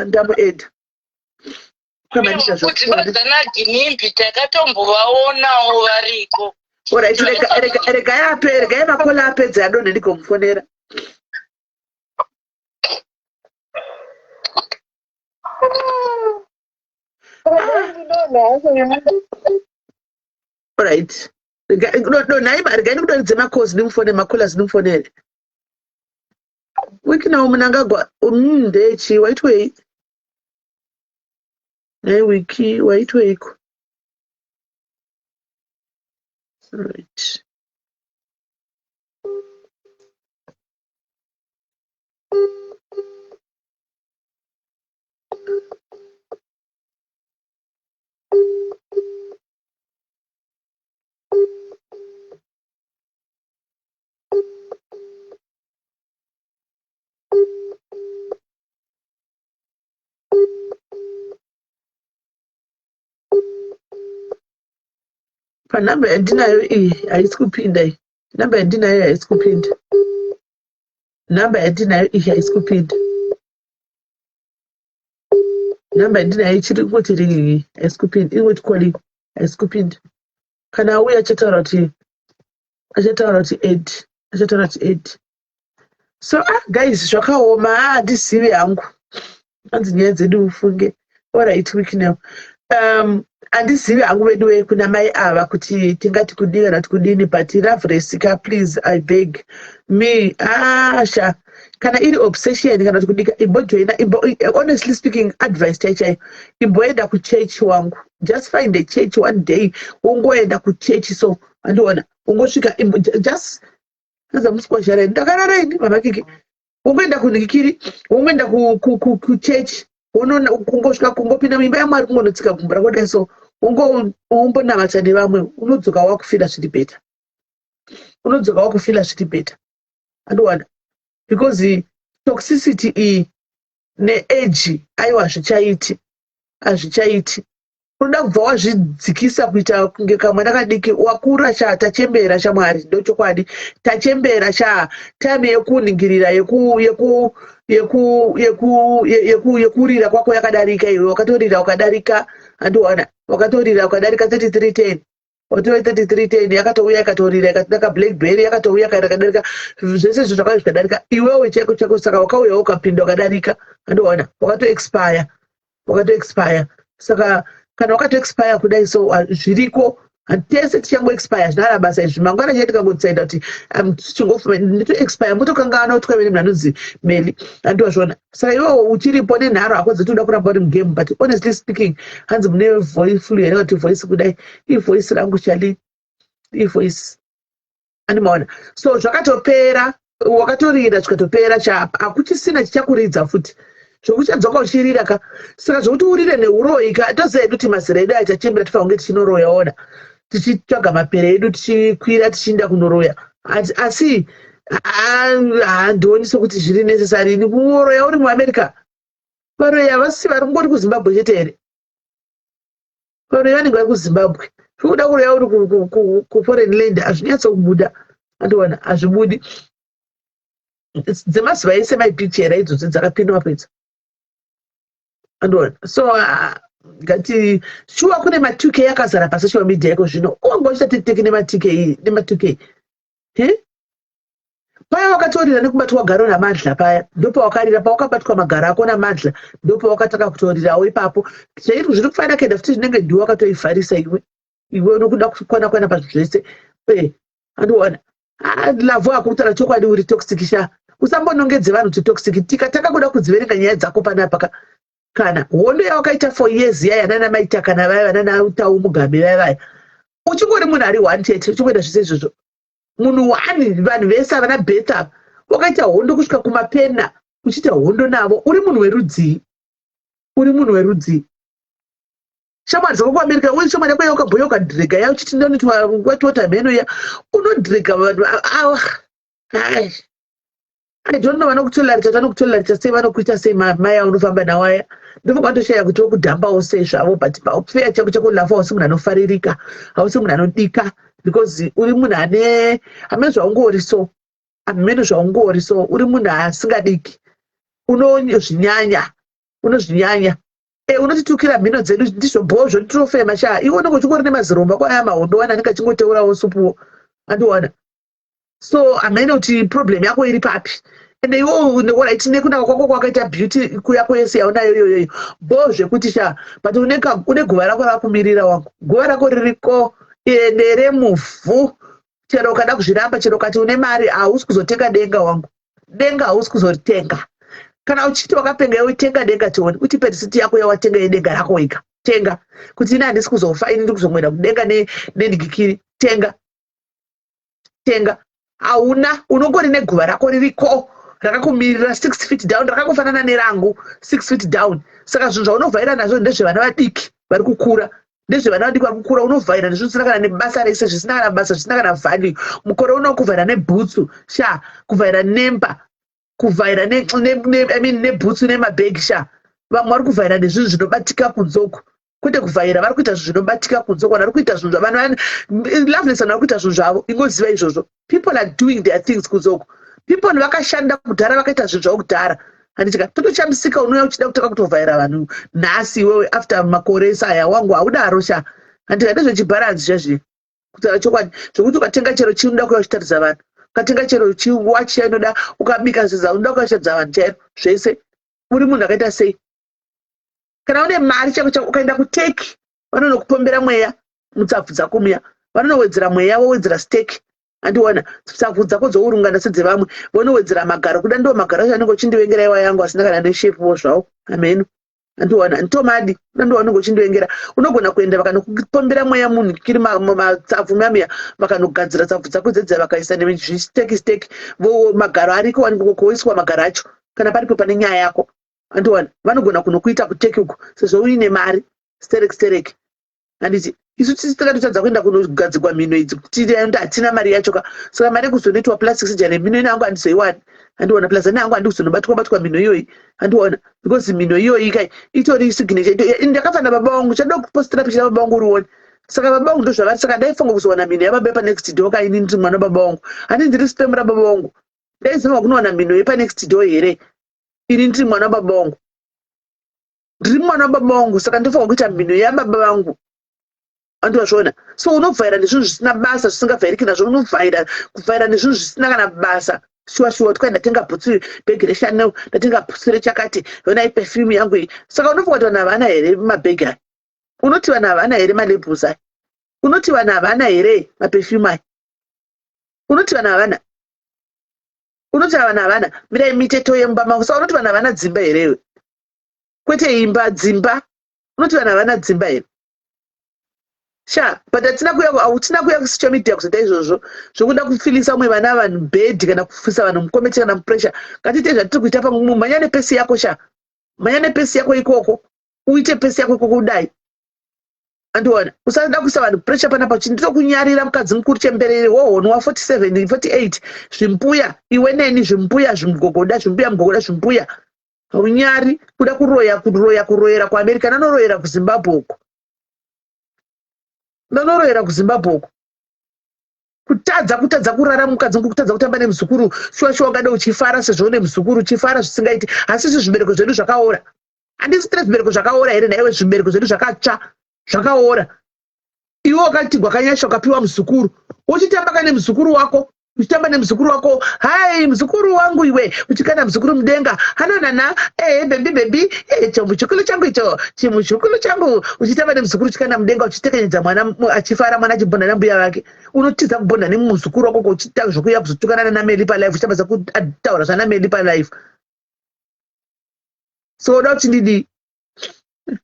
[SPEAKER 2] ndamuedha.
[SPEAKER 17] Kuti vadzana Ginimbi takatombovaonawo variko.
[SPEAKER 2] Alright, regai ape, regai makola apedze adonhe ndigomufonera. Alright, donhai, regai ndikudoridze makozi ndimufone, makolas ndimufonere. Wiki nawo Munangagwa ndechi waitwei? Nhai Wiki, waitweiko? Right. Panhamba yandinayo iyi haisi kupinda iyi. Nhamba yandinayo haisi kupinda. Nhamba yandinayo iyi haisi kupinda. Nhamba yandinayo ichiri kungoti ringi, haisi kupinda. Ingoti calling, haisi kupinda. Kana auya achataura kuti, achataura kuti ed, achataura kuti ed. So ah guys, zvakaoma. Ah, handizivi hangu. Hanzi nyaya dzedu ufunge. Alright, week now. Handizivi hangu vedu wee kuna mai ava kuti tingati kudii kana kuti kudini, but Ravresika, please, I beg me. Ah, sha, kana iri obsession kana kuti kudika, imbojoina imbo, honestly speaking, advice chai chaiyo, imboenda kuchurch wangu. Just find a church one day, wongoenda kuchurch. So andiona ungosvika just aza musikwazhara ndakarara ini mama Kiki. Wongoenda kunikiri, wongoenda kuchechi, kungosvika kungopinda muimba yaMwari, kungonotsika gumbo rako dai so, wombonamata nevamwe, unodzoka wakufila zviri better, unodzoka wakufila zviri better. Andiwana because toxicity iyi neage, aiwa, hazvichaiti, hazvichaiti. Unoda kubva wazvidzikisa kuita kunge kamwana kadiki. Wakura sha, tachembera shamwari, ndochokwadi, tachembera sha. Time yekuningirira yeku yeku yeku yeku yeku yekurira kwako yakadarika. Iwe wakatorira ukadarika, andiwana wakatorira ukadarika 3310, watove 3310, yakatouya ikatorira ikatodaka. Blackberry yakatouya kadarika, zvese izvo zvakauya zvikadarika. Iwewe chako chako, saka wakauya ukapinda ukadarika, andiwana wakatoexpire, wakatoexpire. Saka kana wakatoexpire kudai so zviriko, tese tichangoexpire, zvinara basa izvi. Mangwana chai tikangodecida kuti tichingofuma nditoexpire, motokangana kuti kwaive nemunhu anonzi Meli, andiwazvona. Saka iwewo uchiripo nenharo hako dzetoda kuramba uri mugame, but honestly speaking, hanzi mune voice flu here? Kuti voice kudai, ivoice rangu chali, ivoice, andimaona. So zvakatopera, wakatorira zvikatopera, chapa hakuchisina chichakuridza futi zvokuchadzoka uchirira ka. Saka zvokuti urire neuroyi ka, toziva hedu kuti mazera edu achachembera, tifanira kunge tichinoroya ona, tichitsvaga mapere edu, tichikwira tichiinda kunoroya. Asi handioni sokuti zviri necessary ini kuroya uri muAmerica. Varoyi havasi vari kungori kuZimbabwe chete here? Varoyi vanenge vari kuZimbabwe. Zvikuda kuroya uri kuforeign land hazvinyatsokubuda, andiona hazvibudi. Dzemazuva ese maipichera idzodzo dzakapindwa pedza, andiona. So ngati shuwa kune ma2K akazara pasocial media iko zvino, wanga uchita titeki nema2K, nema2K he paya wakatorira nekubatwa garo namadla paya, ndopawakarira pawakabatwa magaro ako namadla, ndopawakatanga kutorirawo ipapo. Zvairi zviri kufanira kuenda futi, zvinenge ndiwe wakatoivharisa iwe, iwe unokuda kukwana kwana pazvinhu zvese. Andiona lavhu ako, kutaura chokwadi uri toxic sha. Usambonongedze vanhu kuti toxic. Tikatanga kuda kudziverenga nyaya dzako panapa ka, kana hondo yawakaita for years yaya nana maita kana vaya vanana Tau Mugabe vaya vaya, uchingori munhu ari one chete, uchingoita zvese izvozvo, munhu one, vanhu vese havana betha. Wakaita hondo kusvika kumapena uchiita hondo navo. Uri munhu werudzii? Uri munhu werudzii? Shamwari dzako kuAmerica, we shamwari yako yaukabhoya ukadhirega ya uchiti ndonitwa watiwota mheno iya, unodhirega vanhu ava. Ai, I don't know, vanokutolerita, vanokutolerita sei, vanokuita sei mai aunofamba nawo aya. Ndobva kwatoshaya kuti wokudhambawo sei zvavo, but paufeya chako chakulafa, hausi munhu anofaririka, hausi munhu anodika, because uri munhu ane hamene zvaungori so, hamene zvaungori so, uri munhu asingadiki, unozvinyanya, unozvinyanya. E, unotitukira mhino dzedu, ndizvo bhozvo tirofema sha. Iwe unenge uchingori nemaziromba kwaya mahondo wana anenge achingoteurawo supuwo, andiwana. So hamene kuti problem yako iri papi. Ende iwo right, nekunaka kwako kwakaita, beauty yako yese yaunayo iyoyoyo, bo zvekuti sha, but une guva rako rakumirira wangu. Guva rako ririko, ende remuvhu. Chero ukada kuzviramba, chero ukati une mari, hausi kuzotenga denga wangu. Denga hausi kuzoritenga. Kana uchiti wakapenga iwe, tenga denga tione. Utipe risiti yako yawatenga yedenga rako wega. Tenga kuti ini handisi kuzofa, ini ndiri kuzongoenda kudenga nenhikikiri. Tenga, tenga. Hauna, unongori neguva rako ririko rakakumirira 6 feet down, rakangofanana nerangu, 6 feet down. Saka zvinhu zvaunovhaira nazvo ndezvevana vadiki vari kukura, ndezvevana vadiki vari kukura. Unovhaira nezvinhu zvisina kana nebasa rese, zvisina kana basa, zvisina kana value. Mukore uno kuvhaira nebhutsu sha, kuvhaira nemba, kuvhaira I mean, nebhutsu nemabhegi sha. Vamwe vari kuvhaira nezvinhu zvinobatika kunzoku, kwete kuvhaira. Vari kuita zvinhu zvinobatika kunzoku. Vanhu vari kuita zvinhu, vanhu Loveness, vanhu vari kuita zvinhu zvavo. Ingoziva izvozvo, people are doing their things kunzoku. People vakashanda kudhara, vakaita zvinhu zvavo kudhara, handitika? Totoshamisika unouya uchida kutanga kutovhaira vanhu nhasi iwewe after makore ese aya. Wangu, haudaro sha, handika? Ndezvechibharanzi zvazvi, kutaura chokwadi, zvokuti ukatenga chero chii, unoda kuuya uchitaridza vanhu. Ukatenga chero chiwachi chainoda, ukabika zvidza, unoda kuuya uchitaridza vanhu chairo zvese. Uri munhu akaita sei? Kana une mari chako chako, ukaenda kuTurkey, vanonokupombera mweya mutsapfu dzako muya, vanonowedzera mweya, vowedzera stake, andiona? Tsapfu dzako dzourungana sedzevamwe, vonowedzera magaro. Kuda ndo magaro acho anenge uchindivengera iwa yangu, asina kana neshepuwo zvawo, ameno, andiona? Nditomadi. Kuda ndo wanenge uchindivengera. Unogona kuenda vakanokupombera mweya munhu kiri matsapfu muya muya, vakanogadzira tsapfu dzako dzedza, vakaisa nezvisteki steki, magaro ariko, koiswa magaro acho. Kana paripo pane nyaya yako, andiona? Vanogona kunokuita kuTurkey uko sezvo uine mari sterek sterek, handiti? Isu tisi takatotadza kuenda kunogadzirwa mhino idzi, kuti hatina mari yacho ka. Saka mari yekuzonoitwa plastic surgery mhino ino yangu handizoiwani, handiona? Plus ane yangu handi kuzonobatwa batwa mhino iyoyi, handiona? Because mhino iyoyi kai itori signature. Ndakafanira baba vangu, chada kupostera picha baba vangu urione. Saka baba vangu ndozvavari. Saka ndaifunga kuzowana mhino yababa yepanext door ka. Ini ndiri mwana baba vangu, handi ndiri sperm rababa vangu? Ndaiziva kunowana mhino yepanext door here? Ini ndiri mwana wababa vangu, ndiri mwana wababa vangu, saka ndofanira kuita mhino yababa vangu, andivazviona? So unovhaira nezvinhu zvisina basa, zvisingavhairiki nazvo. Unovhaira, kuvhaira nezvinhu zvisina kana basa. Shuwa shuwa, kuti kwai ndatenga bhutsu, bhegi reChanel, ndatenga bhutsu rechakati, yonai perfume yangu iyi. Saka unofunga kuti vanhu havana here mabhegi aya? Unoti vanhu havana here malabels aya? Unoti vanhu havana here maperfume aya? Unoti vanhu havana? Unoti vanhu havana? Mirai miteto yemumba mako. Saka unoti vanhu havana dzimba herewe? Kwete imba, dzimba. Unoti vanhu havana dzimba here sha? But hatina kuya, hautina kuya kusocial media kuzoita izvozvo zvokuda kufilisa umwe vana vanhu bhedhi, kana kufisa vanhu mucomment, kana mupressure. Ngatiite zvatiri kuita pamwe. Mhanya nepace yako sha, mhanya nepace yako ikoko, uite pace yako ikoko kudai, andiona? Usada kuisa vanhu pressure panapa. Ndinokunyarira, mukadzi mukuru chemberere, wohonwa 47, 48, zvimbuya iwe neni, zvimbuya zvimugogoda, zvimbuya mugogoda, zvimbuya. Haunyari kuda kuroya, kuroya, kuroyera kuAmerica, nanoroyera kuZimbabwe uko, nanoroyera kuZimbabwe uko. Kutadza, kutadza kurara, mukadzi mukuru, kutadza kutamba nemuzukuru. Shuwa shuwa, ungade uchifara sezvo une muzukuru, uchifara zvisingaiti. Asi izvi zvibereko zvedu zvakaora, handisi tine zvibereko zvakaora here naiwe? Zvibereko zvedu zvakatsva, zvakaora. Iwe wakati gwakanyasha, ukapiwa muzukuru, uchitamba kane muzukuru wako, uchitamba nemuzukuru wako. Hai, muzukuru wangu iwe, uchikanda muzukuru mudenga, hananana, ee baby, baby, icho muchukuru changu, icho chimuchukuru changu. Uchitamba nemuzukuru, uchikanda mudenga, uchitekenyedza mwana achifara, mwana achibhonda nambuya vake. Unotiza kubhonda nemuzukuru wako, uchiita zvokuya kuzotukanana naMeli palive, uchitambadza kutaura zvanameli palive. So uda kuti ndidii?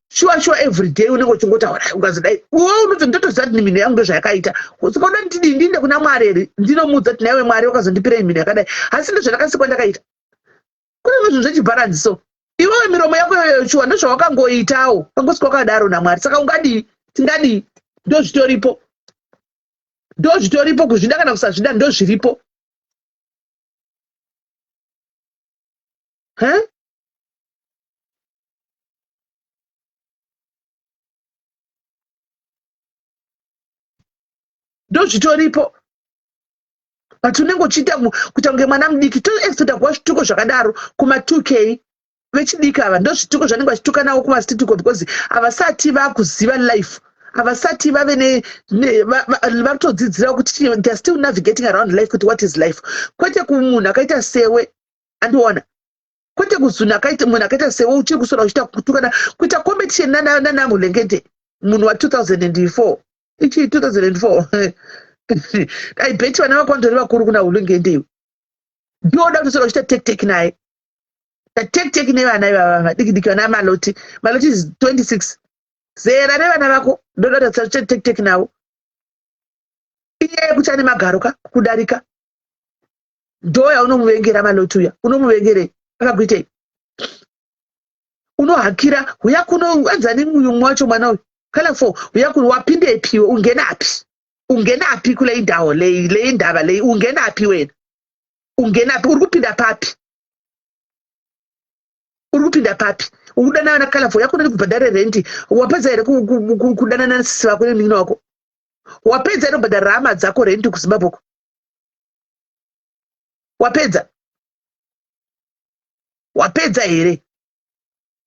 [SPEAKER 2] Shuwa shuwa, every day unenge uchingotaura, ukazodai uwe unoti ndotoziva kuti mhino yangu ndozvayakaita. Saka uda ndidii? Ndiinde kuna Mwari here, ndinomuudza kuti naiwe Mwari, wakazondipirei mhino yakadai? Asi ndozvandakasikwa ndakaita. Kune zvinhu zvechibharanzi so. Iwewe miromo yako iyoyo shuwa ndozvawakangoitawo kangosvika wakadaro namwari saka ungadii tingadii ndozvitoripo ndozvitoripo kuzvida kana kusazvida ndozviripo huh? Ndozvitoripo but unenge uchiita kuita kunge mwana mudiki toexpecta kuva zvituko zvakadaro kuma 2 k vechidiki ava. Ndozvituko zvanenge vachituka navo kumastreet uko because havasati vakuziva life, havasati vave vakutodzidzira kuti they are still navigating around life, kuti what is life. Kwete kumunhu akaita sewe, andiona, kwete kuzunhu akaita munhu akaita sewe uchiri kusora uchiita kutukana, kuita competition nanamulengende munhu wa2004 ichi 2004. I bet vana vako vandori vakuru kuna hulengende iwe. Ndioda kutosora uchiita tek tek naye, tek tek nevana ivava vadiki diki, vana Maloti. Maloti is 26, zera revana vako. Ndoda kuti tek tek navo. Inyaya yekuti ane magaro ka kudarika, ndo yaunomuvengera. Maloti uya unomuvengerei? Akakuitei? Unohakira uya kuno anzani uyu wacho mwana uyu Colorful uya kuno wapindepi iwe? Ungenapi, ungenapi kule indawo leyi, le indaba leyi? Ungenapi wena, ungenapi? Uri kupinda papi? Uri kupinda papi? Ukudanana na Colorful yakuna nekubhadhare rendi. Wapedza here kudanana nasisi vako nemunin'ina wako? Wapedza here kubhadhara hama dzako rendi kuZimbabwe uko? Wapedza, wapedza here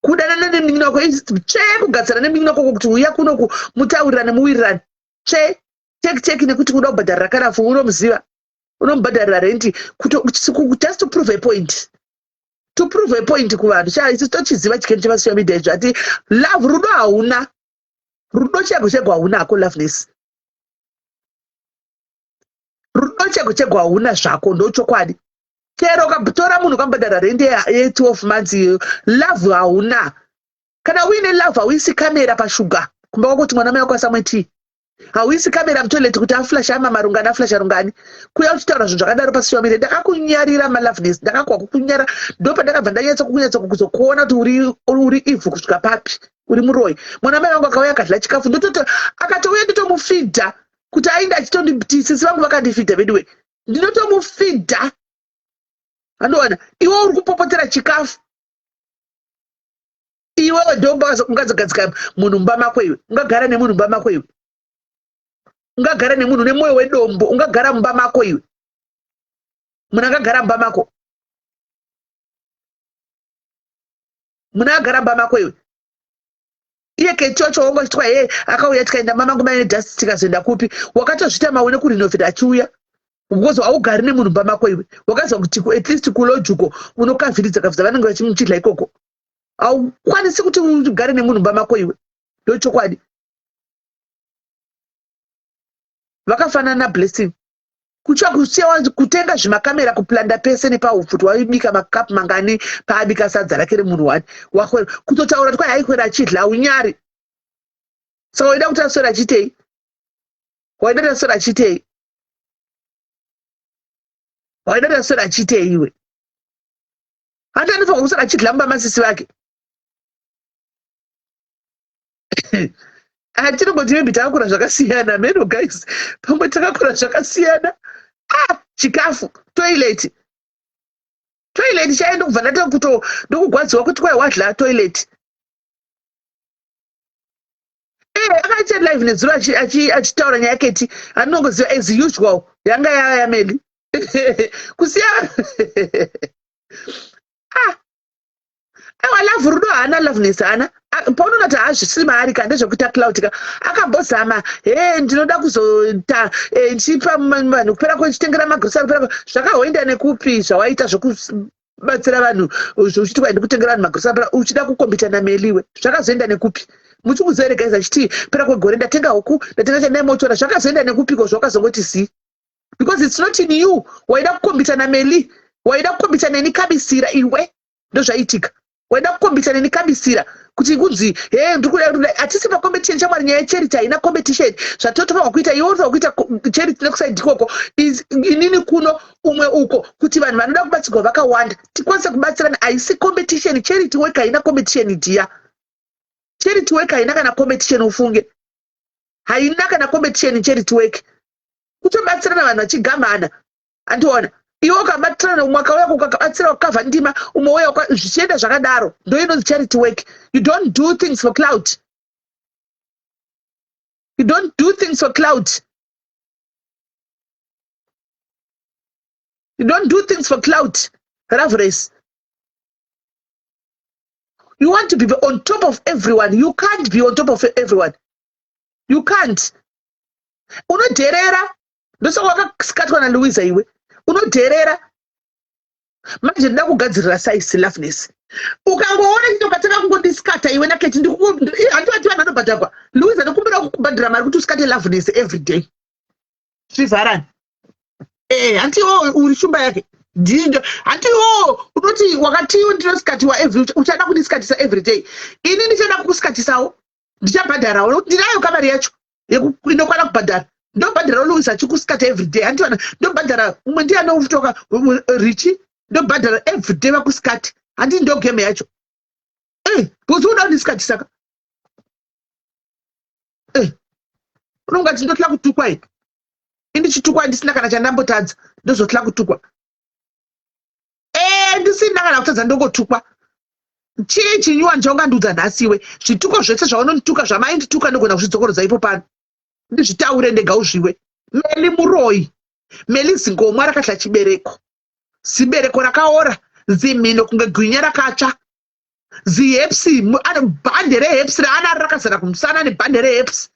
[SPEAKER 2] kudanana nemunin'ina wako? Tsve kugadzana nemunin'ina wako kuti uya kunoku mutaurirane, muwirirane. Tsve tek tek nekuti kuda kubhadharira karafu. Unomuziva, unomubhadharira rendi just to prove a point, to prove a point kuvanhu. Cha isu tochiziva chikeni chepasocial media izvo. Ati love, rudo hauna, rudo chego chego hauna hako. Loveness, rudo chego chego hauna zvako, ndochokwadi. Chero ukatora munhu ukamubhadhara rendi ye12 months iyo, love hauna. Kana uine love hauisi kamera pashuga kumba kwako kuti mwana mai wako asamwe tii. Hauisi kamera mutoilet kuti aflasha ama marungani, aflasha rungani. Kuya uchitaura zvinhu zvakadaro pasocial media, ndakakunyarira maloveness, ndakakwa kukunyara. Ndopandakabva ndanyatsa kukunyatsa kuzokuona kuti uri ivhu kusvika papi, uri muroyi. Mwana mai vangu akauya akadya chikafu, ndototo akatouya ndotomufidha kuti ainde achitonditi sisi vangu vakandifidha veduwe, ndinotomufidha. Andowana iwe uri kupopotera chikafu iwewe. Ungazogadzika munhu mumba mako iwe? Ungagara nemunhu mumba mako iwe? Ungagara nemunhu nemwoyo wedombo? Ungagara mumba mako iwe? Munhu angagara mumba mako? Munhu angagara mumba mako iwe? Iye Keti wacho wanga uchitwa he akauya tikaenda mama mangu maine dust, tikazoenda kupi? Wakatozviita maone kurenovate achiuya because haugari nemunhu mumba mako iwe. Wakaziva kuti at least kulodge uko unokavhiridza kavhidza vanenge vachimuchidla ikoko. Haukwanisi kuti ugare nemunhu mumba mako iwe, ndochokwadi. Vakafanana naBlessing kutsva kusiya kutenga zvimakamera kuplanda pese nepaupfu kuti waibika makapu mangani paabika sadza rake remunhu wani wakwera kutotaura kuti kwai aikwera achidla. Unyari saka waida kuti aswera achiitei? Waida kuti aswera achiitei? Waida kuti aswera achiitei iwe? Handi anofanira kuswera achidla mumba masisi vake? Hatinongoti maybe takakura zvakasiyana meno guys, pamwe takakura zvakasiyana. Ah, chikafu, toilet, toilet chaiyo ndokubva ndatokuto ndokugwadziwa kuti kwai wadla toilet. Akaita live nezuro achitaura nyaya Keti andinongoziva as usual yanga yava yameli kusiya. Ah, aiwa, love, rudo haana. Loveness haana. Paunoona kuti haazvisiri maari ka, ndezvekuita clout ka. Akambozama he ndinoda kuzoita ndichipa vanhu kupera kwechitengera magrosari kupera zvakahoenda nekupi zvawaita zvekubatsira vanhu uchiti kwai ndikutengera vanhu magrosari uchida kukombita nameliwe, zvakazoenda nekupi? Muchikuziva here guys? Achiti pera kwegore ndatenga huku, ndatenga chandai motora, zvakazoenda nekupiko? Zvakazongoti zii because it's not in you. Waida kukombita nameli, waida kukombita neni kabisira iwe, ndozvaitika. Waida kukombita neni kabisira. Kuti kunzi he ndikuda kuti hatisi pacompetition shamwari. Nyaya yecharity haina competition. Zvatotofanirwa kuita, iwe unofanirwa kuita charity nekuside ikoko, inini kuno, umwe uko, kuti vanhu vanoda kubatsirwa vakawanda, tikwanise kubatsirana. Haisi competition. Charity work haina competition, dear. Charity work haina kana competition, ufunge. Haina kana competition charity work. Kutobatsirana, vanhu vachigamana, andiona? Iwe ukabatsirana, umwe akauya ukabatsira ukavha ndima, umwe uya, zvichienda zvakadaro. Ndo inonzi charity work. You don't do things for clout. You don't do things for clout. You don't do things for clout. Ravres, you want to be on top of everyone. You can't be on top of everyone. You can't. Unodherera. Ndosaka wakasikatwa naLouisa. Iwe unodherera. Manje ndida kugadzirira size, Loveness. Ukangoona chito ukatanga kungondisikata iwe naKeti, handivati vanhu vanobhadharwa. Louisa, ndikumbira kukubhadhira mari kuti usikate Loveness every day. Zvivharani. Hanti iwo uri shumba yake? Ndindo hanti iwo unoti wakati ndinosikatiwa every, uchada kundisikatisa every day. Ini ndichada kukusikatisawo, ndichabhadharawo nekuti ndinayo kamari yacho inokwana kubhadhara. Ndobhadhara Louis achikusikata every day. Handiwana ndobhadhara umwe ndiani utoka Richi, ndobhadhara every day vakusikati. Handi ndo game yacho? Because unoda kundisikatisa ka. Unongati ndotla kutukwa i indichitukwa ndisina kana chandambotadza, ndozotla kutukwa. Ndisina kana kutadza, ndongotukwa. Chii chinyuwani chaungandiudza nhasi iwe? Zvituko zvese zvaunondituka, zvamaindituka, ndogona kuzvidzokorodza ipo pano, ndizvitaure ndega uzviwe. Meli muroyi, Meli zingomwa rakadya chibereko, zibereko rakaora, zimhino kunge gwinya rakatsva, zihepsi, bhande rehepsi raanaro rakazara kumusana nebhande rehepsi.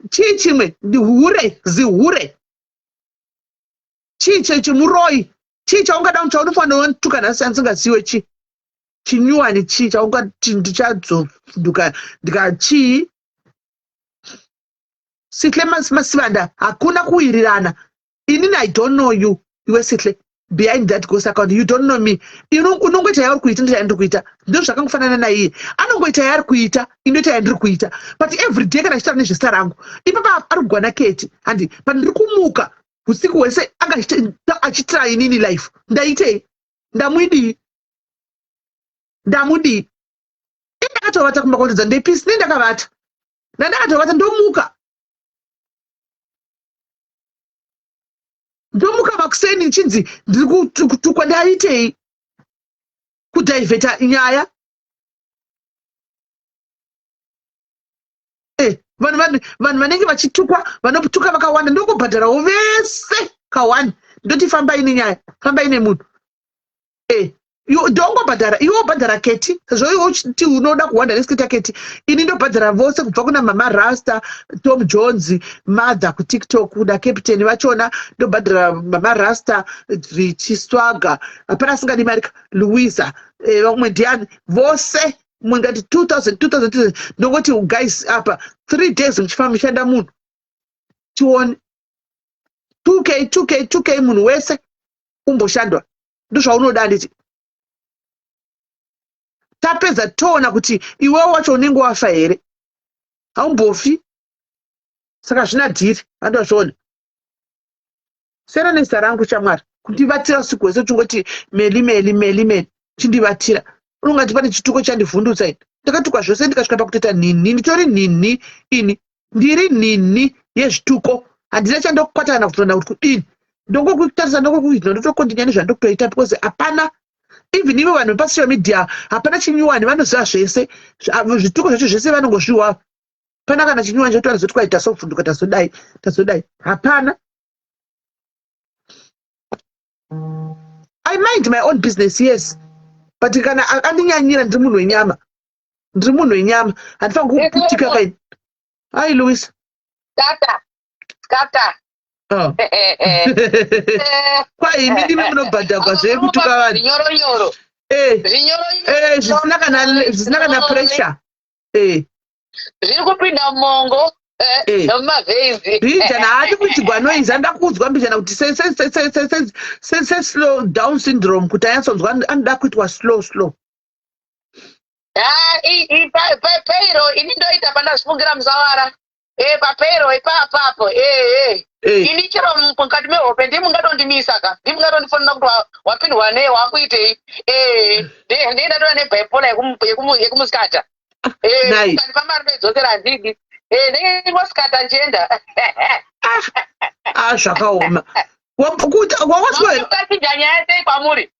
[SPEAKER 2] Chii chimwe? Hure, zihure. Chii chechimuroyi? Chii chaungada chaunofanira wandituka nhasi andisingaziwe? Chii chinyuwani? Chii chaungati ndichadzonduka ndika chii? Sihle Masivanda, hakuna kuwirirana. Inini I don't know you, iwe Sihle behind that ghost account. You don't know me. Unongoita yauri kuita, ndoita yandiri kuita. Ndo zvakangofanana naiye, anongoita yaari kuita, indoita yandiri kuita. But every day kana achitaura nezvezita rangu ipapa, ari kugwana Keti handi, but ndiri kumuka usiku hwese anga achitira inini life. Ndaitei? Ndamudii? Ndamudii? Indakatovata kumba kwatidza ndepisi, nendakavata, ndandakatovata, ndomuka, ndomuka makuseni nchinzi ndiri kutukwa. Ndaitei? Kudhaivheta nyaya. Vanhu vanenge vachitukwa, vanotuka vakawanda, ndokubhadharawo vese ka1, ndoti fambai nenyaya, fambai nemunhu. Ndongobhadhara, iwe wobhadhara Keti, sezvo iwe uchiti unoda kuwanda nesiketa Keti. Ini ndobhadhara vose kubva kuna Mama Rasta, Tom Jones, mother kuTikTok nacaptain vachona. Ndobhadhara Mama Rasta, Richiswaga, hapana asingadi marika, Louisa, vamwe ndiani vose, mumwe ngati 2000 2000 2000. Ndongoti guys, apa 3 days muchifamba muchishanda munhu, tione 2K 2K 2K, munhu wese umboshandwa. Ndozvaunoda handiti? Tapedza toona kuti iwewo wacho unenge wafa here. Haumbofi. Saka zvina dhiri, handazviona. Siyana nezita rangu chamwari. Kundivatira usiku hwese uchingoti Meli, Meli, Meli, Meli, chindivatira. Unongati pane chituko chandivhundutsa. Ini ndakatukwa zvose ndikasvika pakutoita nhinhi. Nditori nhinhi ini, ndiri nhinhi yezvituko. Handina chandokwata kana kutonda kuti kudini. Ndongokutarisa, ndongokuita, ndotokontinya nezvandokutoita, because hapana, even ivo vanhu vepasocial media, hapana chinyuwani. Vanoziva zvese, zvituko zvacho zvese vanongozviwa. Pana kana chinyuwani chekuti vanozoti kwai tasovhunduka, tazodai, tazodai? Hapana. I mind my own business, yes, but kana andinyanyira, ndiri munhu wenyama, ndiri munhu wenyama, handifaniri kuputika kaini. Ai, Louis.
[SPEAKER 18] Tata tata.
[SPEAKER 2] Oh. Kwai imi ndimi munobhadhagwa zvekutuka vanhu.
[SPEAKER 18] Zvinyoronyoro.
[SPEAKER 2] Zvisina kana pressure.
[SPEAKER 18] Zviri kupinda mumongo nemumavheizi.
[SPEAKER 2] Mbijana haadi kuitigwa noise. Anoda kuudzwa mbijana kuti se slow down syndrome, kuti anyatsonzwa, anoda kuitwa slow slow.
[SPEAKER 18] Ha, pairo ini ndoita pandazvifungira musawara. Eh, papeiro ipapapo. Eh, eh. Ini chero mukati mehope ndimi mungatondimisa ka. Ndimi mungatondifonera kuti wapindwa nei wakuitei. Eh, ndiye ndatova nebipolar yekumusikata. Eh,
[SPEAKER 2] Nice.
[SPEAKER 18] mukandipa mari ndoidzosera handidi. Eh, ndenge ngosikata ndichienda.
[SPEAKER 2] Ah, zvakaoma. Wakaswera.
[SPEAKER 18] Wakachinja nyaya sei kwamuri?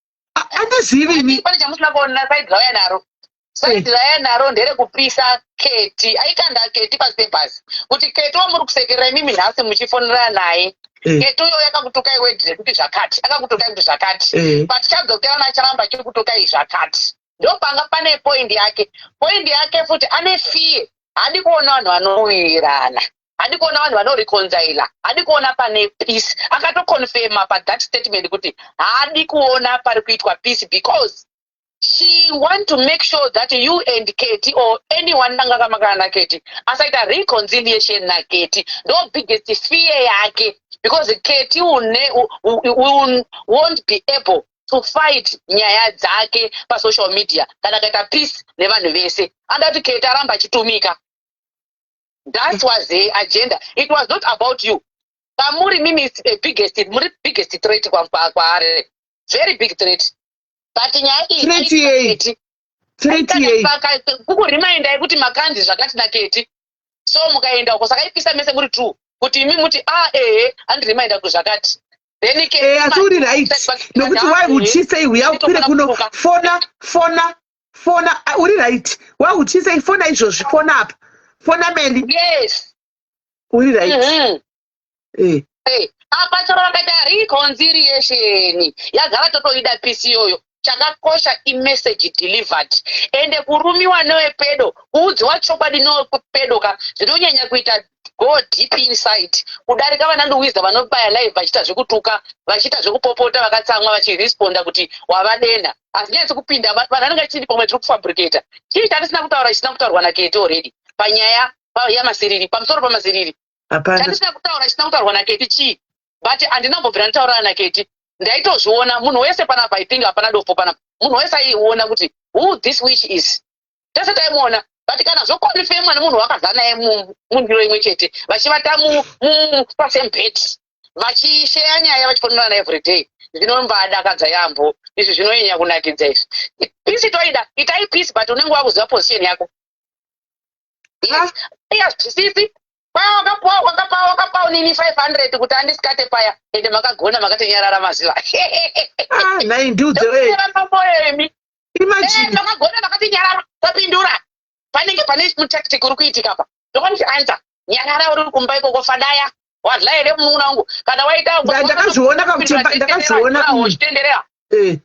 [SPEAKER 2] Andizivi ini.
[SPEAKER 18] Pane chamusina kuona side rauya naro. Side rauya naro nderekupisa Keti. Aikanda Keti pasi pebhazi. Kuti Keti wamuri kusekerera imimi nhasi muchifonerana naye. Keti uyo yakakutukai wedhi rekuti zvakati. Akakutukai kuti zvakati. But chadzokerana acharamba achikutukai zvakati. Ndopanga pane point yake. Point yake futi ane fear. Haadi kuona vanhu vanowirirana. Hadi kuona vanhu vanoreconcila, hadi kuona pane peace. Akatoconfirma pathat statement kuti haadi kuona pari kuitwa peace because she want to make sure that you and Katie or anyone anga akamakana naKatie asaita reconciliation naKatie. Ndo biggest fear yake because Katie will, won't be able to fight nyaya dzake pasocial media kana akaita peace nevanhu vese. Anoda kuti Katie aramba achitumika. That was her agenda. It was not about you. Pamuri mimi is the biggest, muri biggest threat kwaari. Very big threat. But nyaya iyi
[SPEAKER 2] Threat yei? Threat yei?
[SPEAKER 18] Kukurimindai kuti makanzi zvakati naketi. So mukaenda uko saka ipisa mese muri two. Kuti imi muti ah ehe andiriminda kuti zvakati. Then Keti
[SPEAKER 2] Eh, asi uri right. Nokuti why would she say uya ukwire kuno fona fona fona ah, uri right. Why would she say fona izvozvi fona apa. Fona Meli.
[SPEAKER 18] Yes.
[SPEAKER 2] Uri right. Eh.
[SPEAKER 18] Hey, apa chero vakaita reconciliation yagara totoida peace iyoyo. Chakakosha imessage delivered. Ende kurumiwa newepedo, kuudziwa chokwadi newepedo ka zvinonyanya kuita go deep inside kudarika vana Louisa vanobaya live vachiita zvekutuka, vachiita zvekupopota vakatsamwa vachiresponda kuti wavadena. Hazinyatsi kupinda vanhu vanenge vachiti pamwe tiri kufabricata. Chii chatisina kutaura chisina kutaurwa naKeti already panyaya yaMasiriri, pamusoro paMasiriri.
[SPEAKER 2] Hapana.
[SPEAKER 18] Chandisina kutaura chisina kutaurwa naKeti chii? But handina kumbobvira nditaurana naKeti. Ndaitozviona munhu wese panapa, I think hapana dofo panapa. Munhu wese aiona kuti who this witch is. Tese taimuona. But kana zvokonfemwa nemunhu wakazara naye mundiro imwe chete, vachivata pasame bed, vachisheya nyaya vachifonerana every day, zvinombadakadza yaamho. Izvi zvinonyanya kunakidza izvi. Peace toida, itai peace but unenge wakuziva position yako. Yes. Yes, sisi paya wakapuwa wakapa wakapa unini 500 kuti andisikate paya ende makagona makatinyarara maziva.
[SPEAKER 2] Ah, nhai ndiudze we.
[SPEAKER 18] Ndokunyarara imi.
[SPEAKER 2] Imagine.
[SPEAKER 18] Makagona makatinyarara tapindura. Panenge pane mutactic uri kuitika apa. Don't answer. Nyarara uri kumba ikoko fadaya. Wadla here munun'una wangu kana waita
[SPEAKER 2] Ndakazviona kakuti ndakazviona.
[SPEAKER 18] Uchitenderera.
[SPEAKER 2] Eh.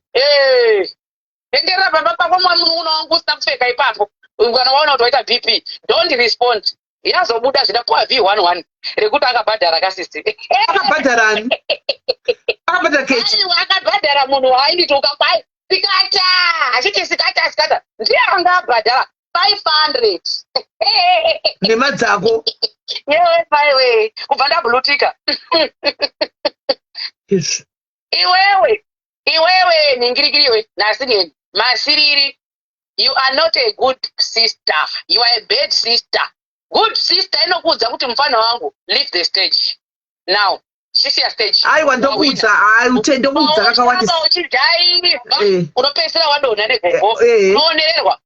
[SPEAKER 18] Tenderera pamba pako munun'una wangu usina kupfeka ipapo. Kana waona kuti waita BP, don't respond. Yazobuda zvida kuwa V11 rekuti akabhadhara kasisi.
[SPEAKER 2] Akabhadhara ani? Akabhadhara Keti.
[SPEAKER 18] Aiwa akabhadhara munhu waainditi ukakwai sikata achiti sikata sikata ndiye anga abhadhara 500.
[SPEAKER 2] Nhema dzako.
[SPEAKER 18] Yewe maiwe kubva ndablutika.
[SPEAKER 2] Izvi.
[SPEAKER 18] Iwewe iwewe nhingirikiriwe nhasi masiriri you are not a good sister, you are a bad sister. Good sister inokuudza kuti mufana wangu leave the stage now, sisiya stage.
[SPEAKER 2] Aiwa ndokuudza, ai ute ndokuudza kakawandisa.
[SPEAKER 18] Uchijairwa
[SPEAKER 2] Eh.
[SPEAKER 18] unopedzisira wadonha negogo,
[SPEAKER 2] Eh.
[SPEAKER 18] unoonererwa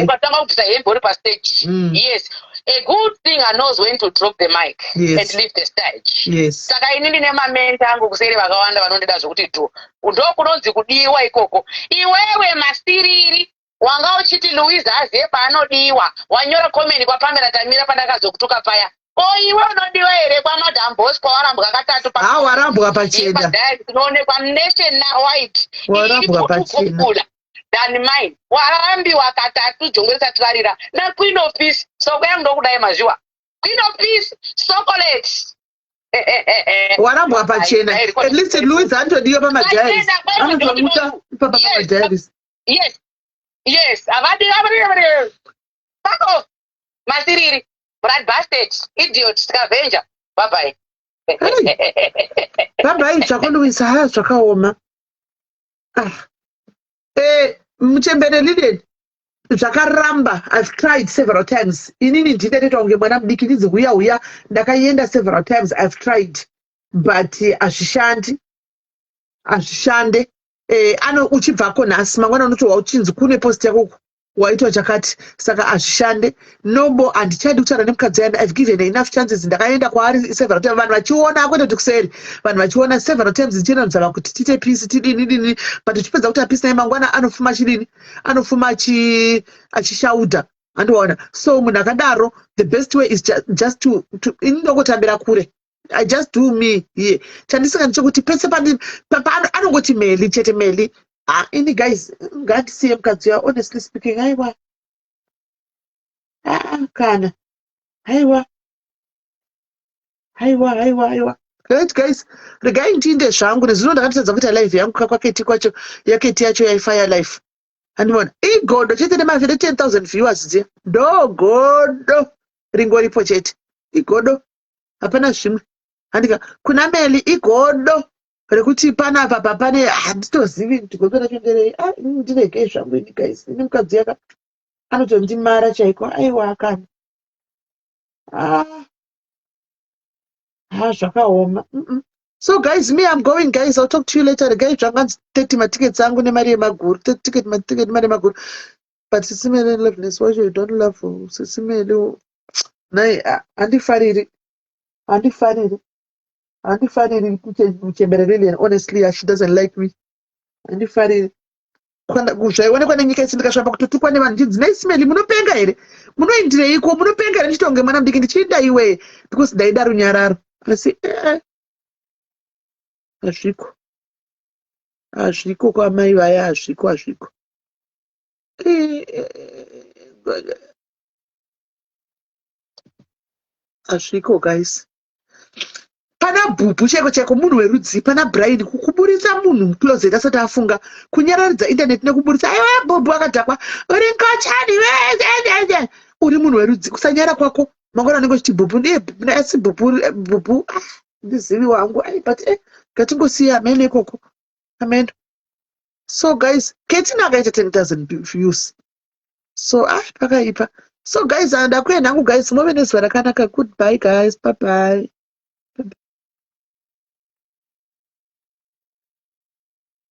[SPEAKER 18] ukatanga kubvisa hembe uri pastage. Yes, a good singer knows when to drop the mic and leave the stage. Saka ini ndine mamenta angu kuseri vakawanda vanondida zvokuti dhu ndokunonzi kudiwa ikoko. Iwewe masiriri wanga uchiti Louisa azive paanodiwa, wanyora comment kwaPamela Tamira pandakazokutuka paya. Ko iwe unodiwa here kwaMadam Boss kwawarambwa katatu pa
[SPEAKER 2] Ha, warambwa pachena.
[SPEAKER 18] Padiary tinoonekwa nation wide.
[SPEAKER 2] Warambwa pachena.
[SPEAKER 18] Iri than mine. Warambiwa katatu jongwe risati rarira na Queen of Peace. Soko yangu ndokudai maziwa. Queen of Peace, chocolate.
[SPEAKER 2] Warambwa pachena. At least Louisa anotodiwa pamadiaries. Anotomuta ipapa pamadiaries.
[SPEAKER 18] Yes. Yes, havadi havadi havadi. Fuck off. Masiriri. Brad bastard, idiot, scavenger. Bye bye.
[SPEAKER 2] Bye bye zvako Louisa, ha zvakaoma. Ah. Eh, muchembere Lilian. Zvakaramba. I've tried several times. Inini ndinetoita kunge mwana mudiki, ndinzi huya huya. Ndakaenda several times, I've tried, but hazvishandi, hazvishande. Ano uchibvako nhasi, mangwana unotohwa uchinzi kune post yako waitwa chakati. Saka hazvishande nobo. Handichadi kutaura nemukadzi yani. I've given enough chances. Ndakaenda kwaari several times, vanhu vachiona, kwete kuti kuseri, vanhu vachiona several times, ndichienda kuti tiite peace, tidini dini, but uchipedza kuti apeace naye, mangwana anofuma chidini, anofuma achishaudha, andiona. So munhu akadaro, the best way is just to ini ndongotambira kure. I just do me here. Chandisingadi ndechekuti pese anongoti Meli chete, Meli. Ah, ini guys, ngandisiye mukadzi uya. Honestly speaking, aiwa, ah, kana aiwa, aiwa, aiwa, aiwa. Right guys, regai ndiinde zvangu. Nezvino ndakatadza kuita live yangu kwaketi kwacho, yaketi yacho yaifire life, andivona igodo chete nemavhire 10 000 viewers dziya. Ndogodo ringoripo chete, igodo, hapana zvimwe. Handika kuna Meli, igodo rekuti panapa papane, handitozivi kuti godo racho nderei. Ah, ndiregei zvangu ini guys. Ini mukadzi yaka anotondimara chaiko. Aiwa kana, ah, ah, zvakaoma. So guys, me, I'm going guys. I'll talk to you later. Regai zvanganzi 30 matickets angu nemari yemaguru, 30 ticket, maticket, nemari yemaguru. But Sisi Meli, Loveness wacho, you don't love Sisi Meli nai? Handifariri, handifariri, handifariri kuchembera Lilian. Honestly, she doesn't like me. Handifariri. Zvaionekwa nenyika isi, ndikasvamba kutotukwa nevanhu ndinzi, "Nai Simeli, munopenga here? Munoindireiko? Munopenga here?" Ndichitonge mwana mudiki, ndichiinda iwe, because ndaida runyararo. Asi hazviko, hazviko kwamai vaya, hazviko, hazviko. Hazviko guys. Pana bhubhu chaiko chaiko, munhu werudzi pana Brian, kuburitsa munhu mucloset asati afunga, kunyararidza internet nekuburitsa, "Aiwa, bhubhu akadhakwa, uri ngochani, uri munhu werudzi." Kusanyara kwako, mangwana anenge uchiti bhubhu ndiye, asi bhubhu, bhubhu, ah, ndizivi wangu. Ai, but ngatingosiya, amene ikoko, amen. So guys, Ketina akaita 10 000 views, so ah, pakaipa. So guys, ndakuenda hangu guys. Muve nezuva rakanaka. Goodbye guys, bye bye.